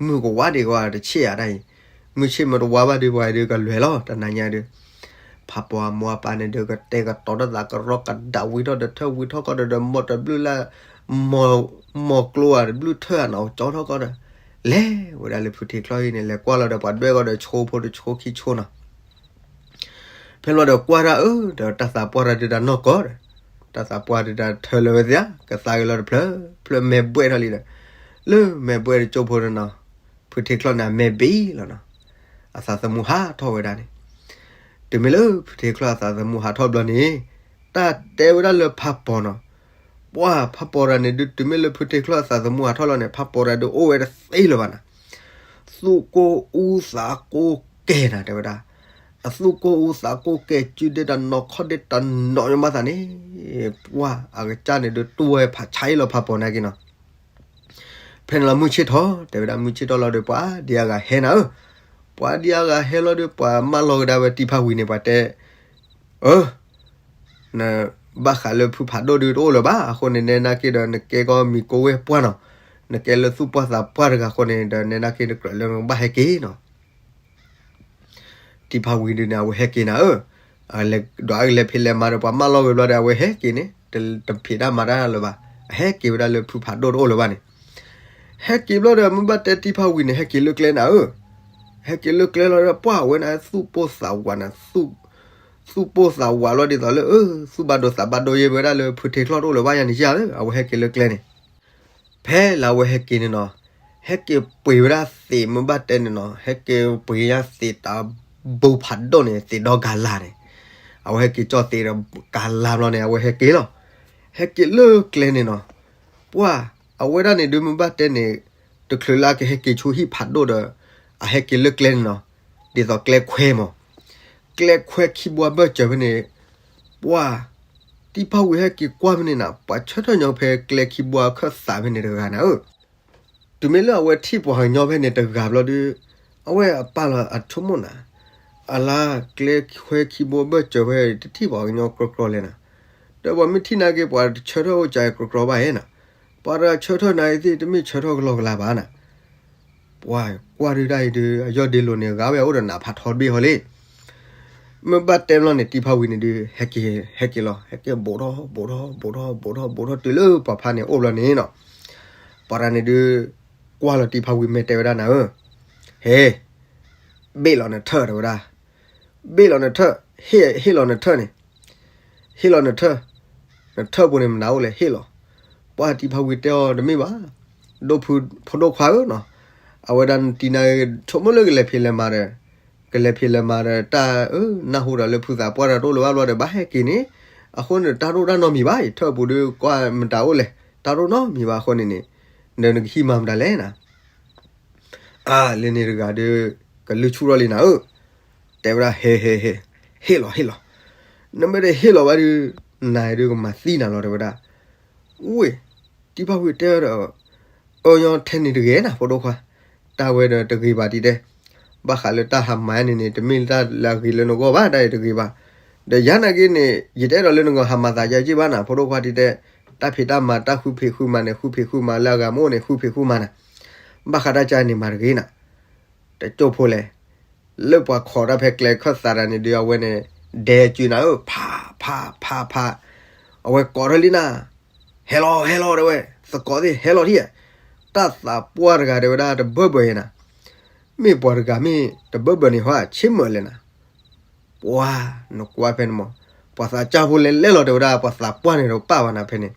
မုၢ်ကဝါဒံးကဝါတဆ့ၣ်ဧါတၢ်အံၤ, မုၢ်ဆ့ၣ်မ့ၢ်တဝါဘၣ်ဒုးပှၤဒုးကလွဲၤလီၤ တနၤညါဒုး ဖးပီၤအမိၢ်အပၢ်န့ၣ်ဒီး ကတဲာ်ကတီၤတၢ်သးကရီကဒးဝံထီၣ်ဒီးထၢၣ်ဝံထီၣ်ကီးဒီး ဒီးမိၢ်တဘျုးလၢ်, မိၢ်ကျိဧါတဘျုးထၢၣ်ဧါနီၤ ကၠီထီၣ်ကီးဒီး, လဲၤဝဲဒၣ်လၢဖုထ့ချီၣ်အံၤန့ၣ် လဲၤကွၢ်လီၤဒီးပှၤဒွဲၣ်ကီးဒီး ဆိဖိတဆိခံဆိနီၤ ဖဲလီၤဒီးကွၢ်တၢ်အၢ ဒီးတၢ်သးပှၢ်တၢ်ဒုးတၢ်နီၢ်ကီၢ်ဒီး, တၢ်သးပှၢ်ဒုးတၢ်ထၢလၢၤဝဲသ့ဧါ ကသါက့ၤလီၤတဖျၢၣ်, ဖျၢၣ်မဲာ်ဘှဲၣ်ထီၣ်လံဒီး, လၢမဲာ်ဘှဲၣ်တကၠိဖိန့ၣ်နီၤ, ဖုထ့ချီၣ်န့ၣ် အမဲာ်ဘ့ၣ်လီၤနီၤ, အသးသမူဟးထီၣ်ဝဲဒၣ်န့ၣ်, တုၤမ့ၢ်လၢဖုထ့ချီၣ်အသးသမူဟးထီၣ်ဘျီန့ၣ်, တၢ်တဲဝဲဒၣ်လၢဖးပီၤနီၤ, ပှၤဖးပီၤတဂၤန့ၣ်ဒုး တုၤမ့ၢ်လၢဖုထ့ချီၣ်အသးသမူဟးထီၣ်လီၤန့ၣ် ဖးပီၤတဂၤဒုးအိၣ်ဝဲတသ့လၢၤဘၣ်နီၤ, သူၣ်ကိၢ်အူသးကိၢ်ကဲနၤ တဲဝဲဒၣ်. အသူၣ်ကိၢ်အူသးကိၢ်ကဲ စုဒဲတနီၤခီၣ်ဒဲတနီၤညီမးသးန့ၣ်, ပှၢ်အကစၢ်န့ၣ်ဒုးတူၢ်ဝဲဖးဆါအံၤလီၤ ဖးပိာ်နာ်က့နီၤ. ဖဲန့ၣ်လီၤ မုၢ်ဆ့ၣ်ထီၣ် တဲဝဲဒၣ် မုၢ်ဆ့ၣ်ထီၣ်လီၤဒီး ပှၤဒံးအါဂၤဟဲနၤဧၢ. ပှၤဒံးအါဂၤဟဲလီၤဒီး ပှၤမၢလီၤကဒါဝဲတံၤဖးဝံၤန့ၣ် ပှၤတဲ အၢ နဘၣ်ဃးလၢဖုဖးဒိၣ်ဒုးတအိၣ်လၢၤဘၣ်. အဃိန့ၣ် နဲနာ်က့ဒီး နကဲကီမံၤကိဝဲၢ်ပှၢ်နီၤ, နကဲလၢသူၣ်ပှၢ်သးပှၢ်တဂၤအဃိန့ၣ်ဒီး နဲနာ်က့နကြၢးလၢနကဘၣ်ဟဲက့ၤနီၤ. တံၤဖးဝံၤဒုးန့ၣ် အဝဲဟဲက့ၤနၤဧၢ. ဒီးအကလဲၤဖံးလဲၤမၤဒီး ပှၤမၢလီၤဝဲဘျီဒီး အဝဲဟဲက့ၤန့ၣ် တဖံးတၢ်မၤတၢ်လၢၤဘၣ်. အဟဲက့ၤဝဲဒၣ်လၢဖုဖးဒိၣ်တအိၣ်လၢၤဘၣ်န့ၣ်, ဟဲက့ၤဘျီဒီး မ့ၢ်ဘၣ်တဲတံၤဖးဝံၤန့ၣ် ဟဲက့ၤလၢကျဲနၤဧၢ. ဟဲက့ၤလၢကျဲလီၤဒီး ပှၢ်ဝဲန့ၣ် သူၣ်ပိၢ်သးဝးနၤ, သူၣ်ပိၢ်သးဝးလီၤဒ်သိးလၢ အၢ သူၣ်ဘၣ်ဒိသးဘၣ်ဒိယဲဝဲဒၣ်လၢဖုထံချီၣ်တအိၣ်လၢၤဘၣ်ယၤန့ၣ်ယၤဧၢ. အဝဲဟဲက့ၤလၢကျဲန့ၣ် ဖဲလၢအဝဲဟဲက့ၤန့ၣ်နီၤ, ဟဲက့ၤပှ့ၤဝဲဒၣ်သ့ၣ်မ့ၢ်ဘၣ်တဲန့ၣ်နီၤ, ဟဲက့ၤပှ့ၤညါသ့ၣ်တဘိဖးဒိၣ်န့ၣ် သ့ၣ်ဒီကၤလၤန့ၣ်, အဝဲဟဲက့ၤကၠီၣ်သ့ၣ်ဒီးကၤလၤဘျီန့ၣ် အဝဲဟဲက့ၤလီၤ. ဟဲက့ၤလၢကျဲန့ၣ်နီၤ, ပှၢ်အဝဲဒၣ်န့ၣ်ဒုးမ့ၢ်ဘၣ်တဲန့ၣ်, တချုးလၢအကဟဲက့ၤဆူဟံၣ်ဖးဒိၣ်ဒီး, အဟဲက့ၤလၢကျဲန့ၣ်နီၤ, ဒ်သိးကျဲခွဲမး, ကျဲခွဲခံဘိဘၢၣ်စၢၤဖဲန့ၣ်, ပှၢ် တံၤဖးဝံၤဟဲက့ၤကွၢ်ဖဲန့ၣ်နၤ, ပှၤဆၢထၢၣ်ညီဖဲကျဲခံဘိအခၢၣ်သးဖဲန့ၣ်တဂၤနၤဧၢ. တုၤမ့ၢ်လၢအဝဲထံၣ်ပှၤကညီဖဲန့ၣ်တဂၤဘျီဒီး, အဝဲအပာ်လီၤအဆိကမိၣ်နၤ, အလါကျဲခွဲခံဘိဘၢၣ်စၢၤဖဲတထံၣ်ပှၤကညီကြီကြီလဲၣ်နၤ, ဒီးပှၤမ့ၢ်ထံၣ်နာ်က့ ပှၤတဆၢထၢၣ်အိၣ်ကၢၤကြီကြီဘၣ်ဧါနၤ, ပှၤတဆၢထၢၣ်နာ်က့သ့ၣ် တမ့ၢ်ဆၢထၢၣ်ကလီကလီဘၣ်နၤ. ပှၤကွၢ်ဒုးဒၣ်အံၤဒုး အယီၢ်ဒ့လိၤန့ၣ် ဂၤဝဲအိၣ်ဒီးနးဖးထီတဘ့ၣ်ဟီလံ. မ့ၢ်ဘၣ်တဲဘျီန့ၣ် တံၤဖးဝံၤန့ၣ်ဒုး ဟဲက့ၤ ဟဲက့ၤလီၤ, ဟဲက့ၤဘူးထီၣ်ဘူးထီၣ်ဘူးထီၣ်ဘူးထီၣ်ဘူးထီၣ်တုၤလၢပှၤဖါန့ၣ်အိၣ်ဘျီန့ၣ်နီၤ, ပှၤတဂၤန့ၣ်ဒုး ကွၢ်လီၤတံၤဖးဝံၤ မ့ၢ်တဲဝဲဒၣ်နၤဧၢ, ဟ့ၣ် ဘ့ၣ်လီၤနထၢၣ် တဲဝဲဒၣ်, ဘ့ၣ်လီၤနထၢၣ်, ဟ့ၣ်လီၤနထၢၣ်န့ၣ်, ဟ့ၣ်လီၤနထၢၣ်, နထၢၣ်ပူၤန့ၣ်မနုၤအိၣ်လဲၣ် ဟ့ၣ်လီၤ. ပှၢ်တံၤဖးဝံၤတဲအီၤတမ့ၢ်ဘၣ်, ဒိၣ်ဖု ဖိဒိၣ်ခွါဧၢနီၤ, အဝဲဒၣ်နတံၤနၤ ဆိကမိၣ်လၢကလဲၤဖံးလဲၤမၤဒီး, ကလဲၤဖံးလဲၤမၤဒီးတၢ်အၢ နၢ်ဟူဒီးလၢဖုသးပှၢ်တၢ်တအိၣ်လၢၤဘၣ်ဘျီဒီး ဘၣ်ဟဲက့ၤန့ၣ်, အဃိန့ၣ်တၢ်တအိၣ်တၢ်နီတမံၤဘၣ်အံၤ, ထၢၣ်ပူၤဒုးကွၢ်မတၤအိၣ်လဲၣ်, တၢ်တအိၣ်နီတမံၤဘၣ်အဃိန့ၣ်န့ၣ်, ဒီးနကဟံးမၤမတၤလဲၣ်နၤ အါ လၢန့ၣ်တဂၤဒီး ကလုၢ်ဆူၣ်ထီၣ်လံနၤဧၢ, တဲဝဲဒၣ် ဟ့ၣ် ဟ့ၣ် ဟ့ၣ် ဟ့ၣ်လီၤ ဟ့ၣ်လီၤ, နမ့ၢ်တဟ့ၣ်လီၤဘၣ်ဒီး နၤဒုးကမၤသံနၤလီၤ တဲဝဲဒၣ်, ဝ့ၢ် တံၤဖးဝံၤတဲဒီး အၢ ညီထဲန့ၣ်တဂ့ၤနၤ ဖိဒိၣ်ခွါ, တၢ်ဝဲဒီးတဂ့ၤဘၣ်ဒ်တဲ, ဘၣ်ဃးလၢတၢ်ဟးမၤန့ၣ်န့ၣ် တမ့ၢ်လၢတၢ်လၢအဂ့ၤလၢနဂီၢ်ဘၣ် တၢ်အံၤတဂ့ၤဘၣ်, ဒီးယၤနာ်က့န့ၣ် ယတအဲၣ်ဒိးလၢနဂီၢ်ဟးမၤသးယၤက့ဘၣ်နၤ ဖိဒိၣ်ခွါဒ်တဲ, တၢ်ဖံးတၢ်မၤတၢ်ဃုဖံးဃုမၤန့ၣ် ဃုဖံးဃုမၤလၢအဂၤမ့ၢ်အိၣ်န့ၣ် ဃုဖံးဃုမၤနၤ, ဘၣ်ဃးတၢ်ကါန့ၣ်မၤတဂ့ၤနၤ, တကၠိၢ်ဖိလဲၣ်, လၢပှၤခိးတၢ်ဖဲကျဲခၢၣ်သးတၢ်န့ၣ်ဒုး အဝဲန့ၣ် ဒဲကၠုနၤဧၢ ဖး ဖး ဖး ဖး, အဝဲကိးထီၣ်လံနၤ, ဟဲလီၤ ဟဲလီၤ တဲဝဲ, သကိးသ့ၣ် ဟဲလီၤထံၣ်, တၢ်သးပှၢ်တဂၤတဲဝဲဒၣ် တဘၢဘၢအံၤနၤ, မ့ၢ်ပှၤတဂၤမ့ၢ်တဘၢဘၢန့ၣ်ဟီ ဆ့မၢၢ်လဲၣ်နၤ, ပှၤ နကွၢ်ဖဲန့ၣ်မး, ပှၤသးစၢ်ဖိလဲၤလဲၣ်လီၤ တဲဝဲဒၣ် ပှၤသးပှၢ်န့ၣ်ဒီးပာ်ဘၣ်နၤဖဲန့ၣ်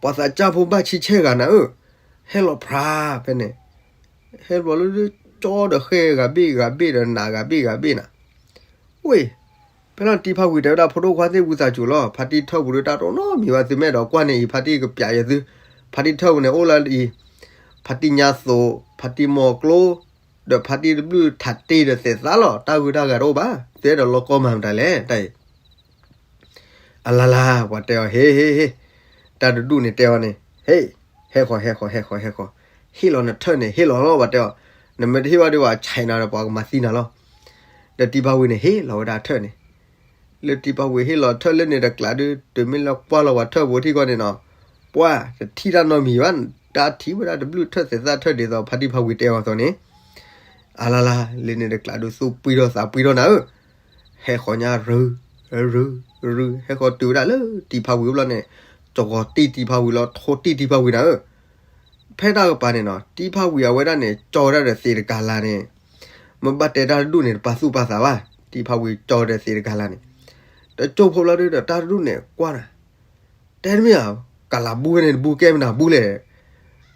ပှၤသးစၢ်ဖိဘၣ်ဆံဆဲၣ်ဂၤနၤဧၢ, ဟဲလီၤဖြါဖဲန့ၣ်, ဟဲဘျီလၢကၠီဒီးဃဲဂၤဘ့ၣ်ဂၤဘ့ၣ်ဒီးနးဂၤဘ့ၣ်ဂၤဘ့ၣ်နၤ, ဝ့ၢ်, ဖဲလီၤတံၤဖးဝံၤတဲဝဲဒၣ် ဖိဒိၣ်ခွါသ့ၣ်ဝံသးစူၤလီၤ ဖါတံၢ်ထၢၣ်ပူၤဒီးတၢ်တအိၣ်နီတမံၤဘၣ် သုမ့ၢ်အဲၣ်ဒိးကွၢ်န့ၣ်အံၤ ဖါတံၢ်ကပျးယသု, ဖါတံၢ်ထၢၣ်ပူၤန့ၣ်အိၣ်လၢအံၤ, ဖါတံၢ်ညါသိး, ဖါတံၢ်မီၤကျိ ဒီးဖါတံၢ်တဘျုးထးတ့ၢ်ဒီးသဲးသးလီၤ တၢ်ဂုၤတၢ်ဂၤတအိၣ်ဘၣ် သုအဲၣ်ဒိးလီၤကီမၤမတၤလဲၣ် တၢ်အံၤ အလါလါ ပှၤတဲအီၤ ဟ့ၣ် ဟ့ၣ် ဟ့ၣ်, တၢ်တဒူၣ်န့ၣ်တဲအီၤန့ၣ် ဟ့ၣ်, ဟဲဃီၤ ဟဲဃီၤ ဟဲဃီၤ ဟဲဃီၤ, ဟ့ၣ်လီၤနထၢၣ်န့ၣ် ဟ့ၣ်လီၤလီၤ ပှၤတဲအီၤ, နမ့ၢ်တဟ့ၣ်ဘၣ်ဒီး ပှၤဆဲးနၤဒီး ပှၤကမၤသံနၤလီၤ. ဒီးတံၤဖးဝံၤန့ၣ် ဟ့ၣ်လီၤဝဲဒၣ်ထၢၣ်န့ၣ်, လၢတံၤဖးဝံၤဟ့ၣ်လီၤထၢၣ်လၢန့ၣ်တကျးဒုး တုၤမ့ၢ်လၢကွၢ်လီၤပှၤထၢၣ်ပူၤထံၣ်ကီၢ်န့ၣ်နီၤ, ပှၤတထံၣ်တၢ်နီတမံၤဘၣ်, တၢ်ထံၣ်ဝဲဒၣ်တဘျုးထၢၣ်သဲးသးထၢၣ်ဒ်သိး ဖါတံၢ်ဖးဝံၤတဲအီၤအသိးန့ၣ် အလါလါ လၢန့ၣ်တကျးဒုး သူၣ်ပှံထီၣ်သးပှံထီၣ်နၤဧၢ, ဟဲဃီၤညါရူၤ ရူၤ ရူၤ ဟဲဃီၤတုၤဝဲဒၣ်လၢတံၤဖးဝံၤဘျီန့ၣ်, ကဂီၤတံၢ်တံၤဖးဝံၤလီၤ ထိးတံၢ်တံၤဖးဝံၤနၤဧၢ, ဖဲတၢ်ကပၤန့ၣ်နီၤ တံၤဖးဝံၤအဝဲဒၣ်န့ၣ် ကၠီဝဲဒၣ်ဒီးသ့းတကၤလၤန့ၣ်, မ့ၢ်ဘၣ်တဲတၢ်တဒူၣ်န့ၣ် တပာ်သူၣ်ပာ်သးဘၣ်, တံၤဖးဝံၤကၠီဝဲဒီးသ့းတကၤလၤန့ၣ်, တကၠိၢ်ဖိဘျီဒုးဒီးတၢ်တဒူၣ်န့ၣ်ကွၢ်နၤ တဲတမ့ၢ်ဧါ, ကလၤဘူဖဲန့ၣ်တဘူကဲမနုၤဘူလဲၣ်,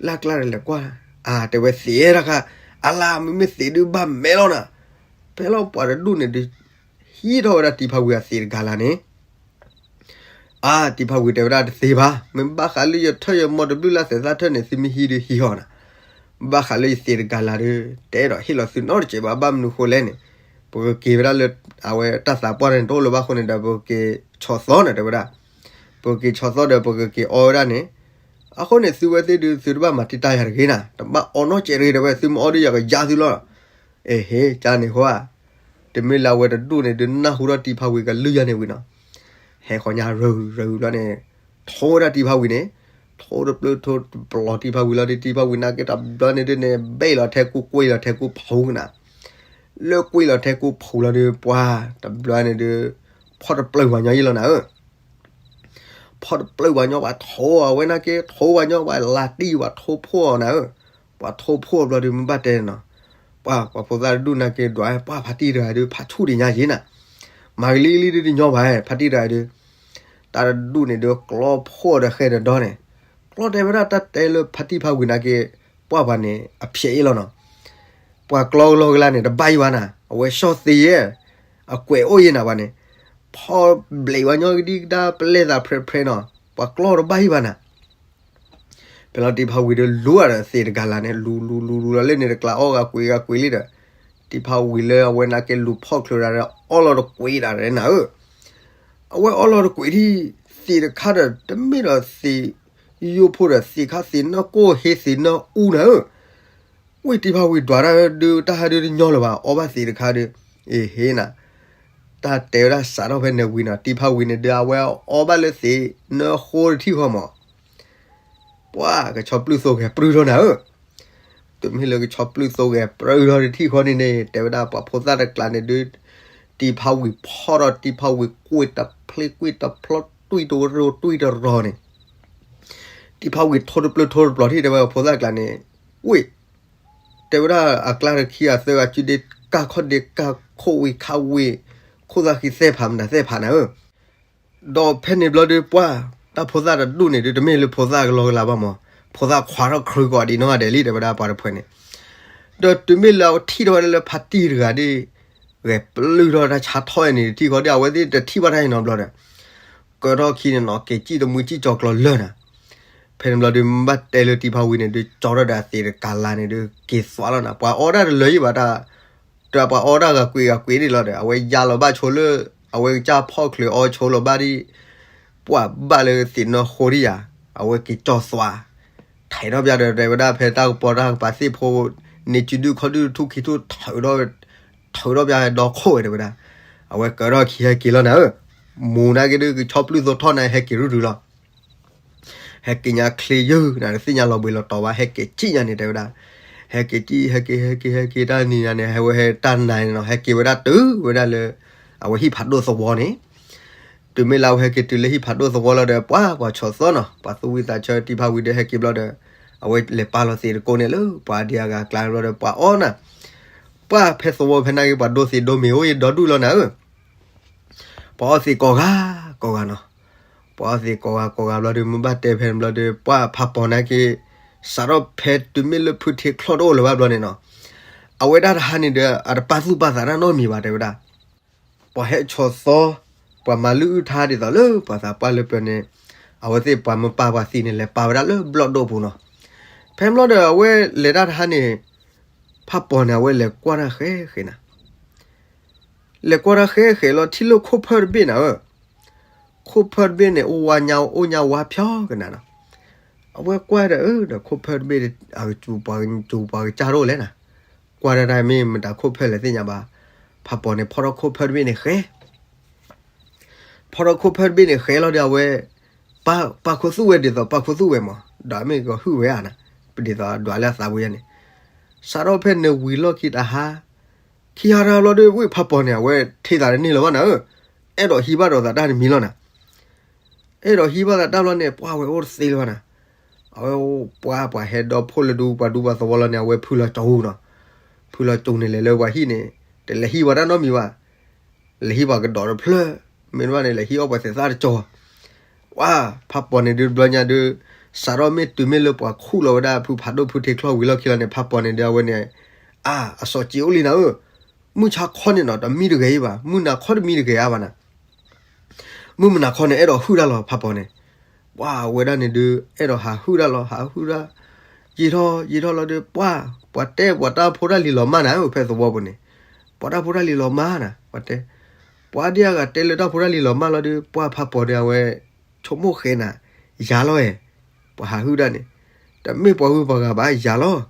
လၢကျါဒီးလဲၤကွၢ်, အါ တဲဝဲသ့းတခါ, အလါ မ့မ့ၢ်သ့းဒုးဘၣ်မဲလီၤနၤ, ဖဲလီၤပှၤတဒူၣ်န့ၣ်ဒုး ဟံးထီၣ်ဝဲဒၣ်တံၤဖးဝံၤအသ့းတကၤလၤန့ၣ်, အါ တံၤဖးဝံၤတဲဝဲဒၣ်တသ့ဘၣ်, မ့ၢ်ဘၣ်ဃးလၢယထၢၣ်ယမီၤတဘျုးလၢသဲးသးထၢၣ်န့ၣ် သုမ့ၢ်ဟံးဒုးဟံးဟီနၤ, ဘၣ်ဃးလၢယသ့ၣ်တကၤလၤဒီး တအဲၣ်ဒိးဟ့ၣ်လီၤသုနီတစဲးဘၣ်. ဘၣ်မနုၤဃိလဲၣ်န့ၣ်, ပကက့ၤဝဲဒၣ်လၢ အဝဲတၢ်သးပှၢ်န့ၣ် တအိၣ်လၢၤဘၣ်အဃိန့ၣ်ဒီး ပကက့ၤဆီၣ်သီန့ၣ် တဲဝဲဒၣ်. ပကက့ၤဆီၣ်သီဒီး ပကက့ၤအီဝဲဒၣ်န့ၣ်, အဃိန့ၣ် သုဝဲသ့ၣ်ဒုး သုတဘၣ်မၤတံာ်တာ်ယၤတဂ့ၤနၤ, တဘၣ်အီနီတစဲးတဂ့ၤ တဲဝဲ, သုမ့ၢ်အီဒီးယၤကယါသုလီၤ. အ့ဟ့ ကန့ၣ်ဃိဧါ, တမ့ၢ်လၢအဝဲတဒူၣ်န့ၣ်ဒုး နၢ်ဟူထီၣ်တံၤဖးဝံၤကလုၢ်ယါန့ၣ်ဝံၤနီၤ, ဟဲဃီညါရၢၢ်ရၢၢ်ဘျီန့ၣ်, ထိဝဲဒၣ်တံၤဖးဝံၤန့ၣ်, ထိတပျုၢ်ထိတပျီၤတံၤဖးဝံၤလီၤဒီး တံၤဖးဝံၤနာ်က့တဘျီန့ၣ်ဒုးန့ၣ် ဘ့ၣ်လီၤထဲကူကွ့ၢ်လီၤထဲကူဖူကနၤ, လၢကွ့ၢ်လီၤထဲကူဖူလီၤဒီး ပှၤတဘျီန့ၣ်ဒုး ဖီၣ်တပျုၢ်ဝၤညီယံလီၤနၤဧၢ ဖီၣ်တပျုၢ်ဝၤညီ ပှၤထိအဝဲနာ်က့ ထိဝၤညီ ပှၤလၤတံၢ် ပှၤထိဖှိၣ်အီၤနၤဧၢ, ပှၤထိဖှိၣ်အီၤဘျီဒီး မ့ၢ်ဘၣ်တဲနီၤ, ပှၤ ပှၤဖိသၣ်တဒူၣ်နာ်က့ဒွး ပှၤဖါတံၢ်တဂၤဒီး ဖးဆူၣ်ဒံးညါယံနၤ, မၤကလံၤလံၤဒုးတညီဘၣ် ဖါတံၢ်တဂၤဒီး, တၢ်တဒူၣ်န့ၣ်ဒီး ကျီဖှိၣ်ဒီးဃဲဒီးဒီန့ၣ်, ကျီတဲဝဲဒၣ်တၢ်တဲလၢဖါတံၢ်ဖးဝံၤနာ်က့ ပှၤပှၤန့ၣ် အဖျဲးအ့ၣ်လီၤနီၤ ပှၤကျီကလီကလါန့ၣ် တဘၣ်ယံဘၣ်နၤ, အဝဲဆီၣ်သ့ယဲ, အကွဲးအိၣ်ယဲနၤဘၣ်န့ၣ်, ဖီၣ်ဘျဲးဝၤညီကဒံကဒါ ပလဲသးဖြဲဖြဲနီၤ, ပှၤကျီတဘၣ်ယံဘၣ်နၤ. ဖဲလီၤတံၤဖးဝံၤဒီးလူၤအဒီးသ့ၣ်တကၤလၤန့ၣ် လူၤလူၤလူၤလူၤလီၤလၢန့ၣ်တကျးအီၣ်ဂၤကွံာ်ဂၤကွံာ်လံဒီး, တံၤဖးဝံၤလၢအဝဲနာ်က့လူၤဖီၣ်ချုးဒၣ်ဒီး အီၣ်လီၤတကွံာ်ဒၣ်နၤဧၢ အဝဲအီၣ်လီၤတကွံာ်ဒံး, သ့ၣ်တခါဒီး တမ့ၢ်ဒီးသ့ၣ်ယိဖိဒီး သ့ၣ်ခါသ့ၣ်နၢကိၢ်ဟ့သ့ၣ်နၢအူနၤဧၢ, ဝံၣ်တံၤဖးဝံၤဒွးတၢ်ဒုး တၢ်ဟးဒုးတညီလၢၤဘၣ် အီၣ်ဘၣ်သ့ၣ်တခါဒီး, အ့ဟ့နၤ, တၢ်တဲဝဲဒၣ်စးထီၣ်ဖဲန့ၣ်ဝံၤနီၤ တံၤဖးဝံၤန့ၣ်ဒီး အဝဲအီၣ်ဘၣ်လၢသ့ၣ်နၢဃိတထံၣ်ဃီမး ပှၤကဆီပျုၢ်သိဂဲၤပြူၢ်ထီၣ်နၤဧၢ, တမ့ၢ်လၢကဆီပျုၢ်သိဂဲၤပြူၢ်ထီၣ်တထံၣ်ဃီန့ၣ်န့ၣ် တဲဝဲဒၣ်ပှၤဖိသၣ်တကျးန့ၣ်ဒုး, တံၤဖးဝံၤဖီၣ်ထီၣ် တံၤဖးဝံၤကွံာ်တဖျ့ကွံာ်တဖျီ တွံၢ်တရိၤတွံၢ်တရိၤန့ၣ်, တံၤဖးဝံၤထိတပျုၢ်ထိတပျီၤထံၣ် တဲဝဲဖိသၣ်တကျးန့ၣ်, ဝံၣ် တဲဝဲဒၣ်အကျါတခံဂၤသၢဂၤစုဒ့ကၢ်ခီၣ်ဒ့ကၢ်ခိၣ်ဝံၤခးဝံၤ, ခိၣ်သၣ်ဃံသဲၣ်ဖးမတၤသဲၣ်ဖးနၤဧၢ ဒီးဖဲန့ၣ်ဘျီဒီး ပှၤတၢ်ဖိသၣ်တဒူၣ်န့ၣ်ဒုး တမ့ၢ်လၢဖိသၣ်ကလီကလးဘၣ်မး, ဖိသၣ်ခွါထီၣ်ခရူၢ်ကီးဒံးနီၢ်ဂၤဒဲးလံ တဲဝဲဒၣ်ပှၤတဖုန့ၣ်, ဒီးတုၤမ့ၢ်လၢအထံၣ်ထီၣ်ဝဲဒၣ်လၢဖါတံၢ်တဂၤဒီး ဂဲၤပျုၢ်ထီၣ်တၢ်ဆါထီၣ်အံၤန့ၣ် တထံၣ်ဃီဒီး အဝဲသ့ၣ်တထံၣ်ဘၣ်တၢ်အံၤနီတဘျီဒီး ကၢထီၣ်ခံန့ၣ်နီၤ က့ၤစံၣ်တမှံစံၣ်ကၠီၤကျီၤလၢာ်နၤ, ဖဲန့ၣ်ဘျီဒီး မ့ၢ်ဘၣ်တဲလၢတံၤဖးဝံၤန့ၣ်ဒုး ကၠီထီၣ်ဒီးအသ့ၣ်တကၤလၤန့ၣ်ဒုး က့ၤသွးလီၤနၤ, ပှၤအီၣ်တၢ်တလၢာ်ယံဘၣ်တၢ်, ဒီးပှၤအီၣ်တၢ်ဂၤကွံာ်ဂၤကွံာ်ဒံးလီၤဒီး အဝဲယါလီၤဘၣ်ဆိလၢ အဝဲကစၢ်ဖီၣ်ချုးအီဆိလီၤဘၣ်ဒံး, ပှၤဘၣ်လၢသ့ၣ်နီၢ်ဃိဒံးယၤ, အဝဲက့ၤကၠီသွး, ထဲးထီၣ်ပျၢ်ဒီး တဲဝဲဒၣ်ဖဲတၢ်ကပီၤတၢ်ကပၤသ့ၣ်ဖိ, န့ၢ်စုဒုၣ်ခီၣ်ဒုၣ်ထူၣ်ခံထူၣ် ထၢးထီၣ်ပျၢ်ဒီခိၣ်ဝဲတဲဝဲဒၣ်, အဝဲကၢထီၣ်ခံဟဲက့ၤလီၤနၤဧၢ, မူနာ်က့ဒုးကဆီပျုၢ်သိထီၣ်နၤ ဟဲက့ၤရုၢ်ရုၢ်လီၤ ဟဲက့ၤညါချ့ယုၢ်နၤ တသ့ၣ်ညါလီၤဘှံးလီၤတီၤဘၣ် ဟဲက့ၤစံၣ်ညါန့ၣ် တဲဝဲဒၣ်, ဟဲက့ၤစံၣ် ဟဲက့ၤ ဟဲက့ၤ ဟဲက့ၤတၢ်နံၤနၤန့ၣ် ဟဲဝဲဟဲတၢ်နၤန့ၣ်နီၤ ဟဲက့ၤဝဲဒၣ်တုၤဝဲဒၣ်လၢ အဝဲဟံၣ်ဖးဒိၣ်သဝီန့ၣ်, တုၤမ့ၢ်လၢအဝဲဟဲက့ၤတုၤလၢဟံၣ်ဖးဒိၣ်သဝီလီၤဒီး ပှၤပှၤဆီၣ်သီနီၤ ပှၤသူၣ်ဝံၣ်သးဆၢတံၤဖးဝံၤဒီးဟဲက့ၤဘျီဒီး, အဝဲလဲၤပာ်လီၤသ့ၣ်တကိးန့ၣ်လၢပှၤဒံးအဂၤအကျါဘျီဒီး ပှၤအီၣ်နၤ ပှၤဖဲသဝီဖဲနာ်က့ ပှၤဒိသ့ၣ်ဒိမ့ၢ်အိၣ်ယဒိးဒူၣ်လီၤနၤဧၢ, ပှၤအီၣ်သ့ၣ်ကိးဂၤကိးဂၤနီၤ, ပှၤအီၣ်သ့ၣ်ကိးဂၤကိးဂၤဘျီဒီး မ့ၢ်ဘၣ်တဲဖဲန့ၣ်ဘျီဒီး ပှၤဖးပီၤနာ်က့ စးထီၣ်ဖဲတုၤမ့ၢ်လၢဖုထ့ချီၣ်တအိၣ်လၢၤဘၣ်ဘျီန့ၣ်နီၤ, အဝဲဒၣ်တဟါန့ၣ်ဒီး အတပာ်သူၣ်ပာ်သးတၢ်နီတမံၤဘၣ် တဲဝဲဒၣ် ပှၤဟဲဆီၣ်သီ, ပှၤမၤလုၢ်အုၣ်ထါဒ်သိးလၢပှၤသးပှၢ်လၢပျၢၤန့ၣ်, အဝဲသ့ၣ်ပှၤမၢပၢ်ပှၤသံန့ၣ် လဲၤပာ်ဝဲဒၣ်လၢဘျီၣ်ဒိၣ်ပူၤနီၤ. ဖဲဘျီဒီးအဝဲလဲၤတၢ်တဟါန့ၣ်, ဖးပီၤန့ၣ် အဝဲလဲၤကွၢ်တၢ်ဃဲဃဲနၤ, လဲၤကွၢ်တၢ်ဃဲဃဲလီၤ ထံၣ်လၢခိၣ်ဖၢၣ်တဘ့ၣ်နၤဧၢ, ခိၣ်ဖၢၣ်တဘ့ၣ်န့ၣ် အိၣ်ဝါညါအိၣ်ညါဝါဖျီကနၤနီၤ. အဝဲကွၢ်ဒီး အၢ ဒီးခိၣ်ဖၢၣ်တဘ့ၣ် အကစူၤပှၤကစူၤပှၤကစၢ်တအိၣ်လဲၣ်နၤ, ကွၢ်ဒၣ်တၢ်မ့ၢ်မတၤခိၣ်ဖၢၣ်လဲၣ်သ့ၣ်ညါဘၣ်. ဖးပီၤန့ၣ် ဖီၣ်ထီၣ်ခိၣ်ဖၢၣ်တဘ့ၣ်န့ၣ်ဃဲ ဖီၣ်ထီၣ်ခိၣ်ဖၢၣ်တဘ့ၣ်န့ၣ်ဃဲလီၤဒီး အဝဲ ပာ်ခူသူၣ်ဝဲဒ်သိးပာ်ခူသူၣ်ဝဲမး ဒီးမ့ၢ်ကဟုၣ်ဝဲဧါနၤ, ဒ်သိးဒွးလၢအသးပူၤယါန့ၣ်, စးထီၣ်ဖဲန့ၣ်ဝံၤလီၢ်ခံတဟါ, ခံဟါတဟါဘျီဒီး ဝံၣ်ဖးပီၤန့ၣ် အဝဲထံၣ်သးတန့ၢ်လၢၤဘၣ်နၤဧၢ, အဲၣ်ဒိးဟံးဘၣ်ဒီးသးတၢ်တမံၤလီၤနၤ အဲၣ်ဒိးဟံးဘၣ်သးတၢ်ဘျီန့ၣ် ပှၤဝဲအိၣ်တသ့လၢၤဘၣ်နၤ. အဝဲပှၤပှၤဟဲဒီဖှိၣ်လၢဒူပှၤဒူပှၤသဝီလီၤန့ၣ် အဝဲဖုလီၤကၠိနီၤ, ဖုလီၤကၠိန့ၣ်လဲၤလၢပှၤဟံၣ်န့ၣ်, တလဲၤဟံးပှၤတၢ်နီတမံၤဘၣ်, လဲၤဟံးပှၤကဒီးတဖျၢၣ်, မ့ၢ်တဘၣ်န့ၣ် လဲၤဟံးအီၣ်ပှၤသဲးသၣ်တကၠီၤ ဝဲ ဖးပီၤန့ၣ်ဒုးတဘျီညါဒုး, စးထီၣ်မ့ၢ်တုၤမ့ၢ်လၢပှၤခူၣ်လီၤဝဲဒၣ်ဖုဖးဒိၣ်ဖုထ့ချီၣ်ဝံၤလီၢ်ခံလီၤန့ၣ် ဖးပီၤန့ၣ်ဒုးအဝဲန့ၣ်, အါ အစီၤစံးအိၣ်လံနၤဧၢ, မုၢ်ဆါခီန့ၣ်နီၤ တမံတဂဲၤအံၤဘၣ်, မုၢ်နၤခီတမံတဂဲၤအါဘၣ်နၤ မုၢ်မနၤခီန့ၣ် အဲၣ်ဒိးဟုၣ်တၢ်လီၤ ဖးပီၤန့ၣ်, ပှၤဝဲဒၣ်န့ၣ်ဒုး အဲၣ်ဒိးဟးဟုၣ်တၢ်လီၤ ဟးဟုၣ်တၢ်, ယံာ်ထီၣ်ယံာ်ထီၣ်လီၤဒီး ပှၢ် ပှၤတဲပှၤတၢ်ဖိတၢ်လံၤလီၤမၢ်နၤဧၢ ဖဲသဝီပူၤန့ၣ်, ပှၤတၢ်ဖိတၢ်လံၤလီၤမၢ်နၤ ပှၤတဲ, ပှၤဒ်အဂၤတဲလၢတၢ်ဖိတၢ်လံၤလီၤမၢ်လီၤဒီး ပှၢ်ဖးပိာ်ဒီးအဝဲ ဆိကမိၣ်ဃဲနၤ, ယၤလီၤဧဲ, ပှၤဟးဟုၣ်ဒၣ်န့ၣ်, တမ့ၢ်ပှၤဂုၤပှၤဂၤဘၣ် ယၤလီၤ.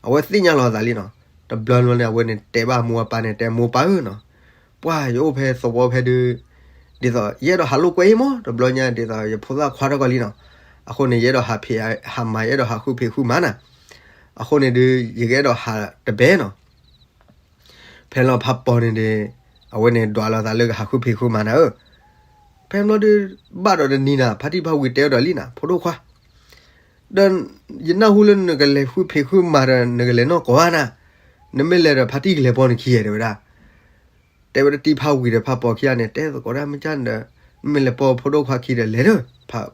အဝဲသ့ၣ်ညါလီၤအသးလံနီၤ, တဘျီဘျီန့ၣ် အဝဲန့ၣ်တဲဘၣ်အမိၢ်အပၢ်န့ၣ် တဲမိၢ်ပၢ်ဧၢနီၤ, ပှၢ်ယအိၣ်ဖဲသဝီဖဲဒုး, ဒ်သိးယအဲၣ်ဒိးဟးလိာ်ကွဲအံၤမး တဘျီညါဒ်သိးယဖိသၣ်ခွါထီၣ်ကီၢ်လံနီၤ, အဃိန့ၣ် ယအဲၣ်ဒိးဟးဖံးဟးမၤ ယအဲၣ်ဒိးဟးဃုဖံးဃုမၤနၤ, အဃိန့ၣ်ဒုး ယကအဲၣ်ဒိးဟးတဘဲနီၤ ဖဲလီၤဖးပိာ်န့ၣ်ဒီး အဝဲန့ၣ်ဒွးလီၤသးလၢကဟးဃုဖံးဃုမၤနၤဧၢ, ဖဲဘျီဒုး, ဘၣ်ဒီးတနံၤနၤ ဖါတံၢ်ဖါဝံၤတဲအီၤဒီးလံနၤ ဖိဒိၣ်ခွါ, ဒီးယနၢ်ဟူလၢနကလဲၤဃုဖံးဃုမၤဒီး နကလဲၤနီၢ်ကီၢ်ဘၣ်နၤ, နမ့ၢ်လဲၤဒီး ဖါတံၢ်ကလဲၤပိာ်နခံဧါ တဲဝဲဒၣ်, တဲဝဲဒၣ်တံၢ်ဖါဝံၤဒီးဖးပိာ်ခံဂၤန့ၣ် တဲသကိးဒၣ်မ့ၢ်ကၢ်န့ၣ်ဒီး, မ့ၢ်လဲၤပိာ်ဖိဒိၣ်ခွါခံဒီးလဲၤဒီး,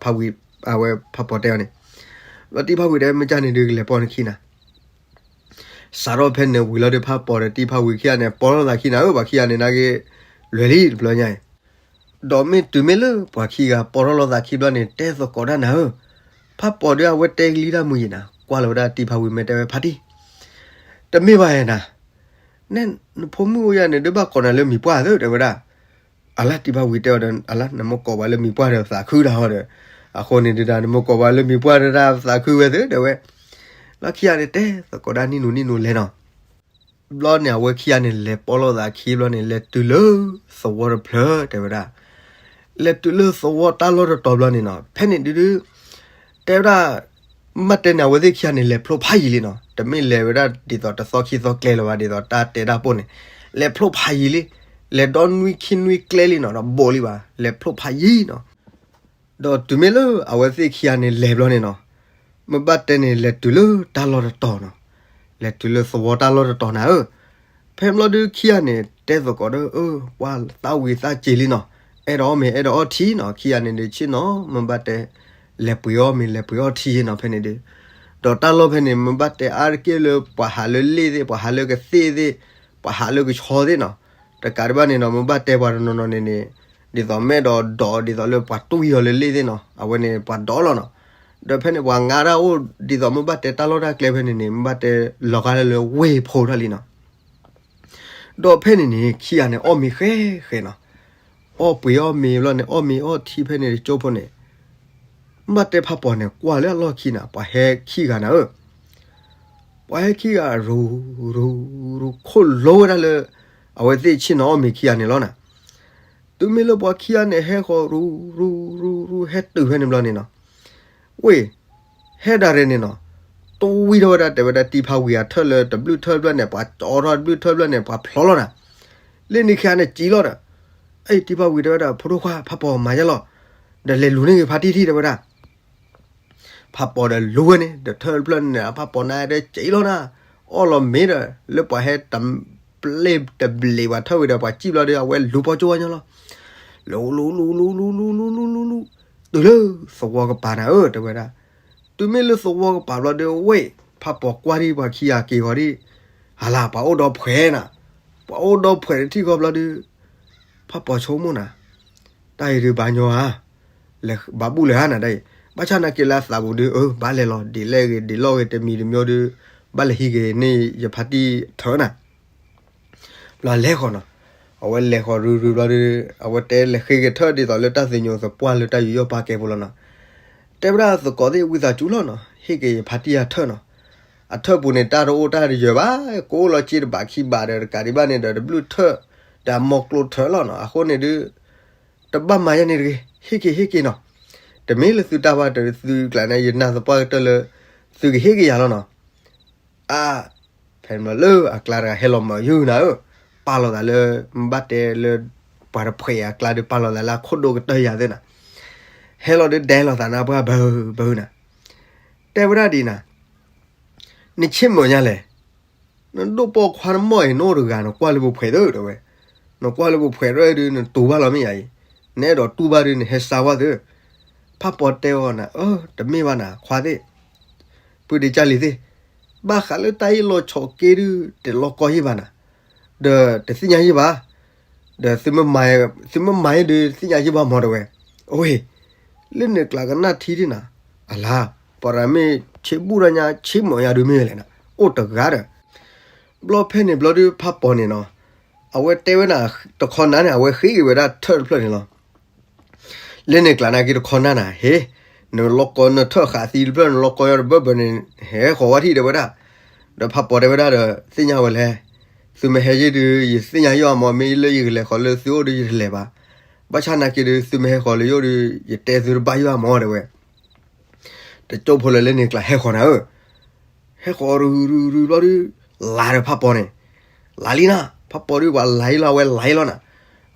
ဖးဝံၤ, အဝဲဖးပိာ်တဲအီၤန့ၣ်, ဒီးတံၢ်ဖါဝံၤတဲမ့ၢ်ကၢ်န့ၣ်ဒုးကလဲၤပိာ်နခံနၤ စးထီၣ်ဖဲန့ၣ်ဝံၤလီၤဒီး ဖးပိာ်ဒီးတံၢ်ဖးဝံၤခံဂၤန့ၣ် ပိာ်လိာ်သးခံနၤဧၢ, ပှၤခံဂၤန့ၣ် နာ်က့ လွဲၤလံတဘျီညါအံၤ, ဒီးမ့ၢ်တုၤမ့ၢ်လၢပှၤခံဂၤပိာ်ထီၣ်လိာ်သးခံဘျီန့ၣ် တဲသကိးဒၣ်နၤဧၢ, ဖးပိာ်ဒီးအဝဲတဲကလံၤတၢ်မုာ်ယံၤနၤ, ကွၢ်လီၤဝဲဒၣ်တံၢ်ဖးဝံၤမ့ၢ်တဲဝဲဖါတံၢ်, တမ့ၢ်ဘၣ်ဧါနၤ, နဖိမုၣ်အိၣ်ယၤန့ၣ် ဒုးဘၣ်ကိးနၤလၢမံၤပှၢ်သ့ တဲဝဲဒၣ်, အလါတံၢ်ဖးဝံၤတဲအီၤဒီး အလါနမိၢ်ကိးပှၤလၢမံၤပှၢ်ဒီးသးခုတၢ်ဟီဒီး, အဃိန့ၣ်ဒုးတၢ် နမိၢ်ကိးပှၤလၢမံၤပှၢ်ဒီးတၢ်သးခုဝဲသ့ တဲဝဲ, လီၢ်ခံဂၤန့ၣ်တဲသကိးဒၣ်နံၣ်နူနံၣ်နူလဲၤနီၤ ဘျီန့ၣ် အဝဲခံဂၤန့ၣ် လဲၤပိာ်လိာ်သးခံဘျီန့ၣ် လဲၤတုၤလၢသဝီတဖျၢၣ် တဲဝဲဒၣ်, လဲၤတုၤလၢသဝီတၢ်လီၢ်တတီၤဘျီန့ၣ်နီၤ ဖဲန့ၣ်ဒုးဒုး, တဲဝဲဒၣ်, မ့ၢ်တဲန့ၣ် အဝဲသ့ၣ်ခံဂၤန့ၣ် လဲၤဖျိဖးယံၤလံနီၤ တမ့ၢ်လဲၤဝဲဒၣ်ဒ်သိးတသီခံသီကျဲလၢၤဘၣ် ဒ်သိးတၢ်တဲတၢ်ပိၢ်န့ၣ်, လဲၤဖျိဖးယံၤလံ, လဲၤဒီနွံခံနွံကျဲလံနီၤ ဒီးဘိးလံဘၣ် လဲၤဖျိဖးယံၤနီၤ ဒီးတုၤမ့ၢ်လၢအဝဲသ့ၣ်ခံဂၤန့ၣ်လဲၤဘျီန့ၣ်နီၤ, မ့ၢ်ဘၣ်တဲန့ၣ် လဲၤတုၤလၢတၢ်လီၢ်တတီၤနီၤ, လဲၤတုၤလၢသဝီတၢ်လီၢ်တတီၤနၤဧၢ, ဖဲဘျီဒုးခံဂၤန့ၣ် တဲသကိးဒီး အၢ ပှၢ်သးဝံၤသးစ့ၤလံနီၤ, အဲၣ်ဒိးအီၣ်မ့ၤအဲၣ်ဒိးအီထံနီၤ, ခံဂၤန့ၣ်ဒုးဆ့ၣ်နီၤ မ့ၢ်ဘၣ်တဲ လဲၤပှ့ၤအီၣ်မ့ၤလဲၤပှ့ၤအီထံနီၤ ဖဲန့ၣ်ဒုး, ဒီးတၢ်လီၢ်ဖဲန့ၣ် မ့ၢ်ဘၣ်တဲအါတက့ၢ်လၢပှၤဟးလၢလ့ၣ်သ့ၣ် ပှၤဟးလၢကသ့ၣ်သ့ၣ်, ပှၤဟးလၢကဆီသ့ၣ်နီၤ, တကးဒံးဘၣ်န့ၣ်နီၤ မ့ၢ်ဘၣ်တဲပှၤတနီၤနီၤန့ၣ်န့ၣ်, ဒ်သိးမ့ၢ်အဲၣ်ဒိးဒိးဒ်သိးလၢပှၤတွံၢ်အီၤလၢလ့ၣ်သ့ၣ်နီၤ အဝဲန့ၣ်ပှၤဒိးလီၤနီၤ, ဒီးဖဲန့ၣ်ပှၤငါတၢ်အိၣ် ဒ်သိးမ့ၢ်ဘၣ်တဲတၢ်လီၢ်တၢ်ကျဲဖဲန့ၣ်န့ၣ် မ့ၢ်ဘၣ်တဲလီၤဂာ်လၢလၢဝ့ၢ်ဖိထီၣ်လံနီၤ ဒီးဖဲန့ၣ်န့ၣ် ခံဂၤန့ၣ် အီၣ်မ့ၤဃဲဃဲနီၤ, အီၣ်ပှ့ၤအီၣ်မ့ၤဘျီန့ၣ် အီၣ်မ့ၤအီၣ်ထံဖဲန့ၣ်တကၠိဖိန့ၣ်, မ့ၢ်ဘၣ်တဲဖးပိာ်န့ၣ် ကွၢ်လၢအလီၢ်ခံန့ၣ် ပှၤဟဲခံဂၤနၤဧၢ, ပှၤဟဲခံဂၤရူၤရူၤရူၤ ခိၣ်လိဝဲဒၣ်လၢ အဝဲသ့ၣ်ဆ့ၣ်နီၤအီၣ်မ့ၤခံဂၤန့ၣ်လီၤနၤ, တုၤမ့ၢ်လၢပှၤခံဂၤန့ၣ် ဟဲဃီၤရူၤရူၤရူၤရူၤ ဟဲတုၤဖဲန့ၣ်ဘျီန့ၣ်နီၤ ဝ့ၢ်, ဟဲဒၣ်ရဲၣ်န့ၣ်နီၤ, တဝံထီၣ်ဝဲဒၣ် တဲဝဲဒၣ်တံၢ်ဖးဝံၤအထၢၣ်လၢတဘျုးထၢၣ်ဘျီန့ၣ် ပှၤကၠီထီၣ်တဘျုးထၢၣ်ဘျီန့ၣ် ပှၤဖျီလီၤနၤ, လၢန့ၣ်ခံဂၤန့ၣ်စံးလီၤဒီး, အံၤတံၢ်ဖးဝံၤတဲဝဲဒၣ် ဖိဒိၣ်ခွါ ဖးပိာ်မၤယဲလီၤ, ဒီးလဲၤလူၤန့ၢ်ဂ့ၤဖါတံၢ်ထံၣ်တဲဝဲဒၣ် ဖးပိာ်ဒီးလူၤဝဲန့ၣ် ဒီးထၢၣ်တဖျၢၣ်န့ၣ် အဖးပိာ်နါဒီးစံးလီၤနၤ, အီၣ်လီၤမ့ၤဒီး လၢပှၤဟဲတဘျ့တဘျ့ပှၤထၢၣ်ဝံၤဒီး ပှၤစံၣ်ဘျီဒီး အဝဲလူၤပိာ်ကၠိဝဲညီလီၤ, လူၤလူၤလူၤလူၤလူၤလူၤလူၤလူၤလူၤလူၤ, တုၤလၢသဝီကပၤနၤဧၢ တဲဝဲဒၣ်, တုၤမ့ၢ်လၢသဝီကပၤဘျီဒီး ဝ့ၢ် ဖးပိာ်ကွၢ်ဒံးပှၤခံဂၤက့ၤဂီၤဒံး, ဟါလၢ ပှၤအိၣ်ဒီးဖှဲးနၤ, ပှၤအိၣ်ဒီးဖှဲးတထံၣ်ဃီဘျီဒီး ဖးပိာ်ဆိကမိၣ်နၤ, တၢ်အံၤဒုးဘၣ်ညီဧါ, ဘၣ်ဘူၣ်လဲၤဧါနၤတၢ်အံၤ, ဘၣ်ဆၣ်နာ်က့ၤလၢအသးပူၤဒုး အၢ ဘၣ်လဲၤလီၤ ဒ်လဲၣ်ဂ့ၤ ဒ်လဲၣ်ဂ့ၤ တမံၤတမံၤဒီး ဘၣ်လဲၤဟံးက့ၤန့ၢ်ယဖါတံၢ်ထၢနၤ ဘျီလဲၤဃီၤနီၤ, အဝဲလဲၤဃီၤရုရုဘျီဒီး အဝဲတဲလဲၤဃ့က့ၤထၢၣ်ဒ်သိးလၢတၢ်သညိးသပှၢ်လၢတၢ်ယူးယီၣ်ပာ်ကဲဖိလီၤနီၤ, တဲဝဲဒၣ်သကိးသ့ၣ်ဝံသးစူၤလီၤနီၤ ဟ့ၣ်က့ၤယဖါတံၢ်အထၢၣ်နီၤ, အထၢၣ်ပူၤန့ၣ် တၢ်တအိၣ်တၢ်တယၢၤဘၣ်, ကအိၣ်လီၤစ့တဘးခံဘးဒီး တကးဒံးဘၣ်န့ၣ်ဒီး တဘျုးထၢၣ် ဒီးအမိၢ်ကျိထၢၣ်လီၤနီၤ, အဃိန့ၣ်ဒုး တဘၣ်မၤယဲန့ၣ်တဂ့ၤ, ဟ့ၣ်က့ၤဟ့ၣ်က့ၤနီၤ, တမ့ၢ်လၢသုတၢ်ဘၣ်တသုကျါန့ၣ် ယနာ်သပှၢ်ကတၢၢ်လၢ သုကဟ့ၣ်က့ၤယၤလီၤနီၤ အါ, ဖဲန့ၣ်လၢအကျါတဂၤဟဲလီၤမၤယုၢ်နၤဧၢ, ပာ်လီၤသးလၢ ဘၣ်တဲလၢ ပှၤတဖှဲးအကျါဒီး ပာ်လီၤသးလၢအခိၣ်ဒိၣ်ကတၢၢ်ယၤသ့ၣ်နၤ, ဟဲလီၤဒီးဒဲလီၤသးနၢ်ပှၢ်ဘၢဘၢနၤ, တဲဝဲဒၣ်ဒ်နၤ, နဆ့ၣ်မုာ်ညါလဲၣ် နဒိၣ်ပိာ်ခွါနမီၢ်အံၤ နအိၣ်တဂၤ နကွၢ်လၢပဖှဲးသၢတဲဝဲ, နကွၢ်လၢပဖှဲးရဲၣ်ဒုး နတူၢ်ဘၣ်လီၤမ့ၢ်ယၤအံၤ, နအဲၣ်ဒိးတူၢ်ဘၣ်ဒုး နဟဲစါဝဲသၢ, ဖးပိာ်တဲအီၤနၤ, အၢ တမ့ၢ်ဘၣ်နၤ ခွါသ့ၣ်, ပုၢ်ဒ့ကၢ်လံၤသ့ၣ်, ဘၣ်ဃးလၢတၢ်အ့ၣ်လိာ်ဆိးက့ဒုး တလီၤကီယ့ၢ်ဘၣ်နၤ, ဒီးတသ့ၣ်ညါယ့ၢ်ဘၣ်, ဒီးသုမ့ၢ်မၤအံၤဒုး သ့ၣ်ညါယ့ၢ်ဘၣ်မးတဲဝဲ, အဝဲ လၢန့ၣ်ကျါကနၣ်ထံဒ်နၤ, အလါ, ပှၤရၤမ့ၢ် ဆ့ဘူၣ်ဒီးညါ ဆ့မၢးညါဒုးမ့ၢ်လဲၣ်နၤ, အိၣ်တဂၤဒီး ဘျီဖဲန့ၣ်ဘျီဒုး ဖးပီၤန့ၣ်နီၤ, အဝဲတဲဝဲဒၣ် တခီနၤန့ၣ် အဝဲဃ့က့ၤဝဲဒၣ်ထၢၣ်တဖျၢၣ်န့ၣ်လီၤ. လၢန့ၣ်ကျါနာ်က့တခီနၤနၤ ဟ့, နလီၤကီနထၢၣ်ဃးသံတဖျၢၣ် နလီၤကီညီတဘၢဘၢန့ၣ် ဟဲဃီၤဝဲထံၣ်တဲဝဲဒၣ်. ဒီးဖးပီၤတဲဝဲဒၣ်ဒီး သ့ၣ်ညါဝဲလဲၣ်, သုမ့ၢ်ဟဲယ့ၢ်ဒုး ယသ့ၣ်ညါယီၢ်အမၢ်, မ့ၢ်လၢယကလဲၤဃီၤလၢသုအိၣ်ဒုး ယတလဲၤဘၣ်. ဘၣ်ဆၣ်နာ်က့ဒုး သုမ့ၢ်ဟဲဃီၤလၢယအိၣ်ဒုး ယတဲသုတဘၣ်ယီၢ်အမၢ်တဲဝဲ. တကၠိဖိလၢလၢန့ၣ်ကျါဟဲဃီၤနၤဧၢ, ဟဲဃီၤရုရုရုဘျီဒုး လၤဒီးဖးပီၤန့ၣ်, လၤလံနၤ, ဖးပီၤဒုး ပှၤလၤအံၤလီၤ အဝဲလၤအံၤလီၤနၤ,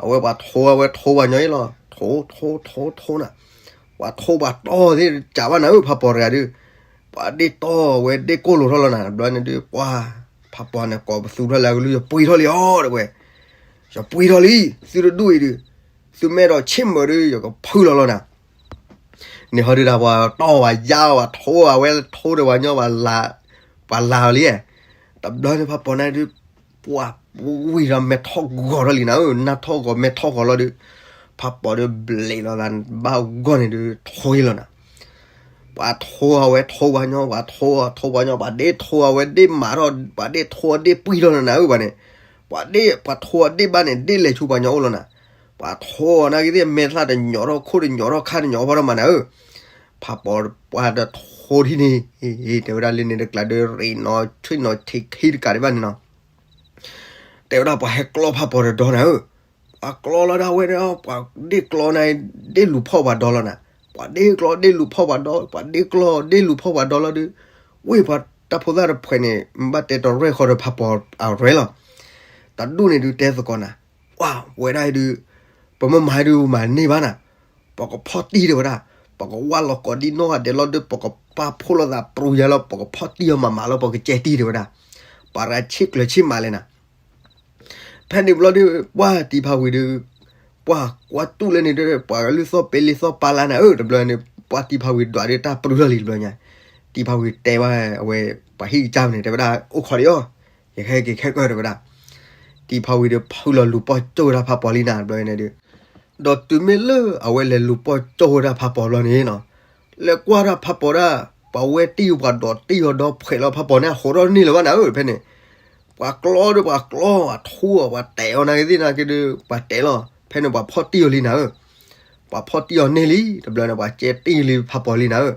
အဝဲပှၤထိအဝဲထိပှၤညီအံၤလီၤ, ထိထိထိထိနၤ, ပှၤထိပှၤတီၢ်သ့ၣ်ကးဘၣ်နၤဧၢ ဖးပီၤတဂၤဒုး, ပှၤဒ့ၣ်တီၢ်ဝဲဒ့ၣ်ကိၢ်လိာ်ထီၣ်လီၤနၤ, တဘျီန့ၣ်ဒုး ပှၤ ဖးပီၤန့ၣ် ကိးပသူထီၣ်လၢအကလုၢ် ယပှ့ၤထီၣ်လံအီၤတဲဝဲ, ယပှ့ၤထီၣ်လံ, သုတဒူၣ်အံၤဒုး, သုမ့ၢ်အဲၣ်ဒိးဆ့မၢးဒုး ယကဖုလီၤလီၤနၤ န့ၣ်ဟီဒုးဒၣ်ပှၤတီၢ်ဝဲယါ ပှၤထိအဝဲထိဒီးပှၤညီ ပှၤလၤအီၤလံ, တဘျီန့ၣ်ဖးပီၤန့ၣ်ဒုး, ပှၤဝံၤဒီးမဲာ်ထီၣ်ဂီၤထီၣ်လံနၤဧၢ, နၢ်ထီၣ်ဂီၤမဲာ်ထီၣ်ဂီၤလီၤဒုး, ဖးပီၤဒုးဘျဲးလီၤသးဘၣ်ဂီၢ်န့ၣ်ဒုး ထိလီၤနၤ ပှၤထိအဝဲထိပှၤညီ ပှၤထိအထိပှၤညီ ပှၤဒ့ၣ်ထိအဝဲဒ့ၣ်မးထီၣ် ပှၤဒ့ၣ်ထိအဒ့ၣ်ပှံၢ်ထီၣ်နၤဧၢ ဘၣ်န့ၣ်, ပှၤဒ့ၣ်ပှၤထိအဒ့ၣ်ဘၣ်န့ၣ် ဒ့ၣ်လဲၤဆူပှၤညီအိၣ်လီၤနၤ, ပှၤထိအနာ်က့သ့ၣ် မဲာ်သၣ်တညီထီၣ် ခိၣ်တညီထီၣ် ခါတညီထီၣ်ဘၣ်ဒီးမးနၤဧၢ, ဖးပီၤပှၤဒီးထိထံၣ်န့ၣ်, တဲဝဲဒၣ်လၢန့ၣ်တကျါဒီး ရ့ၣ်နီၤဆ့ၣ်နီၤထံးခံတကးဒံးဘၣ်န့ၣ်နီၤ တဲဝဲဒၣ်ပှၤဟဲကျီဖးပီၤတဒီနၤဧၢ, ပှၤကျီလီၤဒၣ်ဝဲဒီး ပှၤဒ့ၣ်ကျီန့ၣ် ဒ့ၣ်လူၤဖီၣ်ပှၤဒီလီၤနၤ, ပှၤဒ့ၣ်ကျီဒ့ၣ်လူၤဖီၣ်ပှၤဒီ ပှၤဒ့ၣ်ကျီဒ့ၣ်လူၤဖီၣ်ပှၤဒီလီၤဒုး, ဝ့ၢ်ပှၤတၢ်ဖိသၣ်တဖှဲးန့ၣ် မ့ၢ်ဘၣ်တဲတရဲၣ်ဃီဒီးဖးပီၤအရဲလီၤ, တၢ်ဒူၣ်န့ၣ်ဒုးတဲသကိးနၤ, ပှၤဝဲဒၣ်အံၤဒုး, ပမ့ၢ်မၤဒုးမၤန့ၢ်ဘၣ်နၤ ပကဖီၣ်တံၢ်တဲဝဲဒၣ်, ပကဝၢ်လီၤကိးဒံနီၢ်ဂၤဒဲးလီၤဒီး ပကပာ်ဖှိၣ်လိာ်သးပြူယါလီၤ ပကဖီၣ်တံၢ်အီၤမးမးလီၤ ပကကဲတံၢ်တဲဝဲဒၣ်, ပှၤရၤဆ့ကျၢၤဆ့မးလဲၣ်နၤ, ဖဲန့ၣ်ဘျီဒုး ပှၤတံၤဖးဝံၤဒုး, ပှၤကွၢ်တူၢ်လၢန့ၣ်ဒီး ပှၤကလုၢ်သီၣ်ပ့လ့သီၣ်ပာ်လၢနၤဧၢ တဘျီန့ၣ် ပှၤတံၤဖးဝံၤဒွးဒုးတၢ်ပြူထီၣ်လံတဘျီညါ, တံၤဖးဝံၤတဲဘၣ်အဝဲ ပှၤဟံၣ်ကစၢ်န့ၣ် တဲဝဲဒၣ်အိၣ်ခိးဒံးအီၤ, ယကဟဲက့ၤခဲကၢၢ်တဲဝဲဒၣ်, တံၤဖးဝံၤဒီးဖုလီၤလူၤပီၢ်ကၠိၢ်ဝဲဒၣ်ဖးပီၤလံနၤတဘျီန့ၣ်ဒုး ဒီးတုၤမ့ၢ်လၢအဝဲလဲၤလူၤပီၢ်ကၠိၢ်ဝဲဒၣ်ဖးပီၤဘျီန့ၣ်နီၤ, လဲၤကွၢ်ဒၣ်ဖးပီၤဒၣ်, ပှၤဝဲတံၢ်ပှၤဒိးတံၢ်အီၤဒီးဖှဲးလီၤဖးပီၤန့ၣ် အဃိးထီၣ်န့ၢ်လၢၤဘၣ်နၤဧၢ ဖဲန့ၣ်, ပှၤကျီဒီးပှၤကျီ ပှၤထိအီၤ ပှၤတဲအီၤနာ်က့သ့ၣ်နာ်က့ဒုး ပှၤတဲလီၤ ဖဲန့ၣ်ပှၤဖီၣ်တံၢ်အီၤလံနၤဧၢ ပှၤဖီၣ်တံၢ်အီၤန့ၢ်လံ တဘျီန့ၣ် ပှၤကဲတံၢ်လံဖးပီၤလံနၤဧၢ,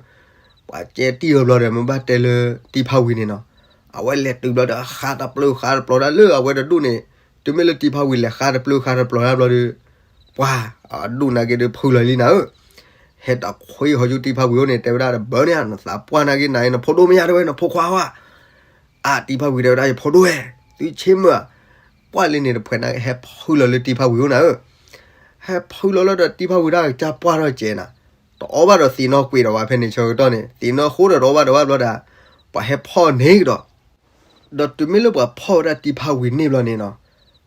ပှၤကဲတံၢ်အီၤဘျီဒီး မ့ၢ်ဘၣ်တဲလၢတံၤဖးဝံၤန့ၣ်နီၤ, အဝဲလဲၤတုၤဘျီဒီး ဃါတပျုၤဃါတပျီၤဒၣ်လၢအဝဲတဒူၣ်န့ၣ်, တုၤမ့ၢ်လၢတံၤဖးဝံၤလဲၤဃါတပျုၤဃါတပျီၤဒၣ်ဘျီဒီး, ပှၤအဒူၣ်နာ်က့ဒုးဖုလီၤလံနၤဧၢ ဟဲတခွ့ဟီယူတံၤဖးဝံၤအိၣ်န့ၣ် တဲဝဲဒၣ်တဘၢန့ၣ် နသးပှၢ်နာ်က့နၤအံၤ နဖိဒိၣ်မ့ၢ်ယါတဲဝဲ နဖိခွါဧါ, အါတံၤဖးဝံၤတဲဝဲဒၣ် ယဖိဒိၣ်ဝဲ, သုဆ့မၢ်ဧါ, ပှၢ်လံန့ၣ်တဖှဲးနာ်က့ ဟဲဖုလီၤလၢတံၤဖးဝံၤအိၣ်နၤဧၢ, ဟဲဖုလီၤလၢဒီးတံၤဖးဝံၤဒၣ်ကစၢ်ပှၢ်ထီၣ်ကဲနၤ, တအီၣ်ဘၣ်ဒီးသံးနီၣ်ကွံာ်ဒီးဘၣ်ဖဲန့ၣ်ဆၢကတီၢ်န့ၣ် သံးနီၣ်ဃိဒီးတအီၣ်ဘၣ်ဒီးဘၣ်ဘျီဒီး, ပှၤဟဲဖီၣ်န့ၢ်ကဒီး ဒီးတုၤမ့ၢ်လၢပှၤဖီၣ်ဝဲဒၣ်တံၤဖးဝံၤန့ၣ်ဘျီန့ၣ်နီၤ,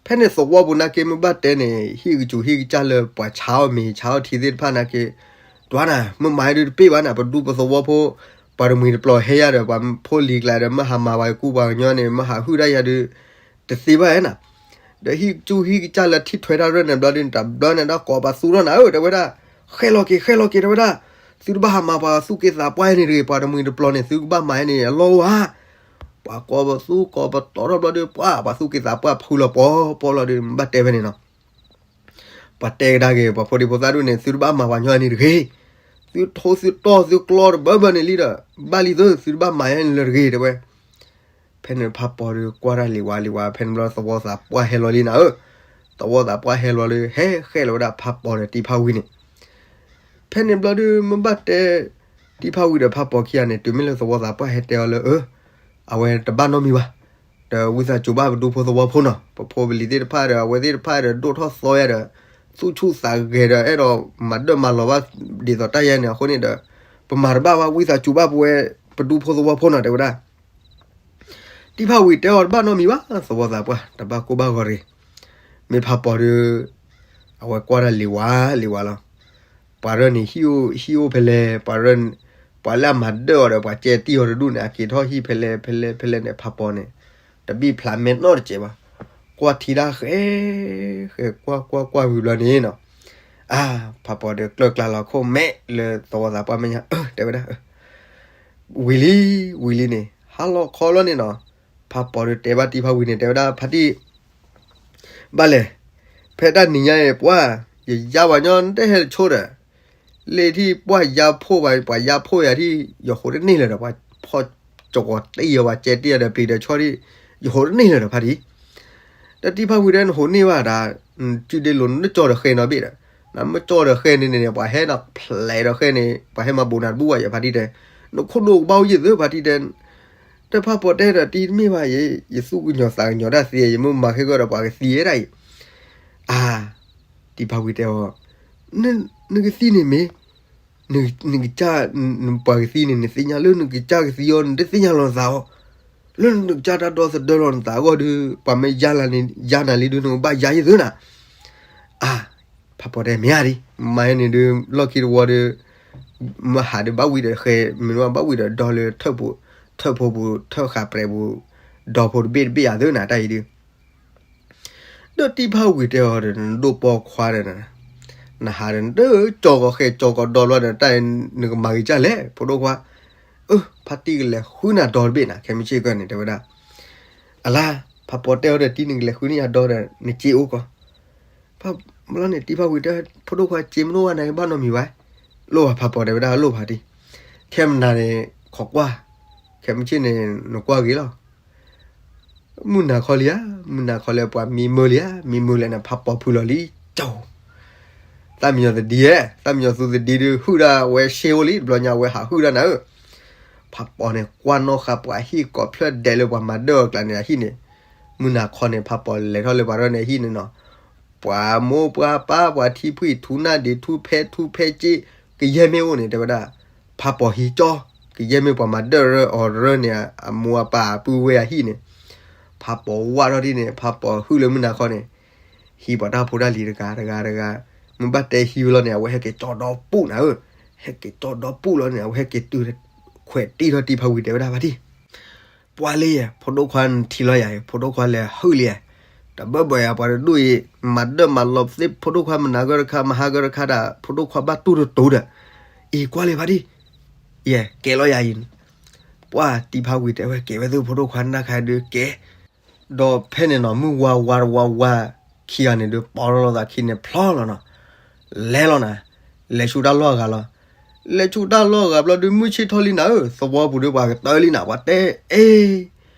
ဖဲန့ၣ်သဝီပူၤနာ်က့မ့ၢ်ဘၣ်တဲန့ၣ် ဟံၣ်ကစူၤဟံၣ်ကစၢ်လၢပှၤဆါအီၣ်မ့ၤဆါအီၣ်ထံသ့ၣ်တဖၣ်နာ်က့, ဒွးနၤ မ့ၢ်မၤဒုးတပ့ၢ်ဘၣ်နၤ ပဒူပသဝီဖိ, ပှၤတမှံၤတပျီၤဟဲယၤဒီး ပှၤဖိလံၤကျါဒီး မ့ၢ်ဟးမၤပှၤကူပှၤကညီန့ၣ် မ့ၢ်ဟးဟုၣ်ဒၣ်ယၤဒုး, တသ့ဘၣ်နၤ ဒီးဟံၣ်ကစူၤဟံၣ်ကစၢ်လၢထံၣ်ထွဲတၢ်ရဲၣ်န့ၣ်ဘျီဒုး တဘျီန့ၣ်ဒီးကိးပသူထီၣ်နၤဧၢ တဲဝဲဒၣ်, ဃဲလီၤက့ၤ ဃဲလီၤက့ၤ တဲဝဲဒၣ်, သုတဘၣ်ဟးမၤပှၤသူၣ်က့သးပှၢ်န့ၣ်တဂ့ၤ ပှၤတမှံၤတပျီၤန့ၣ် သုကဘၣ်မၤန့ၣ် အလီၢ်အိၣ်ဧါ, ပှၤကိးပသူကိးပတီၤထီၣ်ဘျီဒုး ပှၤ ပှၤသူၣ်က့သးပှၢ်ဖုလီၤပီၤပီၤလီၤဒုး မ့ၢ်ဘၣ်တဲဖဲန့ၣ်နီၤ ပှၤတဲကဒါက့ၤ ပှၤဖိဒံဖိသၣ်ဒူၣ်န့ၣ် သုတဘၣ်မၤပှၤညီန့ၣ်တဂ့ၤ, သုထိသုတီၢ်သုကျီတဘၢဘၢန့ၣ်လံဒီး ဘၣ်လံသု သုတဘၣ်မၤယါန့ၣ်လၢတဂ့ၤ တဲဝဲ, ဖဲန့ၣ်ဖးပီၤဒီးကွၢ်တၢ်လံၤဝါလံၤဝါ ဖဲန့ၣ်ဘျီသဝီသးပှၢ်ဟဲလီၤလံနၤဧၢ, သဝီသးပှၢ်ဟဲလီၤလၢ ဟဲဃဲလီၤဝဲဒၣ်ဖးပီၤဒီးတံၤဖးဝံၤန့ၣ် ဖဲန့ၣ်ဘျီဒုး မ့ၢ်ဘၣ်တဲ တံၤဖးဝံၤဒီးဖးပီၤခံဂၤန့ၣ် တုၤမ့ၢ်လၢသဝီသးပှၢ်ဟဲတဲအီၤလၢ အဝဲတဘၣ်နီတမံၤဘၣ်, ဒီးဝံသးစူၤဘၣ်ပဒူဖိသဝီဖိနီၤ ပဖိပလံၤသ့ၣ်တဖၣ်ဒီး အဝဲသ့ၣ်တဖၣ်ဒီးဒိၣ်ထီၣ်သီယါဒီး သူၣ်ဆူၣ်သးဂဲၤဒီး အဲၣ်ဒိးမၤဒၢၣ်မၤလီၤဘၣ်ဒ်သိးတၢ်ယါန့ၣ် အဃိန့ၣ်ဒီး ပမၤတဘၣ်ဘၣ် ဝံသးစူၤဘၣ်ပဝဲ ပဒူဖိသဝီဖိနီၤ တဲဝဲဒၣ် တံၤဖးဝံၤတဲအီၤတဘၣ်နီတမံၤဘၣ် သဝီသးပှၢ် တဘၣ်ကိၢ်ဘၣ်ဂီၤတဂ့ၤ, မ့ၢ်ဖးပီၤဒီး အဝဲကွၢ်တၢ်လံၤဝါလံၤဝါလီၤ, ပှၤရၢန့ၣ် ဟံၣ်အိၣ်ဟံၣ်အိၣ်ဖဲလဲၣ် ပှၤရၢ ပှၤလၢအမၤဒၢၣ်အီၤဒီး ပှၤကဲတံၢ်အီၤတဒူၣ်န့ၣ် အက့ၤထီၣ်ဟံၣ်ဖဲလဲၣ်ဖဲလဲၣ်ဖဲလဲၣ်န့ၣ် ဖးပီၤန့ၣ် တဘံၣ်ဖျးမဲာ်နီတစဲးဘၣ်, ကွၢ်ထံတၢ်ဃဲ ဃဲကွၢ်ကွၢ်ကွၢ်ဝံၤဘျီန့ၣ်နီၤ, အါ ဖးပီၤဒီးကျၢၢ်ကျါလီၤခိၣ်မဲာ်လၢသဝီသးပှၢ်မဲာ်ညါ အၢ တဲဝဲဒၣ် ဝံၤလံ, ဝံၤလံန့ၣ် ဟါလီၤခီလီၤန့ၣ်နီၤ, ဖးပီၤဒီးတဲဘၣ်တံၤဖးဝံၤန့ၣ် တဲဝဲဒၣ်ဖါတံၢ်, ဘၣ်လဲၣ်, ဖဲတၢ်နံၤညါအံၤ ပှၢ်, ယယါဝဲညီ နတဟဲတဆိဒီး, လ့ၣ်ထံၣ်ပှၢ်ယါဖှိၣ်ဘၣ် ပှၤယါဖှိၣ်ယၤထံၣ် ယဟိးတန့ၢ်လၢၤဒီး ပှၤဖီၣ်ကဝီၤတံၢ်ယၤ ပှၤကဲတံၢ်ယၤဒီးပျံၤဒီးဆီထံၣ်, ယဟိးတန့ၢ်လၢၤဒီး ဖါတံၢ် ဒီးတံၤဖးဝံၤဒီး နဟိးန့ၢ်ဘၣ်ဒၣ်, နစုဒ့လိၤ နကၠီဒီးဃဲနီၤဘ့ၣ်ဒီး, နမ့ၢ်ကၠီဒီးဃဲန့ၣ်န့ၣ် ပှၤဟဲနီၤဖျဲးဒီးဃဲန့ၣ် ပှၤဟဲမၤဘူးနၤတဘူၣ်ဘၣ်ယၤ ဖါတံၢ်တဲ, နခိၣ်ဒိၣ်ကဘၣ်အိၣ်ယဲၢ်သု ဖါတံၢ်တဲ, ဒီးဖးပီၤတဲဒီးတံၤတမ့ၢ်ဘၣ်ယဲ, ယသူၣ်ကညီၤသးကညီၤတၢ်သ့ ယမ့ၢ်မၤခဲကီၢ်ဒီးပှၤကသံဝဲဒၣ်အံၤ, အါ, တံၤဖးဝံၤတဲအီၤ, နကသံန့ၣ်မ့ၢ် နကစၢ်, ပှၤကသံန့ၣ် နသ့ၣ်ညါလၢနကစၢ်ကသံအီၤ နတသ့ၣ်ညါလီၤနသးအီၤ, လၢနကစၢ်တၢ်ဒီသဒၢလီၤနသးအဂီၢ်ဒီး ပှၤမ့ၢ်ယါနၤလံဒီး နကဘၣ်ယါယဲၢ်သုနၤ, အါ, ဖးပီၤတဲမ့ၢ်ဧါဒံး မၤဟဲန့ၣ်ဒီး လီၢ်ခံတဝီဒီး မဟးဒီးဘၣ်ဝံၤဒီးဃဲ, မ့ၢ်ဘၣ်ဝံၤဒီးဒီလၢ ထၢၣ်ဖိပူၤ ထၢၣ်ဃာ်ပြဲးပူၤ ဒီဖိတဘ့ၣ်တဘ့ၣ်ယၤသုနၤ တၢ်အံၤဒီး ဒီးတံၤဖးဝံၤတဲအီၤဒီး နဒိၣ်ပီခွါဒီး နဟးဒီး နတကၠီကီၤဃဲကၠီကီၤဒီဘျီဒီး တၢ်အံၤနကမၤဂ့ၤကၢ်လဲၣ် ဖိဒိၣ်ခွါ, အၢ ဖါတံၢ်ကလဲၤဃုနၤဒီတဘ့ၣ်နၤ ခဲမုၢ်ဆ့ၣ်ကီၢ်န့ၣ် တဲဝဲဒၣ်, အလါ, ဖးပီၤတဲအီၤဒီး တံၤနကလဲၤဃုန့ၢ်ယၤဒီဒီး နစ့အိၣ်ကီး ဘျီန့ၣ် တံၤဖးဝံၤတဲ ဖိဒိၣ်ခွါ စ့မ့ၢ်တအိၣ်ဘၣ်နၤ ဘၣ်နီတမံၤဘၣ်, လိၣ်ဘၣ် ဖးပီၤတဲဝဲဒၣ် လိၣ်ဘၣ်တံၤ, ခဲမနၤန့ၣ် ခိးကွၢ်, ခဲမုၢ်ဆ့ၣ်န့ၣ် နကွၢ်ဂ့ၤလီၤ မုၢ်နၤခီလံဧါ, မုၢ်နၤခီလၢပှၤမံမုၢ်လံဧါ, မံမုၢ်လၢန့ၣ် ဖးပီၤဖုးလီၤလံ, ကၠီ, သၣ်မံယီၤသဒံဧၢ, သၣ်မံယီၤသူသဒံဒီး ဟုၣ်ဒၣ်ဝဲရှဲအိၣ်လံ, တဘျီညါဝဲဟးဟုၣ်ဒၣ်နၤဧၢ, ဖးပီၤန့ၣ် ကွၢ်နီၣ်ဃာ်ပှၤဟံၣ်ကိးဖျၢၣ်ဒဲးလၢပှၤမၤဒၢၣ်အီၤကျါန့ၣ် အဟံၣ်န့ၣ်, မုၢ်နၤခီန့ၣ် ဖးပီၤလဲၤထီၣ်လၢပှၤရၢၢ်န့ၣ်အဟံၣ်န့ၣ်နီၤ, ပှၤမိၢ်ပှၤပၢ် ပှၤထံဖှံၣ်ထူနၢ်ဒံးထူဖဲထူဖဲက့, ကယဲၢ်မ့ၢ်အိၣ်န့ၣ် တဲဝဲဒၣ်, ဖးပီၤဟံးကၠီ, ကယဲၢ်မ့ၢ်ပှၤမၤဒၢၣ်ရၢၢ်အီၤရၢၢ်န့ၣ် အမိၢ်အပၢ်အပုၢ်ဝဲၢ်အဟံၣ်န့ၣ်, ဖးပီၤဝၣ်ထီၣ်ဒ်န့ၣ် ဖးပီၤဟုၣ်လၢမုၢ်နၤခီန့ၣ်, ဟံးပှၤတၢ်ဖိတၢ်လံၤတဂၤတဂၤတဂၤ, မ့ၢ်ဘၣ်တဲဟံးဝဲလီၤန့ၣ် အဝဲဟဲက့ၤကၠီဒီပူၣ်နၤဧၢ, ဟဲက့ၤကၠီဒီပူၣ်လီၤန့ၣ် အဝဲဟဲက့ၤတုၤ, ခွဲးတံၢ်ထီၣ်တံၤဖးဝံၤတဲဝဲဒၣ်ဖါတံၢ် ပှၤလံယဲ ဖိဒိၣ်ခွါနထံၣ်လီၤယၤအံၤ ဖိဒိၣ်ခွါလဲၤဟုၣ်လံယဲ, တဘၣ်ဘၣ်ယၤပှၤတဒူၣ်အံၤ, မၤဒၢၣ်မၤလီၤသ့ၣ် ဖိဒိၣ်ခွါမနၤဂၢၢ်တခါ မဟါဂၢၢ်တခါဒၣ် ဖိဒိၣ်ခွါဘၣ်တူၢ်တတိၤဒီး, အံၤကွၢ်လံဖါတံၢ်, ယဲကဲလီၤယၤအံၤ, ပှၤတံၤဖးဝံၤတဲဝဲကဲဝဲသုဖိဒိၣ်ခွါနၢ်ခါဒုးကဲ ဒီးဖဲန့ၣ်နီၤ မုၢ်ဝါဝါတဝါဝါ ခံဂၤန့ၣ်ဒုး ပီထီၣ်လိာ်သးခံန့ၣ်ဖျီလီၤနီၤ, လဲၤလီၤနၤ, လဲၤဆူတၢ်လီၢ်အဂၤလီၤ, လဲၤဆူတၢ်လီၢ်အဂၤဘျီဒုး မုၢ်ဆ့ၣ်ထီၣ်လံနၤဧၢ, သဝီပူၤဒုးပှၤကတၢၢ်လံနၤ ပှၤတဲအ့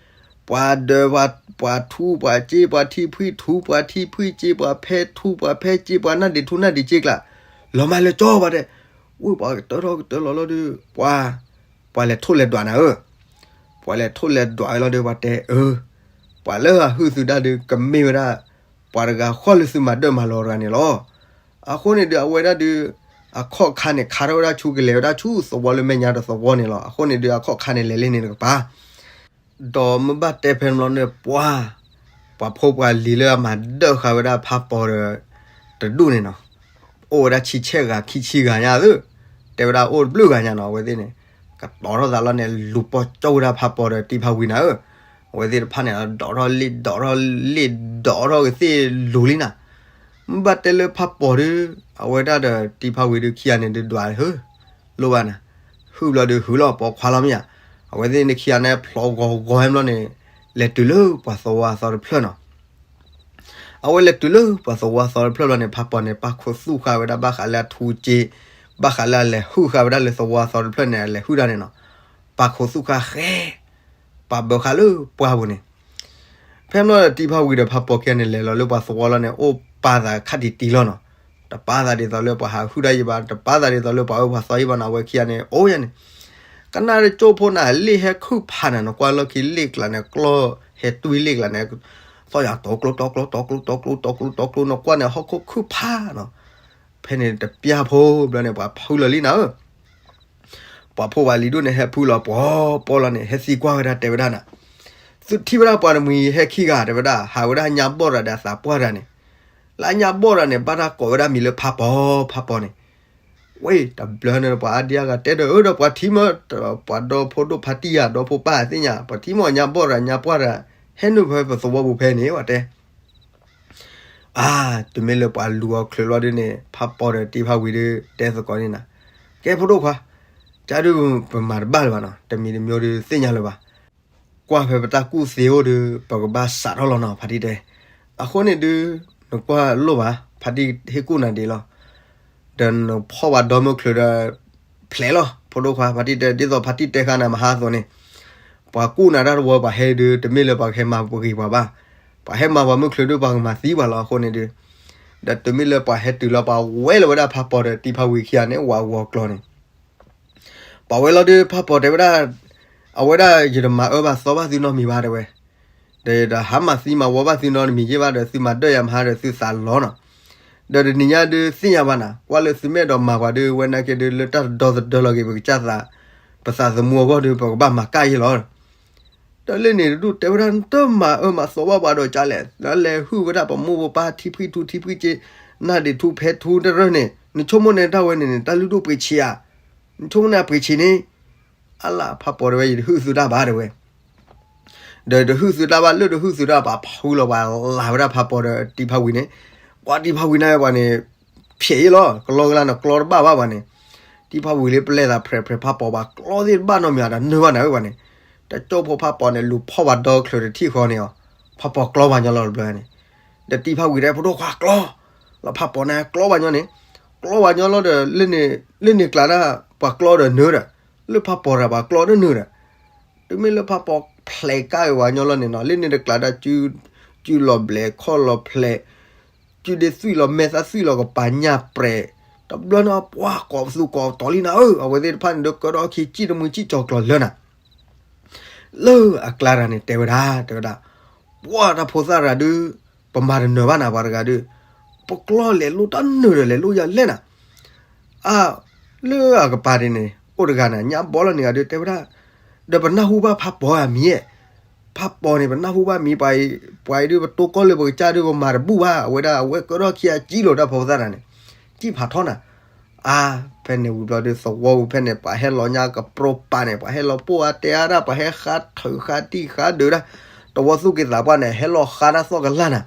ပှၤဒၢး ပှၤထူ ပှၤစ့ ပှၤထံဖှံထူ ပှၤထံဖှံစ့ ပှၤဖဲထူ ပှၤဖဲစ့ ပှၤနၢ်ဒံးထူနၢ်ဒံးစ့ကျါ, လီၤမၢ်လၢကၠီပှၤတဲ, ဝံၤပှၤကတၢၢ်ထီၣ်ကတၢၢ်လီၤလီၤဒုး ပှၤ, ပှၤလဲၤထိၣ်လဲၤဒွးနၤဧၢ, ပှၤလဲၤထိၣ်လဲၤဒွးဝဲလီၤဒုး ပှၤတဲအၢ, ပှၤလၢအဟုၣ်သုတၢ်ဒုး ကမ့ၢ်ဝဲဒၣ် ပှၤတဂၤဃီလၢသုမၤဒၢၣ်မၤလီၤတဂၤန့ၣ်လီၤ. အဃိန့ၣ်ဒုး အဝဲဒၣ်ဒုး အခီၣ်ခါန့ၣ် ခးထီၣ်ဝဲဒၣ်ဆူ ကလဲၤဝဲဒၣ်ဆူသဝီလၢမဲာ်ညါတသဝီန့ၣ်လီၤ. အဃိန့ၣ်ဒုး အခီၣ်ခါန့ၣ် လဲၤလၢန့ၣ်တကပၤ ဒီးမ့ၢ်ဘၣ်တဲဖဲန့ၣ်ဘျီန့ၣ် ပှၤ, ပှၤဖိပှၤလံၤလၢအမၤဒၢၣ်ဃာ်ဝဲဒၣ်ဖးပီၤဒီး တဒူၣ်န့ၣ်နီၤ, အိၣ်ဝဲဒၣ်ဆံဆဲၣ်ဂၤ ခံဆံဂၤညါသု, တဲဝဲဒၣ်အိၣ်တဘျုးဂၤညါနီၤ, အဝဲသ့ၣ်န့ၣ် ကတီၤထီၣ်သးလီၤန့ၣ် လူၤပီၢ်ကၠီဝဲဒၣ်ဖးပီၤဒီးတံၤဖးဝံၤနၤဧၢ, အဝဲသ့ၣ်တဖၣ်န့ၣ် ဒိးထီၣ်လ့ၣ်ဒိးထီၣ်လ့ၣ်ဒိးထီၣ်ကသ့ၣ်လူၤလံနၤ, မ့ၢ်ဘၣ်တဲလၢဖးပီၤဒီး အဝဲဒၣ်ဒီးတံၤဖးဝံၤဒုးခံဂၤန့ၣ်ဒုးဒွးဧၢ လိၣ်ဘၣ်နၤ, ဟုၣ်ဘျီဒုးဟုၣ်လီၤပီခွါလီၤမ့ၢ်ဧါ, အဝဲသ့ၣ်န့ၣ်ခံဂၤန့ၣ်ဖျိဂီၤဂီၤဟဲဘျီန့ၣ်, လဲၤတုၤလၢပှၤသဝီအသီတဖျၢၣ်နီၤ, အဝဲလဲၤတုၤလၢပှၤသဝီအသီတဖျၢၣ်ဘျီန့ၣ် ဖးပီၤန့ၣ် ပာ်ခူသူၣ်ဃာ်ဝဲဒၣ်ဘၣ်ဃးလၢအထူအစ့, ဘၣ်ဃးလၢအလဲၤဟုၣ်ဃာ်ဝဲဒၣ်လၢသဝီအသီတဖျၢၣ်န့ၣ် အလဲၤဟုၣ်တၢ်န့ၣ်နီၤ, ပာ်ခူသူၣ်ဃာ်ဃဲ ပာ်ဘၢဃာ်လၢပှၢ်ပူၤန့ၣ် ဖဲဘျီဒီးတံၤဖးဝံၤဒီးဖးပီၤခံဂၤန့ၣ် လဲၤလီၤလၢပှၤသဝီလီၤန့ၣ် အိၣ်ပာ်သးခးတံၢ်တံၢ်လီၤနီၤ, တပာ်သးဒ်သိးလၢပှၤဟးဟုၣ်တၢ်ယံၤဘၣ်, တပာ်သးဒ်သိးလၢပှၤအၢပှၤသီယံၤဘၣ်နီၤ, အဝဲခံဂၤန့ၣ် အိၣ်ယၤန့ၣ်, ကနၣ်တကၠိၢ်ဖိနၤ လ့ၣ်ဟဲခုၣ်ဖးနၤ နကွၢ်လီၢ်ခံလ့ၣ်ကျါန့ၣ် ကျီၢ်ဟဲတွံၢ်လ့ၣ်ကျါန့ၣ်, သီၣ်ယၤတီကျိတီကျိတီကျိတီကျိတီကျိတီကျိတီကျိ နကွၢ်န့ၣ် ဟီၣ်ခိၣ်ခုၣ်ဖးနီၤ, ဖဲန့ၣ်တပျၢ်ဖိဘျီန့ၣ် ပှၤဖုလီၤလံနၤဧၢ ပှၤဖိပှၤလံၤဒိၣ်န့ၣ်ဟဲဖုလီၤပှီၤပီလီၤန့ၣ် ဟဲသံကွၢ်ဝဲဒၣ်တဲဝဲဒၣ်နၤ, သုထံၣ်ဝဲဒၣ်ပှၤတမှံၤဟဲခံဂၤတဲဝဲဒၣ် ဟးဝဲဒၣ်ညါဘီၣ်ရၤဒီးအသးပှၢ်တဂၤန့ၣ်, လၢအညါဘီၣ်တဂၤန့ၣ် ဘၣ်တၢ်ကိးဝဲဒၣ်မံၤလၢဖးပီၤ ဖးပီၤန့ၣ်, ဝဲတဘျီန့ၣ် ပှၤအါဒံအါဂၤတဲဒီး အၢ ဒီးပှၤထံၣ်မး ပှၤဒီဖိဒိၣ်ဖါတံၢ်ယၤ ဒီဖိပၢ်သ့ၣ်ညါ ပှၤထံၣ်မးညါဘီၣ်ရၤညါပှၢ်တဂၤ ဟဲနုာ်ဖဲပသဝီပူၤဖဲန့ၣ် ပှၤတဲ အါ, တုၤမ့ၢ်လၢပှၤလူၤအီၤချုးလီၤဒုးန့ၣ် ဖးပီၤဒီးတံၤဖးဝံၤဒုး တဲသကိးန့ၣ်နၤ, ကဲဖိဒိၣ်ခွါ, ကဒုးပမၤတဘၣ်လၢၤဘၣ်နီၤ, တမံၤတမံၤဒုးသ့ၣ်ညါလၢၤဘၣ်. ကွၢ်ဖဲပတၢ်ကူၣ်သ့အိၣ်ဒီး ပကဘၣ်စးထီၣ်လီၤနီၤ ဖါတံၢ်တဲ. အဃိန့ၣ်ဒုး နကွၢ်လိၣ်ဘၣ် ဖါတံၢ်ဟ့ၣ်ကူၣ်နၤဒ်လီၤ. ဒီးနဖီၣ်ဝဲဒီမုၢ်ချုးဒီး ဖျဲးလီၤ ဖိဒိၣ်ခွါ ဖါတံၢ်တဲ, ဒ်သိးဖါတံၢ်တဲဃာ်နၤမဟါအသိးန့ၣ်, ပှၤကူၣ်နၤတၢ်တဝီပှၤဟဲဒုး တမ့ၢ်လၢပှၤကဟဲမၤပဂ့ၤပှၤဘၣ်. ပှၤဟဲမၤပှၤမုၢ်ချုးဒုး ပှၤကမၤသံပှၤလီၤ. အဃိန့ၣ်ဒုး ဒီးတမ့ၢ်လၢပှၤဟဲတုၤလီၤ ပှၤဝဲလီၤဝဲဒၣ်ဖးပီၤဒီးတံၤဖးဝံၤခံဂၤန့ၣ် ဝးဂီၤကျီန့ၣ် ပှၤဝဲလီၤဒုး ဖးပီၤတဲဝဲဒၣ်, အဝဲဒၣ်ယတမၤအၢမၤသီဘၣ်သုနီတမံၤဘၣ်တဲဝဲ, ဒီးယတဟးမၤသံမၤဝီဘၣ်သုနီတမံၤယ့ၢ်ဘၣ်ဒီး သုမၤဒၢယၤမဟါဒီးသုသးလီၤနီၤ. ဒီးတနံၤညါဒုးသ့ၣ်ညါဘၣ်နၤ ကွၢ်လၢသုမ့ၢ်အဲၣ်ဒိးမၤပှၤဒုး ဝဲနာ်က့ဒုး လၢတၢ်တဒီသဒၢလီၤက့ၤ ပကစၢ်သး, ပသးသမူအဂီၢ်ဒုး ပကဘၣ်မၤကၣ်ယ့ၢ်လီၤ. ဒီးလၢန့ၣ်တဒူၣ်တဲဝဲဒၣ် နတမၤအၢမၤသီဘၣ်ပှၤဒီးကလဲၣ်, နလဲၤဟုၣ်ဝဲဒၣ်ပမိၢ်ပပၢ်ထံဖှံထူထံဖှံက့, နၢ်ဒံးထူဖဲထူတရၢၢ်န့ၣ် နဆိကမိၣ်န့ၣ်တၢ်ဝဲန့ၣ်န့ၣ် တၢ်လုၢ်ဒိၣ်ပှ့ၤဆံးဧါ, နဆိကမိၣ်န့ၣ်အပှ့ၤဆံးန့ၣ်, အလၢ်ဖးပီၤတဲဝဲ ယတဟုၣ်သုတၢ်ဘၣ်တဲဝဲ ဒီးတဟုၣ်သုတၢ်ဘၣ် လၢတဟုၣ်သုတၢ်ဘၣ် ဖုလီၤပှၤလၢ်ဝဲဒၣ်ဖးပီၤဒီးတံၤဖးဝံၤန့ၣ်, ကွၢ်တံၤဖးဝံၤန့ၣ်ပှၤန့ၣ်, ဖျဲးအံၤလီၤ ကလီကလါန့ၣ် ကျီတဘၣ်ဘၣ်ပှၤန့ၣ်, တံၤဖးဝံၤလၢပလဲၤသးဖြဲးဖြဲးဖးပီၤပှၤကျီသ့ၣ်တဘၣ်နီတမံၤဒီးနၢၤဘၣ်နၤဧၢပှၤန့ၣ်, တကၠိဖိဖးပီၤန့ၣ်လူၤဖီၣ်ပှၤဒီချုးတထံၣ်ဃီန့ၣ်အီၤ, ဖးပီၤကျီပှၤညီလီၤတဘျီန့ၣ်, ဒီးတံၤဖးဝံၤဒီး ဖိဒိၣ်ခွါကျီ, လီၤဖးပီၤန့ၣ်ကျီပှၤညီန့ၣ်, ကျီပှၤညီလီၤဒီး လၢန့ၣ်ကျါဒၣ် ပှၤကျီဒီးနၢၤဒီး, လၢဖးပီၤတၢ်ပှၤကျီဒီးနၢၤဒီး တုၤမ့ၢ်လၢဖးပီၤဖျဲးကါအံၤပှၤညီလီၤန့ၣ်နီၤ လၢန့ၣ်တကျါဒၣ်, ကုလိာ်ဘျဲးခီၣ်လီၤဖျဲး, ကုဒ့သွံၣ်လီၤမဲာ်သၣ်သွံၣ်လီၤကပၤညၣ်ပြဲး, တဘျီန့ၣ်ပှၤကိးပသူကိးပတီၤလံနၤဧၢ, အဝဲသ့ၣ်တဖၣ်န့ၣ်ဒီးကၢထီၣ်ခံစံၣ်တမှံစံၣ်ကၠီၤကျီၤလၢနၤ, လၢအကျါတၢ်န့ၣ်တဲဝဲဒၣ် တဲဝဲဒၣ်, ပှၤတၢ်ဖိသၣ်တဂၤဒုး, ပမၤတနၢၤဘၣ်နၤပှၤတဂၤဒုး, ပကျီလဲၤလိၣ်တၢ်နၢၤဒီးလဲၤလိၣ်ယၤလဲၣ်နၤ အ, လၢအကပၤဒ်န့ၣ် အိၣ်တဂၤန့ၣ် ညၣ်ဘီလီၤန့ၣ်ဂၤဒုးတဲဝဲဒၣ်, ဒီးပနၢ်ဟူဘၣ်ဖးပီၤအမံၤ, ဖးပီၤန့ၣ် ပနၢ်ဟူဘၣ်မံၤပှၤအံၤ, ပှၤအံၤဒုးပတိၢ်ကီၢ်လၢပကစၢ်ဒုးပမၤတဘူၣ်ဘၣ် အဝဲဒၣ်အဝဲကၢထီၣ်ခံအစံၣ်လိာ်တၢ်ဖီသၣ်တၢ်န့ၣ်, စံၣ်ဖးထီၣ်နၤ, အါ, ဖဲန့ၣ်ဝံၤဘျီဒုးသဝီဝံၤဖဲန့ၣ် ပှၤဟဲလီၤညါကပြီပာ်န့ၣ် ပှၤဟဲလီၤပိၢ်အါတဲအါဒၣ် ပှၤဟဲဃါထုးဃါတံၢ်ဃါဒုးဒၣ်, သဝီသူၣ်က့သးပှၢ်န့ၣ် ဟဲလီၤဃါတၢ်သီၣ်ကလၢ်နၤ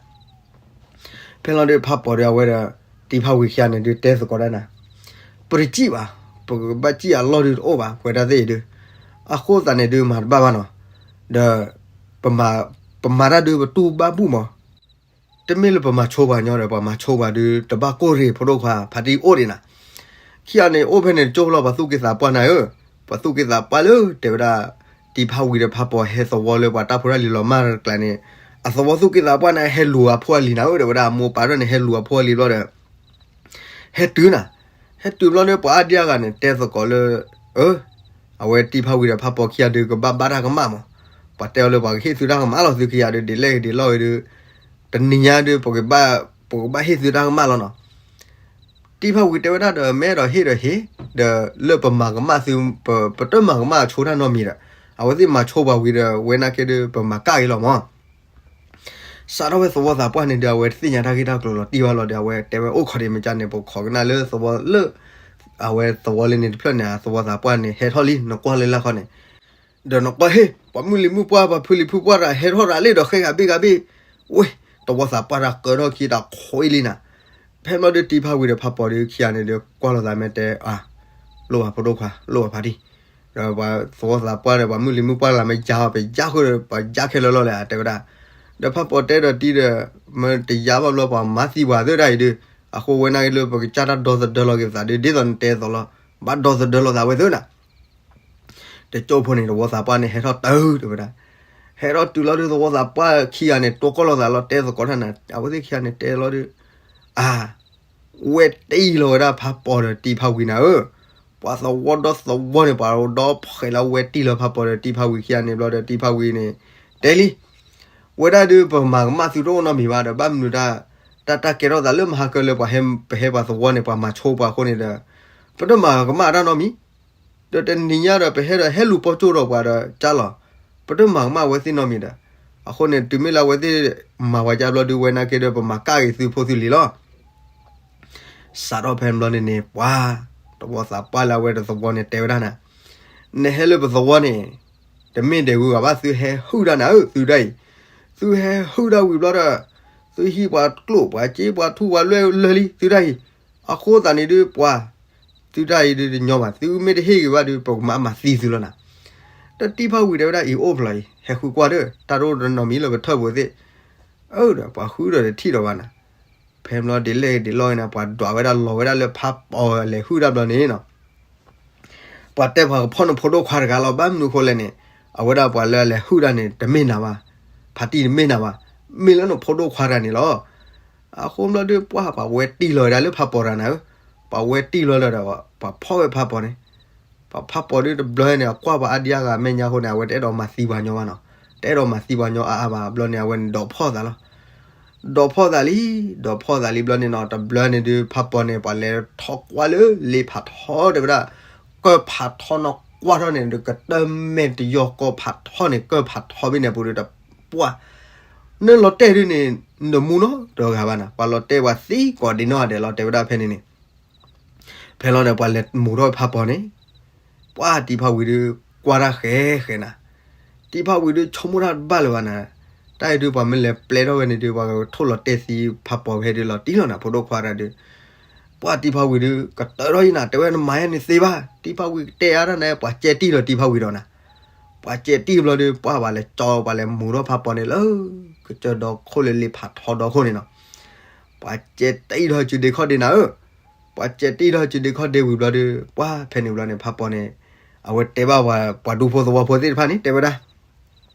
ဖဲလီၤဒုးဖးပီၤဒုးအဝဲဒီး, တံၤဖးဝံၤခံဂၤန့ၣ်ဒုးတဲသကိးဒၣ်နၤ, ပတစံၣ်ဘၣ်, ပကဘၣ်စံၣ်အလီၢ်ဒုးတအိၣ်ဘၣ် ပဝဲဒၣ်သ့ၣ်အံၤဒုး, အဃိသတးန့ၣ်ဒုးမၤတဘၣ်ဘၣ်နီၤ, ဒီး, ပမၤ, ပမၤတၢ်ဒုးပတူၢ်ဘၣ်ဘူၣ်မး, တမ့ၢ်လၢပမၤဆိပှၤညီဒီး ပှၤမၤဆိပှၤဒုးတဘၣ်ကိၢ်ရ့ၣ် ဖိဒိၣ်ခွါ ဖါတံၢ်အိၣ်ဒံးနၤ, ခံဂၤန့ၣ်အိၣ်ဖဲန့ၣ်တကၠိဖိလီၤ ပှၤသူၣ်က့သးပှၢ်နၤဧၢ, ပှၤသူၣ်က့သးပှၢ်လၢတဲဝဲဒၣ်, တံၤဖးဝံၤဒီးဖးပီၤဟဲသဝီလၢပှၤတၢ်ဖိတၢ်လံၤလီၤမၢ်တကျါန့ၣ်, အသဝီသူၣ်က့သးပှၢ်န့ၣ် ဟဲလူၤအဖိအလံၤနၤဧၢ တဲဝဲဒၣ် အမိၢ်ပၢ်ဒၣ်န့ၣ် ဟဲလူၤအဖိအလံၤဘျီဒီး ဟဲတုၤနၤ, ဟဲတုၤဘျီဒီးပှၤအါဒံအါဂၤန့ၣ် တဲသကိးလၢ, အ, အဝဲတံၤဖးဝံၤဒီးဖးပီၤခံဂၤဒုးကဘၣ်ဘၣ်တၢ်ကမၣ်မး, ပှၤတဲအီၤလၢပှၤကဟ့ၣ်သုတၢ်ကမၣ်လီၤ သုခံဂၤဒုး ဒ်လဲၣ်ဂ့ၤဒ်လဲၣ်ဂ့ၤဒုး, တနံၤညါဒုး ပကဘၣ်, ပကဘၣ်ဟ့ၣ်သုတၢ်ကမၣ်လီၤနီၤ တံၤဖးဝံၤတဲဝဲဒၣ်ဒီး မ့ၢ်အဲၣ်ဒိးဟ့ၣ်ဒီးဟ့ၣ်, ဒီးလၢပမၤကမၣ်သု, ပ, ပတမၤကမၣ်အဆိတၢ်နီတမံၤဒီး, အဝဲသ့ၣ်မၤဆိပှၤဝံၤဒီး ဝဲနာ်က့ဒုး ပမၤကၣ်ဂ့ၤလီၤမး. စးထီၣ်ဝဲသဝီသးပှၢ်န့ၣ်ဒီး အဝဲတသ့ၣ်ညါတၢ်ဂ့ၢ်တၢ်ကျိၤလီၤတံၢ်ဘၣ်လီၤဒီး အဝဲတဲဝဲအိၣ်ခိးဒံးမ့ၢ်ကၠါန့ၣ် ပခိးကနၣ်လၢသဝီလၢ, အဝဲသဝီလၢန့ၣ်တဖျၢၣ်န့ၣ် အသဝီသးပှၢ်န့ၣ် ဟဲထီၣ်လံ နကွၢ်လၢလၢခီန့ၣ် ဒီးနကွၢ်ဟ့ၣ် ပှၤမုၢ်လံၤမုၢ်ပှၢ် ပှၤဖုလံၤဖုပှၢ်တဂၤ ဟဲထီၣ်တဂၤလံဒီး ဃဲဂၤဘ့ၣ်ဂၤဘ့ၣ်, ဝ့ၢ်, သဝီသးပှၢ်တၢ်ကၢထီၣ်ခံတၢ်ခိအံၤလံနၤ. ဖဲဘျီဒီးတံၤဖးဝံၤဒီးဖးပီၤဒီးခံဂၤန့ၣ်ဒီး ကွၢ်လိာ်သးမ့ၢ်တဲ, လိၣ်ဘၣ်ဖိဒိၣ်ခွါ လိၣ်ဘၣ်ဖါတံၢ်, ဒီးပှၤသဝီသးပှၢ်ဒီး ပှၤမုၢ်လံၤမုၢ်ပှၢ်လၢမ့ၢ်ယါအီၤ ပယါဃုာ်ဒီး ပယါခဲလၢာ်လီၤလဲၣ် တဲဝဲဒၣ်. ဒီးဖးပီၤတဲဒီးတံၤဒီး, မ့ၢ်တယါဘၣ်ဘျီ ပှၤမၤသံပှၤသၢဒၣ်အံၤဒီး, အဃိဝဲနာ်က့လၢပကစၢ်တၢ်ဒီသဒၢလီၤက့ၤပသးဒီး ဒ်သိးနတဲအသိးလီၤ, ဘၣ်ဒီသဒၢလိာ်သးဝဲသၢနၤ. တကၠိဖိန့ၣ် သဝီသးပှၢ်န့ၣ် ဟဲထီၣ်တုၤတဲဝဲဒၣ်, ဟဲထီၣ်တုၤလီၤဒီး သဝီသးပှၢ်ခံဂၤန့ၣ် တိၢ်ကီၢ်လိာ်သးလီၤ တဲသကိးတၢ်နၤ အဝဲသ့ၣ်ခံဂၤန့ၣ်တဲလီၤဒီး, အါ, ဝဲတံၢ်လီၤဝဲဒၣ်ဖးပီၤဒီးတံၤဖးဝံၤနၤဧၢ, ပှၤသဝီဒီသဝီန့ၣ် ပှၤဒီဖှဲးလီၤဝဲတံၢ်လီၤဖးပီၤဒီးတံၤဖးဝံၤခံဂၤန့ၣ်ဘျီဒီး တံၤဖးဝံၤန့ၣ်, တဲလံ ဝဲဒၣ်ဒီး ပမၤကမၣ်သုတအိၣ်နီတမံၤဘၣ်ဒီး ဘၣ်မနုၤတၢ်, တၢ်တၢ်ကဲထီၣ်သးလၢမဟါကၢလၢပှၤဟဲပဟဲပှၤသဝီန့ၣ် ပှၤမၤဆိပှၤအဃိန့ၣ်ဒီး, ပတမၤကမၣ်တၢ်နီတမံၤ, ဒီးတနံၤညါဒီး ပဟဲဒီးဟဲလူၤပိာ်ကၠိၣ်ဒီးပှၤဒီးကၢ်လီၤ, ပတမၤကမၣ်အဝဲသ့ၣ်နီတမံၤဒီး, အဃိန့ၣ် တုၤမ့ၢ်လၢအဝဲသ့ၣ်မၤပှၤကၢ်ဘျီဒီး ဝဲနာ်က့ဒီး ပမၤကၣ်က့ၤသုဖိသုလံၤလီၤ. စးထီၣ်ဖဲန့ၣ်ဘျီန့ၣ်န့ၣ် ပှၤ, သဝီသးပှၢ်လၢအဝဲတသဝီန့ၣ်တဲဝဲဒၣ်နၤ, နဟဲလၢပသဝီန့ၣ်, တမ့ၢ်ဒဲးဝံၤဂၤဘၣ် သုဟဲဟုၣ်တၢ်နၤဧၢ သုတၢ်အံၤ, သုဟဲဟုၣ်တၢ်ဝံၤဘျီဒီး, သုဟံးပှၤကျိၣ်ပှၤစ့ပှၤထူပှၤလွဲၢ်လၢာ်လံ သုတၢ်အံၤ, အဃိသတးန့ၣ်ဒုးပှၤ, သုတၢ်အံၤဒုးတညီဘၣ်, သုမ့ၢ်တဟ့ၣ်ဂ့ၤဘၣ်ဒီး ပကမၤမၤသံသုလီၤနၤ. ဒီးတံၢ်ဖါဝံၤတဲဝဲဒၣ် အံၤအိၣ်ဖျိအံၤ ဟဲဃုကွၢ်ဒီး တၢ်တအိၣ်နီတမံၤလၢပထၢၣ်ပူၤသ့ၣ်. အၢဒီး ပှၤဃုဒီးတထံၣ်လီၤဘၣ်နၤ. ဖဲဘျီဒ်လဲၣ်ဒ်လဲၣ်နၤ ပှၤဒွးဝဲဒၣ်လီၤဝဲဒၣ်လၢဖးပီၤလဲၤဟုၣ်တၢ်ဘျီန့ၣ်နီၤ ပှၤတဲပှၤကဖီၣ်န့ၣ်ဖိဒိၣ်ခွါတဂၤလီၤ. ဘၣ်မနုၤဃိလဲၣ်န့ၣ် အဝဲဒၣ်ပှၤလၢအလဲၤဟုၣ်တၢ်န့ၣ် တမ့ၢ်နၤဘၣ်, ဖါတံၢ်တမ့ၢ်နၤဘၣ်, မ့ၢ်လၢနဖိဒိၣ်ခွါတဂၤန့ၣ်လီၤ. အဃိဘျီဒုး ပှၢ်ပှၤဝဲတံၢ်လီၤဝဲဒၣ်လၢဖးပီၤတဂၤနၤဧၢ, ပှၤဝဲတံၢ်လီၤဒီး ပှၤဖီၣ်ဝဲဖးပီၤန့ၣ်, ပှၤဖးပီၤဒုးတဘျီန့ၣ် အကွၢ်ပှၤအါဒံအါဂၤမဲာ်ညါအဃိန့ၣ် အဝဲတအဲၣ်ဒိးမၤသံပှၤညီဘၣ်နီၤ, တအဲၣ်ဒိးမၤသံပှၤညီအါအါဘၣ်. ဘျီန့ၣ် အဝဲန့ၣ်ဒိးဖီၣ်သးလီၤ. ဒိးဖီၣ်သးလံ, ဒိးဖီၣ်သးလံဘျီန့ၣ်နီၤ တဘျီန့ၣ်ဒုး ဖးပီၤန့ၣ် ပှၤလဲၤထီၣ်ကွၢ်လၢလ့ဖးထီတဲဝဲဒၣ်, ကၢၢ်ဖးထီနီၤကွၢ်ထီၣ်န့ၣ်ဒီး ကတၢၢ်မဲာ်တယီၢ်ကီၢ်ဖးထီန့ၣ် ကၢၢ်ဖးထီဘ့ၣ်န့ၣ်ပူၤဒီး တပှၢ် နလီၤတဲာ်ဒုးန့ၣ် နမူနီတဂၤဘၣ်နၤ, ပှၤလီၤတဲာ်ပှၤသံကိးဒံးနီၢ်ဂၤဒဲးလီၤ တဲဝဲဒၣ်ဖဲန့ၣ်န့ၣ် ဖဲလီၤန့ၣ် ပှၤလဲၤမူထီၣ်ဖးပီၤန့ၣ်, ပှၢ်တံၢ်ဖးဝံၤဒုး ကွၢ်တၢ်ဃဲဃဲနၤ, တံၢ်ဖးဝံၤဒုး ဆိကမိၣ်တၢ်တဘၣ်လၢၤဘၣ်နၤ, တၢ်အံၤဒုး ပှၤမ့ၢ်လဲၤပျဲထီၣ်ဝဲန့ၣ်ဒုး ပှၤကထိၣ်လီၤတဲာ်သံဖးပီၤဖဲဒုးလီၤတံၢ်လီၤနၤ ဖိဒိၣ်ခွါတဂၤဒုး, ပှၢ်တံၢ်ဖးဝံၤဒုး ကတၢၢ်ထီၣ်ယံၤနၤ တဲဝဲနမၤယဲန့ၣ်သ့ဘၣ်, တံၢ်ဖးဝံၤကတဲအါတၢ်န့ၣ် ပှၤကဲတံၢ်လီၤတံၢ်ဖးဝံၤဒီးနၤ ပှၤကဲတံၢ်ဘျီဒီး ပှၢ်ပှၤလဲၤကၠီ ပှၤလဲၤမူထီၣ်ဖးပီၤန့ၣ်လၢ ကစၢၢ်ဒီခိၣ်လၢလ့ဖးထီဒီခိၣ်န့ၣ်နီၤ, ပှၤကဲတံၢ်ထီၣ်စုဒ့ခီၣ်ဒ့နၤဧၢ, ပှၤကဲတံၢ်ထီၣ်စုဒ့ခီၣ်ဒ့ဝံၤဘျီဒီး ပှၢ်ဖဲန့ၣ်ဘျီန့ၣ် ဖးပီၤန့ၣ် အဝဲတဲဘၣ်ပှၤ ပှၤဒူဖိသဝီဖိသ့ၣ်တဖၣ်န့ၣ် တဲဝဲဒၣ်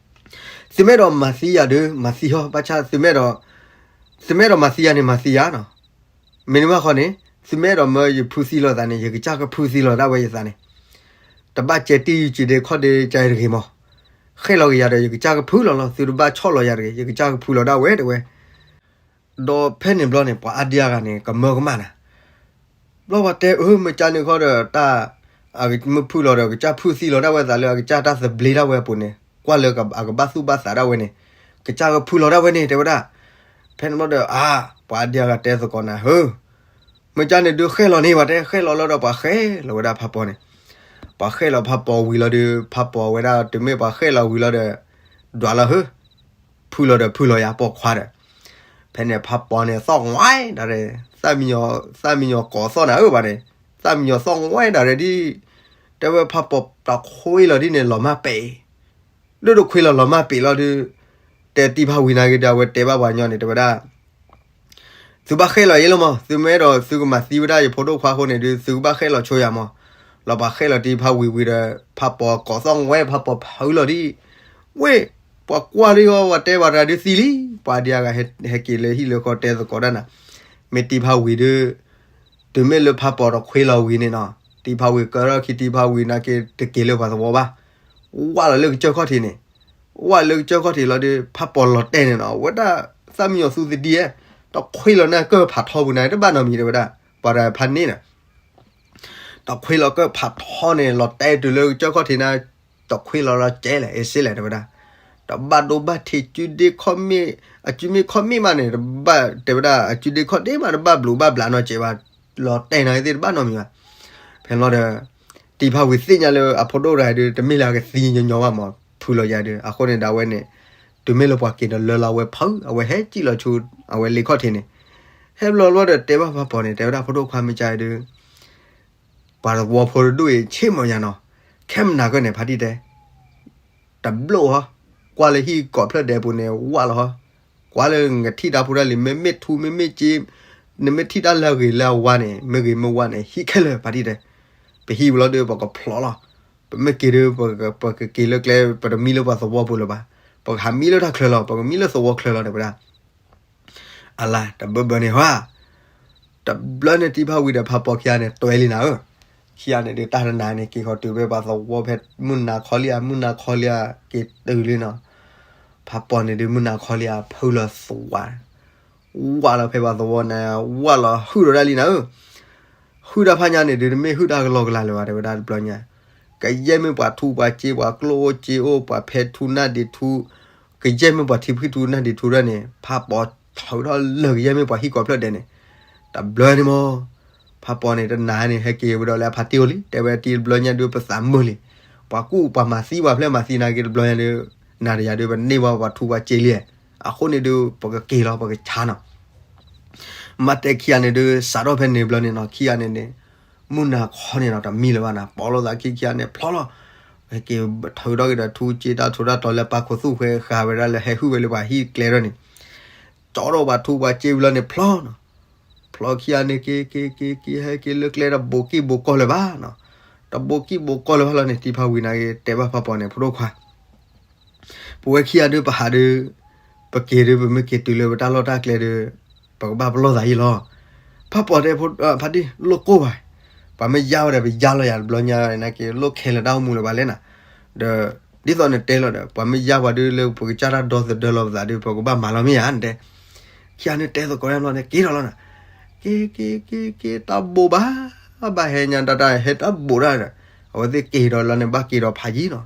သုမ့ၢ်အဲၣ်ဒိးမၤသံယၤဒီး မၤသံဟီ ဘၣ်ဆၣ်သုမ့ၢ်အဲၣ်ဒိး သုမ့ၢ်အဲၣ်ဒိးမၤသံယၤန့ၣ် မၤသံယၤနီၤ, မ့တမ့ၢ်ဘၣ်ဃီန့ၣ် သုမ့ၢ်အဲၣ်ဒိးမၢယဖုသံလီၤသးန့ၣ် ယကစၢ်ကဖုသံလီၤဒၣ်ဝဲယသးန့ၣ်, တဘၣ်ကဲတံၢ်ယစုဒ့ခီၣ်ဒ့ကဲတဂ့ၤမး, ဃဲၣ်လီၤက့ၤယၤဒီး ယကစၢ်ကဖုလီၤလီၤ, သုတဘၣ်ဆီၣ်လီၤယၤတဂ့ၤ, ယကစၢ်ကဖုလီၤဒၣ်ဝဲတဲဝဲ ဒီးဖဲန့ၣ်ဘျီန့ၣ် ပှၤအါဒံအါဂၤန့ၣ် ကမၢကမၣ်နၤ, ဘျီပှၤတဲအၢ မ့ၢ်ကန့ၣ်ခီဒီး တၢ် မ့ၢ်ဖုလီၤဒီး ကစၢ်ဖုသံလီၤဒၣ်ဝဲသးလၢအကစၢ်တၢ်သဘျ့ဒၣ်ဝဲအပူၤန့ၣ် ကွၢ်လၢအကဘၣ်သူၣ်ဘၣ်သးဒၣ်ဝဲန့ၣ် ကစၢ်ကဖုလီၤဒၣ်ဝဲန့ၣ် တဲဝဲဒၣ်, ဖဲန့ၣ်ဘျီဒီး အါ ပှၤအါဒံအါဂၤတဲသကိးနၤဧၢ မ့ၢ်ကန့ၣ်ဒုးဃဲၣ်လီၤန့ၣ် ပှၤတဲဃဲၣ်လီၤလီၤဒီးပှၤဃဲၣ်လီၤဝဲဒၣ်ဖးပီၤန့ၣ်, ပှၤဃဲၣ်လီၤဖးပီၤဝံၤလီၤဒီး ဖးပီၤဝဲဒၣ် တုၤမ့ၢ်ပှၤဃဲၣ်လီၤဝံၤလီၤဒီး ဒွးလီၤဟၢ ဖုလီၤဒီးဖုလီၤယၤပိာ်ခွါဒီး, ဖဲန့ၣ်ဖးပီၤန့ၣ်သီၣ်ငွဲဒၣ်ရဲၣ်, သၣ်မံယီၤကိးသီၣ်နၤဧၢဘၣ်န့ၣ်, သၣ်မံယီၤသီၣ်ငွဲဒၣ်ရဲၣ်ဒ်, တဲဝဲဖးပီၤတခွ့လီၤဒ်န့ၣ် လီၤမၢ်ပ့ၤ, ဒိၣ်တခွ့လီၤလီၤမၢ်ပ့ၤလီၤဒီး, တဲတံၢ်ဖးဝံၤနာ်က့ဒီး အဝဲတဲဘၣ်ပှၤညီန့ၣ် တဲဝဲဒၣ် သုဘၣ်ဃဲၣ်လီၤယဲလီၤမး, သုမ့ၢ်အဲၣ်ဒိးသုကမၤသံဝဲဒၣ်ယဖိဒိၣ်ခွါအဃိန့ၣ်ဒုး သုကဘၣ်ဃဲၣ်လီၤဆိယၤမး, လီၤပှၤဃဲၣ်လီၤတံၢ်ဖးဝံၤဝံၤဒီး ဖးပီၤကိးသီၣ်ငွဲ ဖးပီၤဖုလီၤဒ်, ဝ့ၢ်, ပှၤကွၢ်လံအီၤ ပှၤတဲပှၤတဂၤဒုးသံလံ, ပှၤဒံအါဂၤဟဲက့ၤလၢဟံၣ်လၢဃီတဲသကိးဒၣ်နၤ, မ့ၢ်တံၢ်ဖးဝံၤဒုး တုၤမ့ၢ်လၢဖးပီၤတခွ့လီၤဝံၤန့ၣ်နီၤ, တံၢ်ဖးဝံၤကၢထီၣ်ခံတံၢ်ဖးဝံၤနာ်က့တက့ၤလၢပှၤသဝီဘၣ်, ဝၢ်လီၤလၢကစၢၢ်ခီၣ်ထံးန့ၣ်, ဝၢ်လၢကစၢၢ်ခီၣ်ထံးလီၤဒီး ဖးပီၤလီၤတဲာ်န့ၣ်နီၤ, ဝဲဒၣ်သၣ်မံယီၤသူသဒံဧၢ, တခွ့လီၤန့ၣ်ကၢၢ်ဖးထီပူၤန့ၣ် တဘၣ်နီတမံၤတဲဝဲဒၣ်, ပှၤတဖးန့ၣ်နီၤ တခွ့လီၤကၢၢ်ဖးထီန့ၣ် လီၤတဲာ်တုၤလၢကစၢၢ်ခီၣ်ထံးန့ၣ်, တခွ့လီၤလီၤကဲလဲၣ် အ့စ့လဲၣ်တဲဝဲဒၣ်, တဘၣ်ဒိဘၣ်ထံး စုဒ့ခီၣ်မ့ၣ်, အစုမ့ၣ်ခီၣ်မ့ၣ်မးန့ၣ် တဘၣ်တဲဝဲဒၣ် အစုဒ့ခီၣ်ဒ့မး တဘၣ်ဘျုးဘၣ်ဘျးနီတစဲးဘၣ်, လီၤတဲာ်နာ်က့သ့ၣ်တဘၣ်နီတမံၤဘၣ်. ဖဲလီၤဒီး တံၢ်ဖးဝံၤသ့ၣ်ညါလၢအဖိဒိၣ်တဂၤဒီး တမ့ၢ်လၢအကသံညီညီဘၣ်မး ဖုလီၤယၤဒီး အဃိန့ၣ်ဒီးအဝဲန့ၣ် တုၤမ့ၢ်လၢပှၤက့ၤဒီးလၢလီၤဝဲဖု အဝဲဟဲစံၣ်လီၤဆူ အဝဲလ့ခီၣ်ထံးန့ၣ်, ဟဲဘျီလီၤဒီးတဲဘၣ်ဖးပီၤန့ၣ် တဲဝဲဒၣ်ဖိဒိၣ်ခွါမ့ၢ်ကါဒီး ပှၤသဝီဖိတဒူၣ်အံၤ ဆ့ၣ်မီၤယၤနီၤ, ခဲမနၤကၢၢ်န့ၣ် ဖါတံၢ်တဲ, တဘျီဟီ, ကွၢ်လၢဟံၣ်ကိးဖျၢၣ်ဒဲးပူၤန့ၣ် ဝၢ်လီၤဟီ, ကွၢ်လၢနထံၣ်တၢ်ဖိတၢ်လံၤ မ့မ့ၢ်ထူမ့မ့ၢ်စ့, နမ့ၢ်ထံၣ်တၢ်လၢအဂ့ၤလၢအဝါန့ၣ် မ့ၢ်ဂ့ၤမ့ၢ်ဝါန့ၣ် ဟံၣ်ခဲလၢာ် ဖါတံၢ်တဲ, ပဟံၣ်ပူၤလီၤဒီး ပကဖျိးလီၤ, ပမ့ၢ်က့ၤဒီး ပကက့ၤလၢကျဲ ပတမံလၢပှၤသဝီပူၤလၢၤဘၣ်, ပကဟးမံလၢတၢ်ချၢလီၤ, ပကမံလၢသဝီချၢလီၤ တဲဝဲဒၣ် အလါ တဘၢဘၢန့ၣ်ဟါ, တဘျီန့ၣ်တံၢ်ဖးဝံၤဒီးဖးပီၤခံဂၤန့ၣ် တွဲလံနၤဧၢ, ခံဂၤန့ၣ်ဒုးတၢ်တနၤန့ၣ် က့ၤဃီၤတုၤဖဲပှၤသဝီဖဲမုၢ်နၤခီလံဧါ မုၢ်နၤခီလံဧါ က့ၤတုၤလံနီၤ, ဖးပီၤန့ၣ်ဒုးမုၢ်နၤခီလံဧါ ဖုလီၤသဝါ ဝၢ်လီၤဖဲပှၤသဝီန့ၣ် ဝၢ်လီၤဟုၣ်ဒီးဒၣ်လံနၤဧၢ, ဟုၣ်တၢ်ဖးညါန့ၣ်ဒုး တမ့ၢ်ဟုၣ်တၢ်ကလီကလီလၢၤဘၣ် တဲဝဲဒၣ်တဘျီညါ, ကယဲၢ်မ့ၢ်ပှၤထူပှၤစ့ ပှၤကျိၣ်အိၣ်စ့အိၣ် ပှၤဖဲထူနၢ်ဒံးထူ, ကယဲၢ်မ့ၢ်ပှၤထံဖုထူနၢ်ဒံးထူဒၣ်န့ၣ် ဖးပီၤထုးထီၣ်လၢာ်ကယဲၢ်မ့ၢ်ပှၤဟံၣ်ကိးဖျၢၣ်ဒဲးန့ၣ်, တဘျီန့ၣ်မး ဖးပီၤန့ၣ် တနၤန့ၣ် ဟဲက့ၤဝဲဒီးလၢအဖါတံၢ်အိၣ်လံ တဲဝဲတံၢ်တဘျီညါဒုးပသးမုာ်လံ, ပှၤကူၣ်ပှၤမၤသံပှၤဖျဲၣ်မၤသံနာ်က့တဘျီညါဒုး, နၤတယၤဒုး ပန့ၢ်ဘၣ်ပှၤထူပှၤစ့လံ, အဃိန့ၣ်ဒုး ပကက့ၤလီၤ ပကဆါနီၤ မ့ၢ်တဲခံဂၤန့ၣ်ဒုး စးထီၣ်ဖဲန့ၣ်ဘျီန့ၣ်နီၤ ခံဂၤန့ၣ်န့ၣ်, မုၢ်နၤခီန့ၣ်ဒီး တမံလၢၤဘၣ်နၤ, ပိာ်လိာ်သးခံခံဂၤန့ၣ် ဖျီလီၤ. ဟဲက့ၤထုးထီၣ်က့ၤဒီးထူကၠ့တၢ်ထူးတၢ်တီၤလၢပၢ်ခိၣ်သူၣ်ဃဲဃာ်ဝဲဒၣ်လၢဟဲဟုၣ်ဝဲလၢပှၤဟံၣ်ကျဲထီၣ်န့ၣ်, ကၠီထီၣ်ပှၤထူပှၤကၠ့ဝံၤလီၤန့ၣ် ဖျီနီၤ. ဖျီခံဂၤန့ၣ် က့ၤက့ၤက့ၤက့ၤ ဟဲက့ၤလၢကျဲတဘိးကံၢ်ဘိးကီၢ်လၢၤဘၣ်နီၤ. တဘိးကံၢ်ဘိးကီၢ်လၢၤဘၣ်လီၤန့ၣ် တံၤဖါဝံၤန့ၣ်က့ၤ တဲဘၣ်ဖးပီၤန့ၣ် ဖိဒိၣ်ခွါ ပဝဲခံဂၤဒုး ပဟးဒုး ပက့ၤဒုး ပမ့ၢ်က့ၤတုၤလၢပတၢ်လီၢ်တၢ်ကျဲဒုး ပကဘၣ်ပလီၢ်သးယံာ်လီၤ. ဖးပီၤတဲ ဖါတံၢ် လိၣ်ကိၢ်ဘၣ်, ပှၤမ့ၢ်ယါဝဲဒီး ပယါလီၤယၤတဘျီညါနာ်က့ လိၣ်ခဲလၢာ်တၢ်အိၣ်မူလၢၤဘၣ်လဲၣ်နၤ. ဒီး ဒ်သိးနတဲလီၤဒီး ပှၤမ့ၢ်ယါပှၤဒုးလၢပကစၢ်တၢ်ဒီသဒၢလီၤပသးဒုး ပကဘၣ်မၤလီၤမ့ၢ်ဧါ နတဲ. ခံဂၤန့ၣ်တဲသကိးတၢ်ဘျီန့ၣ် က့ၤဒီးလီၤနၤ. က့ၤက့ၤက့ၤက့ၤ တၢ်ဘိးဘၣ် ဘၣ်ဟဲညါတၢ်တၢ်ဟဲတၢ်ဘိးတၢ်ဒီး အဝဲသ့ၣ်က့ၤဒီးလီၤန့ၣ် ဘၣ်က့ၤဒီးဖးယံၤနီၤ.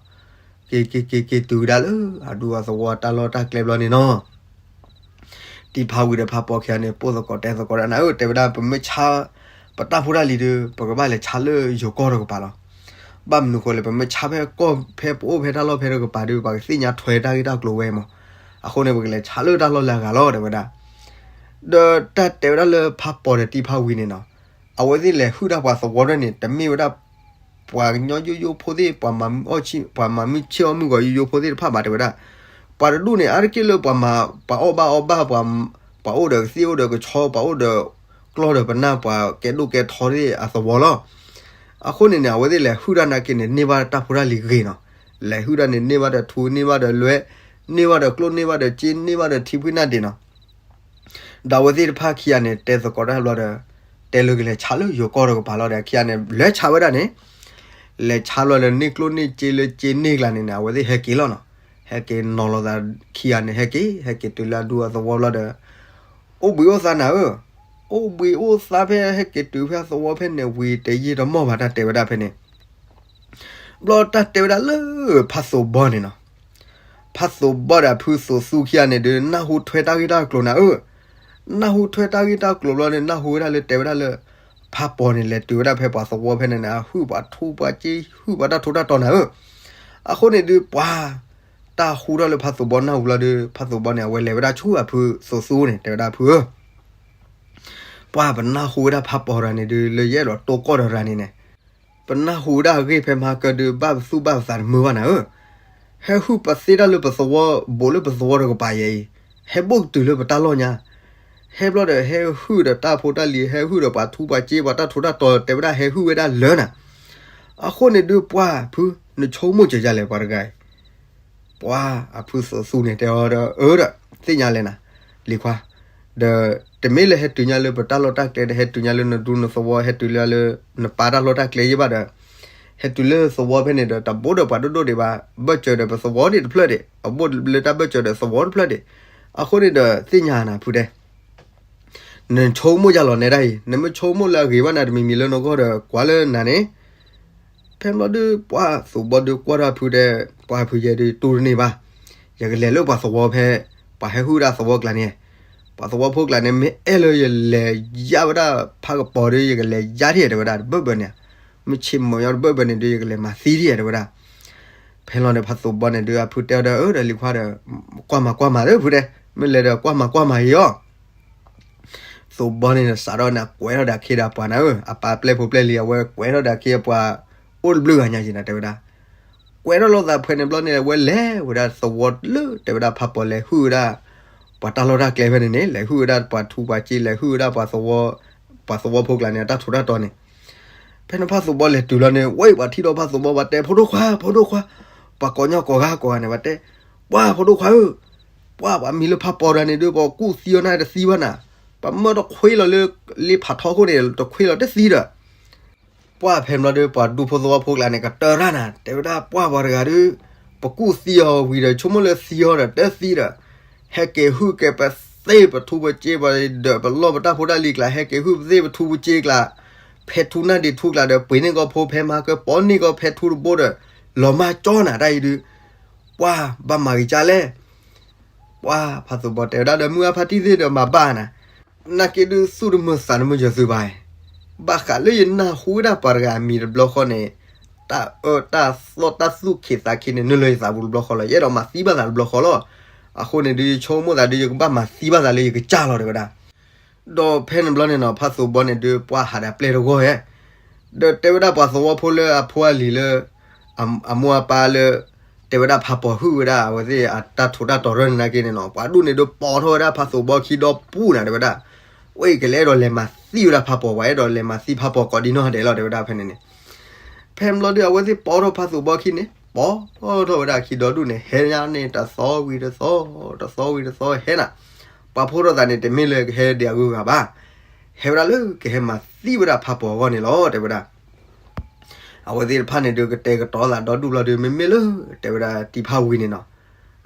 က့ၤက့ၤက့ၤက့ၤတုၤဝဲဒၣ်လၢ အဒူအသဝီတၢ်လီၢ်တၢ်ကျဲဘျီန့ၣ်နီၤ. တံၤဖါဝံၤဒီးဖးပီၤခံဂၤန့ၣ် ပိၢ်သကိးတဲသကိးတၢ်နၤဧၢ တဲဝဲဒၣ် ပမ့ၢ်ဆါ ပတၢ်ဖိတၢ်လံၤဒုး ပကဘၣ်လဲၤဆါလၢယိၤကီၢ်တကပၤလီၤ. ဘၣ်မနုၤဃိလဲၣ် ပမ့ၢ်ဆါဖဲကီၢ်ဖဲပအိၣ်ဖဲတၢ်လီၢ်ဖဲတကပၤဒုး ပှၤကသ့ၣ်ညါထွဲတၢ်ဂ့ၢ်တၢ်ကျိၤဝဲမး. အဃိန့ၣ် ပကလဲၤဆါလၢတၢ်လီၢ်လၢအဂၤလီၤ တဲဝဲဒၣ်. ဒီးတၢ်တဲဝဲဒၣ်လၢဖးပီၤဒီးတံၤဖါဝံၤန့ၣ်နီၤ အဝဲသ့ၣ်လဲၤဟုၣ်တၢ်ပှၤသဝီဒၣ်န့ၣ် တမ့ၢ်ဝဲဒၣ် ပှၤကညီယိယိဖိသ့ၣ် ပှၤမၤမုာ်အီၣ်ဆံ ပှၤမၤမုာ်ဆ့ၣ်အီၣ်မုၢ်ဂီၤယိယိဖိသ့ၣ်တဖၣ်ဘၣ် တဲဝဲဒၣ်. ပှၤတဒူၣ်န့ၣ် အါတက့ၢ်လၢပှၤမၤ ပှၤအီၣ်ဘၣ်အီဘၣ် ပှၤအိၣ်ဒီးကသ့ၣ်အိၣ်ဒီးကဆီ ပှၤအိၣ်ဒီးကျီၢ်ဒီးပနၢ် ပှၤကဲဒိၣ်ကဲထီသ့ၣ်အသဝီလီၤ. အဃိန့ၣ်န့ၣ် အဝဲသ့ၣ်လဲၤဟုၣ်တၢ်နာ်က့န့ၣ် န့ၢ်ဘၣ်တၢ်ဖိတၢ်လံၤဂ့ၤနီၤ. လဲၤဟုၣ်တၢ်န့ၣ် န့ၢ်ဘၣ်ဒီးထူ န့ၢ်ဘၣ်ဒီးလွဲ န့ၢ်ဘၣ်ဒီးကျိၣ် န့ၢ်ဘၣ်ဒီးစ့ န့ၢ်ဘၣ်ဒီးထံဖှံနၢ်ဒံးနီၤ. ဒီးအဝဲသ့ၣ်တဖၣ်ခံဂၤန့ၣ် တဲသကိးတၢ်ဘျီဒီး တဲလၢကလဲၤဆါလၢယိၤကီၢ်တကပၤလီၤဒီး ခံဂၤန့ၣ် လဲၤဆါဝဲဒၣ်န့ၣ် လဲၤဆါလီၤလၢန့ၢ်ကျိၣ်န့ၢ်စ့လၢစ့န့ၢ်ကျါန့ၣ်န့ၣ် အဝဲသ့ၣ်ဟဲက့ၤလီၤနီၤ. ဟဲက့ၤနီၤလိာ်သးခံဂၤန့ၣ် ဟဲက့ၤ ဟဲက့ၤတုၤလၢအဒူအသဝီဘျီဒီး အိၣ်ဘှံးအိၣ်သါနၤဧၢ, အိၣ်ဘှံးအိၣ်သါဖဲဟဲက့ၤတုၤဖဲအသဝီဖဲန့ၣ်ဝံၤ တယံာ်တမီၢ်ဘၣ်တၢ်တဲဝဲဒၣ်ဖဲန့ၣ် ဘျီတၢ်တဲဝဲဒၣ်လၢဖးသိးဘီန့ၣ်နီၤ. ဖးသိးဘီဒီးအဖုသိးသူခံဂၤန့ၣ်ဒုး နၢ်ဟူထွဲတၢ်ဂ့ၢ်တၢ်ကျိၤနၤဧၢ. နၢ်ဟူထွဲတၢ်ဂ့ၢ်တၢ်ကျိၤဘျီန့ၣ် နၢ်ဟူဝဲဒၣ်လၢတဲဝဲဒၣ်လၢ ဖးပီၤန့ၣ် လဲၤတုၤဝဲဒၣ်ဖဲပှၤသဝီဖဲန့ၣ်န့ၣ် အဟုၣ်ပှၤထူပှၤစ့ ဟုၣ်ပှၤတၢ်ထူးတၢ်တီၤနၤဧၢ. အဃိန့ၣ်ဒုး ပှၤ တၢ်ဟူထီၣ်လၢဖးသိးဘီနၢ်ဟူဘျီဒုး ဖးသိးဘီန့ၣ် အဝဲလဲၤဝဲဒၣ်ဆူအဖုသိးသူန့ၣ် တဲဝဲဒၣ်ဖုဧၢ ပှၢ်ပနၢ်ဟူဝဲဒၣ်ဖးပီၤတဂၤန့ၣ်ဒုး လၢယအဲၣ်ဒိးတိၢ်ကီၢ်တဂၤန့ၣ်န့ၣ်, ပနၢ်ဟူဝဲဒၣ်အဂ့ၢ်ဖဲမဟါကၢဒုး ဘၣ်ပသူၣ်ဘၣ်ပသးတမုာ်ဘၣ်နၤဧၢ, ဟဲဟုၣ်ပသ့တၢ်လၢပသဝီ ဘူးလၢပသဝီတကပၤယဲအံၤ, ဟဲဘူးကတုၤလၢပတၢ်လီၢ်ညါ, ဟဲဘျီဒီးဟဲဟုၣ်ဒီးတၢ်ဖိတၢ်လံၤ ဟဲဟုၣ်ဒီးပှၤထူပှၤစ့ ပှၤတၢ်ထူးတၢ်တီၤ တဲဝဲဒၣ်ဟဲဟုၣ်ဝဲဒၣ်လၢနၤ, အဃိန့ၣ်ဒုးပှၢ်ဖု နဆိကမိၣ်စၢၤယၤလဲၣ်ပှၤတဂၤအံၤ ပှၢ်အဖုသိးသူန့ၣ် တဲအီၤဒီး အၢဒီး သ့ၣ်ညါလဲၣ်နၤ, လံၤခွါ, ဒီး တမ့ၢ်လၢဟဲတုၤညါလၢပတၢ်လီၢ်တၢ်ကျဲဒီး ဟဲတုၤညါလၢနဒူနသဝီ ဟဲတုၤလၢလၢ နပၢ်တၢ်လီၢ်တၢ်ကျဲယဲဘၣ်ဒီး ဟဲတုၤလၢသဝီဖဲန့ၣ်ဒီး တဘိးဒီးပှၤဒိၣ်ဒိၣ်ဒံးဘၣ်, ဘၢၣ်စၢၤဒီးပသဝီန့ၣ်တဖျၢၣ်ဒံး, အဘိးလၢတၢ်ဘၢၣ်စၢၤဒီးသဝီတဖျၢၣ်ဒံး, အဃိန့ၣ်ဒီးသ့ၣ်ညါနၤဖုတဲ နဆိကမိၣ်ယၤလီၤနဲဒၣ်အံၤ, နမ့ၢ်ဆိကမိၣ်လၢအဂ့ၤဘၣ်နၤတမံၤမံၤလၢနဂီၢ်ဒီး ကွၢ်လၢနၤန့ၣ်, ဖဲဘျီဒုး ပှၢ်သိးဘီဒုးကွၢ်ထီၣ်ဖုတဲ, ပှၢ်ဖုယဲဒုးတူၢ်တန့ၢ်ဘၣ်, ယကလဲၤလၢပှၤသဝီဖဲ ပှၤဟဲဟုၣ်ဒၣ်သဝီကျါန့ၣ်, ပှၤသဝီဖိကျါန့ၣ် မ့ၢ်အဲၣ်လၢယလဲၤယါဝဲဒၣ်ဖးကပီၤဒီး ယကလဲၤယါထံၣ်တဲဝဲဒၣ်တဘၢၣ်ဘၢၣ်န့ၣ်, မ့ၢ်ဆ့ၣ်မီၤညီတဘၢၣ်ဘၢၣ်န့ၣ်ဒီး ယကလဲၤမၤသံထံၣ်တဲဝဲဒၣ် ဖဲလီၤန့ၣ် ဖးသိးဘီန့ၣ်ဒုး အဖုတဲအီၤဒီး အၢဒီးလံၤခွါဒီး ကွၢ်မၤကွၢ်မၤသ့ဖုတဲ, မ့ၢ်လဲၤဒီးကွၢ်မၤကွၢ်မၤအံၤအီၤ, သိးဘီန့ၣ်စးထီၣ်န့ၣ် ကွဲးထီၣ်ဒၣ်ခ့ဒီးပှၤနၤဧၢ, အပၢ်ပျဲၢ်ဖိပျဲၢ်လံၤ အဝဲကွဲးထီၣ်ဒၣ်ခ့ပှၤ အိၣ်တဘျုးဂၤညါယံၤနၤတဲဝဲဒၣ်, ကွဲးထီၣ်လိာ်သးဖဲန့ၣ်ဘျီန့ၣ် အဝဲလဲၤဝဲဒၣ်သဝီလၢတဲဝဲဒၣ်ဖးပီၤလဲၤဟုၣ်ဝဲဒၣ် ပှၤတၢ်လီၢ်တၢ်ကျဲဖဲန့ၣ်န့ၣ် လဲၤဟုၣ်ဝဲဒၣ်ပှၤထူပှၤစ့ လဲၤဟုၣ်ဝဲဒၣ်ပှၤသဝီ, ပှၤသဝီဖိကျါန့ၣ် အတၢ်ထူးတၢ်တီၤန့ၣ် ဖဲန့ၣ်ဖးသိးဘီလဲၤတုၤလီၤန့ၣ် ဝဲပှၤထံၣ်ဒီးဖးသိးဘီ ပှၤတဲ ဖိဒိၣ်ခွါ ဖိဒိၣ်ခွါ, ပှၤကိးညီကိးဂၤကိးဂၤန့ၣ် ပှၤတဲ, ပှၢ်ဖိဒိၣ်ခွါဧၢ, ပှၢ်ပှၤမံၤလၢဖးပီၤတဂၤန့ၣ်ဒုး ပှၤကူၣ်သံအီၤန့ၣ်တသံဘၣ်နၤ, ပှၤမၢတခွ့လီၤလၢ လ့ဖးထီခိၣ်န့ၣ် တခွ့လီၤတသံဒီး ပှၢ်ဖဲန့ၣ်ဘျီဒီး ပှၤဒူဖိသဝီဖိကျါန့ၣ် ကတၢၢ်တၢ်နၤ တဲဝဲဒၣ် ပှၢ်ပှၤတဂၤဒီး ပကူၣ်သံအီၤဝံၤဒီး ဆိကမိၣ်လၢသံအီၤဒီး တသံဒီး ဟဲက့ၤဟုၣ်က့ၤပသ့ပထူပစ့ပှၤဒီး ပလီၢ်ပတၢ်ဖိတၢ်လံၤကျါ ဟဲက့ၤဟုၣ်ပသ့ပထူပစ့ကျါ ဖဲထူနၢ်ဒံးထူကျါဒီး ပှ့ၤန့ၢ်ကီၢ်ဖိ ဖဲမၤကၢပီန့ၢ်ကီၢ် ဖဲထူတဘိဒီး လီၤမၢ်ကၠီနၤတၢ်အံၤဒုး ပှၢ်ဘၣ်မၤဂ့ၤကၢ်လဲၣ် ပှၢ်ဖးသိးဘီတဲဝဲဒၣ်ဒီး မုၢ်အါဖါတံၢ်သ့ၣ်ဒီးမၤဘၣ်နၤ, နာ်က့ဒုးသူၣ်တမုာ်သးတမုာ်ယသုဘၣ်, ဘၣ်ဃးလၢယနၢ်ဟူဝဲဒၣ်ပှၤတဂၤအမံၤတဘျီဃီန့ၣ်, တၢ်အၢတၢ်သီၣ်တၢ်သူၣ်ခံးသးခံန့ၣ် နုာ်လီၤယသးပူၤတဘျီဃီလီၤ. ယအဲၣ်ဒိးမၤသံဘၣ်သးတဘျီဃီလီၤ. အဃိန့ၣ်ဒုး ယဆိကမိၣ်သးဒုး ယကဘၣ်မၤသံဘၣ်သးလၢယကစၢ်လီၤတဲဝဲဒၣ်. ဒီးဖဲန့ၣ်ဘျီန့ၣ်နီၤ ဖးသိးဘီန့ၣ်ဒုး ပှၢ်ဟးဒီးပျဲၢ်တဂီၢ်ဧဲ ဒီးတဲဝဲဒၣ်ပှၤသဝီဖိလၢအဖိအလံၤလၢ အမိၢ်အပၢ်လၢ တဲဝဲဒၣ်ဖးပီၤဟုၣ်ဝဲဒၣ် အဝဲသ့ၣ်အတၢ်ထူးတၢ်တီၤရၢၢ်န့ၣ်နာ်က့န့ၣ်နီၤ, ပှၤဒူၣ်န့ၣ်ဒုးပိာ်ထီၣ်ဝဲဒၣ်ဖးသိးဘီခံဒီပူၤနၤ တဲဝဲဒၣ်. ဝဲအံၤကလဲၤအဲၣ်ဒိးလဲၤမၤသံဝဲဒၣ်ဖးပီၤ, ပှၤအဲၣ်ဒိးလဲၤမၤသံဖးပီၤကိးဒံနီၢ်ဒဲးလီၤ တဲဝဲဒၣ်ဖဲန့ၣ်န့ၣ်. ဖဲမ့ၢ်လီၤဒုး အဝဲသ့ၣ်ပိာ်ထီၣ်ဖးသိးဘီခံန့ၣ် ပိာ်ထီၣ်ဝဲဒၣ်ခံဒီဒူၣ်န့ၣ် ဟဲညါန့ၣ် တသီဝံၤတသီ, တသီဝံၤတသီဟဲနၤ. ပှၤဖိထီၣ်သးန့ၣ် တမ့ၢ်လၢကဟဲဒံးအဂုၤအဂၤဘၣ်, ဟဲဝဲဒၣ်လၢကဟဲမၤသံဝဲဒၣ်ဖးပီၤအဂီၢ်န့ၣ်လီၤ တဲဝဲဒၣ်. အဝဲသ့ၣ်တဖၣ်န့ၣ်ဒုး ကတဲာ်ကတီၤသးဒီဒူၣ်ဘျီဒုး မ့မ့ၢ်လၢ တဲဝဲဒၣ်တံၤဖးဝံၤန့ၣ်နီၤ,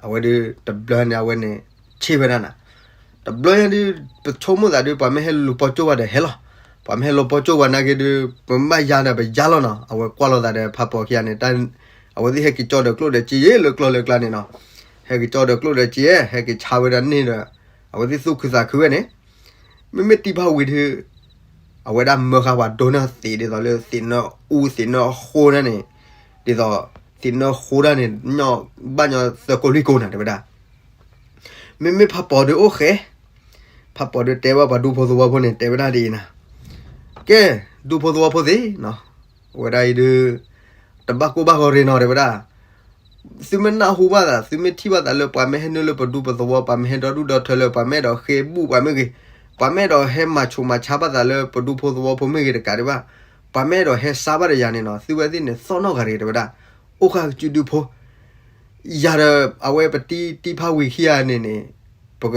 အဝဲဒုးတဘျီန့ၣ် အဝဲန့ၣ် ဆ့ၣ်ဝဲဒၣ်နၤ, တဘျီညါဒုး ပဆိကမိၣ်သးဒုး ပှၤမ့ၢ်ဟဲလူၤပီကၠိၣ်ဝဲဒီးဟဲလီၤ, ပှၤမ့ၢ်ဟဲလူၤပီကၠိၣ်ဝဲနာ်က့ဒုး ပမ့ၢ်ဘၣ်ယါဒီးပယါလီၤနီၤ. အဝဲကွၢ်လိာ်သးဒီးဖးပီၤခံဂၤန့ၣ် အဝဲသ့ၣ်ဟဲက့ၤကၠီဒီးကျိၣ်ဒီးစ့ယဲၢ်လၢကျီၢ်လၢကျါန့ၣ်နီၤ, ဟဲက့ၤကၠီဒီးကျိၣ်ဒီးစ့ ဟဲက့ၤဆါဝဲဒၣ်န့ၣ်ဒီး အဝဲသ့ၣ်သူၣ်ခုသးခုဝဲန့ၣ် မ့မ့ၢ်တံၤဖးဝံၤဒုး အဝဲဒၣ်မၢဃာ်ပှၤဒိနၢ်သံးဒ်သိးလၢသံးနၢအူသံးနၢအဃိဒၣ်န့ၣ်, ဒ်သိးသံးနၢအဃိဒၣ်န့ၣ် ဘၣ်ညီသၢကိးလွံၢ်ကိးနၤ တဲဝဲဒၣ်. မ့မ့ၢ်ဖးပီၤဒုးအိၣ်ဃဲ, ဖးပီၤဒုးတဲဘၣ်ပှၤဒူဖိသဝီဖိန့ၣ် တဲဝဲဒၣ်ဒ်အံၤနၤ, ကဲ ဒူဖိသဝီဖိသ့ၣ်နီၤ, အဝဲဒၣ်အံၤဒုး တဘၣ်ကိၢ်ဘၣ်ဂီၤရ့ၣ်နီၤ တဲဝဲဒၣ်. သုမ့ၢ်နၢ်ဟူဘၣ်သး သုမ့ၢ်ထံၣ်ဘၣ်သးလၢပှၤမ့ၢ်ဟဲနုာ်လၢပဒူပသဝီ ပှၤမ့ၢ်ဟဲဒီဒူၣ်ဒီထၢလၢ ပှၤမ့ၢ်အဲၣ်ဒိးဃ့ဘူၣ်ပှၤမ့ၢ်ဂ့ၤ, ပှၤမ့ၢ်အဲၣ်ဒိးဟဲမၤဆူးမၤဆါဘၣ်သးလၢပဒူဖိသဝီဖိမ့ၢ်ဂ့ၤတကးဒံးဘၣ်, ပှၤမ့ၢ်အဲၣ်ဒိးဟဲစါဘၣ်ဒီးယၤန့ၣ်နီၤ သုဝဲသ့ၣ်န့ၣ် သီၣ်နီၣ်ဂၤရ့ၣ် တဲဝဲဒၣ်. အိၣ်ဃာ်ကစုဒုဖိ ယၤဒီးအဝဲပတံၤတံၤဖးဝံၤခံဂၤန့ၣ်န့ၣ် ပက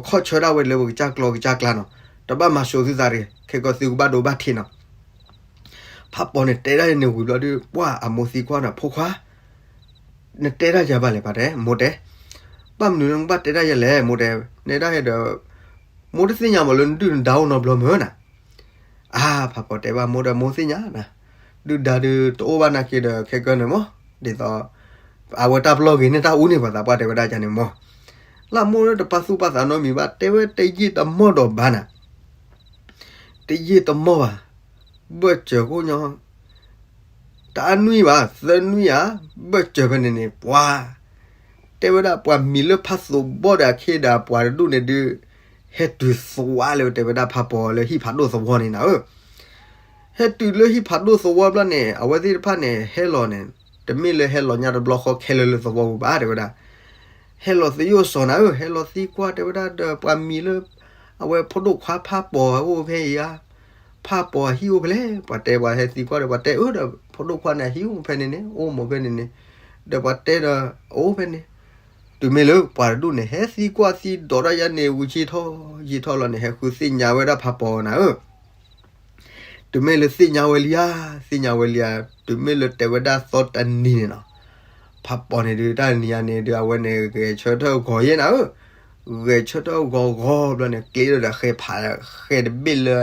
ခီၣ်ဆၢဒၣ်ဝဲလၢပကစၢ်ကျီကစၢ်ကျါနီၤ, တဘၣ်မၤစိာ်သုသးရ့ၣ် ခဲကီသုကဘၣ်ဒိဘၣ်ထံးနီၤ. ဖးပီၤန့ၣ်တဲဒၣ်ယၤန့ၣ်ဝံၤဘျီဒုး ပှၢ်အမိၢ်သံကွၢ်န့ၣ် ဖိခွါ နတဲဒၣ်ယၤဘၣ်လဲၣ် ပှၤတဲ မိၢ်တဲ, ဘၣ်မနုၤလၢနကဘၣ်တဲဒၣ်ယၤလဲၣ် မိၢ်တဲ, နဲဒၣ်ယၤဒီး မိၢ်တသ့ၣ်ညါမးလၢနဒုၣ်နဒါအိၣ်နီတဘျီမ့ၢ်နၤ. အါ ဖးပီၤတဲဘၣ်မိၢ်ဒီး မိၢ်သ့ၣ်ညါနၤ, ဒုၣ်ဒါဒုးတအိၣ်ဘၣ်နာ်က့ဒီး ခဲကီန့ၣ်မး ဒ်သိး အဝဲတၢ်ပလီၢ်ဂ့ၤန့ၢ်တၢ်အူန့ၢ်ပှၤသးပှၢ် တဲဝဲဒၣ်ယၤန့ၣ်မး. လၢမိၢ်လၢတပာ်သူၣ်ပာ်သးနီတမံၤဘၣ် တဲဝဲတယံာ်တမီၢ်ဒီးဘၣ်နၤ, တယံာ်တမီၢ်ဘၣ်, ဘၢၣ်စၢၤကိၣ်ညီ တအါနွံဘၣ် သၢနွံဧါ, ဘၢၣ်စၢၤဖဲန့ၣ်န့ၣ် ပှၤ တဲဝဲဒၣ်ပှၤမံၤလၢဖးသိးဘီဒီးအခ့ဒီးပှၤတဒူၣ်န့ၣ်ဒုး ဟဲတုၤသွါလၢတဲဝဲဒၣ်ဖးပီၤလၢဟံၣ်ဖးဒိၣ်သဝီန့ၣ်နၤဧၢ. ဟဲတုၤလၢဟံၣ်ဖးဒိၣ်သဝီဘျီန့ၣ် အဝဲသ့ၣ်တဖၣ်န့ၣ် ဟဲလီၤန့ၣ် တမ့ၢ်လၢဟဲလီၤညါတဘျီဃီခဲလၢာ်လၢသဝီပူၤဘၣ် တဲဝဲဒၣ်. ဟဲလီၤသယိၣ်စီၤနၤဧၢ, ဟဲလီၤသံကွၢ်တဲဝဲဒၣ်ဒီး ပှၤမံၤလၢ အဝဲဖိဒိၣ်ခွါဖးပီၤအိၣ်ဖဲအံၤဧါ, ဖးပီၤအဟံၣ်အိၣ်ဖဲလဲၣ်, ပှၤတဲပှၤဟဲသံကွၢ်ဒီး ပှၤတဲအၢဒီး ဖိဒိၣ်ခွါန့ၣ် အဟံၣ်အိၣ်ဖဲန့ၣ်န့ၣ် အိၣ်မးဖဲန့ၣ်န့ၣ်, ဒီးပှၤတဲဒီး အအိၣ်ဖဲန့ၣ်. တုၤမ့ၢ်လၢပှၤတဒူၣ်န့ၣ် ဟဲသံကွၢ်သံဒိးတၢ်ယါန့ၣ် ဝံၤဆ့ထီၣ်ယံာ်ထီၣ်လီၤန့ၣ် ဟဲဃုသ့ၣ်ညါဝဲဒၣ်ဖးပီၤနၤဧၢ. တုၤမ့ၢ်လၢသ့ၣ်ညါဝဲလံဧါ, သ့ၣ်ညါဝဲလံဧါ, တုၤမ့ၢ်လၢတဲဝဲဒၣ်သီတနံၤန့ၣ်နီၤ, ဖးပီၤန့ၣ်ဒုး တၢ်နံၤဧါန့ၣ်ဒုး အဝဲန့ၣ်ဂဲၤဆၢထၢၣ်ဂီၤယဲၢ်နၤဧၢ, ဂဲၤဆၢထၢၣ်ဂီၤဂီၤဘျီန့ၣ် ကျ့ဒီးဒီးဃဲၤဖး ဃဲၤတဘ့ၣ်လၢ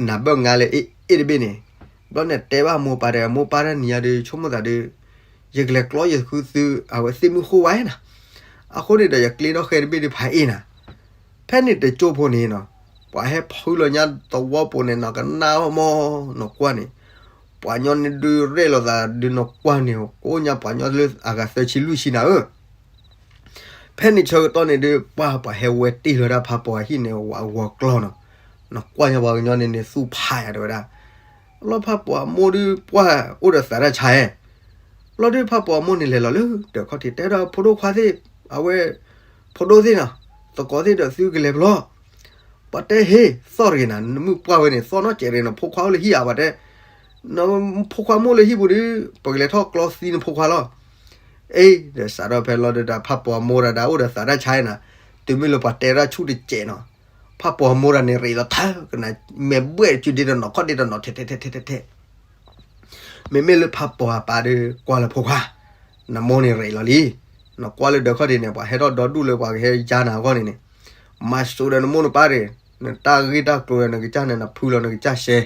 နၤဘၢၣ်ငါလၢအ့ၣ်တဘ့ၣ်န့ၣ်, ဘျီန့ၣ်တဲဘၣ်မိၢ်ပၢ်ဒီး မိၢ်ပၢ်တၢ်နံၤဧါဒုး ဆိကမိၣ်သးဒုး ယကလဲၤကျီယသု အဝဲသ့ၣ်မုၢ်ဃိဝဲနၤ, အဃိန့ၣ်ဒီး ယကျ့ဒီးဃဲၤတဘ့ၣ်ဒုးဖးအ့ၣ်နၤ ဖဲန့ၣ်တကၠိၢ်ဖိန့ၣ်နီၤ, ပှၤဟဲဖုလီၤညါသဝီပူၤန့ၣ်နီၤ ကနၣ်အီၣ်မီၢ် နကွၢ်န့ၣ်, ပှၤညီန့ၣ်ဒုးရဲၣ်လိာ်သးဒုး နကွၢ်န့ၣ် ကိးညါပှၤညီလၢအဂၤသၢဆံလွံၢ်ဆံနၤဧၢ. ဖဲန့ၣ်ဆၢကတီၢ်န့ၣ်ဒုး ပှၤပှၤဟဲဝဲတ့ၢ်လီၤဒၣ်ဖးပီၤအဟံၣ်န့ၣ် ဝးဂီၤကျီၢ်နီၤ, နကွၢ်ညါပှၤကညီန့ၣ်န့ၣ် သူၣ်ဖးယၤတဲဝဲဒၣ်. လီၤဖးပီၤအမိၢ်ဒုး ပှၢ်အိၣ်ဒီးသးတၢ်ဆါဧဲ လီၤဒုးဖးပီၤအမိၢ်န့ၣ်လဲၤလီၤလၢ ဒီးခီၣ်ထံးတဲဒီးဖိဒိၣ်ခွါသ့ၣ်, အဝဲ ဖိဒိၣ်သ့ၣ်နီၤ, သကိးသ့ၣ်ဒီးသုကလဲၤဘျီ, ပှၤတဲဟ့ၣ် သီၣ်တဂ့ၤနၤ, နမုၢ်ပှၢ်ဝဲန့ၣ် သီၣ်နီၣ်စဲးတဂ့ၤနီၤ, ဖိခွါအိၣ်လၢဟံၣ်ဧါ ပှၤတဲ, နဖိခွါမ့ၢ်အိၣ်လၢဟံၣ်ပူၤဒုး ပကလဲၤထီၣ်ကျီသံနဖိခွါလီၤ. အ့ ဒီးစးထီၣ်ဖဲလီၤဒုးဒီး ဖးပီၤအမိၢ်ဒၣ်ဒၣ်အိၣ်ဒီးသးတၢ်ဆါနၤ, တုၤမ့ၢ်လၢပှၤတဲဒၣ်ဆူၣ်တစဲးနီၤ, ဖးပီၤအမိၢ်ဒၣ်န့ၣ်ရ့းလီၤထၢကနၤ, မဲာ်ဘှဲၣ်စုဒ့တနီၤ ခီၣ်ဒ့တနီၤ ထဲထဲထဲထဲထဲထဲ မ့မ့ၢ်လၢဖးပီၤအပၢ်ဒီးကွၢ်လၢဖိခွါ, နမိၢ်န့ၣ်ရ့းလီၤလံ, နကွၢ်လၢဒီးခီၣ်ထံးန့ၣ် ပှၤဟဲထီၣ်ဒီဒူၣ်လၢပှၤကဟဲယါနၤအဂီၢ်န့ၣ်န့ၣ်, မၤစိးဒီးနမိၢ်နပၢ်တဂ့ၤ, နတၢ်ဂ့ၢ်တၢ်ကျိၤဒီးနကစၢ်န့ၣ် နဖုလီၤနကစၢ်ရှဲ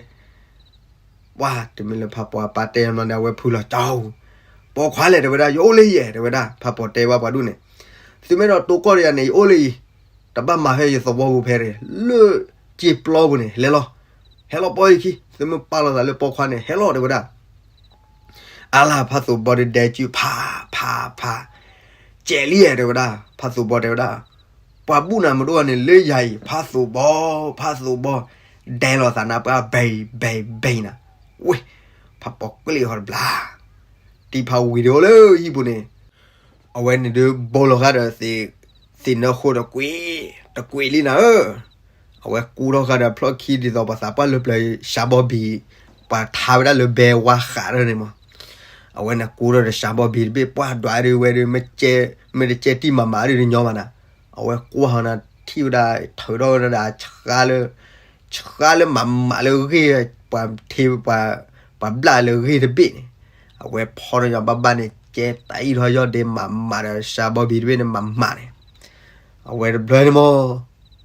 ပှၤ တုၤမ့ၢ်လၢဖးပီၤအပၢ်တဲမီန့ၣ် အဝဲဖုလီၤကၠီ, ပိာ်ခွါလဲၣ် တဲဝဲဒၣ် ယအိၣ်လၢယဲၢ် တဲဝဲဒၣ်, ဖးပီၤတဲဘၣ်ပှၤဒူၣ်န့ၣ်, သုမ့ၢ်ဒီးတိၢ်ကီၢ်ဒီးယၤန့ၣ် ယအိၣ်လၢယံၤ, တဘၣ်မၤဖဲယသဝီပူၤဖဲရ့ၣ်, လၢစ့ပျီပူၤန့ၣ် လဲၤလီၤ, ဟဲလီၤပိာ်ယခံ, သုမ့ၢ်ပာ်လီၤသးလၢပိာ်ခွါန့ၣ် ဟဲလီၤ တဲဝဲဒၣ်. အါလၢ်ဖးသိးဘီဒုးဒဲကၠူၣ်ဖးဖးဖး, ကဲးလံဧဲ တဲဝဲဒၣ်, ဖးသိးဘီတဲဝဲဒၣ်, ပှၤဘူၣ်နၤမဒိၣ်န့ၣ် လၢယၤအံၤ ဖးသိးဘီ, ဖးသိးဘီ, ဒဲလီၤသးနါပှၢ် ဘဲဘဲဘဲနၤ, ဝ့ၢ် ဖးပိာ်ကျ့ၣ်ဃီတဘျါ, တံၤဖးဝံၤဒုးအိၣ်လၢဟံၣ်ပူၤန့ၣ်, အဝဲန့ၣ်ဒုးဘိလီၤဃာ်ဒီး သ့ၣ်နၢဃိတကွံာ်, တကွံာ်လံနၤဧၢ, အဝဲကူထီၣ်ဃာ်ဒီးဖျီၣ်ခံဒ်သိးပှၤသးပှၢ်လၢပျၢၤ စှၤဘီဘံၣ်, ပှၤထါဝဲဒၣ်လၢဘဲဝါဃးထီၣ်န့ၣ်မး, အဝဲန့ၣ်ကူထီၣ်ဒီးစှၤဘီဘံၣ်တဘ့ၣ် ပှၢ်ဒွးဒုးဝဲဒုး မ့ၢ်တကဲတံၢ်မးမးဒုးတညီမးနၤ, အဝဲကွၢ်ဟီနၤထံၣ်ဝဲဒၣ် ထုးထီၣ်ဝဲဒၣ်ဆှါလၢ ဆှါလၢမးမးလၢဂ့ၢ် ပှၤထ့ ပှၤဘျၣ်လၢဂ့ၢ်တဘ့ၣ်န့ၣ်, အဝဲဖီထီၣ်ညီဘၣ်ဘၣ်န့ၣ် ကဲတၢ်အံၣ်ထီၣ်ယီၢ်ဒ့မးမးဒီး စှၤဘီဘံၣ်တဘ့ၣ်န့ၣ်မးမးန့ၣ်, အဝဲတဘျီန့ၣ်မး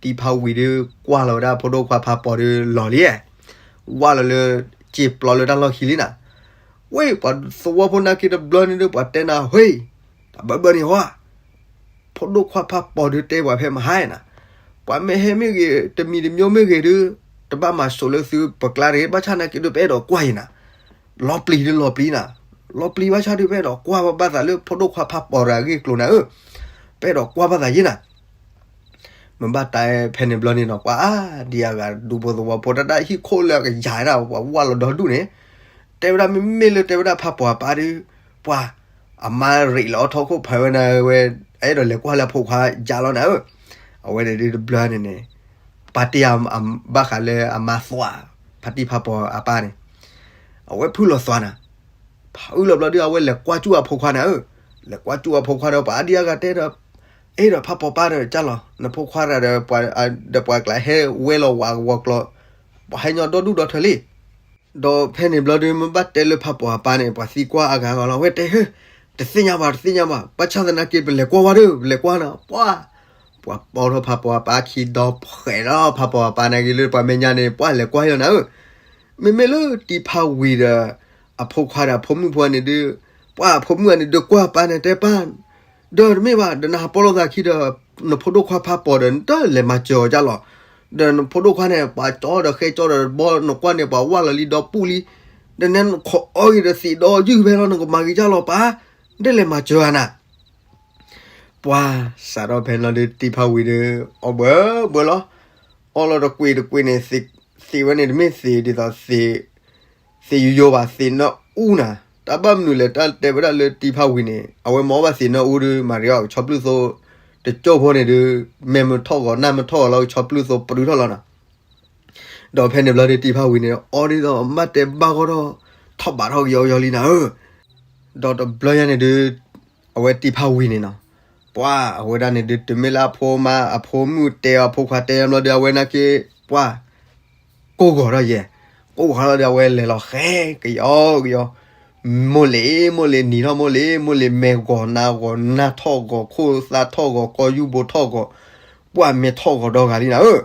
တံၤဖးဝံၤဒုးကွၢ်လီၤဝဲဒၣ်ဖိဒိၣ်ခွါဖးပိာ်ဒုးလီၤလံ, ဝၢ်လီၤလၢ စ့ပျီလၢတၢ်လီၢ်ခံလံနၤ, ဝ့ၢ် ပှၤသဝီဖိနာ်က့တဘျီန့ၣ်ဒုး ပှၤတဲနၤ ဟ့ၣ် တၢ်ဘၢဘၢန့ၣ်ဟီ ဖိဒိၣ်ခွါဖးပိာ်ဒုးတဲပှၤဖဲမဟါနၤ, ပှၤမ့ၢ်ဟဲမ့ၢ်ဂ့ၤ တမံၤတမံၤမ့ၢ်ဂ့ၤဒုး တဘၣ်မၤစိးလၢသုပကျါတဂ့ၤ ဘၣ်ဆၣ်နာ်က့ဒုး ပအဲၣ်ဒိးကွၢ်ယံၤနၤ, လီၤပျံၤဒုးလီၤပျံၤနၤ, လီၤပျံၤဘၣ်ဆၣ်ဒုး ပအဲၣ်ဒိးကွၢ်ဘၣ်သးလၢဖိဒိၣ်ခွါဖးပိာ်တဂၤအဂ့ၢ်အကျိၤနၤဧၢ, ပအဲၣ်ဒိးကွၢ်ဘၣ်သးယံၤနၤ မ့ၢ်ဘၣ်တဲဖဲန့ၣ်ဘျီန့ၣ်နီၤ ပှၤအါဒံအဂၤဒူဖိသဝီဖိတၢ်တၢ်ဟံၣ်ခိၣ်လၢအကယၤဒၣ် ပှၤဝၢ်လီၤဒီဒူၣ်န့ၣ်, တဲဝဲဒၣ်မ့မ့ၢ်လၢတဲဝဲဒၣ်ဖးပိာ်အပၢ်ဒုး, ပှၤ အမါရ့းလီၤအီထီၣ်ခိၣ်ဖးဝဲန့ၣ်ဝဲ, အဲၣ်ဒိးလဲၤကွၢ်လၢအဖိခွါယါလီၤနၤဧၢ, အဝဲန့ၣ်ဒုးတဘျီန့ၣ်န့ၣ်, ပာ်တ့ၢ်အဘၣ်ဃးလၢအမါသွး, ဖါတံၢ်ဖးပိာ်အပၢ်န့ၣ်, အဝဲဖုၣ်လီၤသွးနၤ ဖးအုၣ်လီၤဘျီဒုး အဝဲလဲၤကွၢ်ကၠူၣ်အဖိခွါနၤဧၢ, လဲၤကွၢ်ကၠူၣ်အဖိခွါဒီး ပှၤအါဒံအဂၤတဲဒီး, အဲၣ်ဒီးဖးပိာ်ပၢ်ဒီးကၢ်လီၤ နဖိခွါတဂၤဒီး, ဒီးပှၤကျါဟဲဝဲလီၤဝးကဝီၤကျီၤ, ပှၤဟဲညီဒီဒူၣ်ဒီထၢလံ, ဒီးဖဲန့ၣ်ဘျီဒုး မ့ၢ်ဘၣ်တဲလၢဖးပိာ်အပၢ်န့ၣ် ပှၤသံကွၢ်အဂၤဂီၤလီၤ ဝဲတဲဟၢ, တသ့ၣ်ညါဘၣ် တသ့ၣ်ညါဘၣ် ဘၣ်ဆၣ်သနာ်က့ ပလဲၤကွၢ်ဝဲဒီး ပလဲၤကွၢ်နၤ ပှၤ, ပှၤပိာ်ထီၣ်ဖးပိာ်အပၢ်ခံဒီဖှဲးဒီး ဖးပိာ်အပၢ်နာ်က့လၢပှၤမဲာ်ညါန့ၣ် ပှၤလဲၤကွၢ်ယီၤနၤဧၢ မ့မ့ၢ်လၢတံၤဖးဝံၤဒီး အဖိခွါဒီးအဖိမုၣ်ဖိန့ၣ်ဒုး, ပှၤအဖိမုၣ်အန့ၣ်ဒုးကွၢ်အပၢ်န့ၣ်တဲပၢ်, ဒီးတမ့ၢ်ဘၣ် ဒီးနဟးပိာ်လိာ်သးခံဒီး နဖိဒိၣ်ခွါဖးပိာ်ဒီး နတလဲၤမၤစၢၤအီၤကၢ်လီၤ, ဒီးနဖိဒိၣ်ခွါန့ၣ် ပှၤကၠီဒီးဃဲကၠီဒီးဘီ နကွၢ်န့ၣ် ပှၤဝၢ်လီၤလံဒီပူၣ်လံ, ဒီးနဲနခိးအီဂ့ၤဒီးသံးဒီယုၢ်ဖဲလီၤ နကမၤဂ့ၤကၢ်လီၤပၢ်, နတလဲၤမၤစၢၤအီၤနၤ ပှၤစးထီၣ်ဖဲန့ၣ်လီၤဒုး တံၤဖးဝံၤဒီး အီၣ်ဘှဲဘှဲလီၤ. အီၣ်လီၤတကွံာ်တကွံာ်န့ၣ် သံးဝဲန့ၣ်တမ့ၢ်သံးဒ်သိး သံးယိယိဘၣ် သံးနၢအူနၤ. တၢ်ဘၣ်မနုၤလဲၣ် တၢ်တဲဝဲဒၣ်လၢတံၤဖးဝံၤန့ၣ် အဝဲမ့ၢ်အီၣ်ဘၣ်သံးနၢအူဒုး မၤရံအီၤကဆီပျုၢ်သိ တကၠိၢ်ဖိန့ၣ်ဒုး မဲာ်မုာ်ထီၣ်ဂီၤ နၢ်မုာ်ထီၣ်ဂီၤလီၤ ကဆီပျုၢ်သိပတုာ်ထီၣ်လီၤနၤ. ဒီးဖဲန့ၣ်ဘျီဒုး တံၤဖးဝံၤန့ၣ် အီဒ်သိးမ့ၢ်တဲဘၣ်ဂီၢ်ထီၣ် ထီၣ်ဘးထီၣ်ကယီကယီလံနၤဧၢ. ဒီးတဘျီညါန့ၣ်ဒုး အဝဲတံၤဖးဝံၤန့ၣ်နီၤ ပှၤအဝဲဒၣ်န့ၣ်ဒုး တုၤမ့ၢ်လၢအဖိမါ အဖိမုၣ်တဲအီၤ အဖိခွါတဲအီၤဘျီဒီး အဝဲနာ်က့ ပှၤ ကိၢ်ဂီၤထီၣ်ယဲၢ်, ကိၢ်ဂီၤထီၣ်ဒီး အဝဲလဲၤလီၤဃဲကယီကယီ, မိၢ်လ့ၣ် မိၢ်လ့ၣ် နံၤထီၣ်မိၢ်လ့ၣ် မိၢ်လ့ၣ် မဲာ်ဂီၤနါဂီၤ နၢ်ထီၣ်ဂီၤ ခိၣ်သၣ်ထီၣ်ဂီၤ ကီယူဘိထီၣ်ဂီၤ, ပှၤမဲာ်ထီၣ်ဂီၤဒီဂၤလံနၤဧၢ.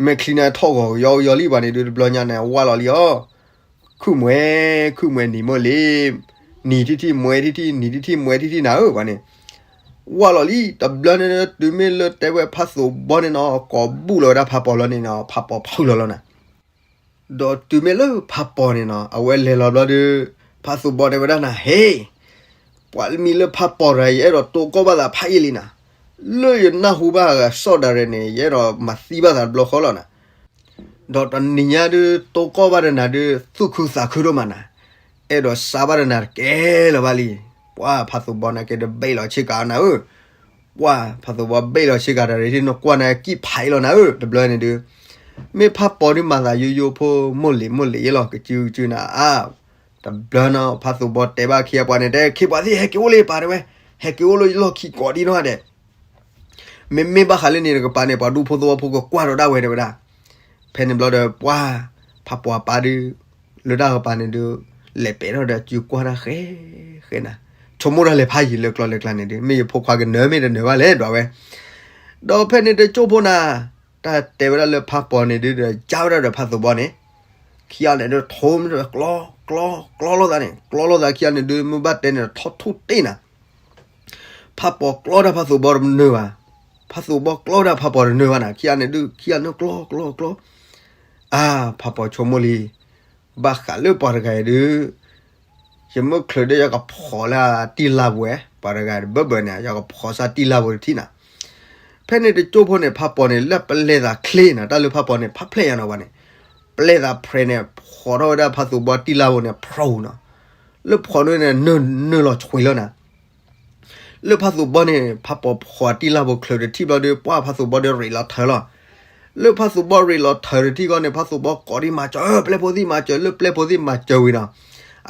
မဲာ်ချံန့ၣ်ထီၣ်ဂီၤကယီကယီလံ ပှၤန့ၣ်ဒုး တဘျီညါန့ၣ် ဝၢ်လီၤလံအီၤ ခုၣ်မှဲ ခုၣ်မှဲနံၤမိၢ်လ့ၣ်, နံၤထံၣ်ထံၣ်မှဲထံၣ်ထံၣ် နံၤထံၣ်ထံၣ်မှဲထံၣ်ထံၣ်နၤဧၢ ပှၤန့ၣ် ဝၢ်လီၤလံ. တဘျီန့ၣ် တုၤမ့ၢ်လၢတဲဝဲဖးသိးဘီန့ၣ်နီၤ ကိးဘူၣ်လီၤဝဲဒၣ်ဖးပိာ်လီၤန့ၣ်နီၤ ဖးပိာ်ဖုးလီၤလီၤနၤ. ဒီးတုၤမ့ၢ်လၢဖးပိာ်န့ၣ်နီၤ အဝဲလဲၤလီၤဘျီဒီး ဖးသိးဘီတဲဝဲဒၣ်နၤ ဟ့ၣ် ပှၤမံၤလၢဖးပိာ်တဂၤ ယအဲၣ်ဒိးတိၢ်ကီၢ်ဘၣ်သးဖးယံာ်လံနၤ. လၢယနၢ်ဟူဘၣ်ဂၤစီၣ်ဒၣ်ရဲၣ်န့ၣ် ယအဲၣ်ဒိးမၤသံဘၣ်သးတဘျီဃီလီၤနၤ. ဒီးတနံၤညါဒုး တိၢ်ကီၢ်ဘၣ်ဒီးနၤဒုး သူၣ်ခုသးခုဒိၣ်မးနၤ, အဲၣ်ဒိးစါဘၣ်ဒီးနၤတကဲလၢၤဘၣ်လံ. ပှၤဖးသိးဘီနာ်က့ဒီးဘ့ၣ်လီၤဆ့ကၤနၤဧၢ, ပှၤဖးသိးဘီဘ့ၣ်လီၤဆ့ကၤတၢ်ရ့ၣ်ထံၣ်နကွၢ်နၤကံၣ်ဖးအံၤလီၤနၤဧၢ. တဘျီန့ၣ်ဒုး မ့ၢ်ဖးပိာ်ဒုးမၤသးယိယိဖိ မိၢ်လ့ၣ်မိၢ်လ့ၣ်အံၤလီၤ ကစုကစုနၤအါ တဘျီနီၤ ဖးသိးဘီတဲဘၣ်ခ့အပှၤန့ၣ် တဲခ့ပှၤသ့ၣ် ဟဲက့ၤအိၣ်လၢပၢ်တဲဝဲ, ဟဲက့ၤအိၣ်လၢယလီၢ်ခံကိးဒံနီၢ်ဒဲး. မ့မ့ၢ်ဘၣ်ဃးလၢန့ၣ်တကပၤန့ၣ် ပှၤဒူဖိသဝီဖိကကွၢ်ဒီးဒၣ်ဝဲတဲဝဲဒၣ်. ဖဲန့ၣ်ဘျီဒီး ပှၤဖးပိာ်အပၢ်ဒုး လၢတၢ်ကပၤန့ၣ်ဒုး လဲၤပဲာ်ထီၣ်ဒီးစုကွၢ်တၢ်ဃဲဃဲနၤ, ဆိကမိၣ်တၢ်လဲၤဖးယံာ်လၢကျီလၢကျါန့ၣ်ဒုး မ့ၢ်ယဖိခွါကနၢၤမ့ၢ်တနၢၤဘၣ်လဲၣ်ဒွးဝဲ. ဒီးဖဲန့ၣ်တကၠိၢ်ဖိနၤ တၢ်တဲဝဲဒၣ်လၢဖးပိာ်န့ၣ်ဒုးဒီး ကၢ်ဝဲဒၣ်ဒီးဖးသိးဘီန့ၣ် ခံဂၤန့ၣ်ဒုး ထိးမ့ၢ်ကျီ ကျီ ကျီလိာ်သးန့ၣ် ကျီလိာ်သးခံဂၤန့ၣ်ဒုး မ့ၢ်ဘၣ်တဲန့ၣ် ထီၣ်ထူၣ်တ့ၢ်နၤ. ဖးပိာ်ကျီတၢ်ဖးသိးဘီတနၢၤဘၣ်, ဖးသိးဘီကျီတၢ်ဖးပိာ်တနၢၤဘၣ်နၤ ခံဂၤန့ၣ်ဒုး ခံဂၤန့ၣ်ကျီ ကျီ ကျီ. အါ ဖးပိာ်ဆိကမိၣ်လံ ဘၣ်ဃးလၢပှၤတဂၤအံၤဒုး ယမ့ၢ်ချုးဒီးယကဖီးလၢတံၢ်လါပူၤဝဲ ပှၤတဂၤတဘၢဘၢန့ၣ် ယကဖီးစၢ်တံၢ်လါပူၤတထံၣ်နၤ. ဖဲန့ၣ်တကၠိၢ်ဖိန့ၣ် ဖးပိာ်န့ၣ် လၢပလဲၤသးချ့နၤ တၢ်လၢဖးပိာ်န့ၣ် ဖးဖျဲၣ်ယၤနီၤပှၤန့ၣ် ပျဲသးဖြဲးန့ၣ် ဖီၣ်ထီၣ်ဝဲဒၣ်ဖးသူးဘီတံၢ်လၢ်ဖိန့ၣ် ဖျိးနီၤ. လၢဖီၣ်န့ၣ် နၢၢ်လီၤဆွံးလၢနၤ လၢဖးသူးဘီန့ၣ် ဖးပီၤဖီၣ်တံၢ်လၢ်ဖိချုးတထံၣ်ဘျီဒီး ပှၢ်ဖးသူးဘီဒီးရ့းလီၤထၢလီၤ. လၢဖးသူးဘီရ့းလီၤထၢတထံၣ်ဃီန့ၣ် ဖးသူးဘီကိးဒံးမၤစၢၤ ပျဲဖိသ့ၣ်မၤစၢၤ လၢပျဲဖိသ့ၣ်မၤစၢၤဝံၤနီၤ.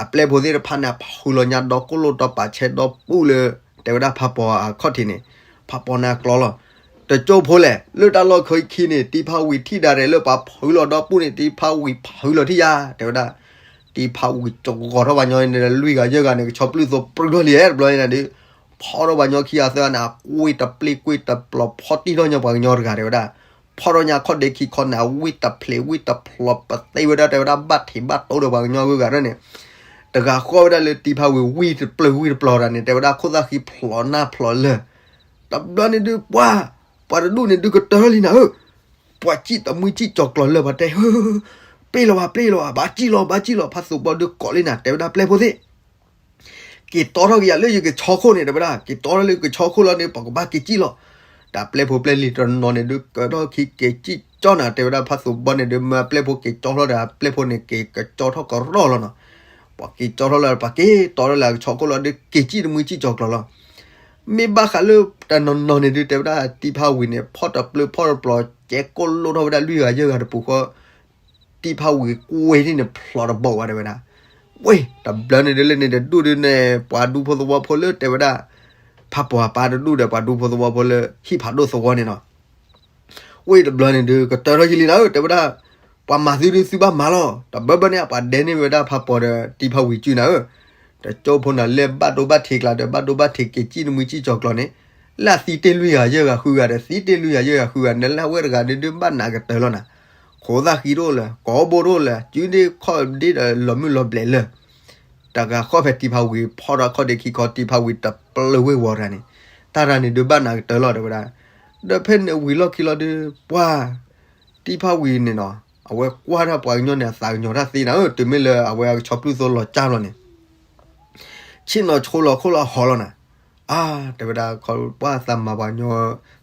အပျဲဖိသ့ၣ်တဖၣ်န့ၣ် ဖုလီၤညါဒီကိၣ်လိၣ်ဒီပာ်ဆဲးဒီပူၣ်လၢ တဲဝဲဒၣ်ဖးပီၤအခီၣ်ထံးန့ၣ် ဖးပီၤန့ၣ်အကျီလီၤ. တကၠိဖိလဲၣ် လၢတၢ်လီၢ်ခဲအံၤခံန့ၣ် တံဖးဝံၤထံၣ်ဒၣ်ရဲၣ်လၢပှၤဖုလီၤဒီပူၣ်န့ၣ် တံဖးဝံၤဖုလီၤထံၣ်ယါ တဲဝဲဒၣ်. တံဖးဝံၤကဂီၤထီၣ်ပှၤညီန့ၣ် လွံၢ်ဂၤယဲၢ်ဂၤန့ၣ် ကဆီပျုၢ်သိပျုၢ်ထီၣ်လံ တဘျီန့ၣ်ဒီး ဖီၣ်ထီၣ်ပှၤညီခံဂၤသၢဂၤန့ၣ် အကွံတပျ့ၤကွံတပျီၤ ဖီၣ်တံၢ်ထီၣ်ညီပှၤကညီတဂၤ တဲဝဲဒၣ်. ဖီၣ်ထီၣ်ညါခီၣ်ဒ့ခံခီန့ၣ် အဝံတဖျဲးဝံတဖျီၤ ပသ့ဝဲဒၣ် တဲဝဲဒၣ် ဘၣ်ထံးဘၣ်တိၢ်ဒီးပှၤကညီဂုၤဂၤန့ၣ် တဂၤဃီဝဲဒၣ်လၢတံဖးဝံၤ ဝံတပျ့ၤဝံတပျီၤတၢ်န့ၣ် တဲဝဲဒၣ် ခိၣ်သၣ်ဃံဖျိးနၢ်ဖျိးလၢာ်. တဘျီန့ၣ်ဒုး ပှၢ် ပှၤတဒူၣ်န့ၣ်ဒုးကတၢၢ်ထီၣ်လံနၤဧၢ. ပှၤစံၣ်တမှံစံၣ်ကၠီၤကျီၤလၢာ် ပှၤတဲ ပျ့ၤလီၤဘၣ် ပျ့ၤလီၤဘၣ် ဘၣ်စံၣ်လီၤ ဘၣ်စံၣ်လီၤ ဖးသူးဘီဒုးကိးလံနၤ တဲဝဲဒၣ် ပျဲဖိသ့ၣ် က့ၤတီထီၣ်က့ၤယၤလၢယကဆီခိၣ်န့ၣ် တဲဝဲဒၣ် က့ၤတီထီၣ်လၢယကဆီခိၣ်လီၤန့ၣ် ပကဘၣ်က့ၤစံၣ်လီၤ. တၢ်ပျဲဖိပျဲလံၤတနီၤန့ၣ်ဒုး ကၢထီၣ်ခံက့ၤစံၣ်ကၠီနၤ တဲဝဲဒၣ် ဖးသူးဘီန့ၣ်ဒုး မ့ၢ်ပျဲဖိက့ၤကၠီထီၣ်ဒီး ပျဲဖိန့ၣ်က့ၤကကၠီထီၣ်ကရီၣ်လီၤနီၤ. ပှၤက့ၤကၠီထီၣ်လၢ ပှၤက့ၤတီထီၣ်လၢအကဆီခိၣ်လီၤဒီး က့ၤစံၣ်တမှံစံၣ်ကၠီၤကျီၤလီၤ. မ့ၢ်ဘၣ်ဃးလၢတၢ်နီၤနီၤန့ၣ်ဒုး တဲဝဲဒၣ် တံဖးဝံၤန့ၣ် ဖီၣ်တပျ့ၤဖီၣ်တပျီၤ ကဲကိၣ်လိၣ်ထီၣ်ဝဲဒၣ်လွံၢ်ဂၤယဲၢ်ဂၤတပူၤဃီ တံဖးဝံၤကွံာ်ဒ်န့ၣ် ဖျိးတဘီဝဲ တဲဝဲဒၣ်. ဝ့ၢ် တဘျီန့ၣ်ဒုးလၢန့ၣ်တဒူၣ်ဒုးန့ၣ် ပှၤဒူဖိသဝီဖိလၢ တဲဝဲဒၣ် ဖးပီၤအပၢ်တဒူၣ်ဒီး ပှၤဒူဖိသဝီဖိလၢ ဟံၣ်ဖးဒိၣ်သဝီန့ၣ်နီၤ. ဝ့ၢ် တဘျီန့ၣ်ဒုး ကတၢၢ်ထီၣ်ယံာ်လံနၤဧၢ တဲဝဲဒၣ်. ပှၤမၤသုဒုးသုဘၣ်မၤလီၤ. တဘျီဘျီန့ၣ် ပှၤဒဲန့ၢ်ဝဲဒၣ်ဖးပီၤဒီးတံဖးဝံၤစုနၤဧၢ. တကၠိဖိန့ၣ် လၢဘၣ်ဒိဘၣ်ထံးကျါဒီး ဘၣ်ဒိဘၣ်ထံးက့ၤစံၣ်တမှံစံၣ်ကၠီၤကျီၤန့ၣ် လၢအသံတ့ၢ်လွံၢ်ဂၤယဲၢ်ဂၤဃုဂၤဒီး သံတ့ၢ်လွံၢ်ဂၤယဲၢ်ဂၤဃုဂၤန့ၣ် လၢအဝဲတဂၤဒုးဒုးဘၣ်နးကတၢၢ်လီၤနၤ. ခိၣ်သၣ်ဃံတအိၣ်လၢၤ ကိးဘိတအိၣ်လၢၤ စုဒ့ခီၣ်ဒ့ဒီးလီၤမုၢ်လီၤဘျဲးလၢာ် တဂၤဃီဖဲတံဖးဝံၤ ဖီၣ်ထီၣ်ခီၣ်ဒ့ခံခီ တံဖးဝံၤတပျ့ၤဝ့ၢ်ဝီတဂၤန့ၣ် တၢ်တဂၤန့ၣ်ဒုးဘၣ်နးကတၢၢ်လီၤ တဲဝဲဒၣ်. ဒီးဖဲန့ၣ်ဝံၤလီၢ်ခံလီၤဒုး ပှၢ် တံဖးဝံၤန့ၣ်နီၤ အဝဲကွၢ်တၢ်ပှၤကညီန့ၣ် အသးကညီၤတၢ်သ့နၤဧၢ တုၤမ့ၢ်လၢအဝဲအကဆီပျုၢ်သိလီၤကၢ်လီၤန့ၣ် ဆ့ၣ်နီၤဆိလီၤခိၣ်လီၤဟီၣ်လီၤနၤ. အါ တဲဝဲဒၣ် ခီပှၢ်သးမၤပှၤကညီ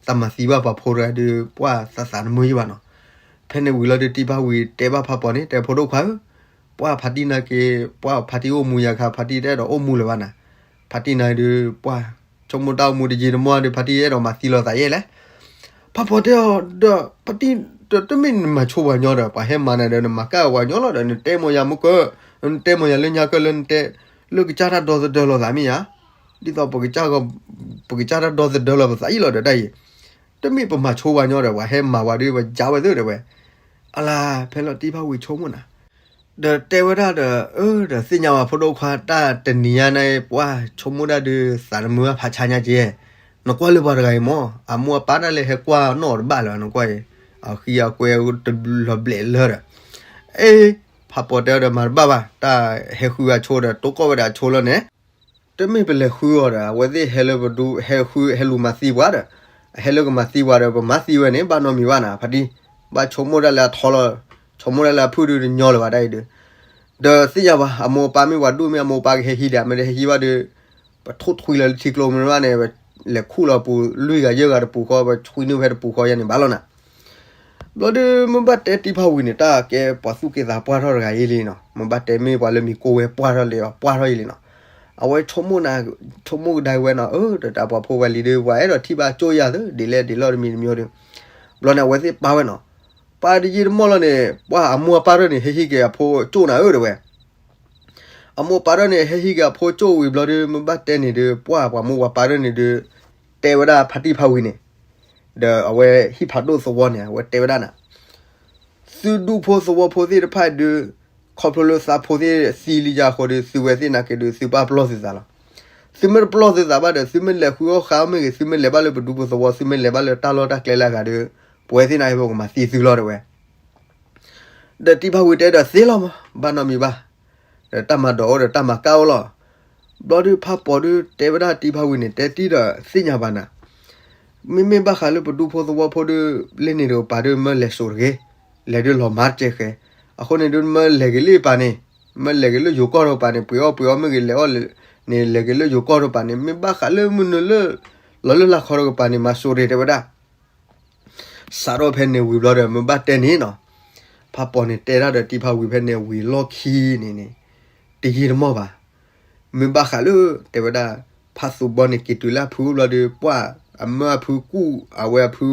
သးမၤသံဘၣ်ပှၤဖိတဂၤဒုး ပှၢ်သးသးတမုာ်ယံဘၣ်နီၤ. ဖဲန့ၣ်ဝံၤလီၤဒုး တံဖးဝံၤတဲဘၣ်ဖးပီၤန့ၣ် တဲဖိဒိၣ်ခွါဧၢ ပှၢ်ဖါတံၢ်နာ်က့ ပှၢ်ဖါတံၢ်အိၣ်မူယၤခါ ဖါတံၢ်တအဲၣ်ဒိးအိၣ်မူလၢၤဘၣ်နၤ. ဖါတံၢ်နာ်က့ဒုး ပှၢ် ဆိကမိၣ်တၢ်အိၣ်မူတယံာ်တမီၢ်ဒီး ဖါတံၢ်အဲၣ်ဒိးမၤသံလီၤသးယဲလဲၣ်. ဖးပီၤတဲအီၤဒီး ဖါတံၢ် တမ့ၢ်နမၤဆိပှၤကညီဒီး ပှၤဟဲမၤနၤဒီး နမၤကၢ်ပှၤကညီလီၤဒီး နတဲမိၢ်ယၤမုၢ်ကၢၢ် နတဲမိၢ်ယၤလၢညါကၢၢ်လၢနတဲ လၢကစၢ်တၢ်ဒီသဒၢလီၤသးမ့ၢ်ယါ ဒ်သိး ပကစၢ်တၢ်ဒီသဒၢလီၤပသးအံၤလီၤဒီးတၢ်အံၤ တမ့ၢ်ပမၤဆိပှၤကညီဒီး ပှၤဟဲမၤဝဲဒီး ပယါဝဲသ့ဒီးဝဲ အလါ ဖဲလီၤတံဖးဝံၤဆိကမိၣ်နၤ ဒီးတဲဝဲဒၣ်ဒီး အၢ ဒီးသ့ၣ်ညါဝဲဖိဒိၣ်ခွါ တၢ်တနံၤညါန့ၣ် ပှၢ်ဆိကမိၣ်ဒၣ်ဒုး သးတမုာ်ဘၣ်ဖးဆါညါက့ နကွၢ်လၢပှၤတဂၤအံၤမး အမိၢ်အပၢ်တၢ်လဲၤဟဲကွၢ်နီၣ်အီၤတဘၣ်လၢၤ နကွၢ်အံၤ အဃံအကွဲတလီၤဘျဲးလၢၤဒီး အ့ ဖးပီၤတဲအီၤဒီး မၤတဘၣ်ဘၣ် တၢ်ဟဲဃုဂၤဆိဒီး တိၢ်ကီၢ်ဝဲဒၣ်ဆိလီၤန့ၣ် တမ့ၢ်ပလဲၤဃုအီၤဒီး အဝဲသ့ၣ်ဟဲလၢပဒူ ဟဲဃုဟဲလူၤမၤသံပှၤဒီး အဟဲလၢကမၤသံပှၤဒီး ပမၤသံဝဲန့ၣ် ဘၣ်နီတမံၤဘၣ်နၤ ဖါတံၢ် ဘၣ်ဆိကမိၣ်ဒၣ်လၢအထီလီၤ ဆိကမိၣ်ဒၣ်လၢအဖုၣ်ဒုးတညီလၢၤဘၣ်တၢ်အံၤဒုး ဒီးသ့ၣ်ညါဘၣ် အမိၢ်အပၢ်မ့ၢ်ပှၤဒူၣ်မ့ၢ် အမိၢ်အပၢ်ကဟဲဟံးဒီး မ့ၢ်တဟဲဟံးဘၣ်ဒီး ပထိၣ်ထွံလီၤလၢထံကျိမ့ၢ်ဘၣ်န့ၣ် လဲၤခူၣ်လီၤပူၤလွံၢ်ဂၤယဲၢ်ဂၤတပူၤဃီ ပထွံနုာ်ဖဲတပူၤဃီယဲၢ်န့ၣ်ဘၣ်လီၤနၤ ဘျီဒုး မ့ၢ်ဘၣ်တဲတံဖးဝံၤန့ၣ် တၢ်ကဲပှၤသူၣ်က့သးပှၢ်ထီၣ်တဂၤအံၤလံနီၤ မ့ၢ်ဘၣ်တဲမ့ၢ်ပှၤလၢမံၤကိးဝဲပှၢ်ထီၣ်လံ ပှၢ်ထီၣ်အံၤလံနီၤ အဝဲဆိကမိၣ်နၤ ဆိကမိၣ်ကဒါဝဲနီၤ အၢ တၢ်ပှၤဖိဝဲလံဒီး ပှၤအဲၣ်ဒိးထံၣ်ဘၣ်ကၠိယၤသ့ ဒ်လဲၣ်ဒ်လဲၣ်တမံၤတမံၤဒီး ဘျီန့ၣ် အဝဲသ့ၣ်ပာ်ဝဲနီၤ ပာ်တယံာ်တမီၢ်လီၤန့ၣ် ပှၢ်အမိၢ်အပၢ်ထီၣ်န့ၣ် ဟဲဟံးက့ၤအဖိကၠိနၤဧၢ တဲဝဲ အမိၢ်ပၢ်ထီၣ်န့ၣ် ဟဲဟံးက့ၤအဖိကၠိဝံၤဘျီဒီး မ့ၢ်ဘၣ်တဲန့ၣ်ဒီး ပှၢ်ပှၤမိၢ်ပှၤပၢ်ထီၣ်န့ၣ်ဒီး တဲဝဲဒၣ်ဖါတံၢ်ဖါဝံၤန့ၣ် ဒီးအဝဲဟံၣ်ဖးဒိၣ်သဝီန့ၣ် အဝဲတဲဝဲဒၣ်နၤ သုဒူၣ်ဖိသဝီဖိသ့ၣ်တဖၣ်ဒုး ခီဖျိလၢသးဖိသ့ၣ်သံလံယါအဃိဒီး သုဝဲသ့ၣ်နာ်က့ဒုး သုပာ်ပလီၢ်သုသးလီၤ. သုမ့ၢ်တပလီၢ်သုသးဘၣ်ဒီး သုမ့ၢ်လဲၤဃုအီၣ်ဃာ်အီၣ်မ့ၢ်ဂ့ၤ သုမ့ၢ်လဲၤဘၣ်လၢပဒူဖိသဝီ သုမ့ၢ်လဲၤဘၣ်လၢတၢ်လီၢ်တၢ်ကျဲလၢအဂၤဒီး ပဝဲသ့ၣ်နာ်က့ ပကမၤသံသုလီၤ တဲဝဲ ဒီးတံဖးဝံၤတဲဒီးသ့လီၤမး ဘၣ်နီတမံၤဘၣ်. ဒီးတၢ်မၤဒိးအိၣ်ဒီးတၢ်မၤကၣ်အိၣ်လီၤ. ဘျီဒုးဖးပီၤဒုးတဲဝဲဒၣ်တံဖးဝံၤန့ၣ် တဲတံၢ်ဒီးသ့ၣ်ညါဘၣ်နၤ, မ့မ့ၢ်ဘၣ်ဃးလၢပဒူဖိသဝီဖိဒုး လၢန့ၣ်တကပၤဒုး မၢလဲၤစိာ်တဂ့ၤ, လဲၤဒုးလီၤမၤတကဲဃဲ, အဃိန့ၣ်ဒုး မၢလဲၤက့ၤလၢပၤန့ၣ်, မၢလဲၤက့ၤလၢယိၤကီၢ်တကပၤန့ၣ် ပှ့ၤအီၣ်ပှ့ၤအီမ့ၢ်ဂ့ၤ လဲၤအီၣ်န့ၣ် လဲၤက့ၤလၢယိၤကီၢ်တကပၤန့ၣ် မ့ၢ်ဘၣ်ဃးလၢမုၢ်နုာ်လၢ လီၤလၢလၢ်ခီတကပၤန့ၣ် မၤစိာ်တဂ့ၤ တဲဝဲဒၣ် စးထီၣ်ဖဲန့ၣ်ဝံၤဘျီဒီး မ့ၢ်ဘၣ်တဲန့ၣ်နီၤ, ဖးပီၤန့ၣ်တဲဒၣ်ဒီးတံၤဖးဝံၤဖဲန့ၣ် ဝံၤလီၢ်ခံန့ၣ်န့ၣ် တယံာ်တမီၢ်ဘၣ်. မ့ၢ်ဘၣ်ဃးလၢ တဲဝဲဒၣ် ဖးသိးဘီန့ၣ် က့ၤတုၤလၢအဖုအိၣ်ဘျီဒီး ပှၢ်အမၢအဖုကူၣ် အဝဲအဖု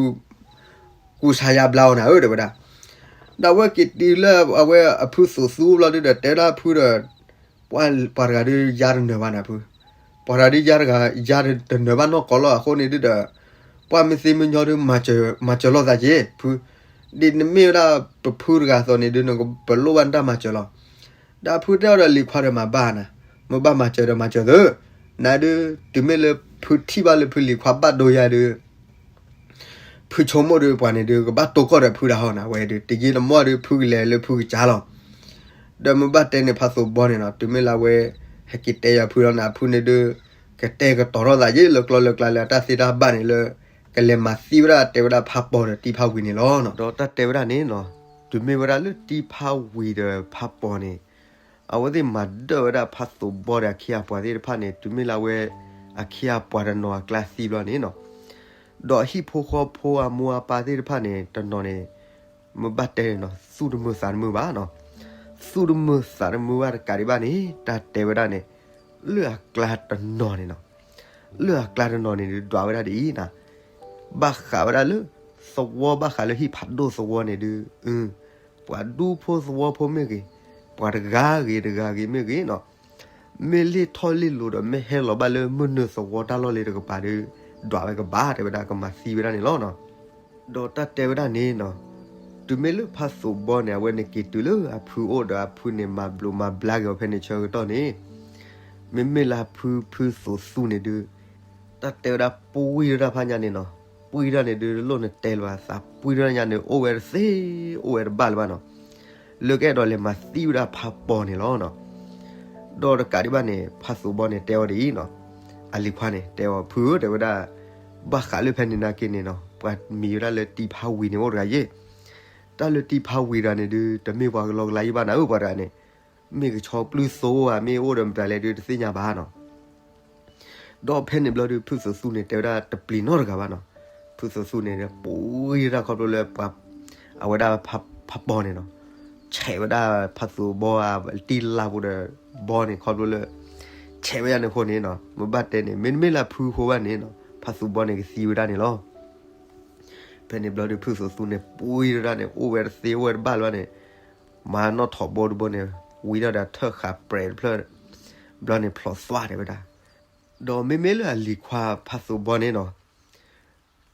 ကူၣ်ဆါယါဘျါအီၤနၤဧၢ တဲဝဲဒၣ်. ဒီးအဝဲက့ၤတုၤလၢအဝဲအဖုသိးသူဘျီဒီး တဲဝဲဒၣ်အဖုဒီး ပှၢ်ပှၤတဂၤဒီးယါတနၢၤဘၣ်နၤဖု, ပှၤတဂၤဒီးယါတဂၤ ယါတနၢၤဘၣ်နီၢ်ကီၢ်လီၤ. အဃိန့ၣ်ဒုဒီး ပှၢ်မ့ၢ်သ့မ့ၢ်ညီဒီး မၤစၢၤလိာ်သးက့ၤဖု, ဒ်နမ့ၢ်ဝဲဒၣ်ပဖုတဂၤအသိးန့ၣ်ဒု နကပလိၣ်ဘၣ်နတၢ်မၤစၢၤလီၤ. ဒီးအဖုတဲအီၤဒီးလံၤခွါဒီးမၤဘၣ်နၤ, မ့ၢ်ဘၣ်မၤစၢၤဒီးမၤစၢၤသု, နဒု တုၤမ့ၢ်လၢဖုထံၣ်ဘၣ်လၢဖုလံၤခွါဘၣ်ဒိယါဒီး ဖုဆိကမိၣ်ဒီးပှၤန့ၣ်ဒု ကဘၣ်တိၢ်ကီၢ်ဒီးဖုဒၣ်ဟီနၤဝဲဒု တယံာ်တမီၢ်ဒီးဖုကလဲၤလၢဖုကစၢ်လီၤ. ဒီးမ့ၢ်ဘၣ်တဲန့ၣ် ဖးသိးဘီန့ၣ်နီၤ တုၤမ့ၢ်လၢအဝဲ ဟဲက့ၤတဲယၤဖုလီၤနၤ အဖုန့ၣ်ဒု ကတဲာ်ကတီၤထီၣ်သးယ့ၣ်လၢကျီလၢကျါလၢအတၢ်သ့တၢ်ဘၣ်န့ၣ်လၢ ကလဲၤမၤသံဝဲဒၣ်တဲဝဲဒၣ်ဖးပီၤဒီးတံၤဖးဝံၤန့ၣ်လီၤ. ဒီးတၢ်တဲဝဲဒၣ်န့ၣ်နီၤ တုၤမ့ၢ်ဝဲဒၣ်လၢတံၤဖးဝံၤဒီးဖးပီၤန့ၣ် အဝဲသ့ၣ်မၤဒၢၣ်ဝဲဒၣ်ဖးသိးဘီဒီးအခ့အပှၤသ့ၣ်တဖၣ်န့ၣ် တုၤမ့ၢ်လၢအဝဲ အခ့အပှၤတနီၤအကျါသံဘျီန့ၣ်နီၤ ဒီးအဟံၣ်ဖိဃီဖိအမိၢ်အပၢ်သ့ၣ်တဖၣ်န့ၣ် တနီၤန့ၣ် မ့ၢ်ဘၣ်တဲန့ၣ်နီၤ သူၣ်တမုာ်သးတမုာ်ဘၣ်နီၤ, သူၣ်တမုာ်သးတမုာ်ဘၣ်တကးဒံးဘၣ်န့ၣ် တၢ်တဲဝဲဒၣ်န့ၣ် လၢအကျါတနီၤန့ၣ်နီၤ လၢအကျါတနီၤန့ၣ်ဒုး ဒွးဝဲဒၣ်ဒ်အံၤနၤ, ဘၣ်ဃးဝဲဒၣ်လၢ သဝီဘၣ်ဃးလၢဟံၣ်ဖးဒိၣ်သဝီန့ၣ်ဒုး ပှၤဒူဖိသဝီဖိမ့ၢ်ဂ့ၤ, ပှၤတဂၤဂ့ၤတဂၤဂ့ၤမ့ၢ်ဂ့ၤနီၤ, မ့ၢ်လ့ၢ်ထီၣ်လ့ၢ်လိၤဒီး မ့ၢ်ဟဲလီၤဘၣ်လၢမုၢ်နုာ်သဝီတၢ်လီၢ်လ့ၤတကပၤဒီး ဒွးဝဲကဘၣ်တဲဝဲဒၣ် ကမၤသံဝဲဒၣ်န့ၣ်လီၤနီၤ. ဒီးတၢ်တဲဝဲဒၣ်န့ၣ်နီၤ, တုၤမ့ၢ်လၢဖးသိးဘီန့ၣ် အဝဲန့ၣ်က့ၤတုၤလၢအဖုအိၣ်ဒီးအဖုန့ၣ် မၤဘျိးမၤဘျါက့ၤအီၤဖဲန့ၣ်ဆၢကတီၢ်န့ၣ်, မ့မ့ၢ်လၢအဖုဖုသိးသူန့ၣ်ဒုး တၢ်တဲဝဲဒၣ်ပှံၢ်ထီၣ်တၢ်ဖးညါန့ၣ်နီၤ, ပှံၢ်ထီၣ်န့ၣ်ဒုး တလိၣ်နတဲလၢၤဘၣ်, သးပှံၢ်ထီၣ်ညါန့ၣ် အိၣ်ဝဲတသ့ အိၣ်ဝဲတဘၣ်လၢၤဘၣ်နီၤ, လၢကအဲၣ်ဒိးလဲၤမၤသံဝဲဒၣ်ဖးပီၤန့ၣ်လီၤနီၤ. ဒီးတကးဒံးဘၣ်န့ၣ် ဖးသိးဘီန့ၣ်တဲအီၤဒ်အံၤနီၤ, အလံၤခွါန့ၣ် တဲအီၤ ဖုဧၢ တဲဝဲဒၣ်, ဘၣ်ဃးလၢဖဲန့ၣ်နာ်က့န့ၣ်နီၤ ပှၤမံၤဝဲဒၣ်လၢတံၤဖးဝံၤန့ၣ်အိၣ်တဂၤယ့ၣ်, တၢ်လၢတံၤဖးဝံၤတဂၤန့ၣ်ဒုး တမ့ၢ်ပှၤကလီကလါယံၣ်ဘၣ်နၤဧၢ ပှၤတဂၤန့ၣ်, မ့ၢ်ကဆီပျုၢ်သိဧါ မ့ၢ်အိၣ်ဒီးမတၤလဲၣ်ဒုး တသ့ၣ်ညါဘၣ်နီၤ. ဒီးဖဲန့ၣ်ဘျီဒုး ဖုသိးသူန့ၣ် တဲဝဲဒၣ်တပျံၤနီတဂၤဘၣ်နီၤ. ဖုသိးသူန့ၣ် ပှံၢ်တၢ်ခီဖျိလၢပှၤ အဝဲဒၣ်ဖးပီၤန့ၣ်နီၤ, ဆဲးဝဲဒၣ်ဖးသိးဘီအတံၢ်လၢ်ပူၤဒီးဘီန့ၣ် ခီဖျိလၢ ဆဲးဝဲဒၣ်န့ၣ်အဃိန့ၣ်နီၤ, မ့ၢ်ဘၣ်တဲန့ၣ် မ့တမ့ၢ်လၢဖုအဃိဘၣ်န့ၣ်နီၤ ဖးသိးဘီန့ၣ်ကသံဝဲဒၣ်န့ၣ်လီၤ. ဖဲန့ၣ်ဘျီဒုး ဖုသိးသူန့ၣ် ပှံၢ်တၢ်န့ၣ် အိၣ်ဝဲတသ့အိၣ်ဝဲတဘၣ်လၢၤဘၣ်န့ၣ်, မၤနီၣ်ထိးဘီတဘီန့ၣ် ဝံထီၣ်ဒီးထၢၣ်ဃာ်ပြဲးတဖျၢၣ်, ဘျီန့ၣ်ဖျိးသွါတဲဝဲဒၣ်. ဒီးမ့မ့ၢ်လၢအလံၤခွါဖးသိးဘီန့ၣ်နီၤ,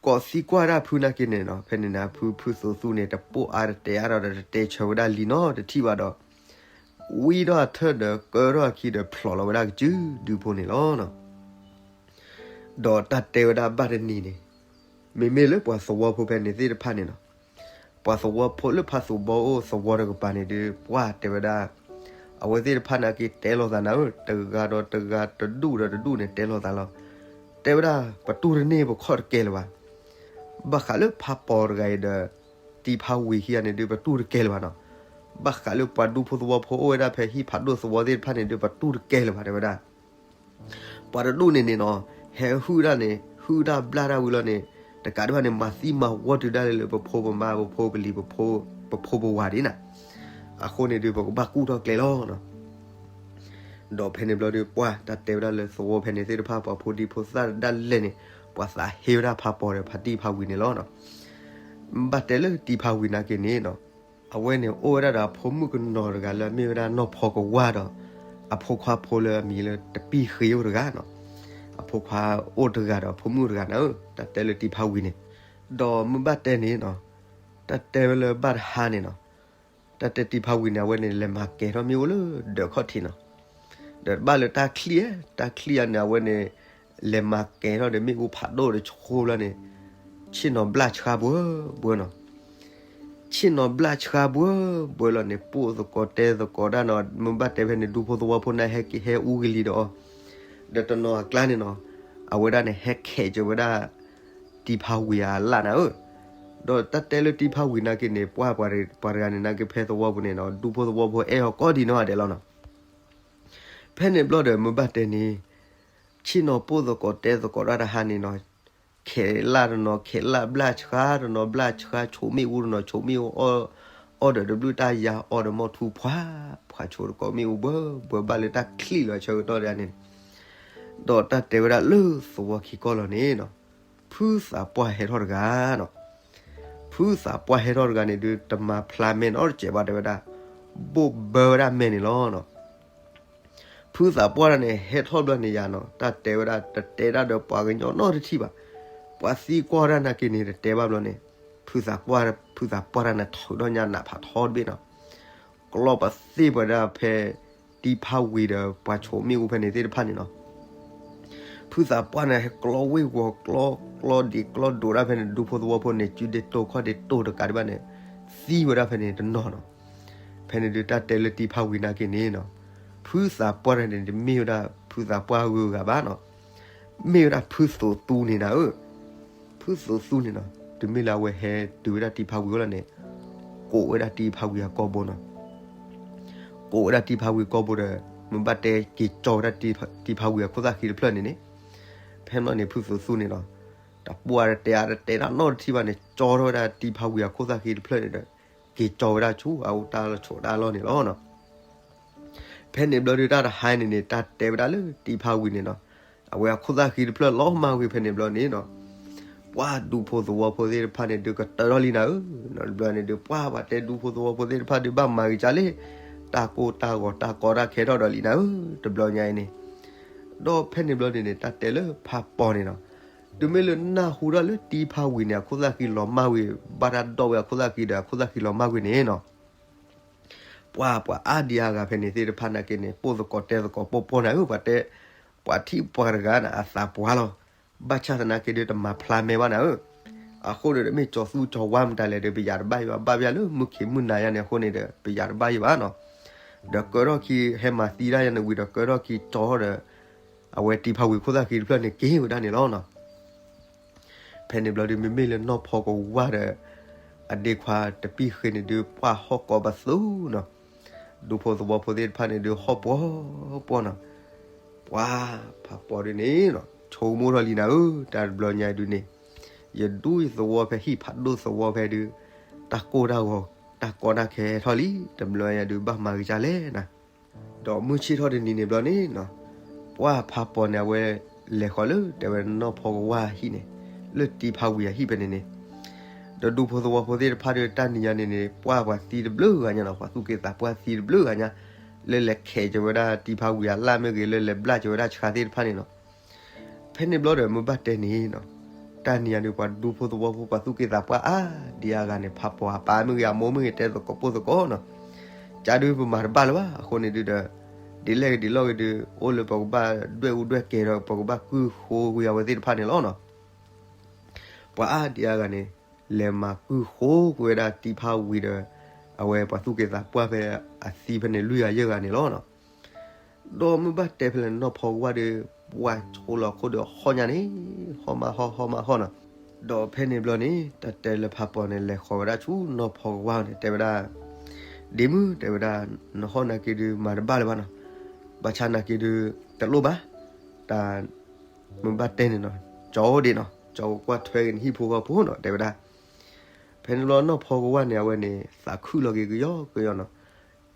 ကိးသံကွၢ်ဒၣ်ဖုနာ်က့န့ၣ်နီၤ, ဖဲန့ၣ်န့ၣ် ဖု ဖုသိးသူန့ၣ် တပိာ်အါတတဲအါဒီးတတဲဆၢဝဲဒၣ်လံနီတထံၣ်ဘၣ်ဒီး, ဝံထီၣ်အထၢၣ်ဒီးကၢထီၣ်အခံဒီးဖျိးလီၤဝဲဒၣ်ကစုဒုဖိန့ၣ်လီၤ. ဒီးတၢ်တဲဝဲဒၣ်ဘၣ်တနံၤန့ၣ်, မ့မ့ၢ်လၢပှၤသဝီဖိဖဲန့ၣ်သ့ၣ်တဖၣ်န့ၣ်နီၤ, ပှၤသဝီဖိလၢဖးသိးဘီအိၣ်သဝီတကပၤန့ၣ်ဒုး ပှၢ်တဲဝဲဒၣ်, အဝဲသ့ၣ်တဖၣ်နာ်က့တဲလိာ်သးနၤဧၢ, တဂၤဒီးတဂၤတဒူၣ်ဒီးတဒူၣ်န့ၣ်တဲလိာ်သးလီၤ. တဲဝဲဒၣ် ပတူၢ်တန့ၢ်ပခီၣ်တကဲလၢၤဘၣ်. ဘၣ်ဃးလၢဖးပီၤတဂၤအံၤဒီး တံၤဖးဝံၤခံဂၤန့ၣ်ဒုး ပတူၢ်တကဲလၢၤဘၣ်နီၤ. ဘၣ်ဃးလၢပှၤဒူဖိသဝီဖိအိၣ်ဝဲဒၣ်ဖဲဟံၣ်ဖးဒိၣ်သဝီသ့ၣ်တဖၣ်န့ၣ်ဒုး ပတူၢ်တကဲလၢၤဘၣ်တဲဝဲဒၣ်. ပှၤတဒူၣ်န့ၣ်န့ၣ်နီၤ, ဟဲဟုၣ်တၢ်န့ၣ် ဟုၣ်တၢ်ဘျၣ်တၢ်ဝံၤလီၤန့ၣ်, တကးဒံးဘၣ်န့ၣ် မၤသံမၤဝီတုၤဒၣ်လဲာ်လၢပဖိပမါ ပဖိပလံၤ ပဖိပဝၤဒ်န့ၣ်, အဃိန့ၣ်ဒုး ပကဘၣ်ကူၣ်ထီၣ်ကျဲလီၤ. ဒီးဖဲန့ၣ်ဘျီဒုး ပှၢ်တၢ်တဲဝဲဒၣ်လၢသဝီဖဲန့ၣ်သ့ၣ်တဖၣ် ပှၤဖိဒံဖိသၣ်ဒၣ်လဲာ်န့ၣ် ပှၤသးဟ့ဝဲဒၣ်ဖးပီၤဒီးဖးတံၢ်ဖးဝံၤန့ၣ်လီၤ. ဘၣ်တဲလၢတံၤဖးဝံၤနာ်က့န့ၣ်နီၤ, အဝဲန့ၣ်အိၣ်ဝဲဒၣ်ဒီးအဖိမုၣ်ကနီၤတဂၤလၢအမ့ၢ်ဝဲဒၣ်နီၢ်ဖီကဝၢ်ဒီး အဖိခွါဖိလၢအမံၤလၢတပံၢ်ဃ့အိၣ်တဂၤနီၤ, အဖိခွါအိၣ်တဂၤဒီးအဖိမုၣ်တဂၤန့ၣ်ဧၢ, တၢ်တဲလၢတံၤဖးဝံၤန့ၣ်, ဒီးမ့ၢ်ဘၣ်တဲန့ၣ်နီၤ, တၢ်တဲဝဲလၢဘၣ်တဟါန့ၣ်နီၤ, တၢ်တဲတံၤဖးဝံၤန့ၣ် အဝဲန့ၣ် လဲၤမၤကဲၤထီၣ်မ့ၣ်အူလၢဒၢးခီၣ်ထံးနီၤ, ဒီးတဘၣ်လၢတၢ်ချံၣ်ဧါ, တၢ်ချံၣ်ဧါန့ၣ် အဝဲန့ၣ် လဲၤမၤကဲၤထီၣ်ဒီးမ့ၣ်အူဖးဒိၣ်တဆိဘျီန့ၣ်, ဆ့ၣ်နီၤဘျၣ်ဆှါဘှၢဘှၢနီၤ ဆ့ၣ်နီၤဘျၣ်ဆှါဘှၢဘှၢလီၤန့ၣ် ပိၢ်သကိးတဲသကိးတၢ်နီၤ, မ့ၢ်ဘၣ်တဲဖဲန့ၣ် ဒူဖိသဝီဖိန့ၣ် ဟဲက့ၤဟဲအူကလံၤဒီးအီၤ, ဒီးတနီၤအကျါန့ၣ်နီၤ, အဝဲဒၣ်န့ၣ် ဟဲခဲးက့ၤဝဲဒၣ် တံၤဖးဝံၤအလၣ်နၤဧၢ, ဒီးတၢ်တဲလၢတံၤဖးဝံၤနာ်က့န့ၣ် ပှၢ်ပှၤတဂၤန့ၣ်နာ်က့ဖဲသဝီပူၤန့ၣ်နီၤ ဒူဖိသဝီဖိအဲၣ်အီၤကိးဒံးနီၢ်ဂၤဒဲးလီၤနီၤ. ဖဲန့ၣ်ဘျီဒီး မ့ၢ်ဘၣ်တဲန့ၣ် ဆ့ၣ်နီၤပိၢ်သကိးတဲသကိးတၢ်တဟါန့ၣ်နီၤ, ခဲးလၣ်တနီၤ ခဲးလၣ်ဘျၣ်ဆှါတနီၤ ဘျၣ်ဆှါ ဆိးမ့ၣ်အူတနီၤ ဆိးမ့ၣ်အူအီၣ် အီၣ်ဒီးတဘျုးတၢ်ယၤ အီၣ်ဒီးမီၢ်ထူဖှါ, ဖှါဆိးတကိးမ့ၣ်အူဘၢဘၢဘၣ်လၢတၢ်ချံၣ်လီၤဆၢကတီၢ်ဒၣ်န့ၣ်, ဒီးတၢ်တဲဝဲဒၣ်လၢသဝီခံကီၢ်လီၤန့ၣ်နီၤ, ဖုသးပှၢ်ဟဲထီၣ်တဂၤနီၤ. ဖုသးပှၢ်ဟဲထီၣ်တဂၤန့ၣ်ဒုး တမၤဖျါမဲာ်နီတစဲးဘၣ် တဲဝဲဒၣ်, ဘိၣ်ဘၢဝဲဒၣ်မဲာ်န့ၣ်လီၤနီၤ. ဖုသးပှၢ်တၢ်န့ၣ် ဟဲထီၣ်ဘျီန့ၣ်ယၤနီၤ, တၢ်တဲဝဲဒၣ် တတဲတၢ်ဒီးပှၤကညီနီတထံၣ်ဘၣ်. ပှၤသံကွၢ်တၢ်နာ်က့န့ၣ် တတဲဘၣ်ဘျီန့ၣ်, ဖုသးပှၢ်, ဖုသးပှၢ်တၢ်န့ၣ် ထုးထီၣ်ညါနးဖးထီတဘ့ၣ်နီၤ. ကျီပသ့ၣ်ပှၤဒၣ်ဖဲ တံၤဖးဝံၤဒီးပှၤဆိးမ့ၣ်အူဖဲန့ၣ်သ့ၣ်တဖၣ်န့ၣ်နီၤ. ဖုသးပှၢ်န့ၣ် ဟဲကျီဝ့ၢ်ဂီၤကျီ, ကျီဒံးကျီဒိးဒၣ်ဖဲန့ၣ် ဒူဖိသဝီဖိန့ၣ် စုဒ့တိၢ်ခီၣ်ဒ့တိၢ်တကးဒံးဘၣ်န့ၣ် သံဝဲဒၣ်ဖဲန့ၣ်တနီၤနီၤ. ဖဲန့ၣ်ဒုးတၢ်တဲလၢတံၤဖးဝံၤနာ်က့န့ၣ်နီၤ, ဖုသးပှၢ်တၢ်န့ၣ် တမ့ၢ်ဝဲဒၣ်ဖုသးပှၢ်ဂုၤဂၤဘၣ်နီၤ. မ့ၢ်ဝဲဒၣ်ဖုသိးသူန့ၣ်နၤဧၢ. ဖုသိးသူန့ၣ်နီၤ, တုၤမ့ၢ်လၢအဝဲဟဲတုၤဝဲဒၣ်တံၤဖးဝံၤအလီၢ်န့ၣ်, ကိးဝဲဒၣ်တံၤဖးဝံၤအကီၢ်ဘိနီၤ. ကိးဝဲဒၣ်တံၤဖးဝံၤကီၢ်ဘိဒီး မ့ၢ်ဘၣ်တဲက့ၤကၠီဝဲဒၣ်တံၤဖးဝံၤအခိၣ်သၣ်ဃံတဖျၢၣ်န့ၣ်န့ၣ်, ဖဲန့ၣ်ဘျီန့ၣ် ဖုသိးသူန့ၣ်နီၤ, တပှၢ်တတဲအါတတဲတၢ်နီတထံၣ်ဘၣ်န့ၣ် ကၠီထီၣ်ဝဲဒၣ်တံၤဖးဝံၤအခိၣ်သၣ်ဃံတဖျၢၣ်န့ၣ်ဒီး က့ၤကၠီဝဲဒၣ်ဆူအအိၣ်တၢ်လီၢ်ဆိးတၢ်လီၢ်န့ၣ်လီၤနီၤ. ဖဲန့ၣ်ဘျီဒုးတၢ်တဟါန့ၣ်န့ၣ် တၢ်တဲဝဲဒၣ်လၢတံၤဖးဝံၤန့ၣ်နီၤ, အဝဲအခိၣ်သၣ်ဃံတဖျၢၣ်လီၤမၢ်ဝံၤဖဲန့ၣ်ဘျီန့ၣ်နီၤ, ပှၤဒူဖိသဝီဖိသ့ၣ်တဖၣ်န့ၣ်ဒုးကတၢၢ်ထီၣ်လံနၤဧၢ. တဘျီန့ၣ်ဒုး ပှၤပှၤတဲဒူဖိသဝီဖိသ့ၣ်တဖၣ်ဒုး ဘၣ်မၤဂ့ၤကၢ်လဲၣ်, တၢ်ကိၢ်တၢ်ဂီၤတၢ်ကီတၢ်ခဲထီၣ်ဒီးလံနၤဧၢ, တဘျီညါအံၤန့ၣ်. ဒီးဖဲန့ၣ်ဘျီန့ၣ်န့ၣ် တၢ်တဲလၢဖးပီၤန့ၣ်နီၤ, တုၤမ့ၢ်လၢနၢ်ဟူထီၣ်လၢတံၤဖးဝံၤန့ၣ် အခိၣ်သၣ်ဃံလီၤမၢ်ဝံၤ, ဘၣ်တၢ်ဒိးဝဲအခိၣ်သၣ်ဃံဒီး အခိၣ်သၣ်ဃံလီၤမၢ်ဝံၤန့ၣ်နီၤ, ပှၤပှၤအါဒံအါဂၤဖဲန့ၣ်သ့ၣ်တဖၣ်နာ်က့န့ၣ် ပိၢ်သကိးတဲသကိးပိၢ်ပိၢ်နၤဧၢ, ပှၤတဲ, ပှၤထံၣ်ပှၤတဂၤန့ၣ် အသးပှၢ်လီၤ. ဘၣ်ဆၣ်သနာ်က့ဒုး တမၤဖျါမဲာ်ဘၣ်နၤဧၢ. အဃိန့ၣ်ဒီး မ့ၢ်ကၠီၤသူကၠီၤဝါမတၤလဲၣ်ဒီး ပယၤတဘၣ်ယိၣ်ဘၣ်, ဘၣ်ဘၣ်လၢမုၢ်ခံးမုၢ်နၤယါန့ၣ်အဃိန့ၣ်ဒီး ပယၤတဘၣ်ယိၣ်ဘၣ်နီၤ. ဒီးကၢထီၣ်ခံ ဟဲမၤသံဒၣ်ယါန့ၣ်ဝံၤဒီး ကၢထီၣ်ခံကၠီၤထီၣ်ဒီး အဝဲတံၤဖးဝံၤခိၣ်သၣ်ဃံတဖျၢၣ်န့ၣ် က့ၤဝဲဒၣ်န့ၣ်လီၤနီၤ. ဖဲန့ၣ်ဘျီဒုး မ့မ့ၢ်လၢနီၢ်ဖီကဝၢ်ဒီး အဒ့ခွါတပံၢ်ဃ့န့ၣ်ဒုး ပှၤဟီၣ်ကိးပသူနီၤ. ဒူဖိသဝီဖိသ့ၣ်တဖၣ်န့ၣ်ဒုးဟီၣ်ပှီၢ်ပှီၢ်နီၤ. ပှၤဖးပီၤဒုးန့ၣ်နီၤ ဆိကမိၣ်ထီၣ်လံနၤဧၢ, တၢ်တဘျီညါဒုးန့ၣ် ယဒူယသဝီဖဲဟံၣ်ဖးဒိၣ်သဝီဖဲဒုး တၢ်ကိၢ်တၢ်ဂီၤ တၢ်ကီတၢ်ခဲထီၣ်လံ, တဘျီညါဒုးဘၣ်မၤဂ့ၤကၢ်လဲၣ်နၤ. ဒီးမုၢ်ဆ့ၣ်ထီၣ်တနံၤန့ၣ်ဘျီန့ၣ်နီၤ, ပှၤဖးပီၤန့ၣ် အဝဲလဲၤဃီၤလၢ တဲဝဲနီၢ်ဖီကဝၢ်အဟံၣ်န့ၣ်, လၢတံၤဖးဝံၤအဟံၣ်ဖဲန့ၣ်န့ၣ်, ဒီးဒူဖိသဝီဖိသ့ၣ်တဖၣ်ဒီး တၢ်နံၤညါန့ၣ်န့ၣ် ပှၤပှၤသံတဘျုးဂၤညါနီၤ, ပှၤသူၣ်က့သးပှၢ်သံတဘျုးဂၤညါ, လၢလဲၤခဲးက့ၤဝဲဒၣ်တံၤဖးဝံၤအလၣ်မ့ၢ်ဂ့ၤ, လၢလဲၤဘျၣ်က့ၤဝဲဒၣ်ဆှါသ့ၣ်တဖၣ်န့ၣ်နီၤ. ဖဲန့ၣ်ဘျီဒီး မ့ၢ်ဘၣ်တဲန့ၣ်နီၤ, တၢ်နံၤညါန့ၣ် ပှၤဒူဖိသဝီဖိ ပှၤသူၣ်က့သးပှၢ်အါဒံအါဂၤန့ၣ် ဖးပီၤအပၢ်မ့ၢ်ဂ့ၤ အမိၢ်မ့ၢ်ဂ့ၤ တဲသကိးပိၢ်သကိးနီၤ, ကၢ်ဒုးပမၤတဘၣ်လၢၤဘၣ်. အဃိန့ၣ်ဒုးဒီး ဒ်လဲၣ်ဂ့ၤဒ်လဲၣ်ဂ့ၤဒုး အိၣ်လၢပကဘၣ်ဒွဲၣ်အူဒွဲၣ်ကဲၤဒီး ပကဘၣ်ကုၢ်ဃိကွံာ်အဝဲသ့ၣ်တဖၣ်န့ၣ်လီၤနီၤ. ပှၤအါဒံအါဂၤန့ၣ် လဲၤမၤကုၢ်ဃိကွံာ်ဝဲဒၣ်တံၤဖးဝံၤဒီး အဝဲပှၤသူၣ်က့သးပှၢ်ဖဲအသံဖဲန့ၣ် လွံၢ်ဂၤယဲၢ်ဂၤန့ၣ်လီၤနီၤ. ဒီးမ့ၢ်ဘၣ်တဲဖဲလဲၣ်နီၢ်ဖီကဝၢ်ဒီး ပှၤဆိလီၤခိၣ်ဒီးဟီၣ်ညါန့ၣ် ဟီၣ်မးဟီၣ် ဟီၣ်မးဟီၣ်နီၤ. ဒီးဖဲန့ၣ်ဘျီန့ၣ် တၢ်တဲလၢဖးပီၤန့ၣ် လဲၤဃီၤဝဲဒၣ်ဆူနီၢ်ဖီကဝၢ်န့ၣ် တဲဝဲဒၣ်, ဒ့မုၣ် တဲဝဲဒၣ်, နဟီၣ်နာ်က့ဒုးမၤတဘၣ်လၢၤဘၣ်နီၤ, ဘၣ်ဆၣ်နာ်က့ဒုး တလိၣ်ဘၣ်, တၢ် မ့ၢ်ဘၣ်တဲန့ၣ်နီၤ, ကၠီအိၣ်ဒံးနီၤ, ကၠီကကွၢ်ထွဲက့ၤနဟံၣ်ဖိဃီဖိနီၤ တဲဝဲဒၣ်. ဖဲန့ၣ်ဘျီနီၢ်ဖီကဝၢ်န့ၣ် အဝဲန့ၣ် သးခုလီၤက့ၤကယီကယီနီၤ,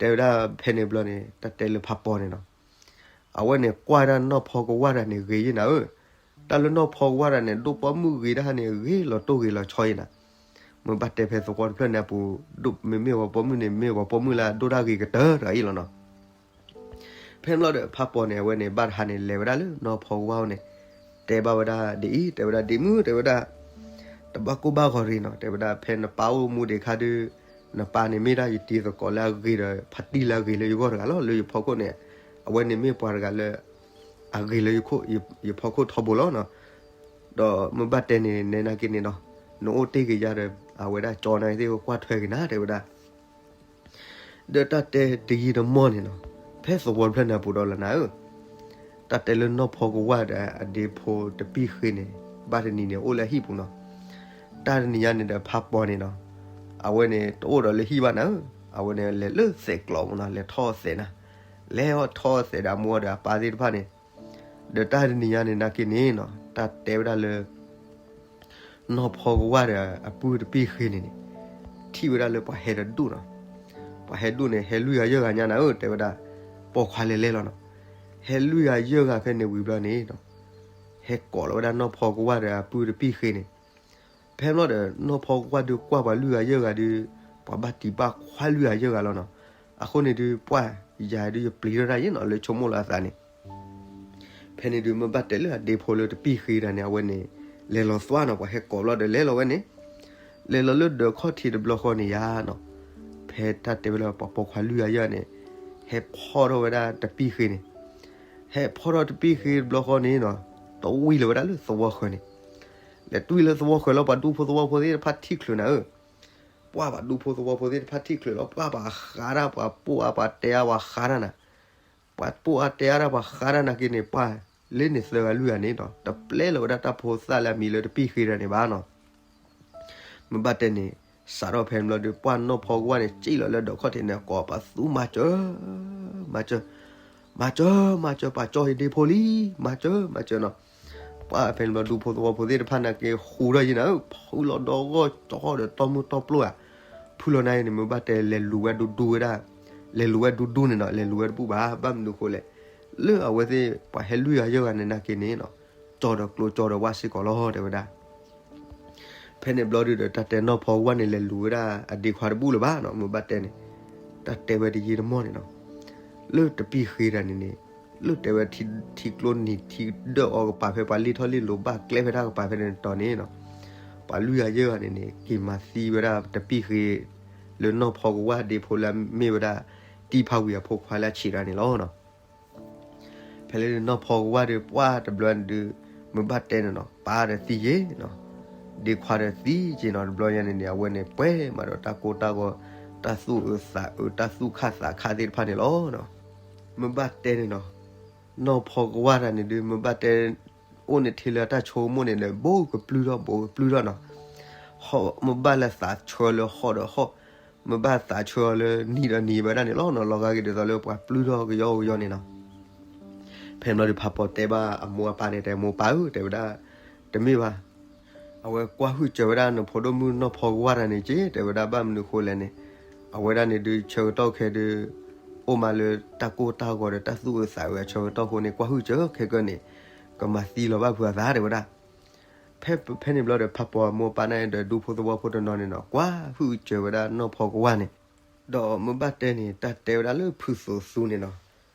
တဲဝဲဒၣ်ဖဲန့ၣ်ဘျီန့ၣ် တၢ်တဲလၢဖးပီၤန့ၣ်နီၤ, အဝဲန့ၣ်ကွၢ်ဒၣ်နီၢ်ဖီကဝၢ်တၢ်န့ၣ်ဂ့ၤယဲၢ်နၤဧၢ, တၢ်လၢနီၢ်ဖီကဝၢ်တၢ်န့ၣ် ဒိၣ်ပိာ်မုၣ်ဂ့ၤတၢ်န့ၣ် ဂ့ၤလီၤတိၢ်ဂ့ၤလီၤဆီယဲၢ်နၤ. မ့ၢ်ဘၣ်တဲဖဲသဝီတဖျၢၣ်န့ၣ်အပူၤ, မ့မ့ၢ်ပှၤပိာ်မုၣ်န့ၣ် မ့ၢ်ပှၤပိာ်မုၣ်လၢအဒိၣ်တၢ်ဂ့ၤကတၢၢ်တဂၤအံၤလီၤနီၤ. ဖဲန့ၣ်ဘျီဒီး ဖးပီၤန့ၣ် အဝဲန့ၣ် ဘၣ်တဟါန့ၣ် လဲၤဝဲဒၣ်လၢနီၢ်ဖီကဝၢ်န့ၣ်, တဲဘၣ်ဝဲဒၣ်ဒ်အံၤ, တဲဝဲဒၣ် ဒ့မုၣ် တဲဝဲဒၣ်, တဘၣ်ကိၢ်ဘၣ်ဂီၤရ့ၤနီၤ, တဲဝဲဒၣ် ဖဲနပၢ်အိၣ်မူဒံးအခါဒုး, နပၢ်န့ၣ်မ့ၢ်ဒၣ်ယတံၤသကိးလၢအဂ့ၤဒီး ဖးတံၢ်လၢအဂ့ၤလၢယဂီၢ်တဂၤလီၤ, လၢယဖီခိၣ်န့ၣ်, အဝဲန့ၣ်မ့ၢ်ပှၤတဂၤလၢ အဂ့ၤလၢယဖီခိၣ်ထီဘိလီၤနီၤ. ဒီးမ့ၢ်ဘၣ်တဲန့ၣ် နဲနာ်က့န့ၣ်နီၤ, နအိၣ်တ့ၢ်က့ၤယၤဒီး အဝဲဒၣ်ကၠီနာ်က့သ့ၣ်ကွၢ်ထွဲက့ၤနၤ တဲဝဲဒၣ်. ဒီးတၢ်တဲတယံာ်တမီၢ်န့ၣ်နီၤ, ဖဲသဝီတဖျၢၣ်န့ၣ်အပူၤဒီးလီၤနၤဧၢ, တၢ်တဲလၢနီၢ်ဖီကဝၢ်ဒီးအဒ့ဖိတပံၢ်ဃ့န့ၣ်, ဘၣ်တနံၤန့ၣ်အိၣ်လၢဟံၣ်ပူၤနီၤ. တၢ်တနံၤညါန့ၣ်ဒီးဖးပီၤန့ၣ်နီၤ, အဝဲန့ၣ်တအိၣ်ဒီးလၢဟံၣ်ဘၣ်နၤဧၢ, အဝဲန့ၣ်လဲၤလၢသဲးကျိးပူၤနီၤ, လဲၤထီၣ်သဲးနၤ, လဲၤထီၣ်သဲးဒီးအမိၢ်ဒီးအပၢ်သ့ၣ်တဖၣ်န့ၣ်. ဒီးတၢ်တနံၤညါန့ၣ်နာ်က့န့ၣ်နီၤ, တၢ်တဲဝဲဒၣ်လၢ နီၢ်ဖီကဝၢ်ဒီးအပုၢ်တပံၢ်ဃ့န့ၣ်န့ၣ်, ထံၣ်ဝဲဒၣ်လၢပှၤဟဲတဒူၣ်နီၤ, ပှၤဟဲဒိၣ်န့ၣ် ဟဲလွံၢ်ဂၤယဲၢ်ဂၤညါနၤဧၢ တဲဝဲဒၣ်. ပိာ်ခွါလဲၤလဲၤလီၤနီၤ. ဟဲလွံၢ်ဂၤယဲၢ်ဂၤဖဲန့ၣ်ဝံၤဘျီန့ၣ် ဟဲကိးလီၤဝဲဒၣ်နီၢ်ဖီကဝၢ်ဒီးအပုၢ်တပံၢ်ဃ့န့ၣ်. ဖဲန့ၣ်ဘျီဒီး နီၢ်ဖီကဝၢ်ဒုးကွၢ်ပှၤလွံၢ်ဂၤယဲၢ်ဂၤဒုး ပှၤဘၣ်တံာ်ဘၣ်ခွါလွံၢ်ဂၤယဲၢ်ဂၤလီၤနီၤ. အဃိန့ၣ်ဒုး ပှၢ်ယၤဒုးယပျံၤထီၣ်တၢ်ယဲၢ်နီၤ လၢဆိကမိၣ်လီၤအသးန့ၣ်. ဖဲန့ၣ်ဒုး မ့ၢ်ဘၣ်တဲလၢအဒ့ဖိလၢတပံၢ်ဃ့တၢ်န့ၣ် အဝဲန့ၣ် လဲၤလီၤသွါနီၤ ပှၤဟဲကိးဘျီဒီးလဲၤလီၤဝဲန့ၣ်. လဲၤလီၤလၢဒၢးခီၣ်ထံးတဘျီဃီန့ၣ်ယါနီၤ. ဖဲတၢ်တဲဝဲလၢပှၤပိာ်ခွါလွံၢ်ဂၤယဲၢ်ဂၤန့ၣ် ဟဲဖီၣ်ထီၣ်ဝဲဒၣ်တပံၢ်ဃ့န့ၣ်. ဟဲဖီၣ်ထီၣ်တပံၢ်ဃ့တဘျီဃီန့ၣ်နီၤ တဝံၣ်လီၤဝဲဒၣ်လၢသဝီဃၢၤန့ၣ်. လဲၤတွံၢ်လၢသဝီဃၢၤလီၤ ပှၤဒူဖိသဝီဖိသ့ၣ်တဖၣ်ထံၣ်ချုးနၤဧၢ. ပှၢ်ပှၤဒူဖိသဝီဖိသ့ၣ်တဖၣ်ထံၣ်ချုးလီၤ ပှၢ်ပှၤဃးတၢ် ပှၤပိၢ်အါပှၤတဲအါပှၤဃးတၢ်နၤ. ပှၤပိၢ်အါတဲအါတၢ်ပှၤဃးတၢ်နၤက့န့ၣ် ပှၢ်လၢန့ၣ်သၢဂၤလွံၢ်ဂၤန့ၣ်ဒီး တပျဲလီၤဝဲဒၣ်တၢ်ဖိသၣ်လၢအမံၤလၢတပံၢ်ဃ့တၢ်န့ၣ်ဘၣ်နီၤ. မ့ၢ်ဘၣ်တဲန့ၣ် စးထီၣ်ဖဲန့ၣ်ဘျီဒီး ပှၢ်နီၢ်ဖီကဝၢ်န့ၣ် စံၣ်လီၤလၢဒၢးခီၣ်ထံးန့ၣ် ကိးပသူမၤစၢၤ မၤစၢၤ မၤစၢၤ မၤစၢၤ ပှၤကၠီအံၤဒ့ဖိလံ မၤစၢၤ မၤစၢၤနီၤ. ပှၢ်ဖဲန့ၣ်ဘျီ ဒူဖိသဝီဖိသ့ၣ်တဖၣ်နာ်က့ ဃူထီၣ်ယံၤနၤဧၢ ဖုလီၤဒီဂီၢ်ကၠီဒီးတီမုၢ်တီပျိၢ်ဧါ. ဖုလီၤနၤအံၤန့ၣ် မ့ၢ်ဘၣ်တဲလဲၤလူၤဝဲဒူဒူဝဲဒၣ်, လဲၤလူၤဝဲဒူဒူန့ၣ်နီၤ လဲၤလူၤဝဲတဘူၣ်ဘၣ်. ဘၣ်မနုၤဃိလဲၣ်, လၢအဝဲသ့ၣ်ပှၤဟဲလွံၢ်ဂၤယဲၢ်ဂၤန့ၣ်နာ်က့န့ၣ်နီၤ, ကၠီဒီးကျိကၠီဒီးဝၣ်စ့ၢ်ကီးလီၤ တဲဝဲဒၣ်. ဖဲန့ၣ်ဘျီဒုးဒီး တၢ်တဲနီၢ်ဖီကဝၢ်န့ၣ် လဲၤလူၤဝဲဒၣ်အဒ့ခွါတဘူၣ်လၢၤဘၣ်နီၤ, မ့ၢ်ဘၣ်တဲန့ၣ် တၢ်တဲဝဲတယံာ်တမီၢ်န့ၣ်နီၤ, လၢတပံၢ်ဃ့တၢ်န့ၣ်န့ၣ်, လၢတဲဝဲထံကျိနံၤထံဒၢၣ်အီၤကပၤဖဲပှၤလ့ၣ်ထီၣ်လ့ၣ်လီၤဘၣ်ကျဲဖဲတၢ်ကပၤဖဲန့ၣ်တီၤန့ၣ်နီၤ, ပှၤလွံၢ်ဂၤယဲၢ်ဂၤန့ၣ်န့ၣ် က့ၤမၤသံဝဲဒၣ်တပံၢ်ဃ့ လၢနီၢ်ဖီကဝၢ်ဒ့ဖိလၢအမ့ၢ်ဝဲဒၣ် တံၢ်ဖးဝံၤအဖိခွါလၢအဆံးတၢ်န့ၣ်လီၤနီၤ. ဖဲလၢနီၢ်ဖီကဝၢ်ဒီးပှၢ်တဘျီန့ၣ်ဒုး မ့ၢ်ဘၣ်တဲန့ၣ်နီၤ, ပၢ်ဒီးသံယ့ၤနီၤ, ဒ့ခွါဒီးသံယ့ၤနီၤ, တဘျီညါန့ၣ်န့ၣ် အဝဲန့ၣ်ပှဲၤမးဒီးတၢ်ကိၢ်တၢ်ဂီၤ, တၢ်သူၣ်အုးသးအုး တၢ်သူၣ်ခၣ်သးခၣ်သ့ၣ်တဖၣ်န့ၣ်လီၤ. မ့ၢ်ဘၣ်တဲန့ၣ်နီၤ, နီၢ်ဖီကဝၢ်တၢ်န့ၣ်ဒုး မ့ၢ်ဘၣ်တဲ အိၣ်န့ၣ်ထဲလၢတၢ်ဆိကမိၣ်န့ၣ်ဒီး ဘူးကပျုၢ်ထီၣ် ဘူးကပျုၢ်ထီၣ်နီၤ, မ့ၢ်ဘၣ်လၢသးဆၢလၢဟီၣ်ဒီးဟီၣ်, မ့ၢ်ဘၣ်သးဆၢလၢနံၤဒီးနံၤဝဲဒၣ်န့ၣ်လီၤနီၤ, လီၤဂာ်က့ၤဒ်သိးလၢပှၤပျုၢ်ထီၣ်ကယီကယီန့ၣ်နီၤ. ဖဲန့ၣ်ဘျီဒီးဖးပီၤတဲဘၣ်အမိၢ်အပၢ်န့ၣ် တဲမိၢ်ပၢ်ဧၢ တဲဝဲဒၣ်, တမ့ၢ်ဘၣ်, အဝဲကွၢ်ဟုၣ်စၢၤဝဲဒၣ်နဖိဒိၣ်မုၣ်နီၢ်ဖီကဝၢ်တၢ်န့ၣ်က့ တဲဝဲဒၣ်, ဘၣ်မနုၤဃိလဲၣ်န့ၣ်, အဝဲဒၣ်န့ၣ်ဒုးဆၢကတီၢ်ခဲဒုး အိၣ်မးလၢတၢ်ကိၢ်တၢ်ဂီၤဒီးတၢ်သူၣ်အုးသးအုးအဆၢကတီၢ်အဃိန့ၣ် ကွၢ်ဟုၣ်စၢၤခဲကၢန့ၣ် ကမၤသံလီၤဘၣ်ဖုးအသး တဲဝဲဒၣ်. ဖဲဖဲန့ၣ်ဘျီဒီး ဖးပီၤအမိၢ်အပၢ်န့ၣ်ဒီး ဒူဖိသဝီဖိတနီၤန့ၣ်နီၤ ကွၢ်ဟုၣ်စၢၤဝဲဒၣ်နီၢ်ဖီကဝၢ်န့ၣ်, ဒီးမ့ၢ်ဘၣ်တဲန့ၣ် တၢ်တဲဝဲဒၣ်လၢဖုသူးသူန့ၣ်နီၤ,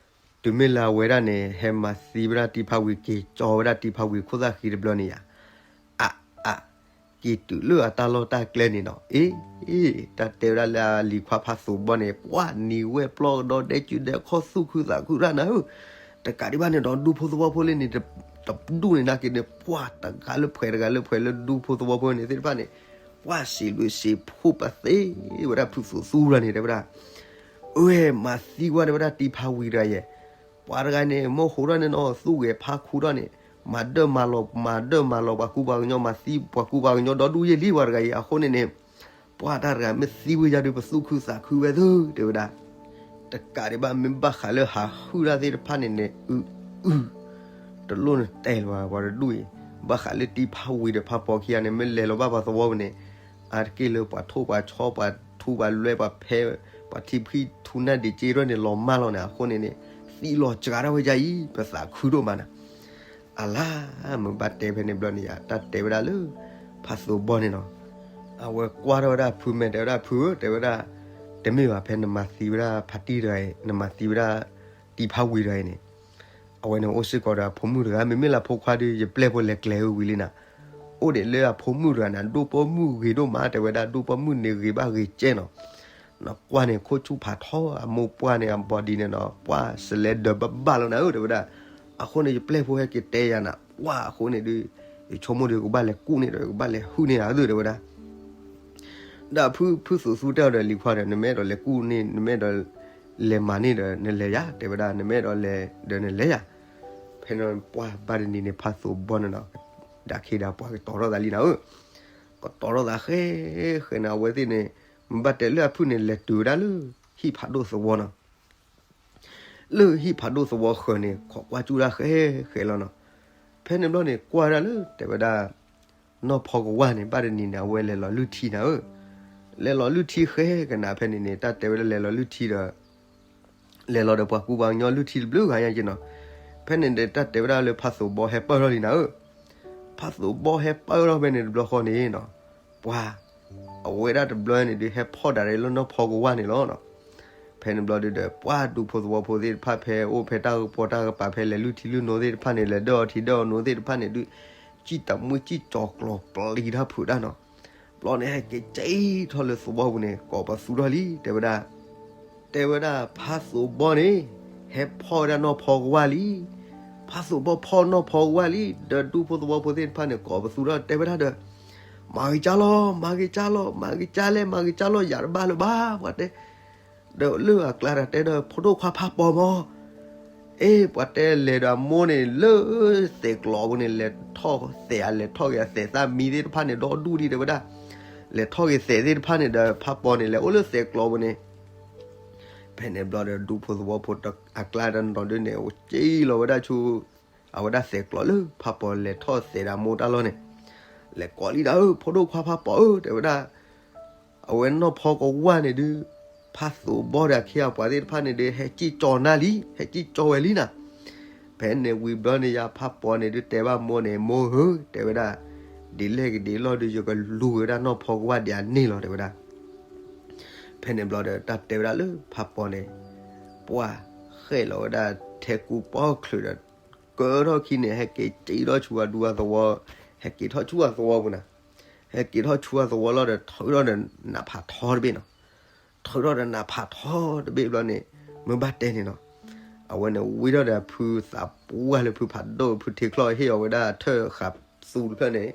တုၤမ့ၢ်လၢအဝဲဒၣ်န့ၣ် ဟဲမၤသံဝဲဒၣ်တံၢ်ဖးဝံၤ က့ၤကၠီဝဲဒၣ်တံၢ်ဖးဝံၤခိၣ်သၣ်ဃံတဘျီန့ၣ်ယါ, အါ အါ က့ၤတုၤလၢအတၢ်လီၢ်တၢ်ကျဲန့ၣ်နီၤ, အ့ တၢ်တဲဝဲဒၣ်လၢအလံၤခွါဖးသူးဘီန့ၣ် ပှၢ်နံၤဝဲပျီကဒီဒဲကၠူဒဲခီၣ်သူၣ်ခုသးခုရၣ်နၤဧၢ, တကးဒံးဘၣ်န့ၣ်ဒီး ဒူဖိသဝီဖိလၢန့ၣ် တဒူၣ်န့ၣ်နာ်က့န့ၣ် ပှၢ်တဂၤလၢဖှဲးတဂၤလၢဖှဲးလၢဒူဖိသဝီဖိန့ၣ်သ့ၣ်တဖၣ်န့ၣ်, ပှၢ်စံးဘျုးစံးဖှိၣ်ပသ့ဝဲဒၣ်ဖုသူးသူရၣ်န့ၣ် တဲဝဲဒၣ်, အဝဲမၤသံကွၢ်န့ၣ်ဝဲဒၣ်တံၢ်ဖးဝံၤတဂၤယဲၢ်, ပှၤတဂၤန့ၣ် မ့ၢ်ဟိးထီၣ်န့ၣ်နီၤ သူၣ်ဂဲၤဖးခူထီၣ်န့ၣ်, မၤဒၢၣ်မၤလီၤ မၤဒၢၣ်မၤလီၤပှၤကူပှၤကညီ မၤသံပှၤကူပှၤကညီဒီဒူၣ်ယဲၢ်လံ ပှၤတဂၤအံၤ အဃိန့ၣ်န့ၣ် ပှၢ်တၢ်တဂၤမ့ၢ်သံဝဲယါဒီး ပသူၣ်ခုသးခုဝဲသု တဲဝဲဒၣ်. တကးဒံးဘၣ် မ့ၢ်ဘၣ်ဃးလၢဟးဟုၣ်တၢ်သ့ၣ်တဖၣ်န့ၣ်န့ၣ် အု အု တလိၣ်နတဲလၢၤဘၣ် ပှၤတဒူၣ်အံၤ, ဘၣ်ဃးလၢတံၢ်ဖးဝံၤဒီးဖးပီၤခံဂၤန့ၣ် မ့ၢ်လဲၤလီၤဘၣ်ပှၤသဝီပူၤန့ၣ်, အါတက့ၢ်လၢပှၤထိၣ်ပှၤဆီ ပှၤထူပှၤလွဲပှၤဖဲ ပှၤထံဖှံထူနၢ်ဒံးက့ထီၣ်န့ၣ် လီၤမၢ်လီၤန့ၣ် အဃိန့ၣ်န့ၣ်, သံလီၤစှၤထီၣ်ဝဲယါအံၤ ပသးခုဒိၣ်မးနၤ အလါ မ့ၢ်ဘၣ်တဲဖဲန့ၣ်ဘျီန့ၣ်ယါ တၢ်တဲဝဲဒၣ်လၢ ဖးသူးဘီန့ၣ်နီၤ, အဝဲကွၢ်ထီၣ်ဝဲဒၣ်ဖုမဲာ် တဲဝဲဒၣ်ဖုဧၢ တဲဝဲဒၣ်, တမ့ၢ်ဘၣ် ဖဲနမၤသံဝဲဒၣ်ဖးတံၢ်တဂၤအံၤ နမၤသံဝဲဒၣ်တံၢ်ဖးဝံၤတဂၤအံၤန့ၣ်, အဝဲန့ၣ်အိၣ်စ့ၢ်ကီးဒီးအဖိမုၣ်တဂၤ မ့မ့ၢ်လၢအဖိခွါဒီး ယပျဲၢ်ဖိလဲၤကျဲၤဝံၤလံနၤ, အိၣ်ဒံးလၢအဖိမုၣ်တဂၤန့ၣ် ဒိၣ်ပိာ်မုၣ်ဂ့ၤဒိၣ်မး တဲဝဲဒၣ် ဒိၣ်ပိာ်မုၣ်န့ၣ်ဂ့ၤဘၣ်ဂ့ၤကဲနီၤ နကွၢ်န့ၣ် ခိၣ်ဆူၣ်ဖးထီ အမိၢ်ပှၢ်န့ၣ် အဘီဒံးန့ၣ်နီၤ ပှၢ်စလဲဒၢးဘၣ်ဘၣ်လီၤနၤဧၢ တဲဝဲဒၣ်, အဃိန့ၣ် ယပျဲၢ်ဖိဟဲက့ၤတဲယၤနၤ ပှၢ်အဃိန့ၣ်ဒီး ယဆိကမိၣ်ဒီး ယကဘၣ်လဲၤကူၣ်န့ၢ်ဒီး ယကဘၣ်လဲၤဟုၣ်န့ၢ်နၤသု တဲဝဲဒၣ်. ဒီးဖု ဖုသူးသူတဲအီၤဒီးလံၤခွါဒီး နမ့ၢ်အဲၣ်ဒိးလဲၤကူၣ်န့ၢ် နမ့ၢ်အဲၣ်ဒိးလဲၤမၤန့ၢ်ဒီး နလဲၤယၤ တဲဝဲဒၣ် နမ့ၢ်အဲၣ်ဒိးလဲၤဒီးနလဲၤယၤ. ဖဲန့ၣ်ပှၢ်ဘၣ်တနံၤန့ၣ် ဖးသူးဘီန့ၣ်နီၤ ဒၣ်ခ့ဒၣ်ပှၤကတီၤထီၣ်သးလံနၤဧၢ, ကတီၤထီၣ်သးဃဲ ဃဲန့ၣ် အဝဲသ့ၣ်န့ၣ် မ့ၢ်ဘၣ်တဲလၢအဖုၣ်န့ၣ် လဲၤတုၤဝဲဒၣ်လၢ ဟံၣ်ဖးဒိၣ်သဝီနီၤ လၢဟံၣ်ဖးဒိၣ်သဝီဃၢၤန့ၣ် ခိးကွၢ်ကၠူၣ်ဒၣ်ဃဲဃဲလီၤနီၤ. ဖဲန့ၣ်ဘျီန့ၣ် ကွၢ်ဒၣ်လၢ တဲဝဲဒၣ် နီၢ်ဖီကဝၢ်န့ၣ် ဘၣ်တနံၤန့ၣ် အဝဲလဲၤလီၤလုၢ်ထံနၤဧၢ, လဲၤလီၤလုၢ်ထံဃဲကနၣ်ဖဲန့ၣ်န့ၣ် တၢ်တဲဝဲဒၣ်လဲၤလီၤလုၢ်ထံဒီး လဲၤလီၤဒီးပှၤကူပှၤကညီလုၢ်ထံတဘျုးဂၤညါက့နီၤ. ဖဲန့ၣ်ဒီးတၢ်တဲဝဲဒၣ်လၢဖးသိးဘီဟဲပၢၢ်ထီၣ်လံနၤဧၢ, ဖးသိးဘီဟဲပၢၢ်ထီၣ်ဖဲန့ၣ်တဘျီဃီန့ၣ်နီၤ, ပှၤ အဝဲဒၣ်တဘျီန့ၣ်ဒုးဟဲဖီၣ်ဒၣ်လၢနီၢ်ဖီကဝၢ်န့ၣ်လီၤနီၤ. ဖဲန့ၣ်ဘျီဒုးဒီးပှၤဒူဖိသဝီဖိသ့ၣ်တဖၣ်ဖဲအိၣ်ဖဲတၢ်ဂီၤပီၢ်တၢ်ဂီၤပၤဖဲလဲၤလုၢ်ထံလုၢ်နိသ့ၣ်တဖၣ်န့ၣ် လဲၤဒၢၣ်အီၤထံဒၢၣ်အီၤနိသ့ၣ်တဖၣ်န့ၣ်ဒုး စံၣ်တၢ်မွံစံၣ်ကၠီၤကျီၤပျံၤတၢ်ဖုးတၢ်နီၤ. ဘျီန့ၣ်ဟဲက့ၤကၠံထီၣ်လၢသဝီပူၤန့ၣ် ကိးပသူထီၣ်လံ တဲဝဲဒၣ် တဲဝဲဒၣ်ဖးသိးဘီန့ၣ် ဟဲဖီၣ်ဝဲဒၣ်နီၢ်ဖီကဝၢ်လံ. ဖးသိးဘီဖီၣ်နီၢ်ဖီကဝၢ်လံ ဒီးဒူဖိသဝီဖိသ့ၣ်တဖၣ်န့ၣ် ကိးပသူထီၣ်တဲဝဲဒၣ်ဒီး မၤဂ့ၤကၢ်လီၤ မၤဂ့ၤကၢ်လီၤ မၤဂ့ၤကၢ်လဲၣ် မၤဂ့ၤကၢ်လီၤ ယၤတဘၣ်လၢၤဘၣ် ပှၤတဲ ဒီးလၢအကျါတၢ်တဲဒီး ဖိဒိၣ်ခွါဖးပီၤမၢ် အ့ ပှၤတဲလဲၤဒီးအမိၢ်န့ၣ် လၢသဲးကျိးပူၤန့ၣ် လဲၤထီၣ်သဲး အလဲၤထီၣ်က့ၤအသဲးသၣ်မံသ့ၣ်တဖၣ်န့ၣ် ဒီဒူၣ်ဒံးတဲဝဲဒၣ်, လဲၤထီၣ်က့ၤသဲးသ့ၣ်တဖၣ်န့ၣ်ဒီး ဖးပီၤန့ၣ် လဲၤအိၣ်လၢသဲးကျိးပူၤန့ၣ်, ဖဲန့ၣ်ဘျီဒီး ဒူဖိသဝီဖိအကျါတၢ်နီၤဒုန့ၣ် အိၣ်က့ၤလီၤဝဲဒၣ်ဆူ အဝဲဒၣ်သဲးကျိးလၢဖးပီၤလဲၤထီၣ်သဲးဒီးအမိၢ်တၢ်လီၢ်န့ၣ်, လဲၤကိးလံဒီး ဖိဒိၣ်ခွါဖးပီၤဧၢ တဲဝဲဒၣ် အဝဲနီၢ်ဖီကဝၢ်န့ၣ်ဒုး ဖးသိးဘီဒီးအခ့အပှၤသ့ၣ်တဖၣ်န့ၣ်ဒုး ဟဲကံၣ်ကၠီၤနၤလံ ဟဲကံၣ်ကၠီၤဝဲလံနၤ. ဖဲန့ၣ်ဝံၤဘျီန့ၣ် ယၤဖးပီၤန့ၣ်ဒုးတဲဘၣ်မိၢ်န့ၣ် မိၢ်ဧၢ တဲဝဲဒၣ်, ဒ်လဲၣ်ဂ့ၤဒ်လဲၣ်ဒီး ယကလူၤဝဲဒၣ်နီၢ်ဖီကဝၢ်ဒံးအန့ၣ်လီၤ တဲဝဲဒၣ်. ဖဲန့ၣ်ဘျီဒီး တၢ်တဲဝဲဒၣ်လၢဖးပီၤန့ၣ် ပှၢ်ဃဲၣ်လီၤဝဲဒၣ်ထဲကူပီၣ်ချုးဒီး ကၢထီၣ်ခံန့ၣ် ဟဲက့ၤက့ၤထီၣ်ဆူအဒူအသဝီ, ဟဲက့ၤထီၣ်ဆူအသဝီပူၤနၤ, ဟဲက့ၤထီၣ်ဆူအသဝီလီၤဒီး ထုးထီၣ်ဒီးနးဖးထီတဘ့ၣ်နီၤ. ထုးထီၣ်ဒီးနးဖးထီတဘ့ၣ်ဘျီန့ၣ် မ့ၢ်ဘၣ်တဲန့ၣ်နီၤ, အဝဲန့ၣ်ဝံထီၣ်ဒီးဖုသးပှၢ်လၢဖုဖးဒိၣ် ဖုထ့ချီၣ်ဟ့ၣ်အီၤဝဲဒၣ်ထၢၣ်ဃာ်သူတဖျၢၣ်န့ၣ်,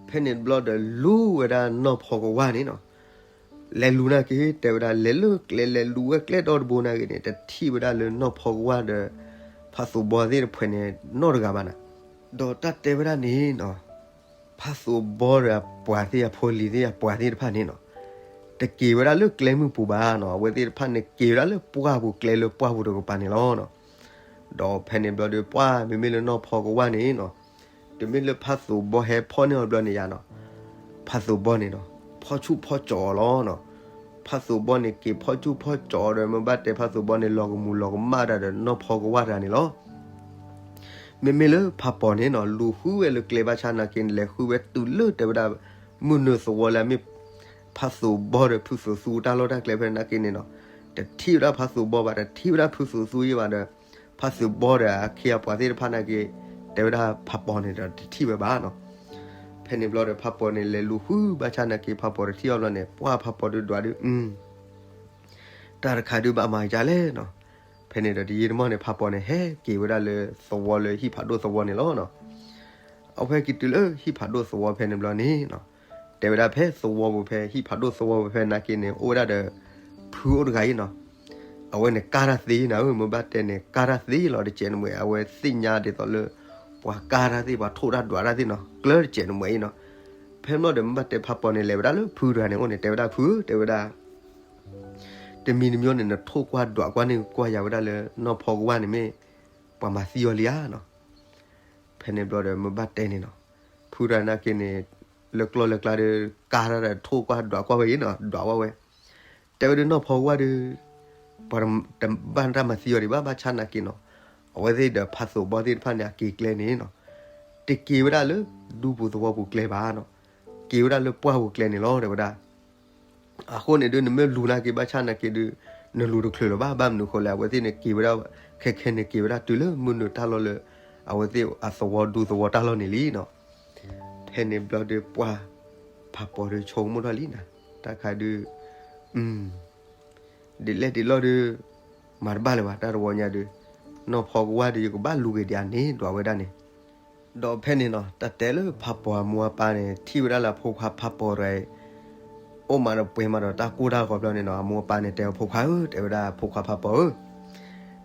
ဖဲန့ၣ်ဘျီဒီးလူဝဲဒၣ်နီၢ်ဖီကဝၢ်န့ၣ်နီၤ. လဲၤလူၤနာ်က့ တဲဝဲဒၣ် လဲၤလၢကျဲလဲၤလူၤဝဲကျဲဒီတဘိနာ်က့န့ၣ် တထံၣ်ဝဲဒၣ်လၢနီၢ်ဖီကဝၢ်ဒီး ဖးသိးဘီသ့ၣ်တဖှဲးန့ၣ် နီတဂၤဘၣ်နၤ. ဒီးတၢ်တဲဝဲဒၣ်န့ၣ်နီၤ, ဖးသိးဘီဒီးအပှၤသ့ၣ်အဖိလံၤသ့ၣ်အပှၤသ့ၣ်တဖၣ်န့ၣ်နီၤ, တက့ၤဝဲဒၣ်လၢကျဲမုၢ်ပူၤဘၣ်နီၤ, အဝဲသ့ၣ်တဖၣ်န့ၣ် က့ၤဝဲဒၣ်လၢပှၢ်ပူၤကျဲလၢပှၢ်ပူၤတကပၤန့ၣ်လီၤ. ဒီးဖဲန့ၣ်ဘျီဒီး ပှၢ်မ့မ့ၢ်လၢနီၢ်ဖီကဝၢ်န့ၣ်နီၤ, တမ့ၢ်လၢဖးသိးဘီဟဲဖီၣ်န့ၢ်အီၤဘျီန့ၣ်ယါနီၤ, ဖးသိးဘီန့ၣ်နီၤ ဖီၣ်ဆူၣ်ဖီၣ်ကၠီၤအီၤလီၤနီၤ. ဖးသိးဘီန့ၣ် က့ၤဖီၣ်ဆူၣ်ဖီၣ်ကၠီၤအီၤဒီး မ့ၢ်ဘၣ်တဲဖးသိးဘီန့ၣ် လီၤကမူၤလီၤကမၣ်တၢ်ဒီးနီၢ်ဖီကဝၢ်တဂၤန့ၣ်လီၤ. မ့မ့ၢ်လၢဖးပီၤန့ၣ်နီၤ လူၤဃုဝဲလၢကျဲဘၣ်ဆၣ်နာ်က့န့ၣ် လဲၤဃုဝဲတုၤလၢတဲဝဲဒၣ် မုၢ်နုာ်သဝီလၢအမ့ၢ် ဖးသိးဘီဒီးဖုသိးသူတၢ်လီၢ်တၢ်ကျဲဖဲနာ်က့န့ၣ်နီၤ, တထံၣ်ဝဲဒၣ်ဖးသိးဘီဘၣ် တထံၣ်ဝဲဒၣ်ဖုသိးသူယဲၢ်ဘၣ်ဒီး ဖးသိးဘီဒီးအခ့အပှၤသ့ၣ်တဖၣ်နာ်က့ တဲဝဲဒၣ်ဖးပီၤန့ၣ်ဒီးတထံၣ်ဝဲဘၣ်နီၤ. ဖဲန့ၣ်ဘျီဒီးဖးပီၤန့ၣ် လဲၤလူၤဃုဘၣ်ဆၣ်နာ်က့ ဖးပီၤတထံၣ်အီၤဘျီန့ၣ် ပှၢ်ဖးပီၤဒုးဒွးဒုး တၢ်တခါဒုးဘၣ်မၤကလဲၣ်နီၤ. ဖဲန့ၣ်ဒီးတယံာ်တမီၢ်န့ၣ် ဖးပီၤန့ၣ် ဟဲက့ၤဝဲဒၣ်လၢသဝီလၢဟံၣ်ဖးဒိၣ်သဝီန့ၣ်လီၤနီၤ. အဝဲဟဲက့ၤတုၤလၢဟံၣ်ဖးဒိၣ်သဝီဖဲန့ၣ်ဘျီန့ၣ်နီၤ, တဲဝဲဒၣ်ဖဲသဝီပူၤဖဲ ဟံၣ်ဖးဒိၣ်သဝီပူၤဖဲနာ်က့န့ၣ် အိၣ်ဝဲဒၣ်ဒီး ဖုအိၣ်တဂၤအံၤနီၤ. အဝဲန့ၣ်ကၢ်တၢ်သ့နၤဧၢ, မ့ၢ်ဘၣ်တဲန့ၣ် ကၢ်တၢ်သ့လီၤတကဲးနမှဲး, အဝဲသ့ၣ်ညါဒ်သိးလၢ ပှၤကၢ်တၢ်သ့ ပှၤထိၣ်တၢ်ဒွးတၢ်သ့နီၤ, ကျၢတကဲးနမှဲးအံၤနီၤ. ဖဲမ့ၢ်ဒီး မ့ၢ်ဘၣ်တဲဖးပီၤန့ၣ် လဲၤဝဲဒၣ်လၢဖုတဂၤန့ၣ်အိၣ်န့ၣ် တဲဝဲဒၣ် ဖုဧၢ တဲဝဲဒၣ် တမံၤတမံၤန့ၣ် နထိၣ်ကွၢ်ဒွးကွၢ်န့ၢ်ကွၢ်ယၤဝဲဒၣ်လၢနီၢ်ဖီကဝၢ်န့ၣ်မ့ၢ် ပှၤမၤသံအီၤလံဧါနီၤ. ဖဲန့ၣ်ဘျီဒီး မ့ၢ်ဘၣ်တဲန့ၣ်နီၤ, ဖုတဂၤနာ်က့န့ၣ် လၢကျီၢ်လၢကျါဒီး ကၢ်တၢ်ဒီးထိၣ်ကွၢ်ဒွးကွၢ်ဝဲအံၤနီၤ, ဒွးကွၢ်ဝဲ တဲဝဲဒၣ်နီၢ်ဖီကဝၢ်ဒီး ပှၤတဘၣ်တၢ်မၤသံအီၤဒံးဘၣ်, ဘၣ်ဆၣ်နာ်က့နီၤ, အဝဲသ့ၣ်ဒီးဖးသိးဘီသ့ၣ်တဖၣ်န့ၣ် အက့ၤကျဲန့ၣ်နီၤ, တက့ၤဝဲဒၣ်လၢဒူပူၤသဝီပူၤကျဲဘၣ်နီၤ, က့ၤဝဲဒၣ်လၢပှၢ်ပူၤကျဲန့ၣ်လီၤ တဲဝဲဒၣ်. အဃိန့ၣ်ဒုး နမ့ၢ်လူၤနာ်က့ ဘၣ်ဆၣ်နာ်က့ဒုး နလူၤတချုးလၢၤဘၣ်, ဘၣ်မနုၤဃိလဲၣ် အဝဲသ့ၣ်န့ၣ်က့ၤဝဲဒၣ် ခဲခဲန့ၣ်က့ၤဝဲဒၣ်တုၤလၢမုၢ်နုာ်တၢ်လီၢ်လၢ အဝဲသ့ၣ်အသဝီဒူသဝီတၢ်လီၢ်န့ၣ်လံနီၤ. ဖဲန့ၣ်ဘျီဒီးပှၢ်ဖးပီၤဒီးဆိကမိၣ်ထီၣ်လံနၤ, တၢ်ခါဒုး ဒ်လဲၣ်ဒ်လဲၣ်ဒီး မၤတဘၣ်လၢၤဘၣ် တၢ်တဝီညါဒုး, နီၢ်ဖီကဝၢ်ဒီး ယကဘၣ်လူၤက့ၤဒံးအန့ၣ် ဒွးဝဲဒၣ်န့ၣ်. ဒီးဖဲန့ၣ်နီၤ တၢ်တဲလၢဖးပီၤအမိၢ်အပၢ်န့ၣ် ထံၣ်ဝဲဒၣ်လၢအဖိခွါဖးပီၤတဂၤအံၤ အိၣ်မးဒီးပှဲၤမးဒီးတၢ်ကိၢ်တၢ်ဂီၤဘျီန့ၣ်နီၤ, အမိၢ်အပၢ်န့ၣ်တဲအဖိခွါဧၢ, တဲဝဲဒၣ်ဖိခွါဖးပီၤဧၢ,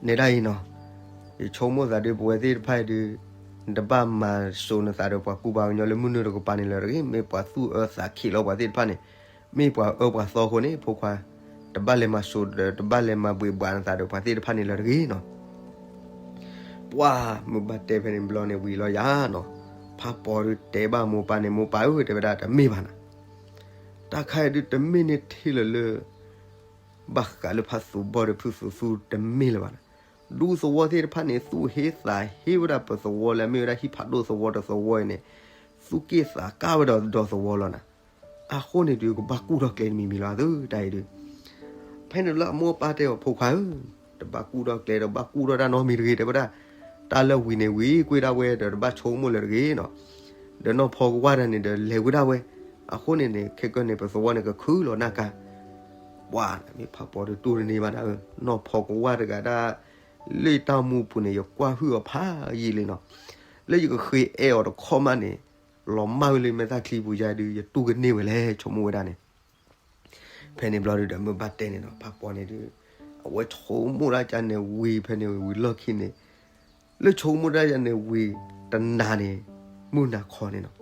နဲဒၣ်အံၤနီၤ, ယဆိကမိၣ်သးဒုး ပဝဲသ့ၣ်တဖၣ်အံၤဒုး နတဘၣ်မၤစိာ်နသးဒီးပှၤကူပှၤကညီလၢမုၢ်နုာ်တကပၤန့ၣ်လၢၤတဂ့ၤ, မ့ၢ်ပှၤသူၣ်အၢသးခံးလီၤပှၤသ့ၣ်တဖၣ်န့ၣ်, မ့ၢ်ပှၤအၢပှၤသီအဃိန့ၣ် ဖိခွါ တဘၣ်လဲၤမၤစိာ်ဒီး တဘၣ်လဲၤမၤဘှံးဘှးနသးဒီးပှၤသ့ၣ်တဖၣ်န့ၣ်လၢၤတဂ့ၤနီၤ. ပှၢ်မုၢ်ဘၣ်တဲဖဲန့ၣ်ဘျီန့ၣ်ဝံၤလီၤယၤနီၤ, ဖးပီၤဒုးတဲဘၣ်မိၢ်ပၢ်န့ၣ် မိၢ်ပၢ်ဧၢ တဲဝဲဒၣ်တမ့ၢ်ဘၣ်နၤ. တၢ်ခါအံၤဒုးတမ့ၢ်န့ၢ်ထဲလၢာ်လၢ ဘၣ်ဃးလၢဖးသိးဘီဒီးဖုသိးသူတမ့ၢ်လၢၤဘၣ်. ဒူသဝီသ့ၣ်တဖၣ်န့ၣ် သူၣ်ဟ့သးဟ့ဝဲဒၣ်ပသဝီလၢအမ့ၢ်ဝဲဒၣ်ဟံၣ်ဖးဒိၣ်သဝီတသဝီအံၤန့ၣ်, သူၣ်က့ၣ်သးကါဝဲဒီးဒီသဝီလီၤနၤ. အဃိန့ၣ်ဒုး ကဘၣ်ကူၣ်ထီၣ်ကျဲတမံၤမံၤလီၤသုတၢ်အံၤဒုး ဖဲန့ၣ်လၢအမိၢ်အပၢ်တဲအီၤ ဖိခွါဧၢ, တဘၣ်ကူၣ်ထီၣ်ကျဲ တဘၣ်ကူၣ်ထီၣ်တၢ်နီတမံၤတဂ့ၤ တဲဝဲဒၣ်. တၢ်လၢဝံၤန့ၣ်ဝံၤကွံာ်ဒၣ်ဝဲဒီး တဘၣ်ဆိကမိၣ်လၢၤတဂ့ၤနီၤ. ဒီးနီၢ်ဖီကဝၢ်တၢ်န့ၣ်ဒီးလဲၤဝဲဒၣ်ဝဲ. အဃိန့ၣ်န့ၣ် ခဲကနံၣ်န့ၣ် ပသဝီန့ၣ်ကခုၣ်လီၤနၢ်ကါ. ပှၤမ့ၢ်ဖးပီၤဒုးတူၢ်တန့ၢ်ဘၣ်နၤဧၢ, နီၢ်ဖီကဝၢ်တဂၤဒၣ် လၢတၢ်အိၣ်မူပူၤန့ၣ် ယကွၢ်ဟုၣ်အီၤဖးယံာ်လံနီၤ. လၢယကဃ့အဲၣ်အီၤတခီမးန့ၣ် လီၤမၢ်ဝဲလၢမဲာ်သၣ်ချံပူၤယါဒုး ယတူၢ်ကန့ၢ်ဝဲလဲၣ် ဆိကမိၣ်ဝဲဒၣ်န့ၣ်. ဖဲန့ၣ်ဘျီဒုးဒီးမ့ၢ်ဘၣ်တဲန့ၣ်နီၤ ဖးပီၤန့ၣ်ဒုး အဝဲဆိကမိၣ်ဒၣ်ကန့ၣ်ဝံၤ ဖဲန့ၣ်ဝံၤလီၢ်ခံန့ၣ် လၢဆိကမိၣ်ဒၣ်ကန့ၣ်ဝံၤ တနၤန့ၣ် မုၢ်နၤခီန့ၣ်နီၤ.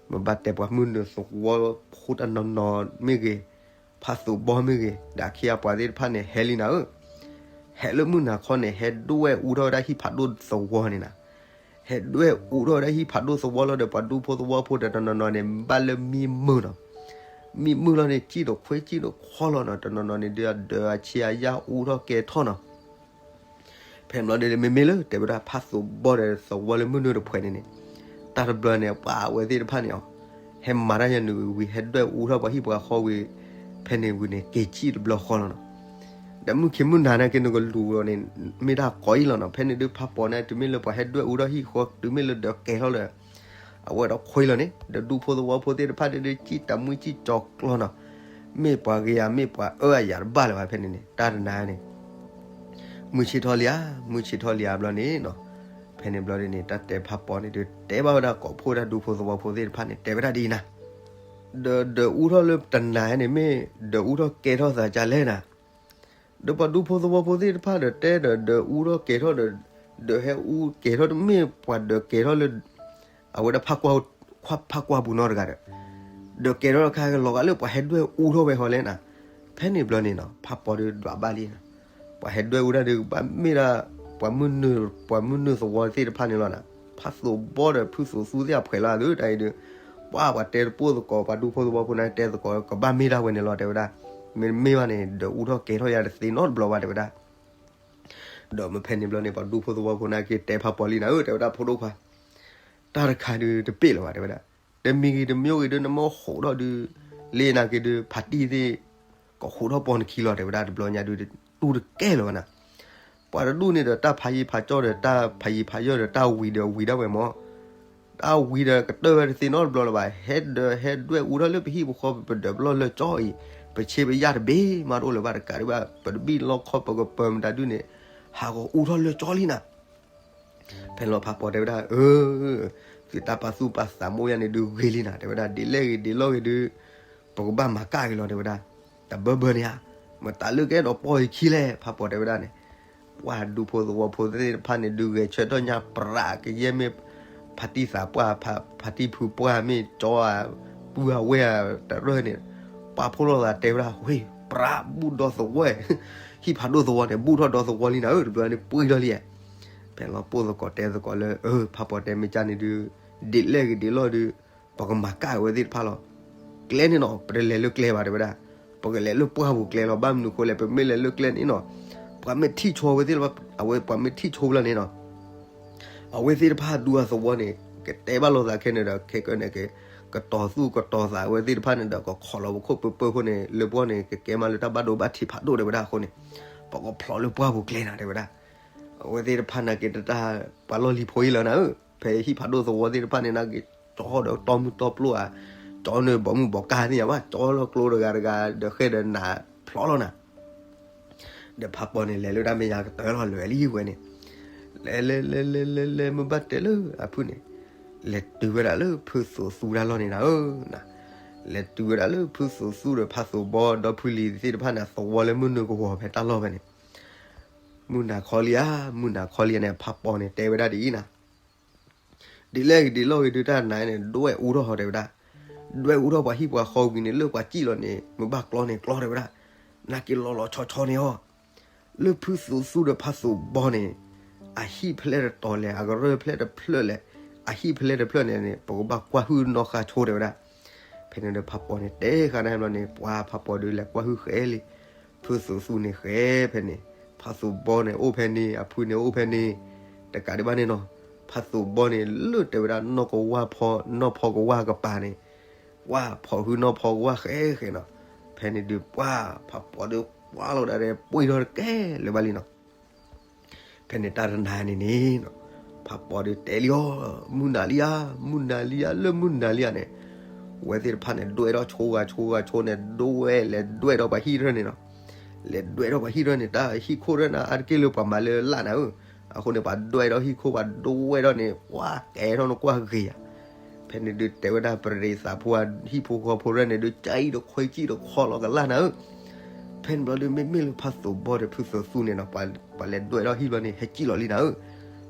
မ့ၢ်ဘၣ်တဲပှၤမုၢ်နုာ်သဝီဖိတနီၤနီၤမ့ၢ်ဂ့ၤ, ဖးသိးဘီမ့ၢ်ဂ့ၤ, ဒီးအခ့အပှၤသ့ၣ်တဖၣ်န့ၣ် ဟဲလံနၤဧၢ. ဟဲလၢမုၢ်နၤခီန့ၣ် ဟဲဒွဲၣ်အူထီၣ်ဝဲဒၣ်ဟံၣ်ဖးဒိၣ်သဝီန့ၣ်နၤ. ဟဲဒွဲၣ်အူထီၣ်ဝဲဒၣ်ဟံၣ်ဖးဒိၣ်သဝီလီၤဒီး ပှၤဒူဖိသဝီဖိဒီးတနီၤနီၤန့ၣ် ဘၣ်လၢမံမုာ်နီၤ. မံမုာ်လီၤန့ၣ် စံၣ်တခွ့စံၣ်တခွီလီၤနီၤ. တနီၤနီၤန့ၣ်ဒုး အဒၢးအဆံးအယၢ်အူထီၣ်ကဲထီၣ်နီၤ. ဖဲန့ၣ်ဘျီဒုး မ့မ့ၢ်လၢတဲဝဲဒၣ်ဖးသိးဘီဒီးသဝီလၢမုၢ်နုာ်တဖှဲးန့ၣ်န့ၣ်, တၢ်တဘျီန့ၣ် ပှၤအဝဲသ့ၣ်တဖၣ်န့ၣ်အီၤ ဟဲမၤတၢ်ယၤနုာ်ဝံၤ ဟဲဒွဲၣ်အူထီၣ်ပှၤဟံၣ်ပှၤဃီဝံၤ ဖဲန့ၣ်ဝံၤန့ၣ် က့ၤစံၣ်တဘျီဃီလီၤနီၤ. ဒီးမုၢ်ခံမုၢ်နၤန့ၣ်က့ၤနကလူၤအီၤန့ၣ် မ့ၢ်တၢ်ကီအံၤလီၤနီၤ. ဖဲန့ၣ်ဒုးဖးပီၤန့ၣ် တုၤမ့ၢ်လၢပှၤဟဲဒွဲၣ်အူထီၣ်ဟံၣ်ဃီ တုၤမ့ၢ်လၢဒၢးကဲထီၣ်ဒီး အဝဲဒီးခွ့လီၤန့ၣ် ဒီးဒူဖိသဝီဖိသ့ၣ်တဖၣ်ဒုး စံၣ်တမှံစံၣ်ကၠီၤကျီနီၤ. မ့ၢ်ပှၤဂ့ၤဧါ မ့ၢ်ပှၤအၢအယၤတဘၣ်လၢၤဘၣ် ဖဲန့ၣ်န့ၣ် တၢ်တနၤန့ၣ် မုၢ်ဆ့ၣ်ထီၣ်လံဧါ မုၢ်ဆ့ၣ်ထီၣ်လံဧါဘျီန့ၣ်နီၤ. ဖဲန့ၣ်ဘျီဒုးန့ၣ် တၢ်တဲဖးပီၤန့ၣ်ဒုး တဲဘၣ်ဝဲဒၣ်ကိးဖှိၣ်တၢ်ဒူဖိသဝီဖိသ့ၣ်တဖၣ်န့ၣ် တဲဝဲဒၣ်ဒ်အံၤနၤ, ဒီးဒၢးအူထီၣ်လၢတနၤန့ၣ် မ့ၢ်ဒၢးအူထီၣ်ကဲထီၣ်သးဒ်လဲၣ်နၤ. ဒီးပှၤဒူဖိသဝီဖိသ့ၣ်တဖၣ်ဒီးတဲဒီး ဒၢးအူထီၣ်ကဲထီၣ်ဒီး ဒၢးဟဲအူကဲထီၣ်တမ့ၢ်ပှၤဒၢးကဲထီၣ်လၢ အဝဲဒၣ်ဖးကွၢ်ပူၤနီတဂၤဒီး ဒၢးကဲထီၣ်တခါလီၤဂာ်လၢပှၤဟဲဒွဲၣ်အူထီၣ်ဝဲဃီလဲၣ်နၤ. ဖဲန့ၣ်ဘျီန့ၣ်နီၤ ဖးပီၤဒုးဒွးဘၣ်လံနၤ, ပှၤဟဲဒွဲၣ်အူထီၣ်ဒုး ကဘၣ်မ့ၢ်ဒၣ် ပှၤမုၢ်နုာ် ပှၤမုၢ်နုာ်သဝီသ့ၣ်တဖၣ်န့ၣ်လီၤနၤ. ဖးသိးဘီဒီးဖုသိးသူသ့ၣ်အဖှဲးလီၤဒုး တၢ်အံၤဒုး ပှၤပှၤတဲတပိၢ်သကိး ပှၤဒူဖိသဝီဖိန့ၣ်တဲသကိး ကဘၣ်မ့ၢ်ဒၣ်ဝဲန့ၣ်လီၤ တဲဝဲဒၣ်. မ့တမ့ၢ်ဘၣ်န့ၣ် ဒၢးအူထီၣ်ကဲထီၣ်ယၤတသ့နီတဘျီဘၣ် တဲဝဲဒၣ်. ဒီးမ့ၢ်ဖဲန့ၣ်ဘျီန့ၣ် ပှၤဒူဖိသဝီဖိန့ၣ်က့ၤတဲဖးပီၤလံနၤဧၢ တဲဝဲဒၣ်ဖိဒိၣ်ခွါ, တၢ်တခါဒုးတပ့ၢ်လၢၤဘၣ် တဲဝဲဒၣ်. တမံၤဂ့ၤတမံၤဂ့ၤဒုး နမ့ၢ်ဟူးထီၣ်ဒုး လ့နၤက့ၤဒုး ဖးတံၢ်သ့ၣ် ကဟူးထီၣ်ပီၤနခံလီၤ တဲဝဲဒၣ် တဘျီညါဒုး တူၢ်တကဲလၢၤဘၣ်နၤ. ပှၤတဒူၣ်န့ၣ်ဒီး တၢ်ဖးယံၤဖးကၠီဒီး တၢ်ဖးယံၤဖးယၢၢ်ဒီး တၢ်ဝံၤဒီးဝံၤဒၣ်ဝဲမၢ် တၢ်ဝံၤဒီးကတၢၢ်ဝဲတသ့နီတဘျီလၢၤဘၣ်. ဟဲဒၢးဟဲဒွဲၣ်အူထီၣ်လၢပဟံၣ်ပဃီ ပဒၢးပလီၢ်လၢကၠီအံၤ ပဆ့ပယၢ်တဘ့ၣ်မးတအိၣ်လၢၤဘၣ် တကးဒံးဘၣ် ပတဘံၣ်လီခီ ပကပၢၤမတၤဒုးန့ၣ် ဟးဂီၤအူထီၣ်လၢကၠီလံနၤ. ဖဲလီၤဖးပီၤတဲဝဲဒၣ် အၢ သုတၢ်ပာ်သူၣ်ပာ်သးမိၢ်ယါန့ၣ်ဒုးဂ့ၤလံနၤ တဲဝဲဒၣ် ဒ်လဲၣ်ဂ့ၤဒ်လဲၣ်ဂ့ၤဒုး ပကဘၣ်မၤကၣ်က့ၤလီၤ တဲဝဲဒၣ်. တဘၢဘၢန့ၣ်ဧါ မတၤလၢကအဲၣ်ဒိးပီၢ်ယခံလဲၣ် ဖးပီၤတဲဝဲဒၣ်န့ၣ်. ပှၤဒူဖိသဝီဖိသ့ၣ်တဖၣ်န့ၣ် ဒုးဂဲၤဆၢထၢၣ်ညါပြးကယဲၢ်မ့ၢ် ဖးတံၢ်သးပှၢ် ဖးတံၢ်ဖုပှၢ်မ့ၢ်ကၠီဧါ ပုၢ်အဝဲၢ်ဧါ တရၢၢ်န့ၣ် ပာ်ဖှိၣ်လိာ်သးတဲဝဲဒၣ် ဝ့ၢ် ပြးဘူၣ်ဒီသဝီ ဟံၣ်ဖးဒိၣ်သဝီန့ၣ် ဘူၣ်ထီၣ်ဒီသဝီလံနၤဧၢ တဘျီန့ၣ်ပှံၢ်ထီၣ်လံ. ဖဲလီၤပိၢ်သကိးတဲသကိးလၢ အၢ ဖးပီၤတဲမ့ၢ်ကၢ်န့ၣ်ဒုး ဒ်လဲၣ်ဂ့ၤဒ်လဲၣ်ဒုး ပကမၤကၣ်ဝဲသ့ၣ်တဖၣ်လီၤ. ကျဲန့ၣ်နီၤ ပတလဲၤလၢကျဲဘၣ်တဲဝဲဒၣ်. ပကလဲၤလၢပှၢ်ပူၤကျဲလီၤ. ဘၣ်မနုၤဃိလဲၣ် ပမ့ၢ်လဲၤလၢကျဲန့ၣ်နီၤ ပှၤမ့ၢ်ထံၣ်ဆိဝဲသ့ၣ်တဖၣ် အဝဲပှၤမ့ၢ်ထံၣ်ဆိလီၤန့ၣ်နီၤ အဝဲသ့ၣ်တဖၣ်ဒူအသဝီန့ၣ် ကတဲဘၣ်လိာ်သးခဲန့ၣ်ဒီး ခဲကနံၣ်န့ၣ် ကတီၤသူၣ်ကတီၤသးဝဲသ့ၣ်တဖၣ်န့ၣ်ဒီး ကခိးလီၤပခိၣ်ပၢပၢဃိန့ၣ် လၢပှၢ်န့ၣ် ကကဲမးလၢတၢ်ဘၣ်ဒိဘၣ်ထံးဖးဒိၣ်တဲဝဲဒၣ်အဃိန့ၣ် ပကဖျိးလၢပှၢ်ပူၤကျဲနၤတဲဝဲဒၣ်. အဝဲသ့ၣ်တဖၣ်နာ်က့ၤတၢ်ပှၤလီၢ်လံၤဖိအံၤလီၤနၤဧၢ ဖဲဟံၣ်ဖးဒိၣ်သဝီသ့ၣ်တဖၣ်န့ၣ်နာ်က့ၤ ကၠီဒီးတီမုၢ်တီပျိၢ်ဧါ ကၠီန့ၣ်ဘီမုၢ်ဘီကါသ့ၣ်ညါဘၣ် ကၠီလီၤကျိတဂၤတဂၤ ဒီးဃဲဒီးနးဖျိးလီၤနၤ ဒီးဖးပီၤန့ၣ် လဲၤလၢတၢ်မဲာ်ညါကတၢၢ်လီၤလွဲၢ်လံဝဲန့ၣ် လဲၤလဲၤလဲၤလဲၤလဲၤလဲၤ မ့ၢ်ဘၣ်တဲလၢအဖုၣ်န့ၣ် လဲၤတုၤဝဲဒၣ်လၢဖုသိးသူတၢ်လီၢ်န့ၣ်နၤဧၢ, လဲၤတုၤဝဲဒၣ်လၢဖုသိးသူဒီးဖးသိးဘီဒီဖုလံၤသ့ၣ်တဖၣ်န့ၣ် သဝီလၢမုၢ်နုာ်ကဝီၤဖဲတၢ်လီၢ်ဖဲန့ၣ် မုၢ်နၤခီလံဧါ မုၢ်နၤခီလံဧါန့ၣ် ဖးပီၤန့ၣ် တဲဝဲဒၣ်ဒ်အံၤနၤ ဒ်လဲၣ်ဂ့ၤဒ်လဲၣ်ဂ့ၤဒုးတၢ်နၤန့ၣ် ဒွဲၣ်အူထီၣ်ဟီတဲဝဲဒၣ်, ဒွဲၣ်အူထီၣ်ပှၤဟံၣ်ပှၤဃီဝံၤန့ၣ် လၢပှၤစံၣ်လီၤန့ၣ် မ့ၢ်ဘၣ်ကျီန့ၣ်ကျီတဲဝဲဒၣ်, နာ်က့ၤလီၤလီၤဆီဆီန့ၣ်အီၤ, လၢဖုသူးသူဒီးဖးသူးဘီန့ၣ်, အဟံၣ်ဖဲလဲၣ်တတီၤလဲၣ် အကရၢၢ်ဖဲလဲၣ်တဖျၢၣ်လဲၣ်, အဟံၣ်ဖဲလဲၣ်တဖျၢၣ်န့ၣ်န့ၣ် ပကဘၣ်ကွၢ်ဟုၣ်နီၢ်ဃါဆိတဲဝဲဒၣ်, ဖဲန့ၣ်ဒီးဖးပီၤန့ၣ်တဲဃာ်န့ၣ်ဘျီန့ၣ် ပှၢ်ဖးပီၤဒီးလဲၤကွၢ်ဟုဃဲလံ, ဖုသိးသူန့ၣ်ဃဲဖဲန့ၣ်, ဖးသိးဘီန့ၣ်အိၣ်ဖဲန့ၣ်, အဖုန့ၣ်အိၣ်ဖဲန့ၣ်, တကးဒံးဘၣ်န့ၣ်နီၤ, ဖးသိးဘီန့ၣ်လၢတဲဝဲဒၣ်နီၢ်ကဝၢ်ဖီ နီၢ်ဖီကဝၢ်ကပၤန့ၣ်, ပှၢ်ဖီၣ်ဟုနီၢ်ဖီကဝၢ်ဃဲဃဲနီၤ, ဖဲန့ၣ်ဒုးပှၢ်ဖးပီၤဒီးကွၢ်လီၤဒၣ်ဒီးပှ့ၤထီၣ်တကဲလၢၤဘၣ်လံနီၤ ဖဲန့ၣ်တၢ်တနၤန့ၣ်န့ၣ်, ဖးပီၤဒုးတဲလံအီၤ, မုၢ်နၤလံဧါ, မုၢ်နၤလံဧါ, လၢမုၢ်နၤလံဧါန့ၣ်, ဝဲသ့ၣ်တဖၣ်န့ၣ် ဒွဲၣ်ထီၣ်ဆိဂၤဆိဂၤဆိန့ၣ် ဒွဲၣ်လဲၤဒွဲၣ်ဒီးပှၤဟံၣ်တဖၣ်န့ၣ်နီၤ, လဲၤဒွဲၣ်ဒီးပှၤဟံၣ်တဖၣ်န့ၣ် တၢ်ဟံၣ်ခိၣ်တဖၣ်န့ၣ် အါတက့ၢ်လၢပှၤမၤလၢလၢ်နၤဧၢ, အဃိန့ၣ် ပှၤဒွဲၣ်ဒီးဟံၣ်ခိၣ် ပှၤဒွဲၣ်ဒီးန့ၣ် ပှၢ်ကဲထီၣ်နကွၢ်ဂ့ၤဧါ ဖဲန့ၣ်ဒုးတဲဝဲဒၣ်ပရံသးဖိ ဟံၣ်ဖိဃီဖိရဲၣ်န့ၣ်ဒုး ကၢအံၤတခွဲကံၣ်တခီလီၤကလၢ်နၤဧၢ, ဖဲန့ၣ်ဘျီဒုးမ့မ့ၢ်လၢဖးသိးဘီဒီးဖုသိးသူန့ၣ်နီၤ, ပှၤလဲၤဒွဲၣ်ထီၣ်ဟံၣ်ဘျီန့ၣ် ဟဲကံၣ်လီၤလံနၤဧ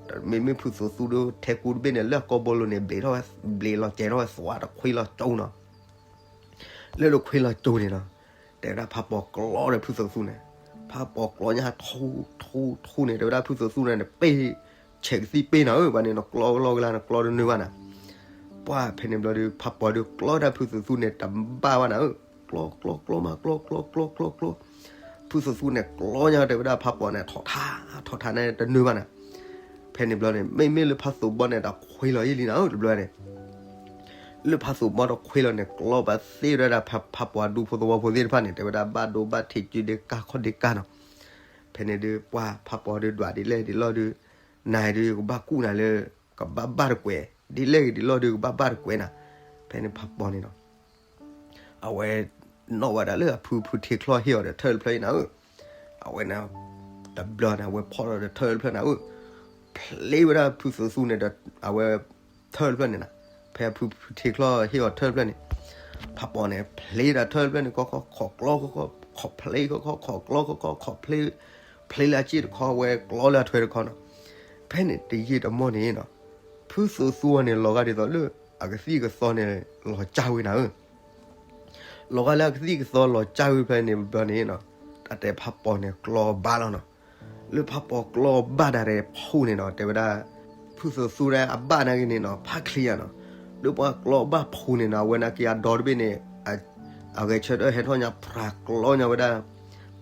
ၢ, မ့မ့ၢ်ဖုသိးသူဒီးထဲကူတဘ့ၣ်န့ၣ် လၢအကိာ်ဘိလိၤန့ၣ် ဘျ့းထီၣ်ဝဲ ဘျ့းလီၤစဲးထီၣ်ဝဲသွးတခွ့လီၤကၠိနီၤ လၢတခွ့လီၤကၠိန့ၣ်နီၤ, တဲဝဲဒၣ်ဖးပီၤကျီဒီးဖုသိးသူန့ၣ်, ဖးပီၤကျီညါထူထူထူန့ၣ် တဲဝဲဒၣ်ဖုသိးသူန့ၣ် ပ့ၢ်ဆဲးကသံၣ်ပ့ၢ်နၤဧၢ, ဘၣ်န့ၣ်နီၤ ကျီလီၤကလၢ်န့ၣ် ကျီတနၢဘၣ်နၤ, ပှၢ်ဖဲန့ၣ်ဘျီဒီး ဖးပီၤဒုးကျီတၢ်ဖုသိးသူန့ၣ် တဘၣ်ဘၣ်နၤဧၢ, ကျီကျီကျီမး ကျီကျီကျီကျီကျီကျီ, ဖုသိးသူန့ၣ် ကျီညါတဲဝဲဒၣ်ဖးပီၤန့ၣ် ထီၣ်ထါ ထီၣ်ထါန့ၣ်တနၢဘၣ်နၤ, ဖဲန့ၣ်ဘျီန့ၣ် မ့မ့ၢ်လၢဖးသိးဘီန့ၣ် တခွ့လီၤယံာ်လံနၤဧၢ တဘျီန့ၣ် လၢဖးသိးဘီတခွ့လီၤန့ၣ် ကျီဘၣ်သ့ၣ်ဝဲဒၣ်ဖးပီၤဒူဖိသဝီဖိသ့ၣ်တဖၣ်န့ၣ် တဲဝဲဒၣ်ဘၣ်ဒိဘၣ်ထံးကၠုဒ့ကၢ်ခီၣ်ဒ့ကၢ်နီၤ, ဖဲန့ၣ်ဒုးပှၢ်ဖးပီၤဒုးဒွးဒ်လဲၣ်ဒ်လဲၣ်ဒုး, နၤဒုးကဘၣ်ကူၣ်နၤလၢ ကဘၣ်ဘၣ်တကွဲး, ဒ်လဲၣ်ဂ့ၤဒ်လဲၣ်ဒုးကဘၣ်ဘၣ်တကွဲးနၤ, ဖဲန့ၣ်ဖးပီၤန့ၣ်နီၤ အဝဲ နီၣ်ဝဲဒၣ်လၢအဖုဖုထ့ချီၣ်ဟ့ၣ်အီၤဒီးထၢၣ်တဖျၢၣ်အံၤနၤဧၢ, အဝဲန့ၣ် တဘျီန့ၣ် အဝဲဖီၣ်ထီၣ်ဒီးထၢၣ်တဖျၢၣ်နၤဧၢ, ဖျ့ဝဲဒၣ်ဖုသိးသူန့ၣ်ဒီး အဝဲ ထၢၣ်တဖျၢၣ်န့ၣ်နၤ, ဖဲဖုဖုထ့ချီၣ်ဟ့ၣ်အီၤထၢၣ်တဖျၢၣ်န့ၣ်, ဖးပီၤန့ၣ် ဖျ့ဒၣ်ထၢၣ်တဖျၢၣ်န့ၣ် ခီခီ ခီၣ်ကျီခီခီ ခီၣ်ဖျ့ခီခီ ခီၣ်ကျီခီခီ ခီၣ်ဖျ့ ဖျ့လၢအစ့ၣ်တခီ ဝဲကျီလၢအထွဲတခီနီၤ, ဖဲန့ၣ်တယံာ်တမီၢ်န့ၣ်နီၤ, ဖုသိးသူအီၤန့ၣ် လီၤဂာ်ဒ်သိးလၢ အကသံၣ်ကသီန့ၣ် လီၤကၢ်ဝဲနၤဧၢ လီၤဂာ်လၢအကသံၣ်ကသီလီၤကၢ်ဝဲဖဲန့ၣ်ဘျီန့ၣ်နီၤ, တၢ်တဲဖးပီၤန့ၣ်ကျီဘၣ်လီၤနီၤ, လၢဖးပီၤကျီဘၣ်ဒၣ်ရဲၣ်ဖူးန့ၣ်နီၤ တဲဝဲဒၣ်, ဖုသိးသူဒၣ်အဘၣ်နာ်က့န့ၣ်နီၤ ဖးချံယါနီၤ, ဒီးပှၤကျီဘၣ်ဖူးန့ၣ်နီၤ အဝဲနာ်က့အဒီတဘ့ၣ်န့ၣ်, အဂဲၤဆၢထၢၣ်ဟဲထီၣ်ညါဖြးကျီညါဝဲဒၣ်,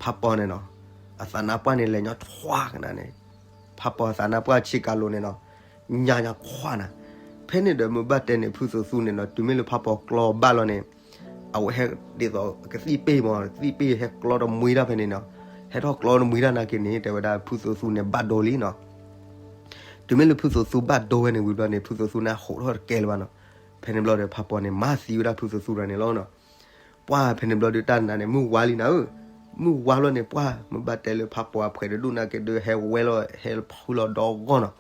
ဖးပီၤန့ၣ်နီၤ, အသးနါပှၢ်န့ၣ်လဲၤညီထွါကနၤန့ၣ်, ဖးပီၤအသးနါပှၢ်ဆံးကၤလိၤန့ၣ်နီၤ, ညါညါခွါနၤ, ဖဲန့ၣ်ဒီးမ့ၢ်ဘၣ်တဲန့ၣ် ဖုသိးသူန့ၣ်နီၤ တုၤမ့ၢ်လၢဖးပီၤကျီဘၣ်လီၤန့ၣ် အဝဲဟဲဒ်သိးကသံၣ်ပ့ၢ်မး ကသံၣ်ပ့ၢ်ဟဲကျီဒီးမှံဒၣ်ဖဲန့ၣ်နီၤ, ဟဲထီၣ်ကျီဒီးမှံဒၣ်နာ်က့န့ၣ် တဲဝဲဒၣ်ဖုသိးသူန့ၣ်ဘၣ်ဒိလံနီၤ, တုၤမ့ၢ်လၢဖုသိးသူဘၣ်ဒိဝဲန့ၣ်ဝံၤဘျီန့ၣ် ဖုသိးသူန့ၣ်ဟးဃိးထီၣ်တကဲလၢၤဘၣ်နီၤ, ဖဲန့ၣ်ဘျီဒီးဖးပီၤန့ၣ် မၤသံဝဲဒၣ်ဖုသိးသူတဂၤန့ၣ်လီၤနီၤ, ပှၢ်ဖဲန့ၣ်ဘျီဒီးတၢ်နၤန့ၣ် မုၢ်ဝါလံနၤဧၢ, မုၢ်ဝါဘျီန့ၣ် ပှၢ်မ့ၢ်ဘၣ်တဲလၢဖးပီၤအဖှဲးတဒူၣ်နာ်က့ဒီးဟဲဝဲလီၤ ဟဲဖုလီၤဒီဂီၢ်နီၤ,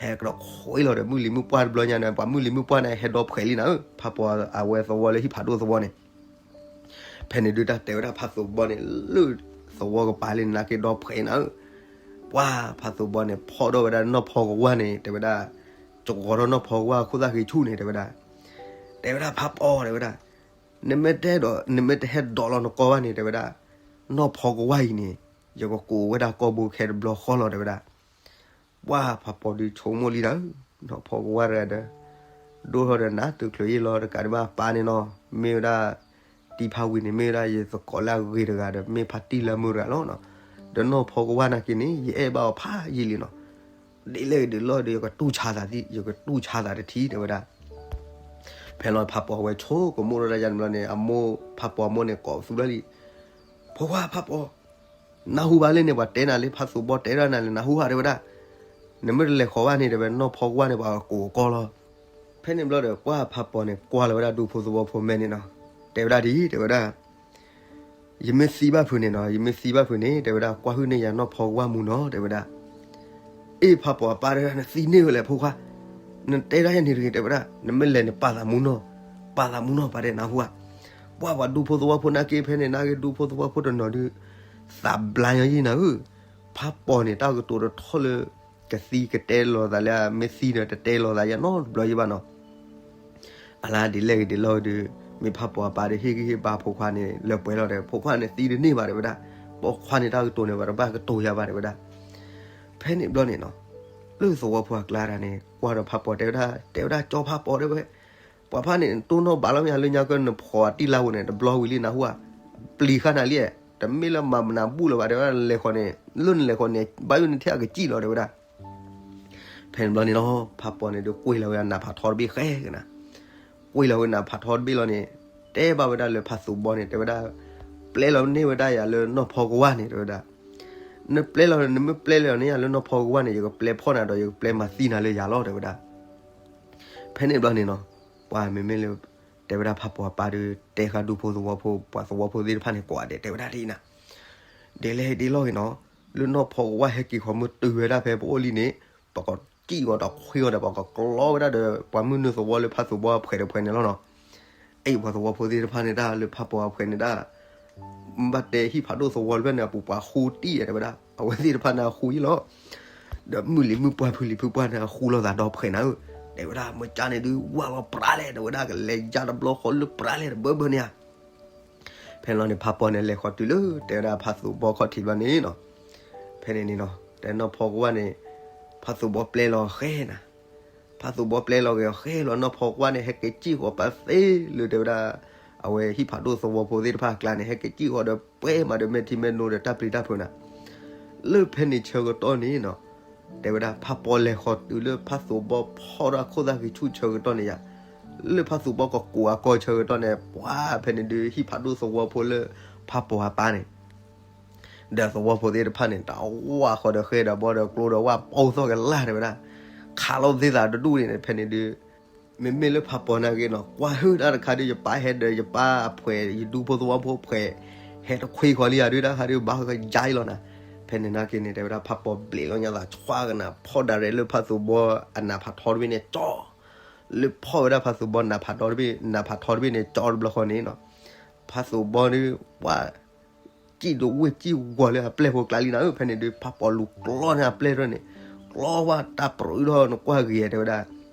ဟဲကဒီးခွဲးလီၤဒီးမုၢ်လံၤမုၢ်ပှၢ်တဘျီညါန့ၣ် ပှၤမုၢ်လံၤမုၢ်ပှၢ်န့ၣ် ဟဲဒီဖှဲးလံနၤဧၢ, ဖးပီၤအဝဲသဝီလၢဟံၣ်ဖးဒိၣ်သဝီန့ၣ် ဖဲန့ၣ်ဒုးတၢ်တဲဝဲဒၣ်ဖးသိးဘီန့ၣ် လၢသဝီကပၤလံနာ်က့ဒီဖှဲးနၤဧၢ, ပှၢ်ဖးသိးဘီန့ၣ် ဖီၣ်ဒီးဝဲဒၣ်နီၢ်ဖီကဝၢ်န့ၣ် တဲဝဲဒၣ်, ကဂီၤထီၣ်နီၢ်ဖီကဝၢ်ခိၣ်သၣ်ဃံဆူၣ်န့ၣ် တဲဝဲဒၣ်, တဲဝဲဒၣ်ဖးပီၤ တဲဝဲဒၣ်, နမ့ၢ်တဟဲဒီး နမ့ၢ်တဟဲဒိးလီၤနကီဘၣ်န့ၣ် တဲဝဲဒၣ်, နီၢ်ဖီကဝၢ်အံၤန့ၣ် ယကကိးဝဲဒၣ်ကီၢ်ဘိခဲတဘျီဃီလီၤ တဲဝဲဒၣ် ပှၢ်ဖးပီၤဒုးဆိကမိၣ်လံဒီး, နီၢ်ဖီကဝၢ်တဂၤဒီး, ဒိၣ်ထီၣ်ဒီးနးတုၤချုးယ့ၢ်လီၤတကးဒံးဘၣ်အပၢ်န့ၣ်နီၤ, မ့ၢ်ဝဲဒၣ်, တံၤဖးဝံၤန့ၣ် မ့ၢ်ဝဲဒၣ်ယသကိးလၢအဂ့ၤတဂၤဒီး မ့ၢ်ဖါတံၢ်လၢမုၢ်တဂၤလီၤနီၤ, ဒီးနီၢ်ဖီကဝၢ်နာ်က့န့ၣ် ယအဲၣ်ဘၣ်အီၤဖးယံာ်လံနီၤ, ဒ်လဲၣ်ဂ့ၤဒ်လဲၣ်ဂ့ၤဒီး ယကတူၢ်ဆါသးသံ ယကတူၢ်ဆါသးတထံၣ် တဲဝဲဒၣ် ဖဲလီၤဖးပီၤဝဲဆိကမိၣ်ထီၣ်တၢ်ယါန့ၣ်ဘျီန့ၣ် အမိၢ်ဖးပီၤအမိၢ်န့ၣ်ကိးပသူဘျီလံ, ဖိခွါဖးပီၤ, နၢ်ဟူဘၣ်လၢန့ၣ် ပှၤတဲနၤလၢဖးသိးဘီတဲဒၣ်နၤလၢနၢ်ဟူဧါ တဲဝဲဒၣ်, နမ့ၢ်တလဲၤဃီၤဘၣ်န့ၣ် တဲဝဲ နီၢ်ဖီကဝၢ်န့ၣ် ပှၤကိးကီလီၤ. ဖဲန့ၣ်ဘျီဒီး ပှၢ်ဖးပီၤန့ၣ် ကွၢ်လီၤဝဲဒၣ်ဒူဖိသဝီဖိမဲာ်န့ၣ်နီၤ, တဲဝဲဒၣ်ဒ်အံၤ တဲဝဲဒၣ် ယမ့ၢ်သံဘၣ်ဖုးန့ၣ်နီၤ, ယမ့ၢ်သံဘၣ်ဖုးန့ၣ် တဲဝဲဒၣ် ကွၢ်ဟုၣ်န့ၢ်ယၤနီၢ်ဖီကဝၢ်မူနီၤ တဲဝဲဒၣ်. အ့ၣ် ဖးပီၤအပၢ်တဲဝဲဒၣ် နသံန့ၢ်ဝဲလဲၣ်ဖိခွါ, နတဲဒၣ်ယဲန့ၣ်တဂ့ၤ တဲဝဲဒၣ်, နမ့ၢ်လဲၤန့ၣ် ပာ်သးမူနီၤ, ပာ်သးမူနီၤ ပာ်တဲနၢ်ဟူဧါ. ပှၢ်ပှၤဒူဖိသဝီဖိနာ်က့ဖဲန့ၣ် နာ်က့ဒူဖိသဝီဖိတနီၤဒုး သးဘျါညီယံၤနၤဧၢ, ဖးပီၤန့ၣ် တၢ်ကတိၤတထီၣ်လၢ ကသံကတဲလီၤသးလၢ မ့ၢ်သံဒီးတတဲလီၤသးယၤနီတဘျီယံၤဘၣ်နီၤ. အလါဒ်လဲၣ်ဂ့ၤဒ်လဲၣ်ဂ့ၤဒီး မ့ၢ်ဖးပီၤအပၢ်ဒီးဟ့ၣ်ဂံၢ်ဟ့ၣ်ဘါဖိခွါန့ၣ် လၢပှဲၤလီၤဒီး ဖိခွါန့ၣ်သံတန့ၢ်ဘၣ်တဲဝဲဒၣ်, ပိာ်ခွါန့ၣ်တၢ်ကတိၤန့ၣ် ပှၤတဘၣ်ကတိၤယၤဘၣ်တဲဝဲဒၣ်. ဖဲန့ၣ်ဘျီန့ၣ်နီၤ, လၢသဝီဖိအကျါတဂၤန့ၣ် ကွၢ်ဒီးဖးပီၤတဲဝဲဒၣ်, တဲဝဲဒၣ် ကၠီဖးပီၤတဲဝဲ, ပှၤဖးန့ၣ် တိၢ်နီၣ်ဘၣ်လီၤမ့ၢ်ဧါ လၢညါကၢၢ်နဖီးတံၢ်လၢ်ဖိန့ၣ် တဘျီဝံၤလံနၢ်ဟူဧါ, ပျံၤဃာ်နၤလံ, တမ့ၢ်လၢမၤနၤဘူၣ်လၢၤဘၣ် တဲဝဲဒၣ် လဲၤဃီၤန့ၣ် လၢနလဲၤဃီၤန့ၣ် ဘၣ်ယိၣ်န့ၣ်ထဲအကစံၣ်လီၤ တဲဝဲဒၣ်. ဖဲန့ၣ်ဘျီန့ၣ်လီၤ ဖးပီန့ၣ်ဒုးကွံာ်လီၤဝဲဒၣ်နးဖးထီတဘ့ၣ်ဃဲကနၤ, ကွံာ်လီၤဝဲနးဖးထီတဘ့ၣ်လီၤန့ၣ် တဲဘၣ်ဝဲဒၣ်လၢဖးသူးဘီန့ၣ် တဲဝဲဒၣ် ပျဲလီၤန့ၢ်ဝဲဒၣ်ယၤလၢနီၢ်ဖီကဝၢ်န့ၣ် တဲဝဲဒၣ်, နပျဲလီၤ နမ့ၢ်ပျဲလီၤန့ၢ်ယၤလၢနီၢ်ဖီကဝၢ်န့ၣ် ယကပျဲဖီၣ်နၤဒီး ယကပျဲမၤသံနၤလၢယၤလီၤ တဲဝဲဒၣ်. ဖဲန့ၣ်ဘျီန့ၣ်နီၤ ပှၤမ့မ့ၢ်လၢ တဲဝဲဒၣ်ဖးပီအပၢ်ဒီး တဲဃာ်ဒူဖိသဝီဖိ ပှၤသဝီဖိသ့ၣ်တဖၣ်န့ၣ် ကိးဂၤဒဲး တဲဝဲဒၣ်ဒ်အံၤနၤ, ဒ်လဲၣ်ဒ်လဲၣ်ဂ့ၤနီၤ, လၢနီၢ်ဖီကဝၢ်ဟဲက့ၤဃီၤမ့ၢ်တုၤဝဲဒၣ်ဖဲပအိၣ်လံန့ၣ် ပကစံၣ်ဂီၤဒီးခွံဂီၤဒီး ပကကျီဝဲဒၣ်ဒီး ပှၤမုၢ်နုာ်သဝီလၢဖးသူးဘီအဖှဲးတဖှဲးန့ၣ်လီၤနီၤ. အဲၣ်ပှၤသဝီဖိသ့ၣ်တဖၣ်န့ၣ်တၢ်လၢဖးပီအဖှဲးန့ၣ်တၢ် ဘၣ်တဲဟံၣ်ဖးဒိၣ်သဝီတဖျၢၣ်န့ၣ် အပူၤပှၤဃူတံၢ် တဲဝဲဒၣ် အဝဲသ့ၣ်တဖၣ်န့ၣ်အဃူယံလီၤ. ဒီးမုၢ်လံၤမုၢ်ပှၢ်ဖုလံၤဖုပှၢ်န့ၣ် အဃူလိာ်သးဒီးဖှဲးနၤဧၢ, တဲဝဲဒၣ် မ့ၢ်ကန့ၣ်ဒုး ဝၢ်လီၤပြးလဲၣ် တဲဝဲဒၣ် ကလဲၤယါတဘျီဃီလၢပြးလဲၣ်တဘၢဘၢန့ၣ်ဧါ. ဖဲန့ၣ်လီၤန့ၣ် ဖးပီန့ၣ် လဲၤဃီၤတုၤလၢ တဲဝဲဒၣ်ဖးသူးဘီခီၣ်ထံးဘျီန့ၣ်နီၤ. ဖဲန့ၣ်န့ၣ်နီၤ တဲနီၢ်ဖီကဝၢ်န့ၣ် ဖးသူးဘီပျဲလီၤဃဲနၤ ဖးသူးဘီပျဲလီၤက့ၤအီၤဃဲလီၤ နီၢ်ဖီကဝၢ်န့ၣ် ဟဲက့ၤစံၣ်ဃီၤပာ်သ့လၢ တဲဝဲဒၣ် အဝဲဟံၣ်ဖးဒိၣ်သဝီဖိသ့ၣ်တဖၣ်အကျါန့ၣ် ဟဲက့ၤစံၣ်ဃီၤဒီးပှဲၤမးဒီးမဲာ်ထံမဲာ်နိဒီးတၢ်ပျံၤတၢ်ဖုးနၤ. လၢဖဲန့ၣ်ဆၢကတီၢ်န့ၣ်နီၤ တဲဝဲဒၣ် ဖးပီလဲၤဃီၤတုၤလၢဖးသူးဘီဖီၣ်ထီၣ်အခိၣ်သၣ်ဂံၢ်ဆူၣ်ဆၢကတီၢ်န့ၣ်ယါ, လၢဖးသူးဘီကကိးအကီၢ်ဆၢကတီၢ်န့ၣ် ပှၤဖဲန့ၣ်ဒုး ဟံၣ်ဖးဒိၣ်သဝီဖိလၢဖးပီအပၢ်န့ၣ် ဒီးသဝီဖိသ့ၣ်တဖၣ်န့ၣ် တၢ်ဝၢ်ဃီၤဒီးဃဲဒီးဘီဒီးကျိဒီးဝၣ်ပိာ်သီၣ်ကလာ် တဲဝဲဒၣ်, ခးလီၤသ့သးတဒူၣ်န့ၣ် ဖဲန့ၣ်ဒုး မ့မ့ၢ်လၢဖးပီနာ်က့နီၤ ကွၢ်ဟုၣ်တၢ်တခါဒုး ယပၢ်ဟဲဒီးယပၢ်အဖှဲး ယဒူဖိသဝီဖိဖှဲး ဟဲတခွံဃီၤလံဧါဒုး တၢ်ခါဒုးဘၣ်ကယါအံၤလီၤနၤ. ဖဲန့ၣ်နာ်က့န့ၣ် တဲဝဲဒၣ်ဖးပီဘျံးလီၤညါသး ဆှၢကနၤဖီၣ်ဒၣ်ရဲၣ်လၢဖးသူးဘီအနးဖးထီတဘ့ၣ်န့ၣ် ကၠီ လၢဖီၣ်ဝဲဒၣ်ဖးသူးဘီနးဖးထီတဘ့ၣ် နးဖးထီတဘ့ၣ်န့ၣ် ကၠီတဘျီဃီန့ၣ်နီၤ ဖးသူးဘီဒုး ပှၤ စံၣ်ဒိးဝ့ၢ်စံၣ်ဝီၤလၢအပျဲၢ်ဖိကျါလံနၤဧၢ. ဖဲန့ၣ်ဒုး ဖးပီလူၤကျီန့ၢ်အပျဲၢ်တဖၣ်န့ၣ် ကျီဝဲတၢ်ပြူၤဒီးနကွၢ်ဂ့ၤ တဲဝဲဒၣ်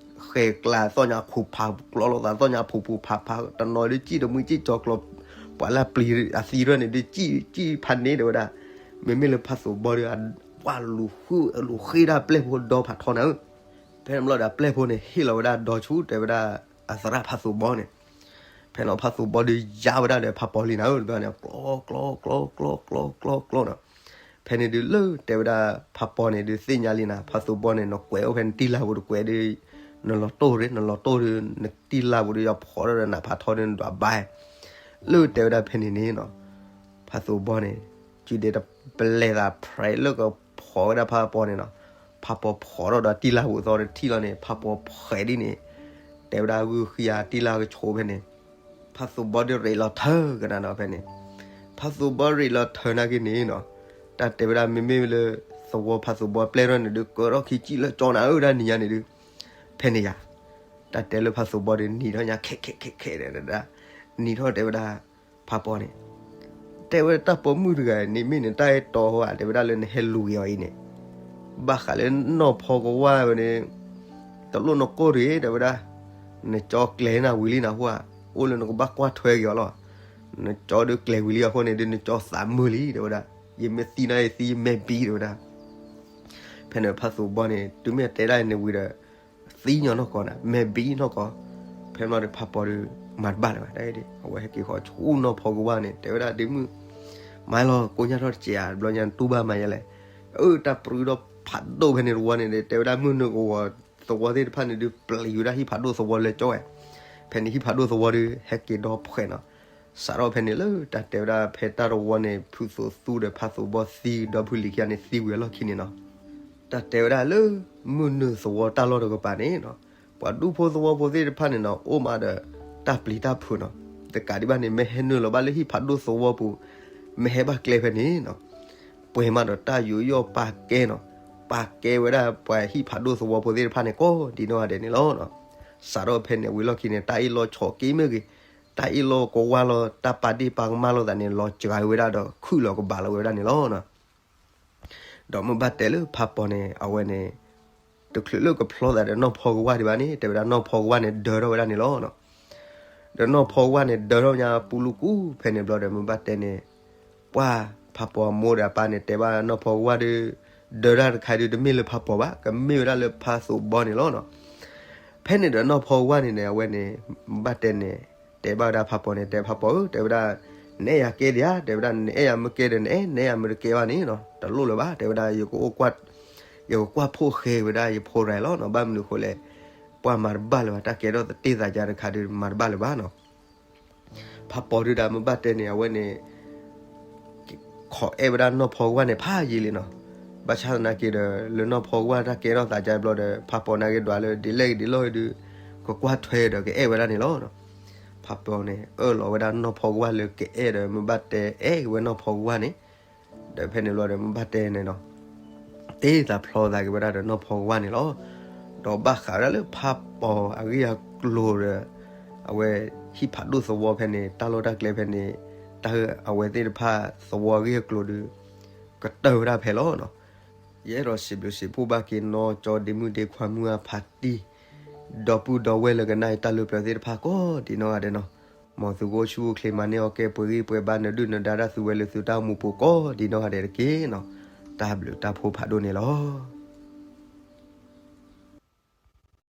ဃဲၤကျါသီၣ်ညါခိၣ်ဖး ကျီလိာ်သးသီၣ်ညါဖူးဖူးဖးဖး တနီၤဒုးစံၣ်တမှံစံၣ်ကၠီကျီ ပှၤလၢပျံၤအသံတဖၣ်န့ၣ်ဒုး စံၣ်စံၣ်ဖးန့ၢ် တဲဝဲဒၣ်. မ့မ့ၢ်လၢဖးသူးဘီဒုး ပှၤလူၤဃုလူၤဃ့ဒၣ်ပျဲၢ်ဖိဒီဖးထီနၤဧၢ. ဖဲန့ၣ်ဘျီဒီးအပျဲၢ်ဖိန့ၣ် ဟ့ၣ်လီၤဝဲဒၣ်ဒီဆူ တဲဝဲဒၣ် အသရၣ်ဖးသူးဘီန့ၣ် ဖဲန့ၣ်ဖးသူးဘီဒုးယါဝဲဒၣ်ဒီးဖးပီလံနၤဧၢ တဘျီန့ၣ် ကျီ ကျီ ကျီ ကျီ ကျီ ကျီ ကျီ ကျီနီၤ. ဖဲန့ၣ်ဒုးလၢတဲဝဲဒၣ်ဖးပီန့ၣ်ဒုး သ့ၣ်ညါလံနၤ ဖးသူးဘီန့ၣ် နကွဲးအိၣ်ဖဲနတံၢ်လၢ်ပူၤတကွဲးဒုး နလီၤတိၢ်ရ့ နလီၤတိၢ်ဒုး နတံၢ်လၢ်ပူၤဒုး ယဖီၣ်ထီၣ်ဒီးနးဖးထီဒုး နဒွးဘါ လၢတဲဝဲဒၣ်ဖဲန့ၣ်န့ၣ်နီၤ ဖးသူးဘီန့ၣ် စုဒဲတပလဲၤသးဖြဲးလၢကဖီၣ်ဝဲဒၣ်ဖးပီန့ၣ်နီၤ. ဖးပီဖီၣ်ထီၣ်ဒီးတံၢ်လၢ်ပူၤသီတထံၣ်လီၤန့ၣ် ဖးပီဖှဲးဒ်န့ၣ် တဲဝဲဒၣ်ဂုၢ်ဃံဧါ တံၢ်လၢ်ကဆိးဖဲန့ၣ် ဖးသူးဘီဒုးရ့းလီၤထၢကနၤနီၤဖဲန့ၣ်. ဖးသူးဘီရ့းလီၤထၢနာ်က့န့ၣ်နီၤ တၢ်တဲဝဲဒၣ်မ့မ့ၢ်လၢ သဝီဖးသူးဘီပျဲၢ်ထီၣ်န့ၣ်ဒုး ကၢထီၣ်ခံစံၣ်လၢကၠီနၤဧၢ ဒၣ်နံၤညါန့ၣ်ဒုး ဖဲန့ၣ်ယါ တၢ်တဲလၢဖးသူးဘီဒုး နံၤထီၣ်ညါခဲခဲခဲခဲခဲဒၣ် နံၤထီၣ်တဲဝဲဒၣ် ဖးပီန့ၣ် တဲဝဲတၢ်ပိာ်မုၣ်တဂၤန့ၣ် မ့ၢ်နတၢ်အဲၣ်တီဧါ တဲဝဲဒၣ်လၢနဟဲလူၤက့ၤအီၤအံၤန့ၣ် ဘၣ်ဃးလၢနီၢ်ဖီကဝၢ်ဝဲန့ၣ် တလိၣ်နကိၢ်တဂ့ၤ တဲဝဲဒၣ် နကၠီကျဲၤနၤဝံၤလံနဟူဧါ အိၣ်လၢနကဘၣ်ကွၢ်ထွဲက့ၤအီၤလီၤ. နကၠီဒုးကျဲၤဝံၤလံအဃိန့ၣ်ဒုး နကၠီသးမုာ်လံ တဲဝဲဒၣ် ယမ့ၢ်သံနၤအံၤသံယမဲာ်ဘံ တဲဝဲဒၣ် ဖဲန့ၣ်ဖးသူးဘီန့ၣ် တုၤမ့ၢ်တဲဒၣ်န့ၣ်ဝံၤဒီး သံညီနီၢ်ကီၢ်နၤ မဲာ်ဘံနီၢ်ကီၢ် ဖဲန့ၣ်ဒီးဖးပီဒီး မၤတဘၣ်လၢၤဘၣ် တၢ်အံၤဒ် အဝဲဟဲက့ၤဃီၤဆူနီၢ်ဖီကဝၢ်န့ၣ် တဲဝဲဒၣ်ဒ့မုၣ် မၤလီၤ ကိညၢ်ထီၣ်တစဲးဧါ တဘျီညါတူၢ်ဘၣ်မၤယဲလဲၣ် အၢ တၢ်ပြူၤဒီးဖးဒိၣ်ဖဲန့ၣ်တဝီန့ၣ် တဲဝဲဒၣ်မုၢ်နုာ်ကဝီၤသဝီသ့ၣ်တဖၣ်န့ၣ်ဒုး ပျံၤဝဲဒၣ်ဟံၣ်ဖးဒိၣ်သဝီလၢကၠီဝဲ ဖဲန့ၣ်ဟံၣ်ဖးဒိၣ်သဝီဒီး ဟဲက့ၤဒီဖှဲးနီၤ စးထီၣ်ဖဲန့ၣ်လၢတၢ်တဲဝဲဒၣ်ဖဲတၢ်တဝီန့ၣ် ဖုးသိးသူဒီးဖးသူးဘီသံ ဒီဖုလံၤခံဂၤန့ၣ်သံဝံၤအလီၢ်ခံန့ၣ်နီၤ တၢ်တဲဝဲဒၣ်လၢ မုၢ်နုာ်သဝီတၢ်လီၢ်တကပၤန့ၣ်နီၤ ပှၤဒူဖိသဝီဖိသ့ၣ်တဖၣ်န့ၣ်နီၤ အိၣ်မးဒီးတၢ်ပျံၤတၢ်ဖုးနီၤ တကးဒံးဘၣ်န့ၣ် မ့ၢ်ဟဲနုာ်လီၤဘၣ်လၢဟံၣ်ဖးဒိၣ်သဝီပူၤ မ့ၢ်ဟဲဘၣ်ကျဲဖဲန့ၣ်နီၤ ပှဲၤမးဒီးတၢ်ယူးယီၣ်ပာ်ကဲနီၤ ပာ်ကဲဝဲဒၣ်ပှၤဟံၣ်ဖးဒိၣ်သဝီဖိသ့ၣ်တဖၣ်န့ၣ် ကိးဒံးနီၢ်ဂၤဒဲးန့ၣ်လီၤ. စးထီၣ်ဖဲန့ၣ်ဝံၤလီၢ်ခံန့ၣ် တၢ်အ့ၣ်လိာ်ဆိးက့မ့ၢ်ဂ့ၤ, တၢ်အ့ၣ်လိာ်ကဝါလိာ် တၢ်ပာ်ဒ့ၣ်ပာ်ကမၣ်လိာ်သးန့ၣ် လီၤစှၤဝဲဒၣ်ဒီး ခုၣ်လီၤကဘၣ်လီၤဝဲဒၣ်န့ၣ်လီၤ. ဒီးမ့ၢ်ဘၣ်တဲလၢဖးပီန့ၣ် အဝဲန့ၣ် တချုးလၢကဖျီသးဒီးနီၢ်ဖီကဝၢ်ဒံးဘၣ်န့ၣ် တဲဝဲဒၣ်နီၢ်ဖီကဝၢ်န့ၣ် ဒၢထီၣ်ဝဲဒၣ်န့ၣ်လီၤ. ဒီးနီၢ်ဖီကဝၢ်န့ၣ် ဒၢထီၣ်ညါပူလူကူ ဖဲန့ၣ်ဘျီဒီး မ့ၢ်ဘၣ်တဲန့ၣ် ပှၢ်ဖးပီအမိၢ်ဒီးအပၢ်န့ၣ် တဲဘၣ်နီၢ်ဖီကဝၢ်ဒီး ဒၢတၢ်တခါဒီး တမ့ၢ်လၢဖးပီဘၣ်, ကမ့ၢ်ဝဲဒၣ်လၢဖးသူးဘီန့ၣ်လီၤ. ဖဲန့ၣ်ဒီးနီၢ်ဖီဝါန့ၣ်န့ၣ် အဝဲန့ၣ် ဘၣ်တဲန့ၣ် တဲဘၣ်ဝဲဒၣ်ဖးပီၤန့ၣ် တဲဖးပီၤဧၢ တဲဝဲဒၣ် နအဲၣ်ယၤကဲဒံးဧါ တဲဝဲဒၣ် နအဲၣ်ယၤမ့ၢ်ကဲဒီးနအဲၣ် နအဲၣ်ယၤမ့ၢ်တကဲဘၣ်န့ၣ်နီၤ တလိၣ်လၢၤဘၣ် တဲဝဲဒၣ် ယကကွၢ်ဖိၣ်ဃဲဝဲဒၣ်ယဖိရၤလီၤနီၤ ဘၣ်မနုၤအဃိလဲၣ် ပှၤမၤတဘၣ်လၢၤဘၣ် တၢ်ကဲထီၣ်သတ့ၢ်သးကါတခါဒီးမၤတဘၣ်လၢၤဘၣ်နီၤ ဖးပီၤဒုးဒီးမ့ၢ်ဘၣ်တဲန့ၣ် အဝဲန့ၣ် ခိးအဲၣ်ဝဲဒၣ်နီၢ်ဖီဝါန့ၣ် ဖးယံာ်လံနီၤ. ဘၣ်ဆၣ်သနာ်က့ဒီး လၢနီၢ်ဖီဝါတၢ်ကဲထီၣ်သးကါဘျီဒီး ဖးပီၤနာ်က့ဒွးလၢဒ်လဲၣ်ဂ့ၤဒ်လဲၣ်ဂ့ၤဒီး ကကွၢ်ထွဲဒီးကအဲၣ်ဝဲဒၣ်န့ၣ်လီၤ. ဖးပီၤန့ၣ် အၢၣ်လီၤဝဲဒၣ်နီၢ်ဖီဝါလၢကအဲၣ်ဒီး မ့ၢ်ဘၣ်တဲအဲၣ်ဝဲနီၢ်ဖီဝါန့ၣ် ဒီးဖဲန့ၣ်ဘျီဒီး မ့ၢ်ဘၣ်တဲန့ၣ်နီၤ တ့သးဖျီသးက့ၤဝဲဒၣ်ဒီးနီၢ်ဖီဝါန့ၣ်လီၤ. ဒီးဘၣ်ဃးဝဲဒၣ်လၢဖးပီၤအဂ့ၢ်အကျိၤဒီး အဝဲဟံၣ်ဖးဒိၣ်သဝီဖဲန့ၣ် တၢ်လီၢ်တၢ်ကျဲဖဲန့ၣ် တၢ်အဝဲသ့ၣ်တဖၣ်သဝီအဂ့ၢ်အကျိၤဒီး ကတၢၢ်ဝဲဒၣ်ဖဲလီၤနီၤ. ယအဲၣ်ဒိးစံးဘျုးစံးဖှိၣ်ဘၣ်က့ၤနီၢ်ကၠီဒ့မုၣ်ဒ့ခွါမုၢ်အဖးတံၢ် ဒီပုၢ်ဒီဝဲၢ်လၢကနၣ်အံၤတၢ်လၢပျၢၤသ့ၣ်တဖၣ်ကိးဒံးနီၢ်ဂၤဒဲးနီၤ. မ်သုကအိၣ်ဆူၣ်အိၣ်ချ့မၤန့ၢ်အီၣ်ကဲပှဲၤဂံၢ်ပှဲၤဘါနဒုၣ်နဒါတၢ်သုဝဲလၢသုတၢ်အိၣ်မူပူၤကိးဒံးနီၢ်ဂၤဒဲးတက့ၢ်နီၤ. တၢ်ဘျုးတၢ်ဖှိၣ်ဖးဒိၣ်န့ၣ်လီၤ.